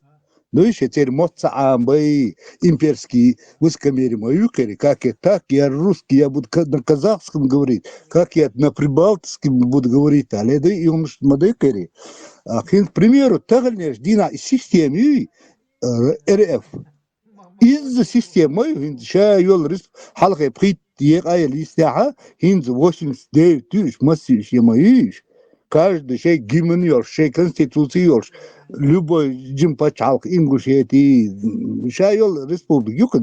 Ну, ещё теперь мотца амбай, имперский высокомерие мою кери, как я так, я русский, я буду ка-, на казахском говорить, как я на прибалтийском буду говорить, а леды и он мадыкери. А хин, к примеру, тагальнеш дина системы, э, Р Ф. Из-за системы, хин, ша йол рис, халхе пхит, ек ай листяха, хин, восемьдесят девять тысяч, массив, ещё моиш. Каждый шей гимн ёрш, шей конституция ёрш. Любой джим пачалх Ингушетии, ша йол республик, юк,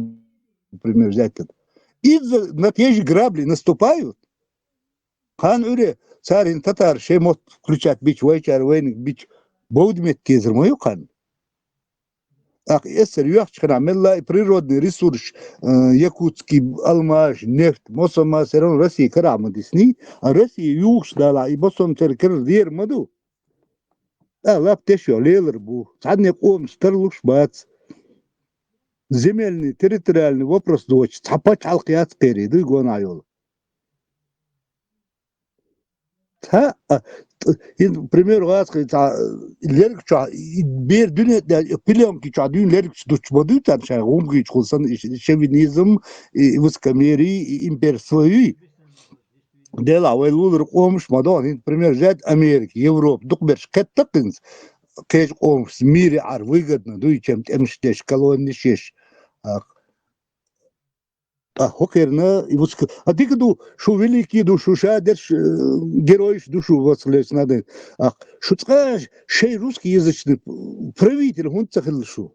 например, взять это. Из-за на те же грабли наступают. Хан уре, царин татар, шей мот включать бич, вайчар, вайник бич, бовдмет кезер мою хан. Ах, эсэр юахчхана, мелла и природный ресурс, э, якутский алмаш, нефть, мосома, всё равно Россия карамадисни, а Россия югш дала, и босом тер кер дер маду. А, лап тешо, лелер бу. Цадне ком старлуш бац. Земельный, территориальный вопрос доч, цапа чалкъяц кери, дуй гона йол. Та, а, т-, ин, пример, вац, ка, та, лерг ча, и бер дюне, да, пленки ча, дюн лерг ча, дуч, баду, тан, ша, гумги, чхулсан, и ш-, шовинизм, и высокомерие, и имперство, и дела, вай лулр омш, мадон, ин, пример, взять Америка, Европа, дук берш, кеттакинс, кеж омш, мире ар выгодно, дуй, чем темш деш, колонни шеш. А, а, хокерна, и вот ск-, а дик ду, шу великий ду, шу ша дерш, э, герой ш ду, шу вот слез надо. А, шу цка шей русскоязычный правитель, он цахил шу.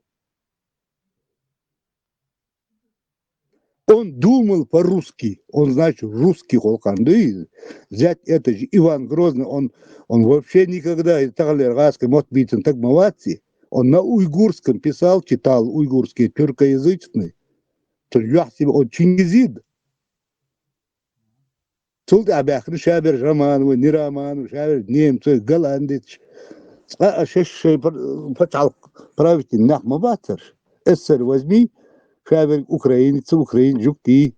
Он думал по-русски, он, значит, русский холкан, да и взять это же Иван Грозный, он, он вообще никогда и так далее, русский мот битен так маваци. Он на уйгурском писал, читал уйгурский, тюркоязычный. То есть, я себе, он чингизид. Цул тӀехьа баьхкина шабер Романов, Нероманов, шабер немцой, голландец. Цкъа а шеш шей пар-, пачалкъ правительный нах ма бацар. С С Р возьми, шабер украинец, украин жук ди.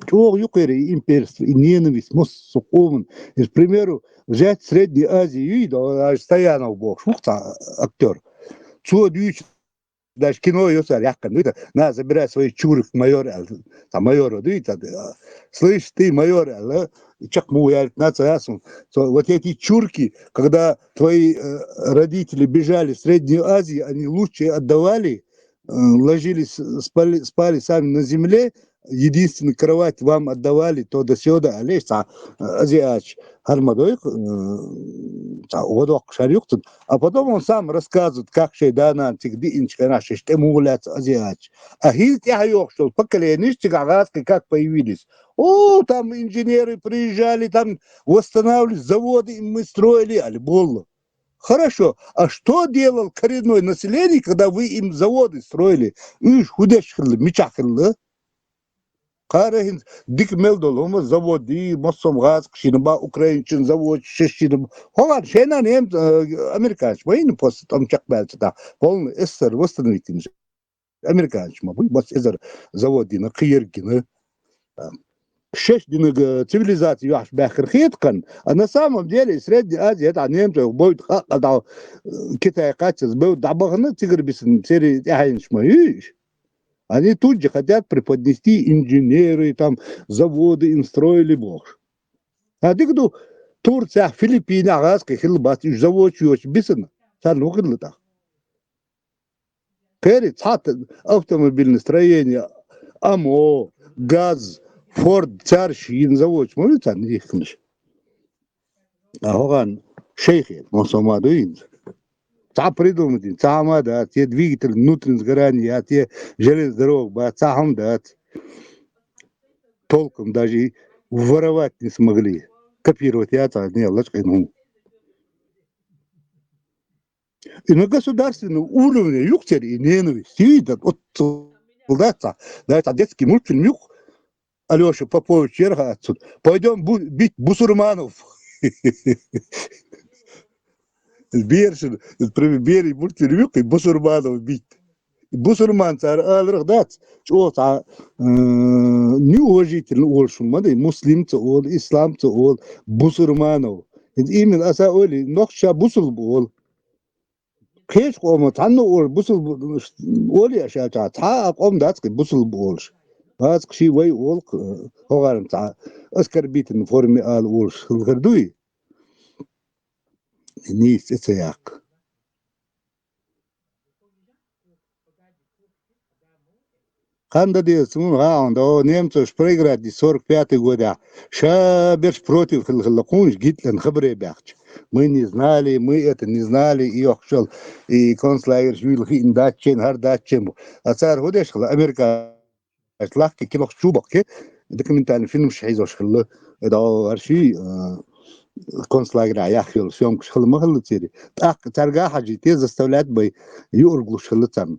ЧӀоагӀа юкъера и имперство, и ненависть, мос сукъуман. Из, к примеру, взять Среднюю Азию, и да, даже Стоянов бохуш, вух цхьа актёр. Цо дуьйцу даже кино йо цара яьккхина, дуй, та, на, забирай свои чурки, майор, аьлла, та, майор, дуй, та, а, слышь, ты, майор, аьлла, чакх му яьлла, на, ца ясун. Цо, вот эти чурки, когда твои, э, родители бежали в Среднюю Азию, они лучшие отдавали, э, ложились, спали, спали сами на земле, единственную кровать вам отдавали, то да сё да, алеш, ца, э, азиатч, хар ма дой, э, ца, водок шар юхтун. А потом он сам рассказывает, как шей данан циг диинч хенаш шеш тӀе мугуляц азиатч. А хил тӀехьа йохшул поколениш циг агацкой как появились. О, там инженеры приезжали, там восстанавливали заводы, и мы строили, али боллу. Хорошо, а что делал коренное население, когда вы им заводы строили? Уж худеш хилла, мича хилла? Кхара хин дика мел долу, хӀума завод, и массо а гӀазкхашина ба, украинчин завод, шешина ба. ХӀогӀан шена нем, э, американч, ма йина просто там чекхбаьлча да. Полный С С Р восстановить йина. Американч ма буй, бас эзар завод йина, кхиерг йина. Шеш динага цивилизация юхьаш баьхкар хетакан, а на самом деле Средняя Азия, это немцев, бойд ха-, а, да, э, Китай кхаччалц бойд дӀабахана, цигара бисана сери тӀаьхьенаш ма юйш. Они тут же хотят преподнести инженеры, там, заводы им строили бохуш. А дика ду, Турцехь, Филиппинехь гӀазкхи хилла бац, уьш заводаш йоцуш бисана, царна хӀун хилла тӀаккха? Кхери цхьа автомобильное строение, АМО, ГАЗ, Форд, царш йина заводаш ма ю царна йихкинаш. А хӀогӀан шайхе, мосома ду йина. Цхьа придумать йина, цхьа хӀума дац, те двигатель внутреннего сгорания, те железная дорога бац, цхьа хӀума дац. Толком даже и воровать не смогли. Копировать яц а, не, лачкъина хӀума. И на государственном уровне юхцер и ненависть. И да, вот, да, да, да, детский мультфильм юх. Алёша Попович ерха отсюда. Пойдём бу-, бить бусурманов. Бершин, например, бери мультфильм юх, и бусурманов бить. Бусурман цара аларах дац, чӀогӀа цхьа, э, неуважительно олуш ма дай, муслим ца олу, ислам ца олу, бусурманов. ХӀинца именно аса олий, нохча бусулба ола. Кхеча къомо цхьанна олуш бусулба олий аша аьлча, цхьа а къом дац-кх бусулба олуш. Бац-кх ши вай олу-кх, хӀогӀарна цхьа оскорбительной форме ала олуш хилла хир дуй? Нийса цӀе ца яккха. Ханда деза, цунна гӀа хьуна, да, немцош проиграть ди сорок пятый годехь. Ша берш против хилла хилла кхунаш Гитлерна хабаре баьхча. Мы не знали, мы это не знали, и йохкушал, и концлагерш вуьйла хиъна дац шайна, хӀара дац шайна бу. А цара хӀун деш хилла, Америка лахки кинох чу баккхи, документальный фильмаш хьийзош хилла, да, хӀара ши, а, концлагеря яхъйолу съёмкаш хилла ма хилла церий. ТӀаккха цаьрга а хьажийта, заставлять бай юург луш хилла царна.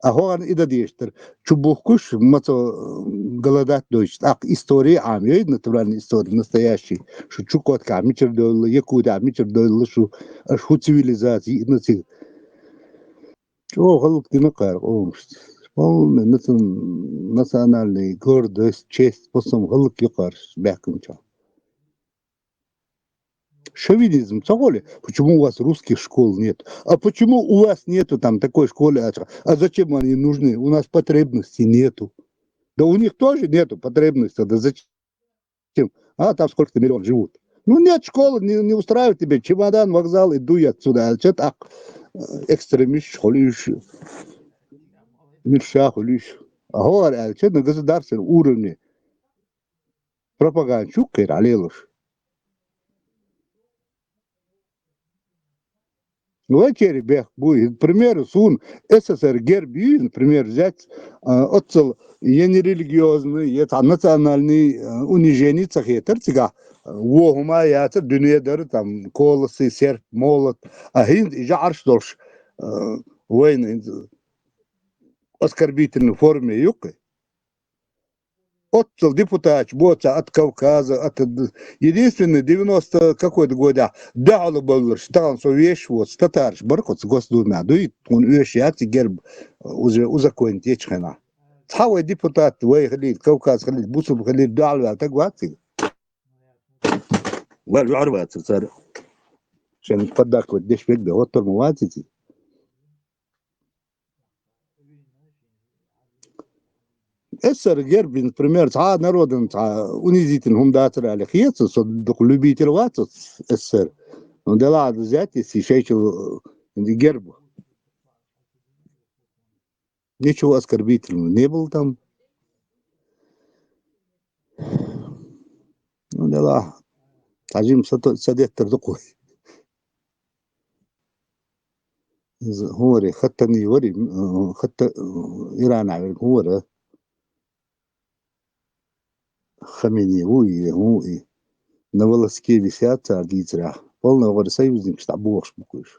А хӀогӀарна и дан дезаш дара, чу бухкуш, маца, э, голодать дойтуш, тӀаккха история Ӏамайой, натуральная история, настоящий, шу Чукоткахь мичара девлла, Якутехь мичара девлла шу, аша хӀун цивилизация йиъна цига. ЧӀогӀа хӀаллакдина кхара къомашца. Полный наци-, национальный гордость, честь, по всему хӀаллакйо кхара баьхкинчохь. Шовинизм ца гӀоле, почему у вас русских школ нет? А почему у вас нету там такой школы? А зачем они нужны? У нас потребностей нету. Да у них тоже нету потребностей. Да зачем? А там сколько-то миллион живут. Ну, нет школы, не, не устраивает тебе. Чемодан, вокзал, и дуй отсюда. А чё так? Экстремист, хули ещё? Мирша, хули ещё? А говорят, что на государственном уровне пропаганда чу кхера лелуш. Вай чери бехк буй. Пример, сун СССР герб ю, например, взять, а, оццал я не религиозный, я цхьа национальный, а, унижение ца хетар цигахь, а, вон хӀума яцар, дуьне дара, там, колосы, серп, молот, а хӀинца и жаӀарш долуш, а, вайна хӀинца оскорбительной форме юккхи. Оццал депутаташ боца от Кавказа, от д-, единственный девяносто какой-то годехь дуьхьал бовлуш, тахана со вешаш воцу татараш бара кхуца Госдумехь дуй, тхуна оьшуш яц и герб уже узаконить ечу хенахь. Цхьа вай депутат, вай хилийта, Кавказ хилийта, бусурба хилийта, дуьхьал ваьлла таг вац цига. Вай лоьхьар вацара цара. Шен поддакивать деш верг бен, хӀоттар ма вац иза. СССР герб, например, цхьа а народан цхьа унизительный хӀума дацара аьлла хета, со дукха любитель вац СССР. Но делахь а взять, если шайчул герб. Ничего оскорбительного не было там. Ну, делахь а. Цхьа жима са, са деттар ду кхуй. Иза хӀун вара, Хаттани вара, м, Хатта-, Иранахь верг хӀун вара? Хамини ву и, хӀун и? На волоске висят цара дийцарехь. Полно вара союзникаш дӀабохуш бу кхуьйш.